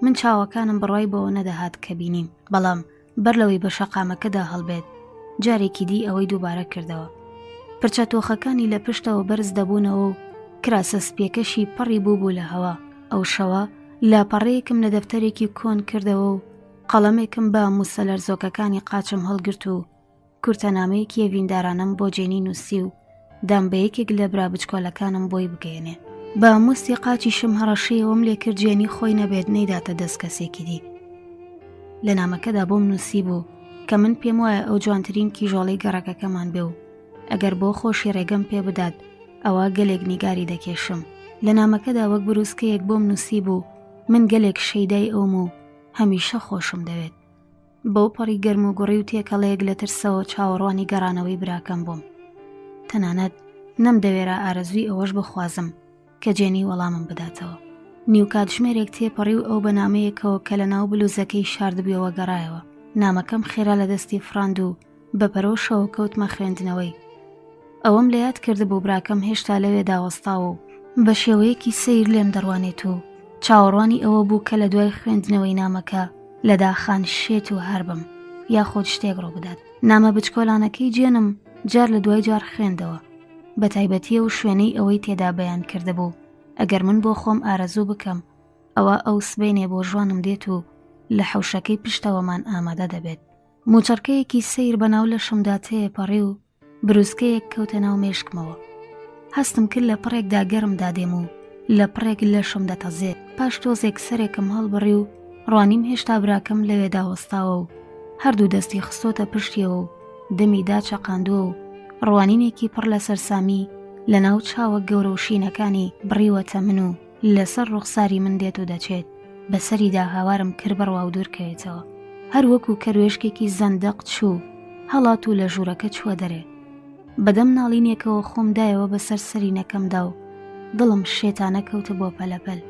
من چاوەکانم بڕای بەوە نەدەهات کە بینیم بەڵام بەر لەوەی بە شەقامەکەدا هەڵبێت جارێکی دی ئەوەی دووبارە کردەوە پرچە تۆخەکانی لە پشتەوە بەرز دەبوونەوە و کراسە سپیەکەشی پەڕی بوو بوو لە هەوا ئەو شەوە لاپەڕەیەکم لە دەفتەرێکی کۆن کردەوە و قەڵەمێکم بە موسەلەرزۆکەکانی قاچم هەڵگرت و کورتە نامەیەکی ئەڤیندارانەم بۆ جێنی نووسی و دام بە یەکێک لە برا بچکۆلەکانم بۆی بگەیەنێ. بە موستی قاچیشم هەڕەشەی ئەوەم لێ کرد جێنی خۆی نەبێت نەیداتە دەست کەسێکی دی. لە نامەکەدا بۆم نووسیبوو کە من پێم وایە ئەو جوانترین کیژۆڵەی گەڕەکەکەمان بێ و ئەگەر بۆ خۆشی ڕێگەم پێ بدات ئەوا گەلێک نیگاری دەکێشم. لە نامەکەدا وەک برووسکەیەک بۆم نووسیبوو من گەلێک شەیدای ئەوم و هەمیشە خۆشم دەوێت. بەوپەڕی گەرموگوڕی و تێکەڵەیەک لە ترسەوە چاوەڕوانی گەڕانەوەی براکەم بووم. تەنانەت نەمدەوێرا ئارەزووی ئەوەش بخوازم کە جێنی وەڵامم بداتەوە. نیو کاتژمێرێک تێپەڕی و ئەو بە نامەیەکەوە کە لەناو بلوزەکەی شاردبوویەوە گەڕایەوە. نامەکەم خێرا لە دەستی فڕاند و بە پەرۆشەوە کەوتمە خوێندنەوەی. ئەوەم لە یاد کردبوو براکەم هێشتا لەوێدا وەستاوە و بە شێوەیەکی سەیر لێم دەڕوانێت و چاوەڕوانی ئەوە بوو کە لە دوای خوێندنەوەی نامەکە لە داخان شێت و هار بم یاخود شتێک ڕووبدات. نامە بچکۆلانەکەی جێنم جار لە دوای جار خوێندەوە، بە تایبەتی ئەو شوێنەی ئەوەی تێدا بەیان کردبوو ئەگەر من بۆ خۆم ئارەزوو بکەم. ئەوا ئەو سبەینێ بۆ ژوانم دێت و لە حەوشەکەی پشتەوەمان ئامادە دەبێت. موچڕکەیەکی سەیر بەناو لەشمدا تێپەڕی و بروسکەیەک کەوتە ناو مێشکمەوە. هەستم کرد لە پڕێکدا گەرم دادێم و لە پڕێک لەشم دەتەزێت. پاش تۆزێک سەرێکم هەڵبڕی و ڕوانیم هێشتا براکەم لەوێدا وەستاوە و هەردوو دەستی خستۆتە پشتیەوە و دەمی داچەقاندووە و ڕوانینێکی پڕ لە سەرسامی لە ناو چاوە گەورە و شینەکانی بڕیوەتە من و لەسەر ڕوخساری من دێت و دەچێت بەسەریدا هاوارم کرد بڕوا و دوورکەوێتەوە هەر وەکو کەروێشکێکی زەندەق چوو هەڵات و لە ژوورەکە چووە دەرێ بەدەم ناڵینێکەوە خۆم دایەوە بەسەر سەرینەکەمدا و دڵم شێتانە کەوتە بۆ پەلەپەل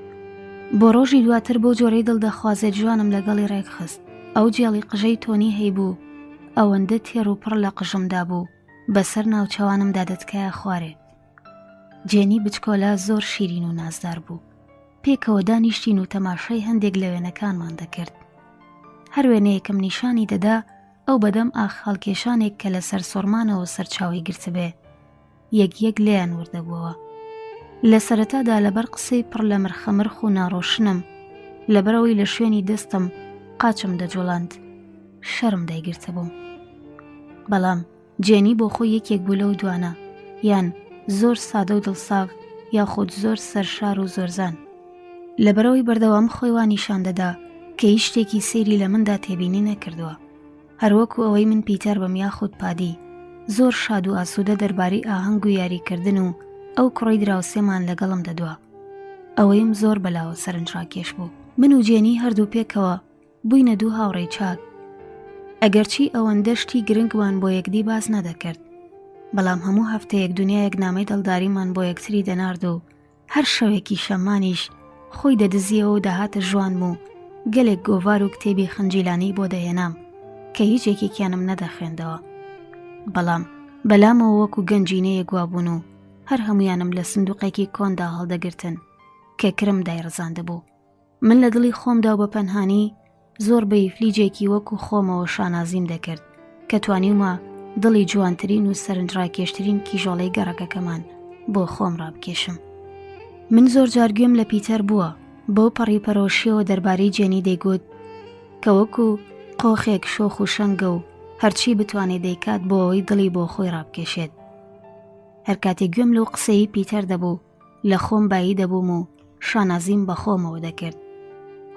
بۆ ڕۆژی دواتر بۆ جۆرەی دڵ دەخوازێت جوانم لەگەڵی ڕێکخست ئەو جێڵی قژەی تۆنی هەیبوو ئەوەندە تێر و پڕ لە قژمدا بوو بەسەر ناوچەوانمدا دەتکایە خوارێ جێنی بچکۆلە زۆر شیرین و نازدار بوو پێکەوە دانیشتین و تەماشای هەندێک لە وێنەکانمان دەکرد هەر وێنەیەکم نیشانی دەدا ئەو بەدەم ئاخ هەڵکێشانێک کە لە سەر سۆرمانەوە سەرچاوی گرتبێ یەک یەک لێیان وردەبووەوە لە سەرەتادا لەبەر قسەی پڕ لە مرخەمرخ و ناڕۆشنم لەبەرەوەی لە شوێنی دەستم قاچم دەجوڵاند شەرم دایگرتبووم بەڵام جێنی بۆ خۆی یەکێک بوو لەو دوانە، یان زۆر سادە و دڵساف یاخود زۆر سەرشار و زۆرزان. لەبەرئەوەی بەردەوام خۆی وا نیشان دەدا کە هیچ شتێکی سەیری لە مندا تێبینی نەکردووە. هەروەکو ئەوەی من پیتەر بم یاخود پادی، زۆر شاد و ئاسوودە دەربارەی ئاهەنگ و یاریکردن و ئەو کوڕەی دراوسێمان لەگەڵم دەدوا. ئەوەیم زۆر بەلاوە سەرنجڕاکێش بوو. من و جێنی هەردوو پێکەوە بووینە دوو هاوڕێی چاک. ئەگەرچی ئەوەندە شتی گرنگمان بۆ یەکدی باس نەدەکرد، بەڵام هەموو هەفتەیەک دنیایەک نامەی دڵداریمان بۆ یەکتری دەنارد و هەر شەوێکی شەممانیش خۆی دەدزیەوە و دەهاتە ژوانم و گەلێک گۆڤار و کتێبی خنجیلانەی بۆ دەهێنام کە هیچ یەکێکیانم نەدەخوێندەوە. بەڵام بەلامەوە وەکو گەنجینەیەک وابوون و هەر هەموویانم لە سندوقێکی کۆندا هەڵدەگرتن کە کرم دایڕزاندبوو. من لە دڵی خۆمدا و بە پەنهانی زۆر بە ئیفلیجێکی وەکو خۆمەوە شانازیم دەکرد کە توانیومە دڵی جوانترین و سەرنجڕاکێشترین کیژۆڵەی گەڕەکەکەمان بۆ خۆم ڕابکێشم. من زۆر جار گوێم لە پیتەر بووە بەو پەڕی پەرۆشیەوە دەربارەی جێنی دەیگوت کە وەکو قۆخێک شۆخ و شەنگە و هەرچی بتوانێت دەیکات بۆ ئەوەی دڵی بۆ خۆی ڕابکێشێت. هەر کاتێک گوێم لەو قسەی پیتەر دەبوو لە خۆم بایی دەبووم و شانازیم بە خۆمەوە دەکرد.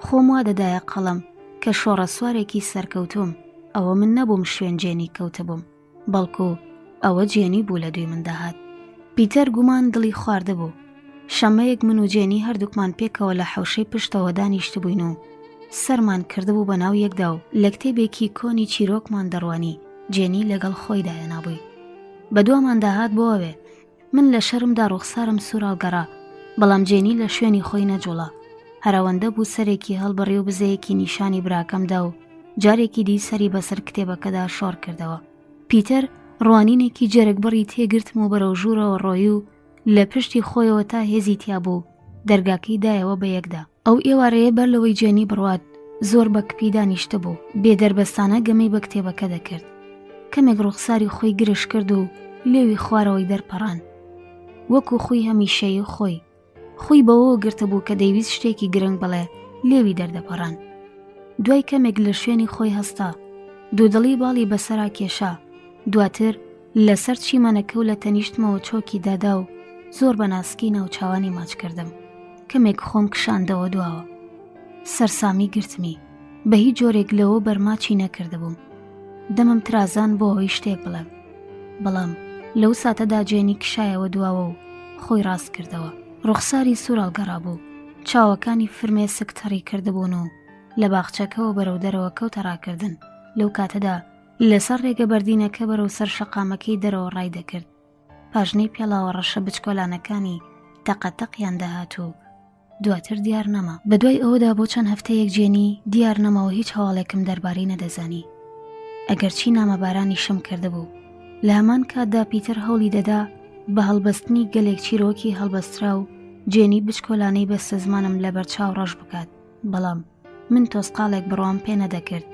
خۆم وا دەدایە قەڵەم کە شۆڕەسوارێکی سەرکەوتووم، ئەوە من نەبووم شوێن جێنی کەوتبووم، بەڵکو ئەوە جێنی بوو لە دووی من دەهات. پیتەر گومان دڵی خواردبوو. شەمەیەک من و جێنی هەردووکمان پێکەوە لە حەوشەی پشتەوە دانیشتبووین و سەرمان کردبوو بە ناو یەکدا و لە کتێبێکی کۆنی چیرۆکمان دەڕوانی، جێنی لەگەڵ خۆیدا هێنابووی. بە دواماندا هات بۆ ئەوێ. من لە شەرمدا ڕوخسارم سوورهەڵگەڕا، بەڵام جێنی لە شوێنی خۆی نەجوڵا. هەر ئەوەندە بوو سەرێکی هەڵبڕی و بزەیەکی نیشانی براکەم دا و جارێکی دی سەری بەسەر کتێبەکەدا شۆڕ کردەوە. پیتەر ڕوانینێکی جەرگبڕی تێگرتم و بەرەو ژوورەوە ڕۆیی و لە پشتی خۆیەوە تا هێزی تیا بوو دەرگاکەی دایەوە بە یەکدا. ئەو ئێوارەیە بەر لەوەی جێنی بڕوات زۆر بە کپی دانیشتبوو، بێ دەربەستانە گەمەی بە کتێبەکە دەکرد. کەمێک ڕوخساری خۆی گرژ کرد و لێوی خوارەوەی دەرپەڕاند. وەکو خووی هەمیشەیی خۆی، خووی بەوەوە گرتبوو کە دەیویست شتێکی گرنگ بڵێ لێوی دەردەپەڕاند. دوای کەمێک لە شوێنی خۆی هەستا. دوودڵی باڵی بەسەرا کێشا. دواتر لەسەر چیمەنەکە و لە تەنیشتمەوە چۆکی دادا و زۆر بە ناسکی ناوچاوانی ماچ کردم. کەمێک خۆم کشاندەوە دواوە. سەرسامی گرتمی. بە هیچ جۆرێک لەوە بەرماچی نەکردبووم. دەمم ترازان بۆ ئەوەی شتێک بڵێم. بەڵام لەو ساتەدا جێنی کشایەوە دواوە و خۆی ڕاست کردەوە. ڕوخساری سوور هەڵگەڕابوو. چاوەکانی فرمێسک تەڕی کردبوون و لە باخچەکەوە بەرەو دەرەوە کەوتە ڕاکردن. لەو کاتەدا لەسەر ڕێگە بەردینەکە بەرەو سەر شەقامەکەی دەرەوە ڕای دەکرد. پاژنەی پێڵاوە ڕەشە بچکۆلانەکانی تەقەتەقیان دەهات و دواتر دیار نەما. بەدوای ئەوەدا بۆ چەند هەفتەیەک جێنی دیار نەما و هیچ هەواڵێکم دەربارەی نەدەزانی. ئەگەرچی نامەبارانیشم کردبوو. لە هەمان کاتدا پیتەر هەوڵی دەدا بە هەڵبەستنی گەلێک چیرۆکی هەڵبەستراو جێنی بچکۆلانەی بەستەزمانم لەبەرچاو ڕەش بکات. بەڵام من تۆزقاڵێک بڕوام پێ نەدەکرد.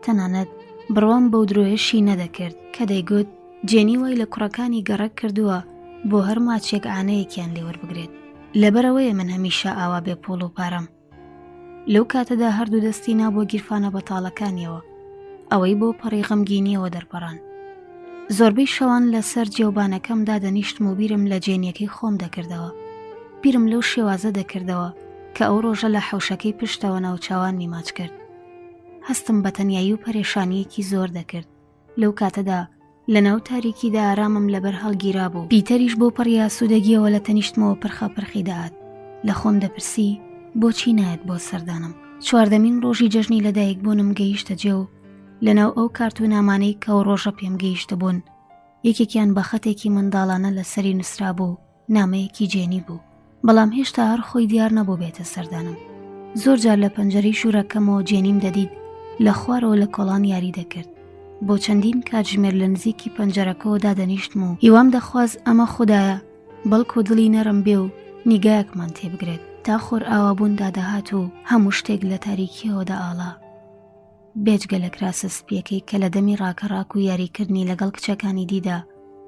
تەنانەت بڕوام بەو درۆیەشی نەدەکرد کە دەیگوت جێنی وای لە کوڕەکانی گەڕەک کردووە بۆ هەر ماچێک عانەیەکیان لێ وەربگرێت. لەبەرئەوەیە من هەمیشە ئاوا بێ پووڵ و پارەم. لەو کاتەدا هەردوو دەستی نابووە گیرفانە بەتاڵەکانیەوە ئەوەی بۆ پەڕی غەمگینیەوە دەرپەڕان زۆربەی شەوان لەسەر جێوبانەکەم دادەنیشتم و بیرم لە جێنیەکەی خۆم دەکردەوە بیرم لەو شێوازە دەکردەوە کە ئەو ڕۆژە لە حەوشەکەی پشتەوە ناوچاوانمی ماچ کرد هەستم بە تەنیایی و پەرێشانیەکی زۆر دەکرد لەو کاتەدا لەناو تاریکیدا ئارامم لەبەر هەڵگیرابوو. پیتەریش بەو پەڕی ئاسوودەگییەوە لە تەنیشتمەوە پرخە پرخی دەهات. لە خۆم دەپرسی بۆچی نایەت بۆ سەردانم؟ چواردەمین ڕۆژی جەژنی لەدایکبوونم گەیشتە جێ و لەناو ئەو کارت و نامانەی کە ئەو ڕۆژە پێم گەیشتبوون، یەکێکیان بە خەتێکی منداڵانە لەسەری نووسرابوو، نامەیەکی جێنی بوو بەڵام هێشتا هەر خۆی دیار نەبوو بێتە سەردانم زۆر جار لە پەنجەرەی ژوورەکەمەوە جێنیم دەدیت لە خوارەوە لە کۆڵان یاری دەکرد بۆ چەندین کاتژمێر لە نزیکی پەنجەرەکەەوە دادەنیشتم و هیوام دەخواست ئەمە خودایە بەڵکو دڵی نەرم بێ و نیگایەکمان تێبگرێت تا خۆر ئاوابوون دادەهات و هەموو شتێک لە تاریکیەوە دەئاڵا بێجگە لە کراسە سپییەکەی کە لە دەمی ڕاکەڕاک و یاریکردنی لەگەڵ کچەکانی دیدا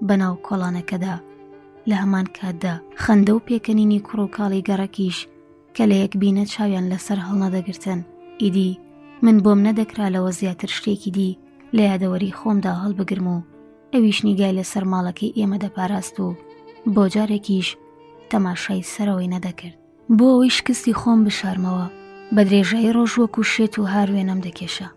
بەناو کۆڵانەکەدا، لە هەمان کاتدا خەندە و پێکەنینی کوڕ و کاڵی گەڕەکیش کە لە یەک بینە چاویان لەسەر هەڵنەدەگرتن، ئیدی من بۆم نەدەکرا لەوە زیاتر شتێکی دی لە یادەوەری خۆمدا هەڵبگرم و ئەویش نیگای لەسەر ماڵەکەی ئێمە دەپاراست و بۆ جارێکیش تەماشای سەرەوەی نەدەکرد. بۆ ئەوەی شکستی خۆم بشارمەوە بە درێژایی ڕۆژ وەکو شێت و هار وێنەم دەکێشا.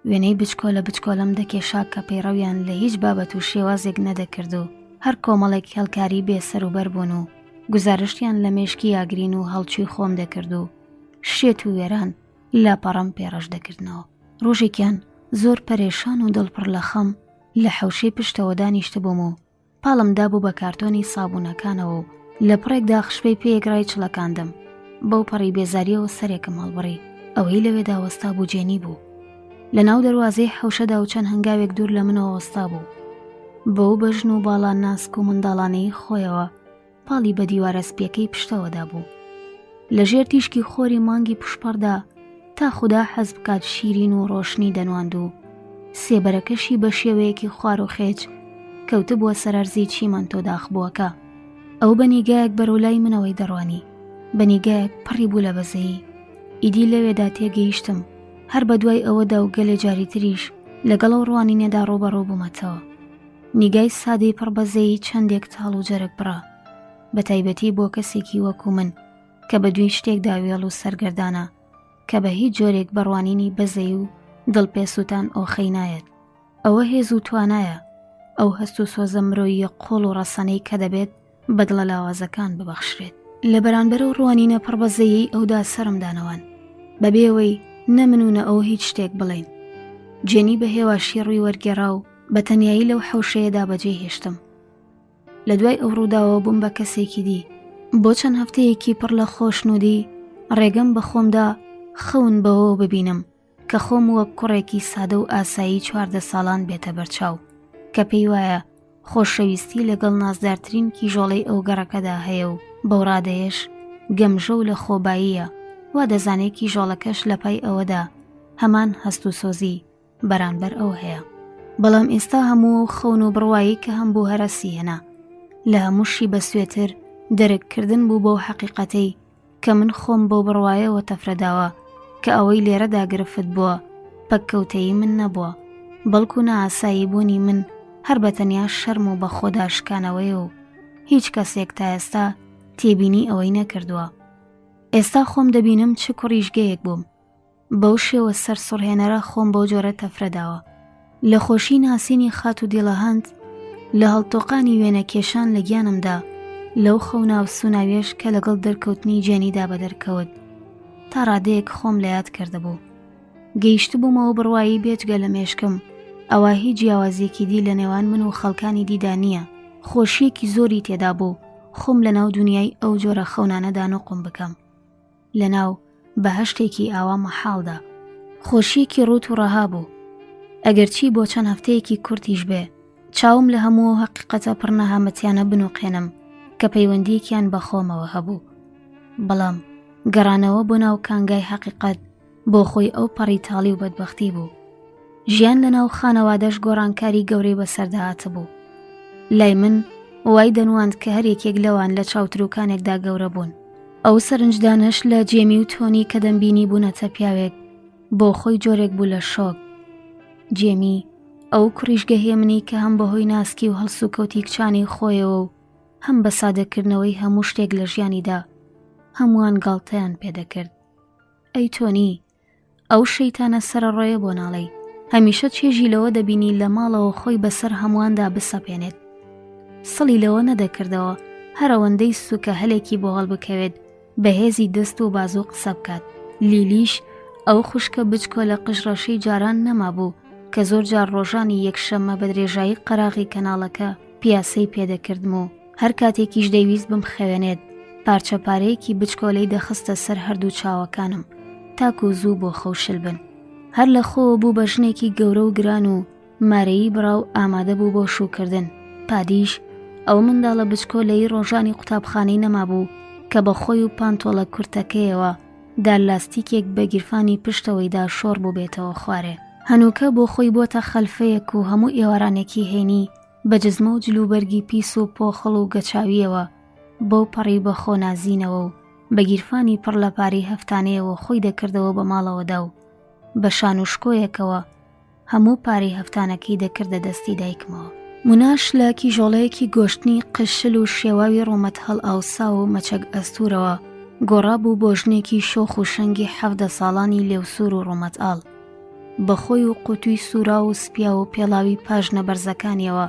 وێنەی بچکۆلە بچکۆلەم دەکێشا کە پەیڕەویان لە هیچ بابەت و شێوازێک نەدەکرد و هەر کۆمەڵێک هێڵکاری بێ سەروبەر بوون و گوزارشتیان لە مێشکی ئاگرین و هەڵچووی خۆم دەکرد و شێت و وێران لاپەڕەم پێ ڕەش دەکردنەوە. ڕۆژێکیان زۆر پەرێشان و دڵپڕ لە خەم لە حەوشەی پشتەوە دانیشتبووم و پاڵم دابوو بە کارتۆنی سابوونەکانەوە و لە پڕێکدا خشپەی پێیەک ڕای چڵەکاندم بەو پەڕی بێزاریەوە سەرێکم هەڵبڕی ئەوەی لەوێدا وەستا بوو جێنی بوو لە ناو دەروازەی حەوشەدا و چەند هەنگاوێک دوور لە منەوە وەستا بوو بەو بەژن و باڵا ناسک و منداڵانەی خۆیەوە پاڵی بە دیوارە سپیەکەی پشتەوەدا بوو لە ژێر تیشکی خۆری مانگی پشپەڕدا تا خودا حەز بکات شیرین و ڕۆشنی دەنواند و سێبەرەکەشی بە شێوەیەکی خوار و خێچ کەوتبووە سەرەرزی چیمەنتۆ داخبووەکە ئەو بە نیگایەک بەرەو لای منەوەی دەڕوانی بە نیگایەک پڕی بوو لە بەزەیی ئیدی لەوێدا تێگەیشتم هەر بە دوای ئەوەدا و گەلێ جاری تریش لەگەڵ ئەو ڕوانینەدا ڕووبەڕوو بوومەتەوە نیگای سادەی پڕ بەزەیی چەندێک تاڵ و جەرگ بڕە بە تایبەتی بۆ کەسێکی وەکو من کە بە دوی شتێکدا وێڵ و سەرگەردانە کە بە هیچ جۆرێک بەڕوانینی بەزەی و دڵ پێسووتان ئۆخەی نایەت ئەوە هێز و توانایە ئەو هەست و سۆزە مرۆییە قوڵ و ڕەسەنەی کە دەبێت بە دڵە لاوازەکان ببەخشرێت لە بەرانبەر ئەو ڕوانینە پڕ بەزەیەی ئەودا سەرم دانەوان بەبێ ئەوەی نە من و نە ئەو هیچ شتێک بڵێین جێنی بە هێواشی ڕووی وەرگێڕا و بە تەنیایی لەو حەوشەیەدا بەجێی هێشتم لە دوای ئەو ڕووداوە بووم بە کەسێکی دی بۆ چەند هەفتەیەکی پڕ لە خۆشنودی ڕێگەم بە خۆمدا خەون بەوە ببینم کە خۆم وەک کوڕێکی سادە و ئاسایی 14 ساڵان بێتە بەرچاو کە پێی وایە خۆشەویستی لەگەڵ نازدارترین کیژۆڵەی ئەو گەڕەکەدا هەیە و بەو ڕادەیەش گەمژە و لە خۆباییە وا دەزانێ کیژۆڵەکەش لە پای ئەوەدا هەمان هەست و سۆزی بەرانبەر ئەو هەیە بەڵام ئێستا هەموو ئەو خەون و بڕوایی کە هەم بوو هەرەسی هێنا لە هەمووشی بەسوێتر دەرککردن بوو بەو حەقیقەتەی کە من خۆم بەو بڕوایەوە تەفرەداوە کە ئەوەی لێرەدا گرفت بووە پەککەوتەیی من نەبووە بەڵکو نائاسایی بوونی من هەر بە تەنیا شەرم و بەخۆدا شکانەوەیە و هیچ کەسێک تا ئێستا تێبینی ئەوەی نەکردووە ئێستا خۆم دەبینم چ کوڕیژگەیەک بووم بەو شێوە سەرسوڕهێنەرە خۆم بەو جۆرە تەفرە داوە. لە خۆشی ناسینی خاتوو دیڵەهەند، لە هەڵتۆقانی وێنەکێشان لە گیانمدا، لەو خەونە ئەفسووناویەش کە لەگەڵ دەرکەوتنی جێنیدا بەدەرکەوت، تا ڕادەیەک خۆم لە یاد کردبوو. گەیشتبوومەوە بڕوایی بێجگە لە مێشکم، ئەوا هیچ جیاوازییەکی دی لە نێوان من و خەڵکانی دیدا نییە. خۆشییەکی زۆری تێدا بوو خۆم لەناو دونیای ئەو جۆرە خەونانەدا نوقم بکەم. لەناو بەهەشتێکی ئاوا مەحاڵدا خۆشیەکی ڕوت و ڕەها بوو ئەگەرچی بۆ چەند هەفتەیەکی کورتیش بێ چاوم لە هەموو ئەو هەقیقەتە پڕ نەهامەتیانە بنوقێنم کە پەیوەندیەکیان بە خۆمەوە هەبوو بەڵام گەڕانەوە بۆ ناو کانگای حەقیقەت بۆ خۆی ئەو پەڕی تاڵی و بەدبەختی بوو ژیان لە ناو خانەوادەش گۆڕانکاری گەورەی بەسەردا هاتبوو لای من وای دەنواند کە هەر یەکێک لەوان لە چاوتروکانێکدا گەورە بوون. ئەو سەرنجدانەش لە جێمی و تۆنی کە دەمبینی بوونەتە پیاوێک بۆ خۆی جۆرێک بوو لە شۆک. جێمی، ئەو کوڕیژگە هێمنەی کە هەم بەهۆی ناسکی و هەڵسوکەوتی کچانەی خۆیەوە و هەم بە سادەکردنەوەی هەموو شتێک لە ژیانیدا هەمووان گاڵتەیان پێدەکرد. ئەی تۆنی، ئەو شەیتانە سەرەڕۆیە بۆ ناڵێی هەمیشە چێژی لەوە دەبینی لە ماڵەوە خۆی بەسەر هەموواندا بسەپێنێت. سڵی لەوە نەدەکردەوە هەر ئەوەندەی سووکە هەلێکی بۆ هەڵبکەوێت بە هێزی دەست و بازوو قسە بکات. لیلیش ئەو خوشکە بچکۆلە قژڕەشەی جاران نەمابوو کە زۆر جار ڕۆژانی یەکشەممە بە درێژایی قەراغی کەناڵەکە پیاسەی پێدەکردم و هەر کاتێکیش دەیویست بمخەوێنێت پارچە پارەیەکی بچکۆلەی دەخستە سەر هەردوو چاوەکانم تاکو زوو بۆ خەو شل بن. هەر لە خۆوە بوو بە ژنێکی گەورە و گران و مارەیی بڕا و ئامادە بوو بۆ شووکردن. پادیش ئەو منداڵە بچکۆلەی ڕۆژانی قوتابخانەی نەمابوو کە بە خۆی و پانتۆڵە کورتەکەیەوە دارلاستیکێک بە گیرفانی پشتەوەیدا شۆڕ بووبێتەوە خوارێ. هەنووکە بۆ خۆی بۆتە خەلفەیەک و هەموو ئێوارانێکی هەینی بە جزمە و جلوبەرگی پیس و پۆخڵ و گەچاوییەوە بەو پەڕی بە خۆ نازینەوە و بە گیرفانی پڕ لە پارەی هەفتانەیەوە خۆی دەکردەوە بە ماڵەوەدا و بە شان و شکۆیەکەوە هەموو پارەی هەفتانەکەی دەکردە دەستی دایکمەوە. موناش لە کیژۆڵەیەکی گۆشتنی قژشل و شێواوی ڕوومەت هەڵئاوساو و مەچەک ئەستوورەوە گۆڕابوو بۆ ژنێکی شۆخ و شەنگی 17 ساڵانی لێوسوور و ڕوومەت ئاڵ. بە خۆی و قوتووی سووراو و سپیاو و پێڵاوی پاژنە بەرزەکانیەوە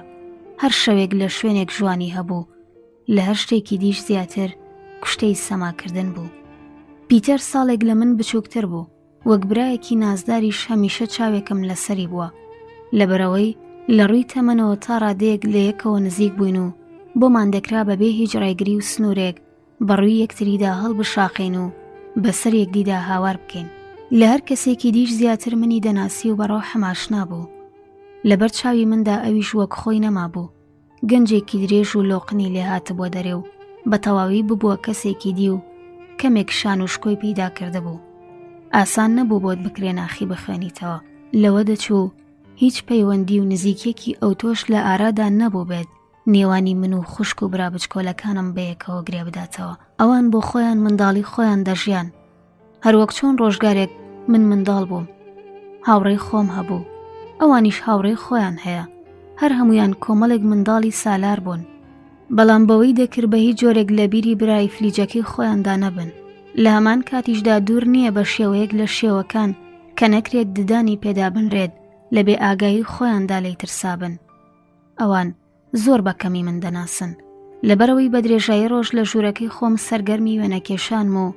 هەر شەوێک لە شوێنێک ژوانی هەبوو، لە هەر شتێکی دیش زیاتر کوشتەی سەماکردن بوو. پیتەر ساڵێک لە من بچووکتر بوو. وەک برایەکی نازداریش هەمیشە چاوێکم لەسەری بووە لەبەرەوەی لە ڕووی تەمەنەوە تا ڕادەیەک لە یەکەوە نزیک بووین و بۆمان دەکرا بەبێ هیچ ڕێگری و سنوورێک بە ڕووی یەکتریدا هەڵبشاقین و بەسەر یەکدیدا هاوار بکەین لە هەر کەسێکی دیش زیاتر منی دەناسی و بە ڕۆحم ئاشنا بوو لەبەر چاوی مندا ئەویش وەک خۆی نەمابوو گەنجێکی درێژ و لۆقنی لێ هاتبووە دەرێ و بە تەواوی ببووە کەسێکی دی و کەمێک شان و شکۆی پەیدا کردبوو. ئاسان نەبوو بۆت بکرێ ناخی بخوێنیتەوە. لەوە دەچوو هیچ پەیوەندی و نزیکیەکی ئەوتۆش لە ئارادا نەبووبێت نێوانی من و خوشک و برا بچکۆلەکانم بەیەکەوە گرێ بداتەوە. ئەوان بۆ خۆیان منداڵی خۆیان دەژیان. هەروەک چۆن ڕۆژگارێک من منداڵ بووم هاوڕێی خۆم هەبوو ئەوانیش هاوڕێی خۆیان هەیە هەر هەمویان کۆمەڵێک منداڵی سالار بوون بەڵام بەوەی دەکرد بە هیچ جۆرێک لە بیری برای فلیجەکەی خۆیاندا نەبن لە هەمان کاتیشدا دوور نییە بە شێوەیەک لە شێوەکان کە نەکرێت ددانی پێدا بنرێت لە بێ ئاگایی خۆیاندا لێی ترسابن ئەوان زۆر بە کەمی من دەناسن لەبەرەوەی بە درێژایی ڕۆژ لە ژوورەکەی خۆم سەرگەرمی وێنەکێشانم و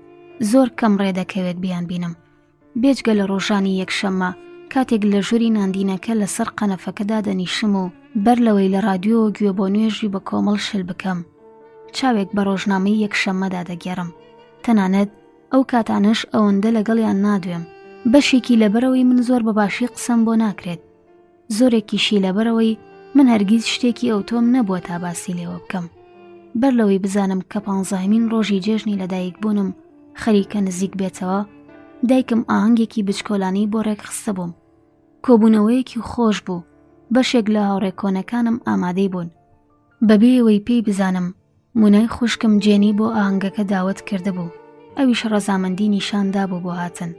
زۆر کەم ڕێ دەکەوێت بیان بینم بێجگە لە ڕۆژانی یەکشەممە کاتێک لە ژووری ناندینەکە لەسەر قەنەفەکەدا دەنیشم و بەر لەوەی لە ڕادیۆوە گوێ بۆ نوێژی بە کۆمەڵ شل بکەم چاوێک بە ڕۆژنامەی یەکشەممەدا دەگێڕم تەنانەت ئەو کاتانەش ئەوەندە لەگەڵیان نادوێم بەشێکی لەبەرەوەی من زۆر بە باشی قسەم بۆ ناکرێت زۆرێکیشی لەبەرئەوەی من هەرگیز شتێکی ئەوتۆم نەبووە تا باسی لێوە بکەم. بەر لەوەی بزانم کە پانزەهەمین ڕۆژی جێژنی لەدایکبوونم خەریکە نزیک بێتەوە، دایکم ئاهەنگێکی بچکۆلانەی بۆ ڕێکخستبووم. کۆبوونەوەیەکی خۆش بوو، بەشێک لە هاوڕێ کۆنەکانم ئامادەی بوون. بەبێ ئەوەی پێی بزانم مونای خوشکم جێنی بۆ ئاهەنگەکە داوەت کردبوو ئەویش ڕەزامەندی نیشان دابوو بۆ هاتن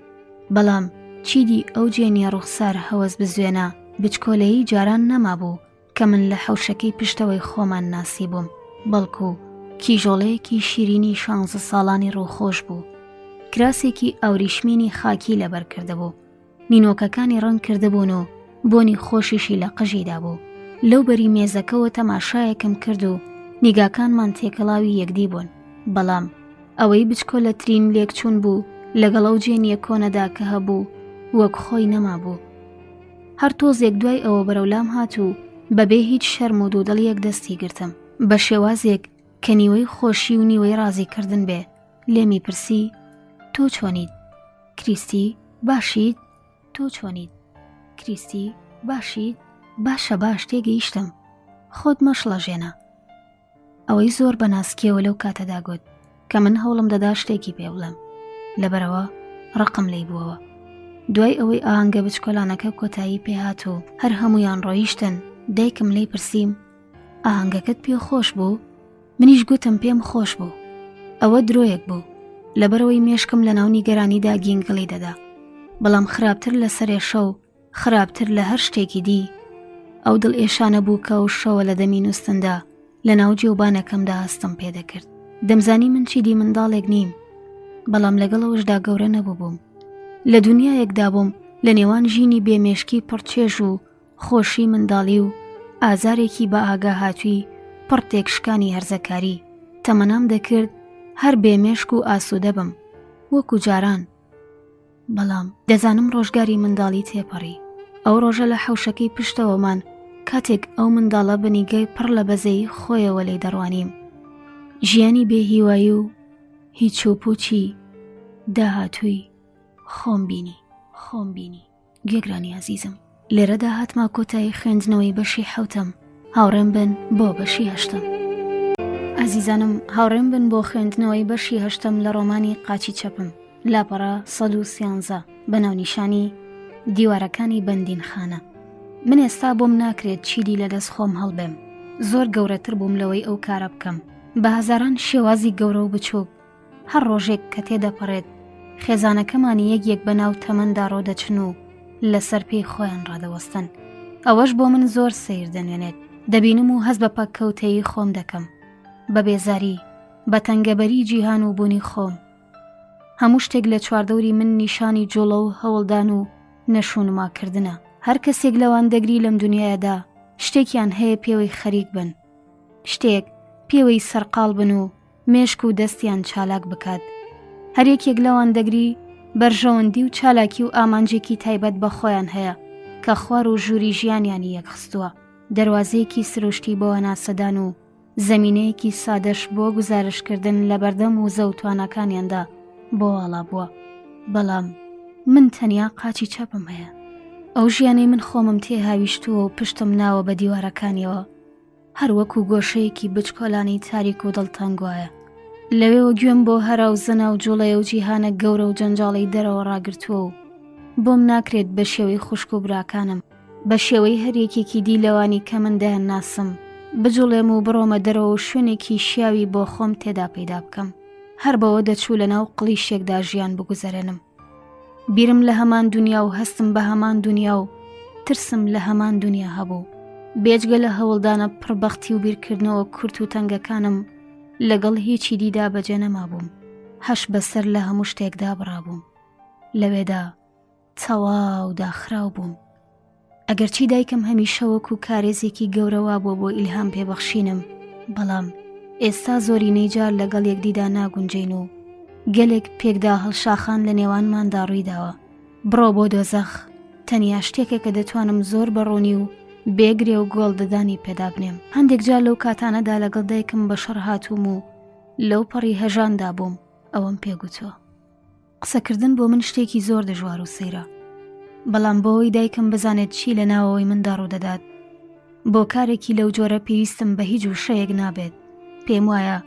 بەڵام چیدی ئەو جێنیە ڕوخسار هەوەس بزوێنە بچکۆلەیی جاران نەمابوو کە من لە حەوشەکەی پشتەوەی خۆمان ناسیبووم بەڵکو کیژۆڵەیەکی شیرینی شانزە ساڵانی ڕووخۆش بوو کراسێکی ئاوریشمینی خاکی لەبەر کردبوو نینۆکەکانی ڕەنگ کردبوون و بۆنی خۆشیشی لە قژیدا بوو. لەو بەری مێزەکەوە تەماشایەکم کرد و نیگاکانمان تێکەڵاوی یەکدی بوون. بەڵام ئەوەی بچکۆلەترین لێکچوون بوو لەگەڵ ئەو جێنییە کۆنەدا کە هەبوو وەک خۆی نەمابوو. هەر تۆزێک دوای ئەوە بەرەو لام هات و بەبێ هیچ شەرم و دوودڵییەک دەستی گرتم. بە شێوازێک کە نیوەی خۆشی و نیوەی ڕازیکردن بێ، لێمی پرسی، تۆ چۆنیت؟ کریستی، باشیت؟ تۆ چۆنیت؟ کریستی، باشیت؟ باشە باش تێگەیشتم. خۆت مەشڵەژێنە. ئەوەی زۆر بە ناسکیەوە لەو کاتەدا گوت کە من هەوڵم دەدا شتێکی پێ بڵێم. لەبەرەوە ڕقم لێی بووەوە. دوای ئەوەی ئاهەنگە بچکۆلانەکە کۆتایی پێهات و هەر هەموویان ڕۆیشتن، دایکم لێی پرسیم، ئاهەنگەکەت پێ خۆش بوو؟ منیش گوتم پێم خۆش بوو. ئەوە درۆیەک بوو. لەبەرەوەی مێشکم لە ناو نیگەرانیدا گینگڵی دەدا بەڵام خراپتر لە سەرێشە و خراپتر لە هەر شتێکی دی ئەو دڵ ئێشانە بوو کە ئەو شەوە لە دەمی نووستندا لە ناو جێوبانەکەمدا هەستم پێدەکرد دەمزانی من چیدی منداڵێک نیم بەڵام لەگەڵ ئەوشدا گەورە نەبوو لە دنیایەکدا بووم لە نێوان ژینی بێمێشکی پڕچێژ و خۆشی منداڵی و ئازارێکی بە ئاگا هاتووی پڕ تێکشکانی هەرزەکاری تەمەنام دەکرد هەر بێمێشک و ئاسوودە بم وەکو جاران بەڵام دەزانم ڕۆژگاری منداڵی تێپەڕی ئەو ڕۆژە لە حەوشەکەی پشتەوەمان کاتێک ئەو منداڵە بە نیگای پڕ لە بەزەیی خۆیەوە لێی دەڕوانیم ژیانی بێهیوایی و هیچ و پوچی داهاتووی خۆم بینی خۆم بینی گوێگرانی ئازیزم لێرەدا هاتمە کۆتایی خوێندنەوەی بەشی حەوتەم هاوڕێم بن بۆ بەشی هەشتم ئازیزانم هاوڕێم بن بۆ خوێندنەوەی بەشی هەشتم لە ڕۆمانی قاچی چەپم لاپەڕە 113 بە ناونیشانی دیوارەکانی بەندینخانە من ئێستا بۆم ناکرێت چیدی لەدەست خۆم هەڵبێم زۆر گەورەتر بووم لەوەی ئەو کارە بکەم بە هەزاران شێوازی گەورە و بچووک هەر ڕۆژێک کە تێدەپەڕێت خێزانەکەمان یەک یەک بە ناو تەمەندا ڕۆدەچن و لەسەر پێی خۆیان ڕادەوەستن ئەوەش بۆ من زۆر سیر دەنوێنێت دەبینم و هەست بە پەککەوتەیی خۆم دەکەم بە بێزاری بە تەنگەبەری جیهان و بوونی خۆم هەموو شتێک لە چواردەوری من نیشانی جوڵە و هەوڵدان و نەشونماکردنە هەر کەسێک لەوان دەگری لەم دنیادا شتێکیان هەیە پێوەی خەریک بن شتێک پێوەی سەرقاڵ بن و مێشک و دەستیان چالاک بکات. هەر یەکێک لەوان دەگری بەرژەوەندی و چالاکی و ئامانجێکی تایبەت بە خۆیان هەیە کە خوار و ژووری ژیانیانی یەکخستووە. دەروازەیەکی سروشتی بۆ هەناسەدان و زەمینەیەکی سادەش بۆ گوزارشتکردن لەبەردەم وزە و تواناکانیاندا بۆ واڵا بووە. بەڵام من تەنیا قاچی چەپم هەیە. ئەو ژیانەی من خۆمم تێهاویشتووە و پشتم ناوە بە دیوارەکانیەوە، هەر وەکو گۆشەیەکی بچکۆلانەی تاریک و دڵتەنگ وایە. لەوێوە گوێم بۆ هەرا و زەنا و جوڵەیە و جیهانە گەورە و جەنجاڵەی دەرەوە ڕاگرتووە و بۆم ناکرێت بە شێوەی خوشک و براکانم، بە شێوەی هەر یەکێکی دی لەوانی کە من دەیانناسم، بجوڵێم و بڕۆمە دەرەوە و شوێنێکی شیاوی بۆ خۆم تێدا پەیدا بکەم. هەر بەوە دەچوو لەناو قڵیشێکدا ژیان بگوزەرێنم. بیرم لە هەمان دنیا و هەستم بە هەمان دنیا و ترسم لە هەمان دنیا هەبوو بێجگە لە هەوڵدانە پڕبەختی و بیرکردنەوە کورت و تەنگەکانم لەگەڵ هیچی دیدا بەجێ نەمابووم هەش بەسەر لە هەموو شتێکدا بڕابووم لەوێدا تەواو داخراو بووم ئەگەرچی دایکم هەمیشە وەکو کارێزێکی گەورە وابووە بۆ ئیلهام پێبەخشینم، بەڵام ئێستا زۆرینەی جار لەگەڵ یەکدیدا ناگونجێین و گەلێک پێکدا هەڵشاخان لە نێوانماندا ڕوویداوە. بڕۆ بۆ دۆزەخ تەنیا شتێکە کە دەتوانم زۆر بە ڕوونی و بێ گرێ و گۆڵ ددانی پێدا بنێم. هەندێک جار لەو کاتانەدا لەگەڵ دایکم بە شەڕ هاتووم و لەو پەڕی هەژاندا بووم، ئەوەم پێ گوتووە. قسەکردن بۆ من شتێکی زۆر دژوار و سەیرە بەڵام بۆەوەی دایکم بزانێت چی لە ناوەوەی مندا ڕوودەدات بۆ کارێکی لەو جۆرە پێویستم بە هیچ وشەیەک نابێت پێم وایە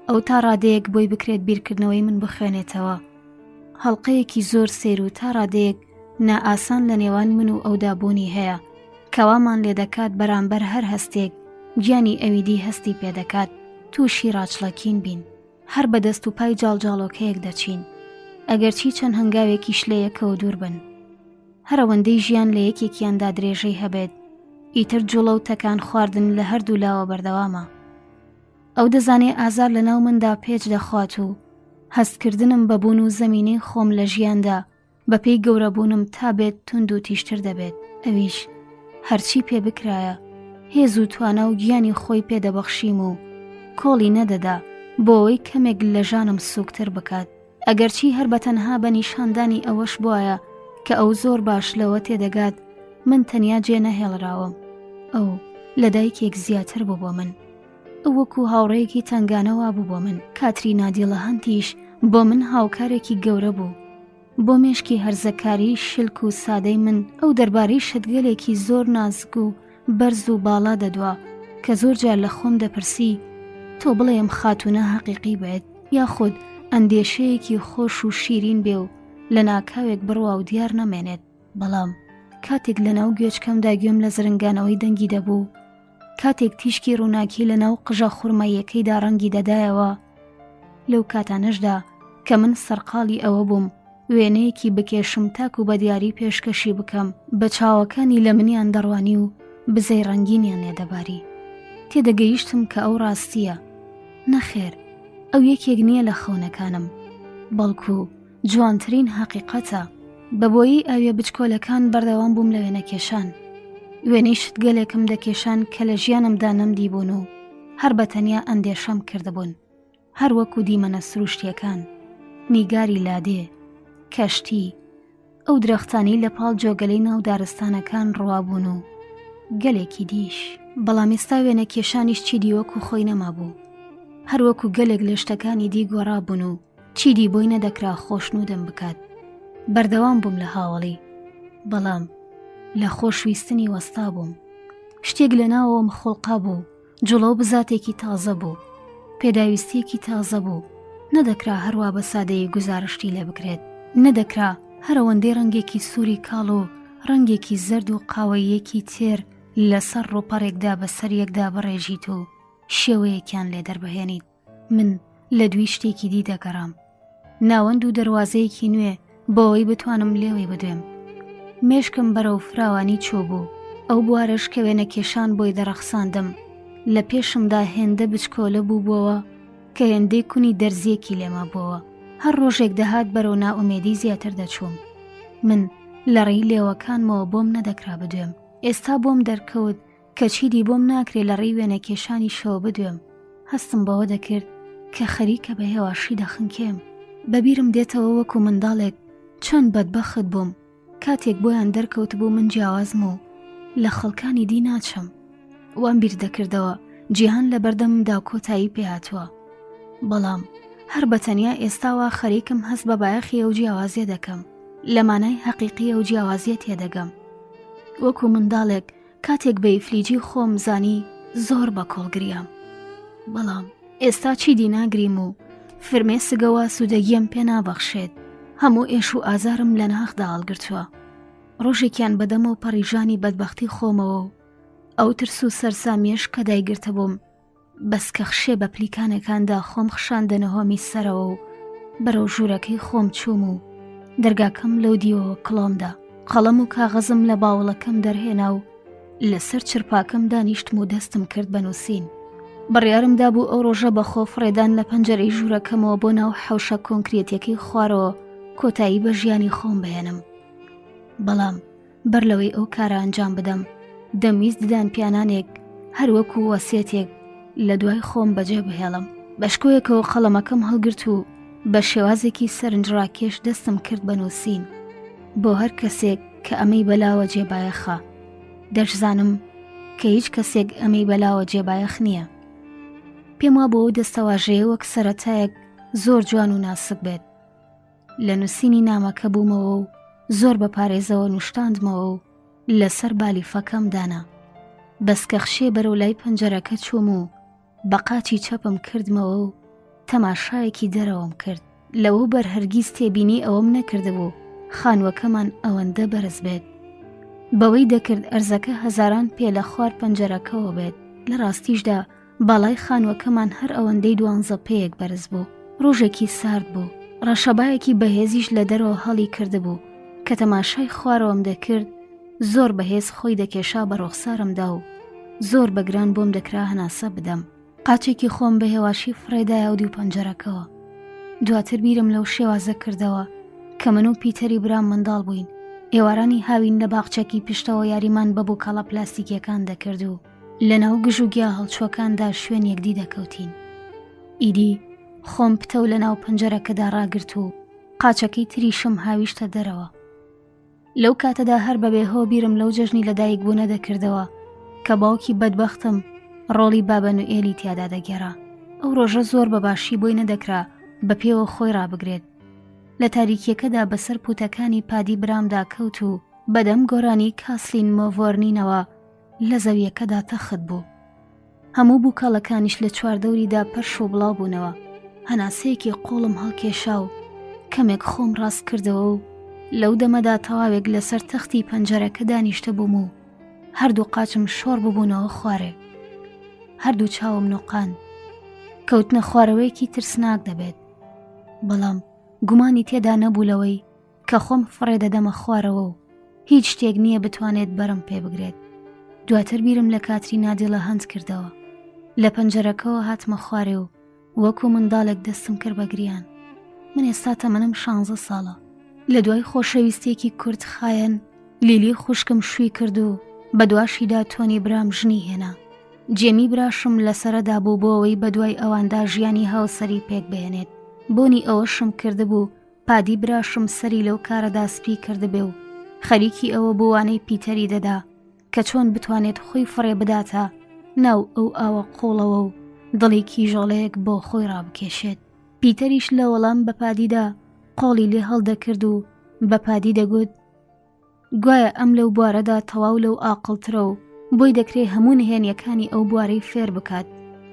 ئەو تا ڕادەیەک بۆی بکرێت بیرکردنەوەی من بخوێنێتەوە هەڵلقەیەکی زۆر سیر و تا ڕادەیەک نائاسان لە نێوان من و ئەودا بوونی هەیە کەوامان لێ دەکات بەرامبەر هەر هەستێک گیانی ئەویدی هەستی پێدەکات تووشی ڕاچڵەکین بین هەر بە دەست و پای جاڵجاڵۆکەیەک دەچین، ئەگەرچی چەند هەنگاوێکیش لە یەکەوە دوور بن. هەر ئەوەندەی ژیان لە یەکێکیاندا درێژەی هەبێت، ئیتر جوڵە و تەکان خواردن لە هەردوو لاوە بەردەوامە. ئەو دەزانێ ئازار لە ناو مندا پێچ دەخوات و هەستکردنم بە بوون و زەمینەی خۆم لە ژیاندا بەپێی گەورەبوونم تا بێت توند و تیژتر دەبێت، ئەویش هەرچی پێ بکرایە هێز و توانا و گیانی خۆی پێ دەبەخشیم و کۆڵی نەدەدا بۆ ئەوەی کەمێک لە ژانم سووکتر بکات، ئەگەرچی هەر بە تەنها بە نیشاندانی ئەوەش بوایە کە ئەو زۆر باش لەوە تێدەگات من تەنیا جێ نەهێڵراوم، ئەو لە دایکێک زیاتر بوو بۆ من. ئەو وەکو هاوڕێیەکی تەنگانە وابوو بۆ من، کاترینا دیڵەهەنتیش بۆ من هاوکارێکی گەورە بوو. بۆ مێشکی هەرزەکاری شلک و سادەی من ئەو دەربارەی شتگەلێکی زۆر نازک و بەرز و باڵا دەدوا کە زۆر جار لە خۆم دەپرسی تۆ بڵێ ئەم خاتوونە هەقیقی بێت یاخود ئەندێشەیەکی خۆش و شیرین بێ و لە ناکاوێک بڕوا و دیار نەمێنێت بەڵام کاتێک لەناو گوێچکەمدا گوێم لە زرنگانەوەی دەنگی دەبوو کاتێک تیشکی ڕووناکی لەناو قژە خورماییەکەیدا ڕەنگی دەدایەوە لەو کاتانەشدا. کە من سەرقاڵی ئەوە بووم وێنەیەکی بکێشم تاکو بە دیاری پێشکەشی بکەم، بە چاوەکانی لە منیان دەڕوانی و بزەی ڕەنگینیان لێ دەباری. تێدەگەیشتم کە ئەو ڕاستییە. نەخێر، ئەو یەکێک نییە لە خەونەکانم، بەڵکو جوانترین هەقیقەتە. بە بۆیەی ئاویە بچکۆلەکان بەردەوام بووم لە وێنەکێشان. وێنەی شتگەلێکم دەکێشان کە لە ژیانمدا نەمدیبوون و هەر بە تەنیا ئەندێشەم کردبوون. هەر وەکو دیمەنە سروشتیەکان، نیگاری لادێ، کەشتی، ئەو درەختانەی لە پاڵ جۆگەلەی ناو دارستانەکان ڕوابوون و گەلێکی دیش. بەڵام ئێستا وێنەکێشانیش چیدی وەکو خۆی نەمابوو. هەر وەکو گەلێک لە شتەکانی دی گۆڕابوون و چیدی بۆی نەدەکرا خۆشنوودم بکات. بەردەوام بووم لە هاوەڵی، بەڵام لە خۆشویستنی وەستا بووم. شتێک لە ناوەوەم خوڵقابوو، جوڵە و بزاتێکی تازە بوو، پێداویستییەکی تازە بوو، نەدەکرا هەروا بە سادەیی گوزارشتی لێ بکرێت، نەدەکرا هەر ئەوەندەی ڕەنگێکی سووری کاڵ و ڕەنگێکی زەرد و قاوەییەکی تێر لەسەر ڕووپەڕێکدا بەسەر یەکدا بڕێژیت و شێوەیەکیان لێ دەربهێنیت. من لە دووی شتێکی دی دەگەڕام. ناوەند و دەروازەیەکی نوێ بۆ ئەوەی بتوانم لێوەی بدوێم. مێشکم بەرەو فراوانی چووبوو. ئەو بوارەش کە وێنەکێشان بۆی دەڕەخساندم، لە پێشمدا هێندە بچکۆلە بووبووەوە کە هێندەی کونی دەرزییەکی لێ مابووەوە. هەر ڕۆژێک دەهات بەرەو نائومێدی زیاتر دەچووم. من لە ڕێی لێوەکانمەوە بۆم نەدەکرا بدوێم. ئێستا بۆم دەرکەوت کە چیدی بۆم ناکرێ لە ڕێی وێنەکێشانیشەوە بدوێم، هەستم بەوە دەکرد کە خەریکە بە هێواشی دەخنکێم. بە بیرم دێتەوە وەکو منداڵێک چەند بەدبەخت بووم کاتێک بۆیان دەرکەوتبوو من جیاوازم و لە خەڵکانی دی ناچم. وام بیر دەکردەوە جیهان لە بەردەممدا کۆتایی پێهاتووە. بەڵام هەر بە تەنیا ئێستا وا خەریکم هەست بە بایەخی ئەو جیاوازیە دەکەم، لە مانای هەقیقی ئەو جیاوازیە تێدەگەم. وەکو منداڵێک کاتێک بە ئیفلیجی خۆم زانی زۆر بە کۆڵ گریام بەڵام ئێستا چیدی ناگریم و فرمێسگەوە سوودەگیەم پێ نابەخشێت هەموو ئێش و ئازارم لە ناخدا هەڵگرتووە ڕۆژێکیان بەدەمەوە پەڕیژانی بەدبەختی خۆمەوە و ئەو ترس و سەرسامیەش کە دایگرتە بووم بەس کە خشێ بە پلیکانەکاندا خۆم خشاندە نهۆمی سەرەوە و بەرەو ژوورەکەی خۆم چووم و دەرگاکەم لەو دیوەوە کڵۆمدا قەڵەم و کاغەزم لە باوڵەکەم دەرهێنا و لەسەر چرپاکەم دانیشتم و دەستم کرد بە نووسین بڕیارم دابوو ئەو ڕۆژە بە خۆ فڕێدان لە پەنجەرەی ژوورەکەمەوە بۆ ناو حەوشە کۆنکرێتیەکەی خوارەوە کۆتایی بە ژیانی خۆم بهێنم بەڵام بەر لەوەی ئەو کارە ئەنجام بدەم دەمویست ددان پیانانێک هەروەکو وەسێتێک لە دوای خۆم بەجێ بهێڵم بە شکۆیەکەوە قەڵەمەکەم هەڵگرت و بە شێوازێکی سەرنجڕاکێش دەستم کرد بە نووسین بۆ هەر کەسێک کە ئەمەی بەلاوە جێبایەخە دەشزانم کە هیچ کەسێک ئەمەی بەلاوە جێبایەخ نییە پێم وا بۆ ئەو دەستەواژەیە وەک سەرەتایەک زۆر جوان و ناسک بێت لە نووسینی نامەکە بوومەوە و زۆر بە پارێزەوە نوشتاندمەوە و لەسەر بالیفەکەم دانا. بەس کە خشێ بەرەو لای پەنجەرەکە چووم و بە قاچی چەپم کردمەوە و تەماشایەکی دەرەوەم کرد. لەوەوبەر هەرگیز تێبینی ئەوەم نەکردبوو خانووەکەمان ئەوەندە بەرز بێت. بەوەی دەکرد ئەرزەکە هەزاران پێ لە خوار پەنجەرەکەوە بێت. لە ڕاستیشدا باڵای خانووەکەمان هەر ئەوەندەی دوانزە پێیەک بەرز بوو. ڕۆژێکی سارد بوو. ڕەشەبایەکی بەهێزیش لە دەرەوە هەڵی کردبوو. کە تەماشای خوارەوەم دەکرد، زۆر بەهێز خۆی دەکێشا بە ڕوخسارمدا و زۆر بە گران بۆم دەکرا هەناسە بدەم. قاچێکی خۆم بە هێواشی فڕێدایە ئەو دیو پەنجەرەکەوە. دواتر بیرم لەو شێوازە کردەوە کە من و پیتەری برام منداڵ بووین. ئێوارانی هاوین لە باخچەکی پشتەوە یاریمان بە بووکەڵە پلاستیکییەکان دەکرد و لەناو گژوگیا هەڵچووەکاندا شوێن یەکدی دەکەوتین. ئیدی خۆم پتەو لەناو پەنجەرەکەدا ڕاگرت و قاچەکەی تریشم هاویشتە دەرەوە. لەو کاتەدا هەر بەبێ هۆ بیرم لەو جەژنی لەدایکبوونە دەکردەوە کە باوکی بەدبەختم ڕۆڵی بابە نوئێلی تیادا دەگێڕا. ئەو ڕۆژە زۆر بە باشی بۆی نەدەکرا بە پێوە خۆی ڕابگرێت. لە تاریکییەکەدا بەسەر پووتەکانی پادی برامدا کەوت و بەدەم گۆرانی کاسلین مۆڤۆرنینەوە لە زەویەکەدا تەخت بوو. هەموو بووکەڵەکانیش لە چواردەوریدا پەرش و بڵاو بوونەوە. هەناسەیەکی قووڵم هەڵکێشا و کەمێک خۆم ڕاست کردەوە و لەو دەمەدا تەواوێک لەسەر تەختی پەنجەرەکە دانیشتبووم و هەردوو قاچم شۆڕ ببوونەوە خوارێ. هەردوو چاوم نوقاند. کەوتنە خوارەوەیەکی ترسناک دەبێت. بەڵام. گومانی تێدا نەبوو لەوەی کە خۆم فڕێ دەدەمە خوارەوە و هیچ شتێک نییە بتوانێت بەرم پێ بگرێت. دواتر بیرم لە کاترینا دیڵەهەنت کردەوە. لە پەنجەرەکەوە هاتمە خوارێ و وەکو منداڵێک دەستم کرد بە گریان. من ئێستا تەمەنم شانزە ساڵە. لە دوای خۆشەویستییەکی کورت خایەن لیلی خوشکم شووی کرد و بەدواشیدا تۆنی برام ژنی هێنا. جێمی براشم لەسەرەدا بوو بۆ ئەوەی بەدوای ئەواندا ژیانی هاوسەری پێک بهێنێت. بۆنی ئەوەشم کردبوو پادی براشم سەری لەو کارەدا سپی کردبێ و خەریکی ئەوە بوو وانەی پیتەری دەدا کە چۆن بتوانێت خۆی فڕێ بداتە ناو ئەو ئاوە قوڵەوە و دڵی کیژۆڵەیەک بۆ خۆی ڕابکێشێت. پیتەریش لە وەڵام بە پادیدا قۆڵی لێ هەڵدەکرد و بە پادی دەگوت، گوایە ئەم لەو بوارەدا تەواو لەو ئاقڵترە و بۆی دەکرێ هەموو نهێنیەکانی ئەو بوارەی فێر بکات.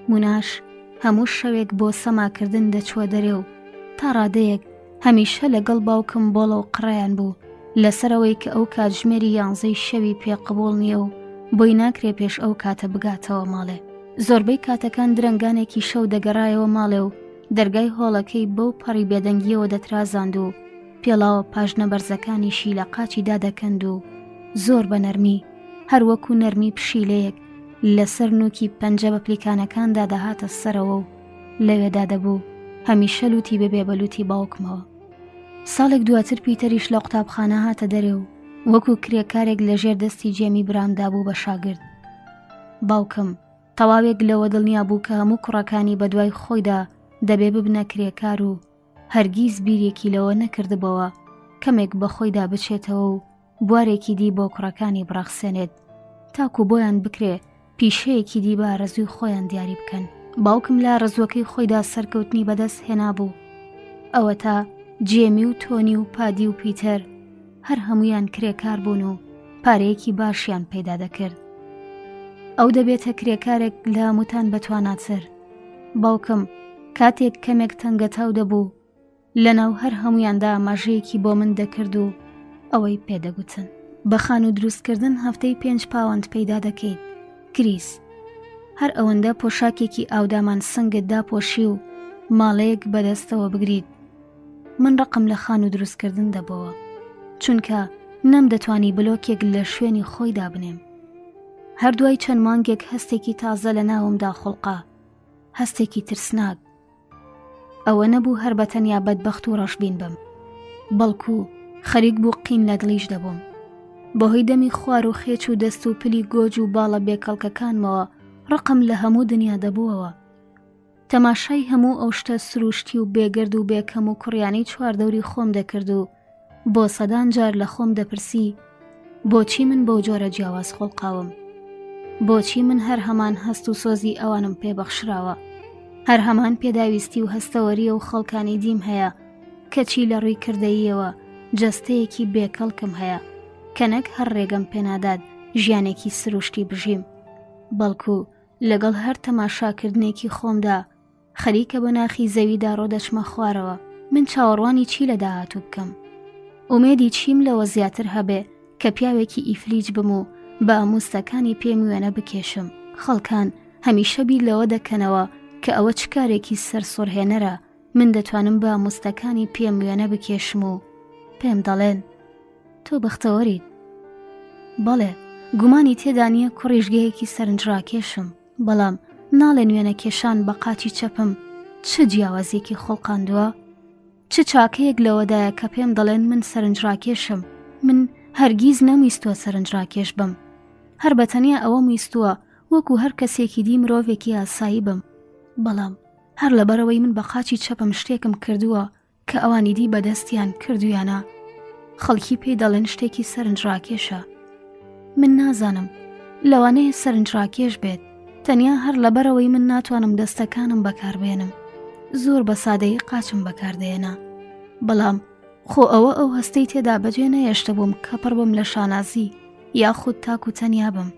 موناش هەموو شەوێک بۆ سەماکردن دەچووە دەرێ و تا ڕادەیەک هەمیشە لەگەڵ باوکم بۆڵە و قڕەیان بوو لەسەر ئەوەی کە ئەو کاتژمێری یانزەی شەوی پێ قبوڵ نییە و بۆی ناکرێ پێش ئەو کاتە بگاتەوە ماڵێ. زۆربەی کاتەکان درەنگانێکی شەو دەگەڕایەوە ماڵێ و دەرگای هۆڵەکەی بەو پەڕی بێدەنگییەوە دەترازاند و پێڵاوە پاژنە بەرزەکانیشی لە قاچی دادەکەند و زۆر بە نەرمی، هەر وەکو نەرمی پشیلەیەک لەسەر نووکی پەنجە بە پلیکانەکاندا دەهاتە سەرەوە و لەوێدا دەبوو هەمیشە لووتی ببێ بە لووتی باوکمەوە. ساڵێک دواتر پیتەریش لە قوتابخانە هاتە دەرێ و وەکو کرێکارێک لە ژێر دەستی جێمی برامدا بوو بە شاگرد. باوکم تەواوێک لەوە دڵنیا بوو کە هەموو کوڕەکانی بەدوای خۆیدا دەبێ ببنە کرێکار و هەرگیز بیرێکی لەوە نەکردبۆوە کەمێک بە خۆیدا بچێتەوە و بوارێکی دی بۆ کوڕەکانی بڕەخسێنێت تاکو بۆیان بکرێ پیشەیەکی دی بە ئارەزووی خۆیان دیاری بکەن. باوکم لە ئارەزووەکەی خۆیدا سەرکەوتنی بەدەست هێنابوو. ئەوەتا جێمی و تۆنی و پادی و پیتەر هەر هەموویان کرێکار بوون و پارەیەکی باشیان پەیدا دەکرد. ئەو دەبێتە کرێکارێک لە هەمووتان بەتواناتر. باوکم کاتێک کەمێک تەنگەتاو دەبوو لەناو هەر هەموویاندا ئاماژەیەکی بۆ من دەکرد و ئەوەی پێدەگوتن. بە خانوو دروستکردن هەفتەی پێنج پاوەند پەیدا دەکەیت کریس. هەر ئەوەندە پۆشاکێکی ئاودامان سنگت داپۆشی و ماڵەیەک بەدەستەوە بگریت. من ڕقم لە خانوو دروستکردن دەبۆوە. چونکە نەمدەتوانی بلۆکێک لە شوێنی خۆی دابنێم. هەر دوای چەند مانگێک هەستێکی تازە لە ناومدا خوڵقا. هەستێکی ترسناک. ئەوە نەبوو هەر بە تەنیا بەدبەخت و ڕەشبین بم بەڵکو خەریک بوو قین لە دڵیش دەبووم بەهۆی دەمی خوار و خێچ و دەست و پلی گۆج و باڵە بێکەڵکەکانمەوە ڕقم لە هەموو دنیا دەبووەوە تەماشای هەموو ئەو شتە سروشتی و بێگەرد و بێکەم و کوڕیانەی چواردەوری خۆم دەکرد و بۆ سەدان جار لە خۆم دەپرسی بۆچی من بەو جۆرە جیاواز خوڵقاوم؟ بۆچی من هەر هەمان هەست و سۆزی ئەوانم پێ بەخشراوە؟ هەر هەمان پێداویستی و هەستەوەریە و خەڵکانی دیم هەیە کەچی لە ڕووی کردەییەوە جەستەیەکی بێکەڵکم هەیە کە نەک هەر ڕێگەم پێنادات ژیانێکی سروشتی بژیم بەڵکو لەگەڵ هەر تەماشاکردنێکی خۆمدا خەریکە بە ناخی زەویدا ڕۆدەچمە خوارەوە من چاوەڕوانی چی لە داهاتوو بکەم ئومێدی چیم لەوە زیاتر هەبێ کە پیاوێکی ئیفلیج بم و بە ئاموستەکانی پێم وێنە بکێشم خەڵکان هەمیشە بیر لەوە دەکەنەوە کە ئەوە چ کارێکی سەرسوڕهێنەرە من دەتوانم بە ئاموستەکانی پێم وێنە بکێشم و پێم دەڵێن تۆ بەختەوەریت بەڵێ گومانی تێدا نییە کوڕیژگەیەکی سەرنجڕاکێشم بەڵام ناڵێن وێنەکێشان بە قاچی چەپم چ جیاوازیەکی خوڵقاندووە؟ چ چاکەیەک لەوەدایە کە پێم دەڵێن من سەرنجڕاکێشم؟ من هەرگیز نەمویستووە سەرنجڕاکێش بم. هەر بە تەنیا ئەوەم ویستووە وەکو هەر کەسێکی دی مرۆڤێکی ئاسایی بم. بەڵام هەر لەبەرئەوەی من بە قاچی چەپم شتێکم کردووە کە ئەوانی دی بەدەستیان کردویانە خەڵکی پێی دەڵێن شتێکی سەرنجڕاکێشە من نازانم لەوانەیە سەرنجڕاکێش بێت تەنیا هەر لەبەرەوەی من ناتوانم دەستەکانم بەکاربێنم زۆر بە سادەیی قاچم بەکاردێنا بەڵام خۆ ئەوە ئەو هەستەی تێدا بەجێ نەهێشتە بووم کە پڕ بم لە شانازی یاخود تاک و تەنیا بم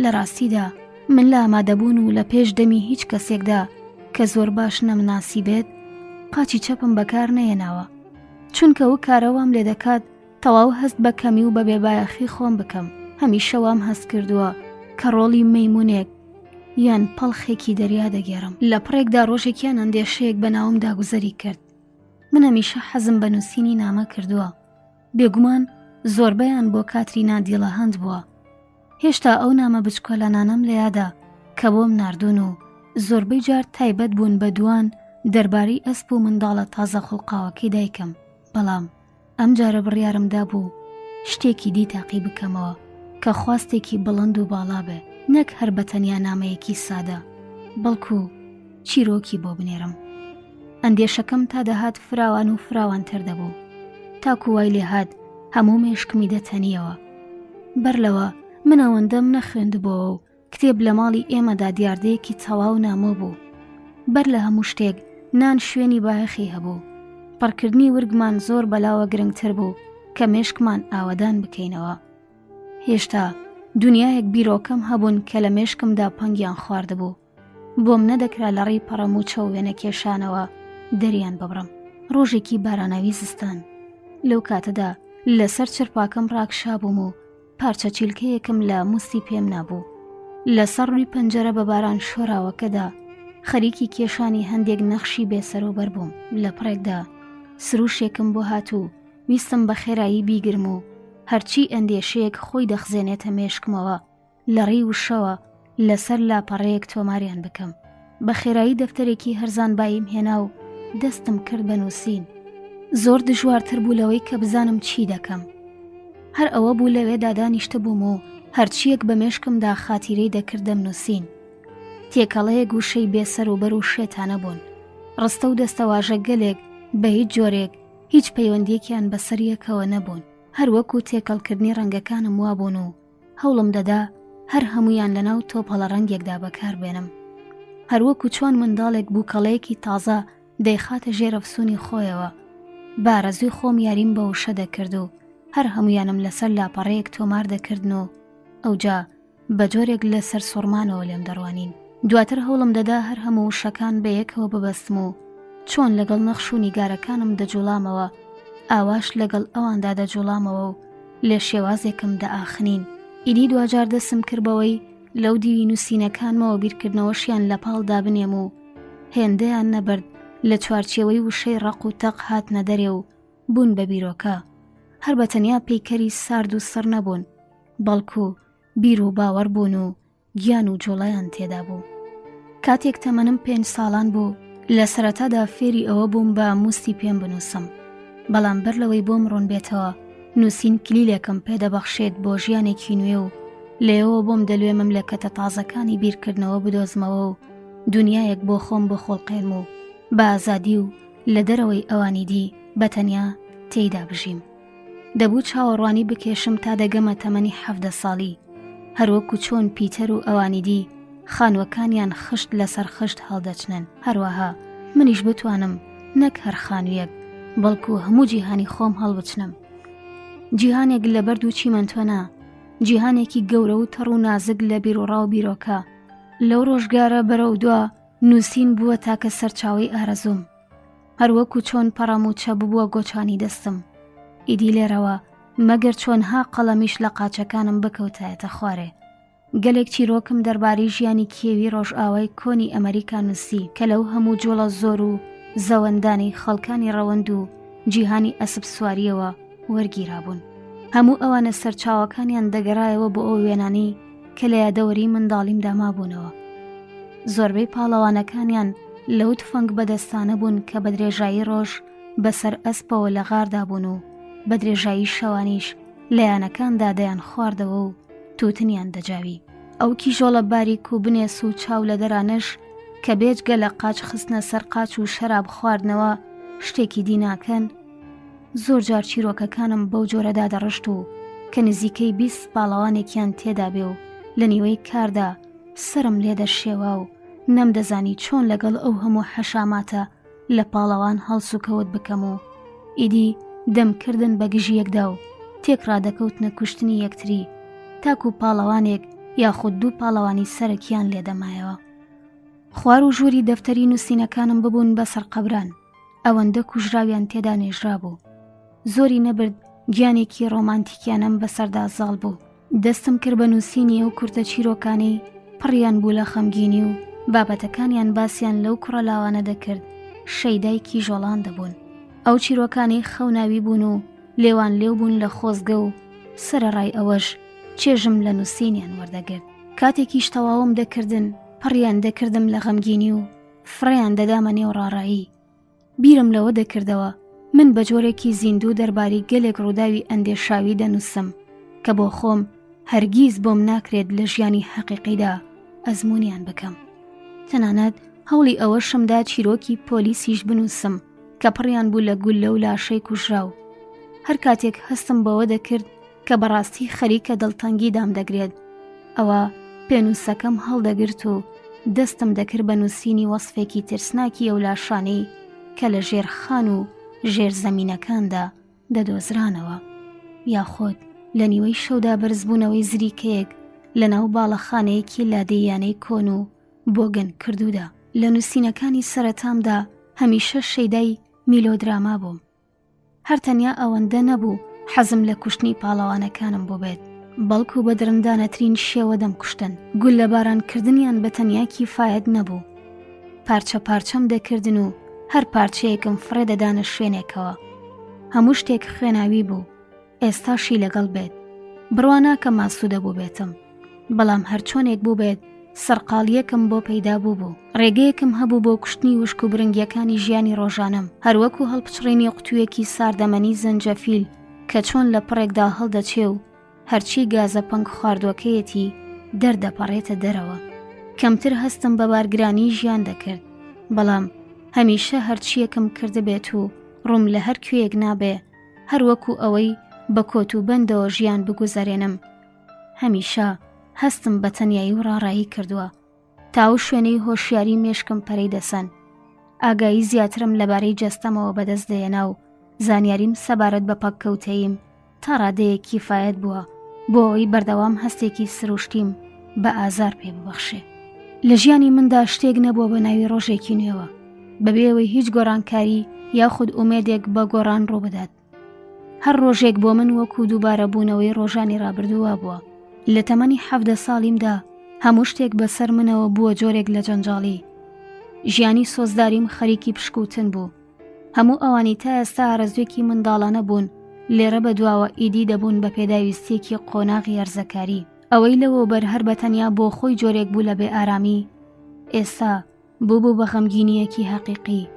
لە ڕاستیدا من لە ئامادەبوون و لە پێش دەمی هیچ کەسێکدا کە زۆر باش نەمناسی بێت قاچی چەپم بەکار نەهێناوە چونکە و کارە وام لێ دەکات تەواو هەست بە کەمی و بە بێبایەخی خۆم بکەم هەمیشە وام هەست کردووە کە ڕۆڵی مەیمونێک یان پەڵخێکی دەریا دەگێڕم لە پڕێکدا ڕۆژێکیان ئەندێشەیەک بە ناومدا گوزەری کرد. من هەمیشە حەزم بە نووسینی نامە کردووە. بێگومان زۆربەیان بۆ کاترینا دیڵەهەند بووە. هێشتا ئەو نامە بچکۆلانانەم لە یادە کە بۆم ناردوون و زۆربەی جار تایبەت بوون بە دوان دەربارەی ئەسپ و منداڵە تازە خوڵقاوەکەی دایکم. بەڵام ئەم جارە بڕیارم دابوو شتێکی دی تاقی بکەمەوە کە خواستێکی بڵند و باڵا بێ نەک هەر بە تەنیا نامەیەکی سادە بەڵکو چیرۆکی بۆ بنێرم. ئەندێشەکەم تا دەهات فراوان و فراوانتر دەبوو تاکو وای لێهات هەموو مێشکمی دەتەنیەوە. بەر لەوە من ئەوەندەم نەخوێندبۆوە و کتێب لە ماڵی ئێمەدا دیاردەیەکی تەواو نامۆ بوو. بەر لە هەموو شتێک نان شوێنی بایەخی هەبوو. پڕکردنی ورگمان زۆر بەلاوە گرنگتر بوو کە مێشکمان ئاوەدان بکەینەوە. هێشتا دنیایەک بیرۆکەم هەبوون کە لە مێشکمدا پەنگیان خواردبوو. بۆم نەدەکرا لە ڕێی پەڕەموچە و وێنەکێشانەوە دەریان ببڕم. ڕۆژێکی باراناوی زستان. لەو کاتەدا لەسەر چرپاکەم ڕاکشابووم و پارچە چیلکەیەکم لە موستی پێم نابوو. لەسەر ڕووی پەنجەرە بە باران شۆراوەکەدا خەریکی کێشانی هەندێک نەخشی بێسەروبەر بووم. لە پڕێکدا سروشێکم بۆ هات و ویستم بە خێرایی بیگرم و هەرچی ئەندێشەیەک خۆی دەخزێنێتە مێشکمەوە لە ڕێی وشەوە لەسەر لاپەڕەیەک تۆماریان بکەم. بە خێرایی دەفتەرێکی هەرزانباییم هێنا و دەستم کرد بە نووسین. زۆر دژوارتر بوو لەوەی کە بزانم چی دەکەم. هەر ئەوە بوو لەوێدا دانیشتبووم و هەرچییەک بە مێشکمدا خاتیرەی دەکرد دەمنووسین. تێکەڵەیەک وشەی بێسەروبەر و شێتانە بوون. ڕستە و دەستەواژە گەلێک بە هیچ جۆرێک هیچ پەیوەندییەکیان بەسەر یەکەوە نەبوون. هەر وەکوو تێکەڵکردنی ڕەنگەکانم وابوون و هەوڵم دەدا هەر هەموویان لەناو تۆپەڵە ڕەنگێکدا بەکاربێنم. هەروەکو چۆن منداڵێک بووکەڵەیەکی تازە دەیخاتە ژێر ئەفسوونی خۆیەوە، بە ئارەزووی خۆم یاریم بە وشە دەکرد و هەر هەموویانم لەسەر لاپەڕەیەک تۆمار دەکردن و ئەوجا بە جۆرێک لە سەرسوڕمانەوە لێم دەڕوانین. دواتر هەوڵم دەدا هەر هەموو وشەکان بە یەکەوە ببەستم و چۆن لەگەڵ نەخش و نیگارەکانم دەجوڵامەوە، ئاواش لەگەڵ ئەواندا دەجوڵامەوە و لە شێوازێکم دەئاخنین. ئیدی دواجار دەستم کرد بەوەی لەو دیوی نووسینەکانمەوە بیرکردنەوەشیان لە پاڵ دابنێم و هێندەیان نەبرد لە چوارچێوەی وشەی ڕەق و تەق هاتنە دەرێ و بوون بە بیرۆکە. هەر بە تەنیا پەیکەری سارد و سڕ نەبوون، بەڵکو بیر و باوەڕ بوون و گیان و جوڵەیان تێدا بوو. کاتێک تەمەنم پێنج ساڵان بوو، لە سەرەتادا فێری ئەوە بووم بە موستی پێم بنووسم. بەڵام بەر لەوەی بۆم ڕوون بێتەوە، نووسین کلیلێکم پێدەبەخشێت بۆ ژیانێکی نوێ و لەوێوە بۆم دەلوێ مەملەکەتە تازەکانی بیرکردنەوە بدۆزمەوە و دونیایەک بۆ خۆم بخوڵقێنم و بە ئازادی و لە دەرەوەی ئەوانی دی بە تەنیا تێیدا بژیم. دەبوو چاوەڕوانی بکێشم تا دەگەمە تەمەنی 17 ساڵی هەروەکو چۆن پیتەر و ئەوانی دی خانووەکانیان خشت لەسەر خشت هەڵدەچنن هەروەها منیش بتوانم نەک هەر خانوویەک بەڵکو هەموو جیهانی خۆم هەڵبچنم جیهانێک لە بەرد و چیمەنتۆ نا جیهانێکی گەورە و تەڕ و نازک لە بیرۆڕا و بیرۆکە لەو ڕۆژگارە بەرەو دوا نووسین بووە تاکە سەرچاوەی ئارەزووم هەروەکو چۆن پەڕەموچە ببووە گۆچانی دەستم ئیدی لێرەوە مەگەر چۆنها قەڵەمیش لە قاچەکانم بکەوتایەتە خوارێ گەلێک چیرۆکم دەربارەی ژیانی کێوی ڕۆژئاوای کۆنی ئەمریکا نووسی کە لەو هەموو جوڵە زۆر و زەوەندانەی خەڵکانی ڕەوەند و جیهانی ئەسپ سواریەوە وەرگیرابوون هەموو ئەوانە سەرچاوەکانیان دەگەڕایەوە بۆ ئەو وێنانەی کە لە یادەوەری منداڵیمدا مابوونەوە. زۆربەی پاڵەوانەکانیان لەو تفەنگ بەدەستانە بوون کە بە درێژایی ڕۆژ بەسەر ئەسپەوە لە غاردا بوون و بە درێژایی شەوانیش لە یانەکاندا دەیان خواردەوە و تووتنیان دەجاوی. ئەو کیژۆڵە باریک و بنێس و چاو لە دەرانەش کە بێجگە لە قاچ خستنە سەر قاچ و شەراب خواردنەوە شتێکی دی ناکەن، زۆر جار چیرۆکەکانم بەو جۆرە دادەڕشت و کە نزیکەی 20 پاڵەوانێکیان تێدا بێ و لە نیوەی کاردا سرم لێ دەشێوا و نەمدەزانی چۆن لەگەڵ ئەو هەموو حەشاماتە لە پاڵەوان هەڵسوکەوت بکەم و ئیدی دەمکردن بە گژی یەکدا و تێکڕا دەکەوتنە کوشتنی یەکتری تاکو پاڵەوانێک یاخود دوو پاڵەوانی سەرەکیان لێدەمایەوە. خوار و ژووری دەفتەری نووسینەکانم ببوون بە سەرقەبران. ئەوەندە کوژراویان تێدا نێژرابوو. زۆری نەبرد گیانێکی ڕۆمانتیکیانەم بەسەردا زاڵ بوو. دەستم کرد بە نووسینی ئەو کورتە چیرۆکانەی پڕیان بوو لە خەمگینی و بابەتەکانیان باسیان لەو کوڕە لاوانە دەکرد شەیدای کیژۆڵان دەبوون. ئەو چیرۆکانەی خەوناوی بوون و لێوان لێو بوون لە خۆزگە و سەرەڕای ئەوەش چێژم لە نووسینیان وەردەگرت. کاتێکیش تەواوم دەکردن پڕیان دەکردم لە غەمگینی و فڕێیان دەدامە نێو ڕاڕایی. بیرم لەوە دەکردەوە من بە جۆرێکی زیندوو دەرباری گەلێک ڕووداوی ئەندێشاوی دەنووسم کە بۆ خۆم هەرگیز بۆم ناکرێت لە ژیانی حەقیقیدا ئەزموونیان بکەم. تەنانەت هەوڵی ئەوەشمدا چیرۆکی پۆلیسیش بنووسم کە پڕیان بوو لە گوللە و لاشەی کوژراو. هەر کاتێک هەستم بەوە دەکرد کە بەڕاستی خەریکە دڵتەنگی دامدەگرێت، ئەوە پێنووسەکەم هەڵدەگرت و دەستم دەکرد بە نووسینی وەسفێکی ترسناکی ئەو لاشانەی کە لە ژێر خان و ژێر زەمینەکاندا دەدۆزرانەوە. یاخود لە نیوەی شەودا بەرزبوونەوەی زریکەیەک لە ناو باڵەخانەیەکی لادێیانەی کۆن و بۆگەن کردوودا. لە نووسینەکانی سەرەتامدا هەمیشە شەیدای میلۆدراما بووم. هەر تەنیا ئەوەندە نەبوو حەزم لە کوشتنی پاڵەوانەکانم بووبێت، بەڵکو بە دڕندانەترین شێوە دەمکوشتن. گوللەبارانکردنیان بە تەنیا کیفایەت نەبوو. پارچە پارچەم دەکردن و هەر پارچەیەکم فڕێ دەدانە شوێنێکەوە. هەموو شتێک خوێناوی بوو. ئێستاشی لەگەڵ بێت بڕوا ناکەم ئاسوودە بووبێتم بەڵام هەرچۆنێک بووبێت سەرقاڵیەکم بۆ پەیدا بوو بوو ڕێگەیەکم هەبوو بۆ کوشتنی وشک و برنگیەکانی ژیانی ڕۆژانەم هەروەکو هەڵپچڕینی قوتوویەکی ساردەمەنی زەنجەفیل کە چۆن لە پڕێکدا هەڵدەچێ و هەرچی گازە پەنگ خواردوەکەیەتی دەردەپەڕێتە دەرەوە کەمتر هەستم بە بارگرانی ژیان دەکرد بەڵام هەمیشە هەرچیەکم کردبێت و ڕووم لە هەر کوێیەک نابێ هەر وەکو ئەوەی بە کۆت و بەندەوە ژیان بگوزەرێنم هەمیشە هەستم بە تەنیایی و ڕاڕایی کردووە تا ئەو شوێنەی هۆشیاری مێشکم پەرەی دەسەن ئاگایی زیاترم لەبارەی جەستەمەوە بەدەست دەیەنا و زانیاریم سەبارەت بە پەککەوتەییم تا ڕادەیەک کیفایەت بووە بۆ ئەوەی بەردەوام هەستێکی سروشتیم بە ئازار پێ ببەخشێ. لە ژیانی مندا شتێک نەبووە بە ناوی ڕۆژێکی نوێوە، بەبێ ئەوەی هیچ گۆڕانکاری یاخود ئومێدێک بە گۆڕان ڕووبدات. هەر ڕۆژێک بۆ من وەکو دووبارە بوونەوەی ڕۆژانی ڕابردوو وابووە. لە تەمەنی 17 ساڵیمدا هەموو شتێک بەسەر منەوە بووە جۆرێک لە جەنجاڵی. ژیانی سۆزداریم خەریکی پشکوتن بوو. هەموو ئەوانی تا ئێستا ئارەزوویەکی منداڵانە بوون، لێرە بە دواوە ئیدی دەبوون بە پێداویستییەکی قۆناغی هەرزەکاری. ئەوەی لەوەوبەر هەر بە تەنیا بۆ خۆی جۆرێک بوو لە بێئارامی، ئێستا بووبوو بە غەمگینییەکی هەقیقی.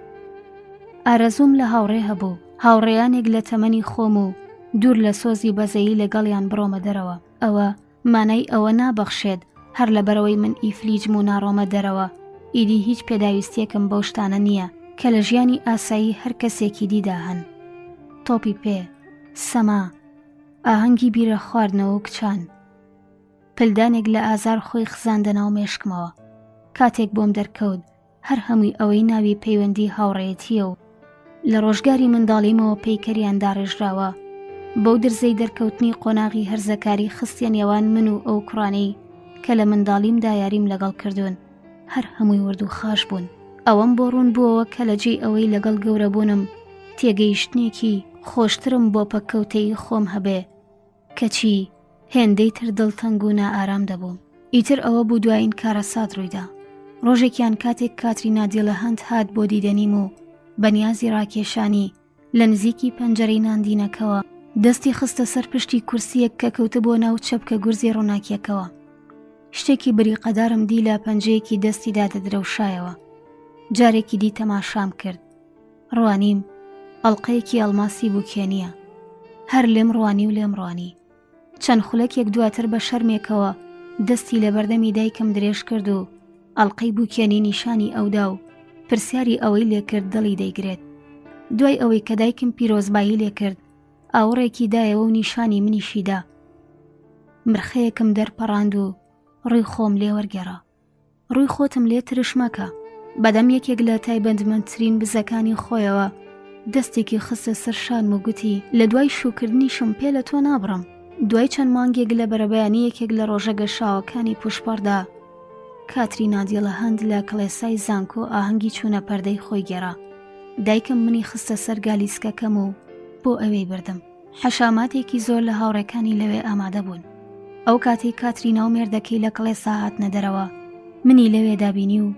ئارەزووم لە هاوڕێ هەبوو، هاوڕێیانێک لە تەمەنی خۆم و دوور لە سۆزی بەزەیی لەگەڵیان بڕۆمە دەرەوە. ئەوە مانای ئەوە نابەخشێت هەر لەبەرئەوەی من ئیفلیجم و ناڕۆمە دەرەوە، ئیدی هیچ پێداویستییەکم بەو شتانە نییە کە لە ژیانی ئاسایی هەر کەسێکی دیدا هەن. تۆپی پێ، سەما، ئاهەنگی بیرە خواردنەوە و کچان. پلدانێک لە ئازار خۆی خزاندە ناو مێشکمەوە. کاتێک بۆم دەرکەوت هەر هەمووی ئەوەی ناوی پەیوەندی هاوڕێیەتییە و لە ڕۆژگاری منداڵیمەوە پەیکەریان داڕێژراوە، بەو درزەی دەرکەوتنی قۆناغی هەرزەکاری خستیە نێوان من و ئەو کوڕانەی کە لە منداڵیمدا یاریم لەگەڵ کردوون، هەر هەمووی ورد و خاش بوون. ئەوەم بۆ ڕوون بووەوە کە لە جێی ئەوەی لەگەڵ گەورەبوونم تێگەیشتنێکی خۆشترم بۆ پەککەوتەیی خۆم هەبێ، کەچی هێندەی تر دڵتەنگ و نائارام دەبووم. ئیتر ئەوە بوو دوایین کارەسات ڕوویدا. ڕۆژێکیان کاتێک کاترینا دیڵەهەنت هات بۆ دیدەنیم و بە نیازی ڕاکێشانی لە نزیکی پەنجەرەی ناندینەکەوە دەستی خستە سەر پشتی کورسییەک کە کەوتبووە ناو چەپکە گورزی ڕووناکییەکەوە. شتێکی بریقەدارم دی لە پەنجەیەکی دەستیدا دەدرەوشایەوە. جارێکی دی تەماشام کرد. ڕوانیم ئەڵقەیەکی ئەڵماسی بووکێنییە. هەر لێم ڕوانی و لێم ڕوانی. چەند خولەکێک دواتر بە شەرمێکەوە دەستی لە بەردەمی دایکم درێژ کرد و ئەڵقەی بووکێنی نیشانی ئەودا و پرسیاری ئەوەی لێکرد دڵی دەیگرێت. دوای ئەوەی کە دایکم پیرۆزبایی لێکرد، ئاوڕێکی دایەوە و نیشانی منیشی دا. مرخەیەکم دەرپەڕاند و ڕووی خۆم لێ وەرگێڕا. ڕووی خۆتم لێ ترش مەکە. بەدەم یەکێک لە تایبەتمەندترین بزەکانی خۆیەوە دەستێکی خستە سەر شانم و گوتی لە دوای شووکردنیشم پێ لە تۆ نابڕم. دوای چەند مانگێک لە بەرەبەیانی یەکێک لە ڕۆژە گەشاوەکانی پوشپەڕدا کاترینا دیڵەهەند لە کڵێسای زانکۆ ئاهەنگی چوونە پەردەی خۆی گێڕا. دایکم منی خستە سەر گالیسکەکەم و بۆ ئەوێی بردم. حەشاماتێکی زۆر لە هاوڕێکانی لەوێ ئامادە بوون. ئەو کاتەی کاترینا و مێردەکەی لە کڵێسا هاتنە دەرەوە، منی لەوێدا بینی و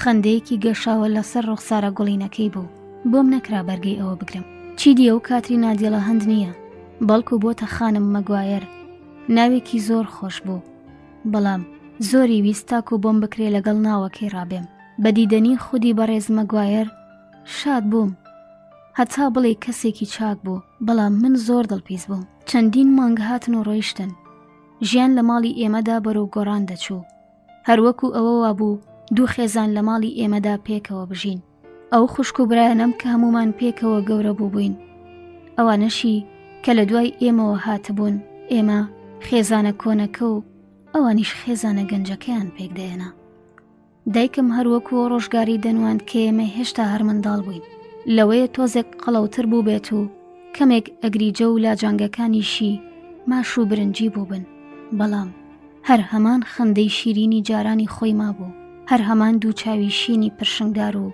خەندەیەکی گەشاوە لەسەر ڕوخسارە گوڵینەکەی بوو. بۆم نەکرا بەرگەی ئەوە بگرم. چیدی ئەو کاترینا دیڵەهەند نییە، بەڵکو بۆتە خانم مەگوایەر. ناوێکی زۆر خۆش بوو. بەڵام زۆری ویست تاکو بۆم بکرێ لەگەڵ ناوەکەی ڕابێم. بە دیدەنی خودی بەڕێز مەگوایەر شاد بووم. هەتا بڵێی کەسێکی چاک بوو، بەڵام من زۆر دڵپیس بووم. چەندین مانگ هاتن و ڕۆیشتن. ژیان لە ماڵی ئێمەدا بەرەو گۆڕان دەچوو. هەروەکو ئەوە وابوو دوو خێزان لە ماڵی ئێمەدا پێکەوە بژین. ئەو خوشک و برایانەم کە هەمومان پێکەوە گەورە بووبووین ئەوانەشی کە لە دوای ئێمەوە هاتبوون ئێمە خێزانە کۆنەکە و ئەوانیش خێزانە گەنجەکەیان پێکدەێنا دایکم هەروەکو ڕۆژگاری دەنوان کە ئێمە هێشتا هەر منداڵ بووین لەوەیە تۆزێک قەڵەوتر بوو بێت و کەمێک ئەگریجە و لاجانگەکانیشی ماش و برنجی بووبن بەڵام هەر هەمان خەندەی شیرینی جارانی خۆی مابوو، هەر هەمان دوو چاوی شینی پرشنگدار و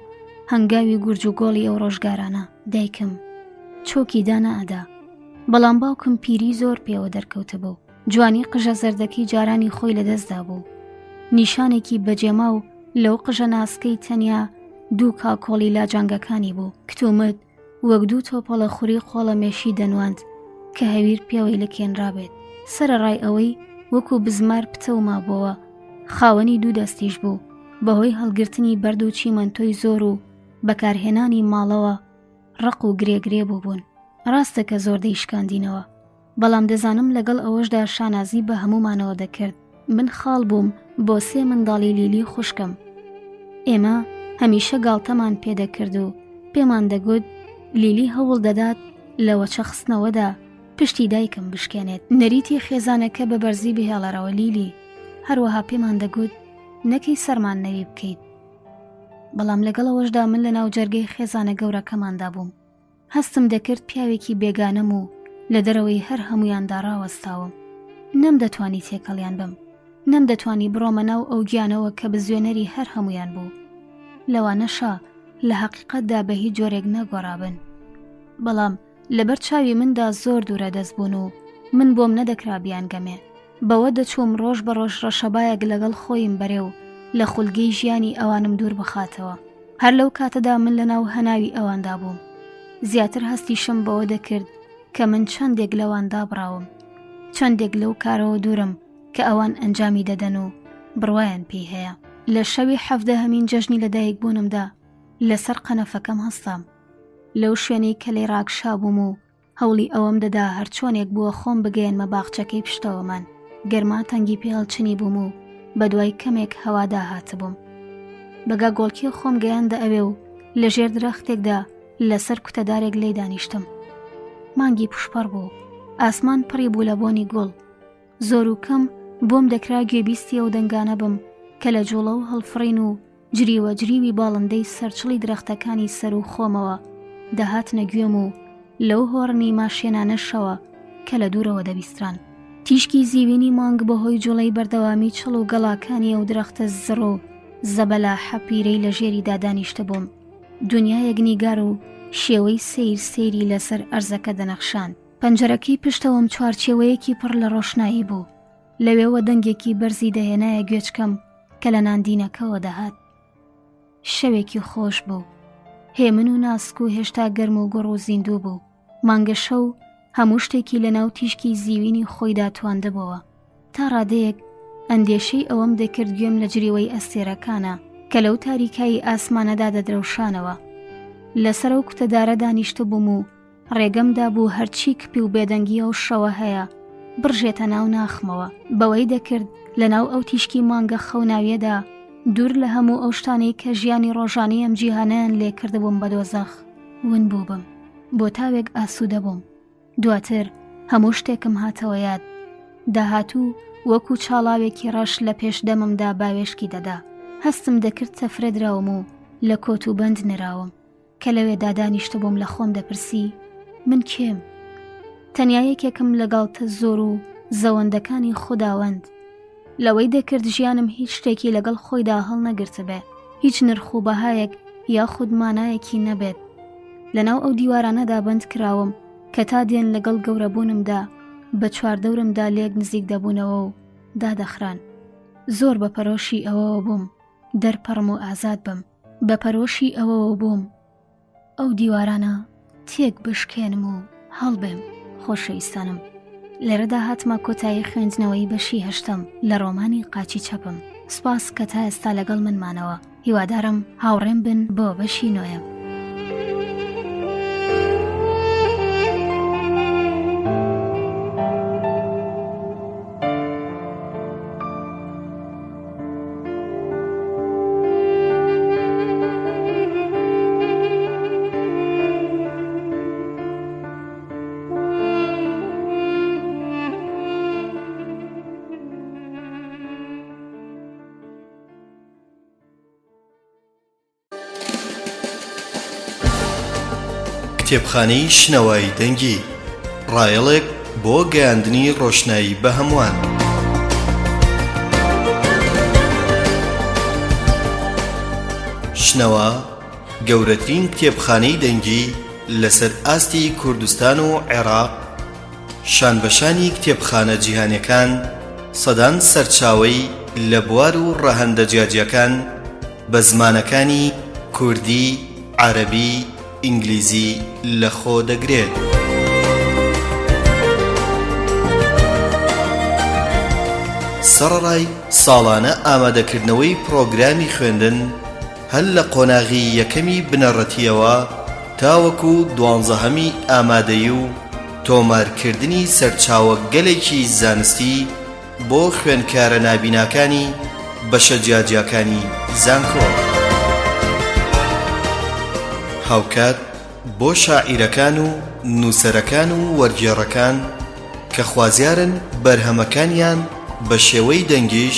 هەنگاوی گورج و گۆڵی ئەو ڕۆژگارانە. دایکم چۆکی دانەئەدا، بەڵام باوکم پیری زۆر پێوە دەرکەوتبوو. جوانی قژە زەردەکەی جارانی خۆی لەدەست دابوو. نیشانێکی بەجێماو لەو قژە ناسکەی تەنیا دوو کاکۆڵی لاجانگەکانی بوو. کتومت وەک دوو تۆپەڵە خوری قۆڵە مێشی دەنواند کە هەویر پێوەی لکێنرابێت سەرەڕای ئەوەی وەکو بزمار پتەو مابۆوە خاوەنی دوو دەستیش بوو بەهۆی هەڵگرتنی بەرد و چیمەنتۆی زۆر و بەکارهێنانی ماڵەوە ڕق و گرێگرێ بووبوون ڕاستە کە زۆر دەیشکاندینەوە بەڵام دەزانم لەگەڵ ئەوەشدا شانازی بە هەموومانەوە دەکرد من خاڵ بووم بۆ سێ منداڵی لیلی خوشکم ئێمە هەمیشە گاڵتەمان پێدەکرد و پێمان دەگوت لیلی هەوڵ دەدات لە وەچە خستنەوەدا پشتی دایکم بشکێنێت نەریتی خێزانەکە بە بەرزی بهێڵەرەوە لیلی هەروەها پێمان دەگوت نەکەی سەرمان نەوی بکەیت بەڵام لەگەڵەوەشدا من لە ناو جەرگەی خێزانە گەورەکەماندا بووم هەستم دەکرد پیاوێکی بێگانەم و لە دەرەوەی هەر هەموویاندا ڕاوەستاوم. نەمدەتوانی تێکەڵیان بم. نەمدەتوانی بڕۆمە ناو ئەو گیانەوە کە بزوێنەری هەر هەموویان بوو. لەوانەشە لە هەقیقەتدا بە هیچ جۆرێک نەگۆڕابن. بەڵام لەبەر چاوی مندا زۆر دوورە دەست بوون و من بۆم نەدەکرا بیانگەمێ. بەوە دەچووم ڕۆژ بە ڕۆژ ڕەشەبایەک لەگەڵ خۆیم بەرێ و لە خولگەی ژیانی ئەوانم دوور بخاتەوە. هەر لەو کاتەدا من لە ناو هەناوی ئەواندا بووم. زیاتر هەستیشم بەوە دەکرد کە من چەندێک لەوان دابڕاوم. چەندێک لەو کارەوە دوورم کە ئەوان ئەنجامی دەدەن و بڕوایان پێی هەیە. لە شەوی حەڤدەهەمین جەژنی لەدایکبوونمدا لەسەر قەنەفەکەم هەستام. لەو شوێنەی کە لێی ڕاکشابووم و هەوڵی ئەوەم دەدا هەرچۆنێک بووە خۆم بگەیەنمە باخچەکەی پشتەوەمان گەرما تەنگی پێ هەڵچنی بووم و بە دوای کەمێک هەوادا هاتبووم بەگا گۆڵکی خۆم گەیاندە ئەوێ و لە ژێر درەختێکدا لەسەر کوتەدارێک لێی دانیشتم مانگی پشپەڕ بوو ئاسمان پڕی بوو لە بۆنی گوڵ زۆر و کەم بۆم دەکرا گوێبیستی ئەو دەنگانە بم کە لە جوڵە و هەڵفڕین و جریوە جریوی باڵندەی سەرچڵی درەختەکانی سەروو خۆمەوە دەهاتنە گوێم و لەو هۆڕنی ماشێنانەشەوە کە لە دوورەوە دەبیستران. تیشکی زیوینی مانگ بەهۆی جوڵەی بەردەوامی چڵ و گەڵاکانی ئەو درەختە زڕ و زەبەلاحە پیرەی لە ژێریدا دانیشتبووم، دونیایەک نیگار و شێوەی سەیر سەیری لەسەر ئەرزەکە دەنەخشاند. پەنجەرەکەی پشتەوەم چوارچێوەیەکی پڕ لە ڕۆشنایی بوو. لەوێوە دەنگێکی بەرزی دەهێنایە گوێچکەم کە لە ناندینەکەوە دەهات. شەوێکی خۆش بوو. هێمن و ناسک و هێشتا گەرم و گوڕ و زیندوو بوو. مانگە شەو هەموو شتێکی لە ناو تیشکی زیوینی خۆیدا تواندبۆوە. تا ڕادەیەک ئەندێشەی ئەوەم دەکرد گوێم لە جریوەی ئەستێرەکانە کە لەو تاریکایی ئاسمانەدا دەدرەوشانەوە. لەسەر ئەو کوتەدارە دانیشتبووم و ڕێگەم دابوو هەرچی کپی و بێدەنگی ئەو شەوە هەیە بڕژێتە ناو ناخمەوە بەوەی دەکرد لە ناو ئەو تیشکی مانگە خەوناویەدا دوور لە هەموو ئەو شتانەی کە ژیانی ڕۆژانەی ئەم جیهانیان لێ کردبووم بە دۆزەخ ون بووبم بۆ تاوێک ئاسوودە بووم دواتر هەموو شتێکم هاتەوە یاد داهاتوو وەکو چاڵاوێکی ڕەش لە پێش دەممدا باوێشکی دەدا هەستم دەکرد تەفرە دراوم و لە کۆت و بەند نراوم کە لەوێدا دانیشتبووم لە خۆم دەپرسی من کێم؟ تەنیا یەکێکم لە گاڵتە زۆر و زەوەندەکانی خوداوەند. لەوەی دەکرد ژیانم هیچ شتێکی لەگەڵ خۆیدا هەڵنەگرتبێ، هیچ نرخ و بەهایەک یاخود مانایەکی نەبێت. لەناو ئەو دیوارانەدا بەند کراوم کە تا دێن لەگەڵ گەورەبوونمدا بە چواردەورمدا لێک نزیک دەبوونەوە و دادەخران. زۆر بە پەرۆشی ئەوەوە بووم دەرپەڕم و ئازاد بم. بە پەرۆشی ئەوەوە بووم. ئەو دیوارانە تێک بشکێنم و هەڵبێم خۆشەویستانم لێرەدا هاتمە کۆتایی خوێندنەوەی بەشی هەشتەم لە ڕۆمانی قاچی چەپم سپاس کە تا ئێستا لەگەڵ من مانەوە هیوادارم هاوڕێم بن بۆ بەشی نۆیەم. کتێبخانەی شنەوای دەنگی، ڕایەڵێک بۆ گەیاندنی ڕۆشنایی بە هەمووان. شنەوا گەورەترین کتێبخانەی دەنگی لەسەر ئاستی کوردستان و عێراق، شانبەشانی کتێبخانە جیهانیەکان، سەدان سەرچاوەی لە بوار و ڕەهەندە جیاجیاکان بە زمانەکانی کوردی، عەرەبی، ئینگلیزی لەخۆ دەگرێت. سەڕەڕای ساڵانە ئامادەکردنەوەی پڕۆگرامی خوێندن هەر لە قۆناغی یەکەمی بنەڕەتییەوە تاوەکو دوانزەهەمی ئامادەیی و تۆمارکردنی سەرچاوەگەلێکی زانستی بۆ خوێندکارە نابیناکانی بەشە جیاجیاکانی زانکۆ. هاوکات بۆ شاعیرەکان و نووسەرەکان و وەرگێڕەکان کە خوازیارن بەرهەمەکانیان بە شێوەی دەنگیش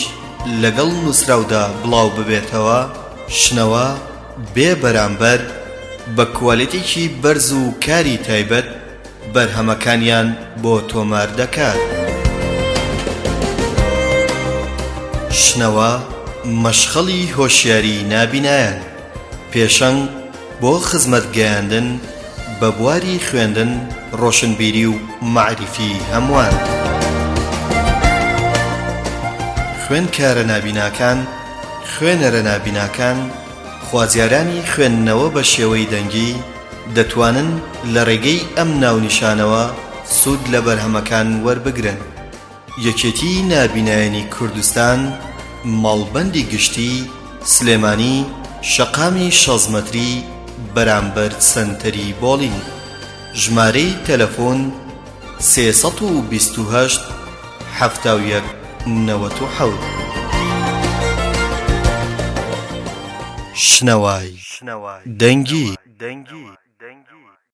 لەگەڵ نووسراودا بڵاو ببێتەوە، شنەوە بێ بەرامبەر بە کوالێتیکی بەرز و کاری تایبەت بەرهەمەکانیان بۆ تۆمار دەکات. شنەوە مەشخەڵی هۆشیاری نابینایان، پێشەنگ بۆ خزمەت گەیاندن بە بواری خوێندن، ڕۆشنبیری و مەعریفی هەمووان. خوێندکارە نابیناکان، خوێنەرە نابیناکان، خوازیارانی خوێندنەوە بە شێوەی دەنگی، دەتوانن لە ڕێگەی ئەم ناونیشانەوە سوود لە بەرهەمەکان وەربگرن. یەکێتی نابینایانی کوردستان، مەڵبەندی گشتی، سلێمانی، شەقامی شەست مەتری بەرامبەر سەنتەری بۆڵینگ. ژمارەی تەلەفۆن، 328 71 97. شنەوای دەنگی.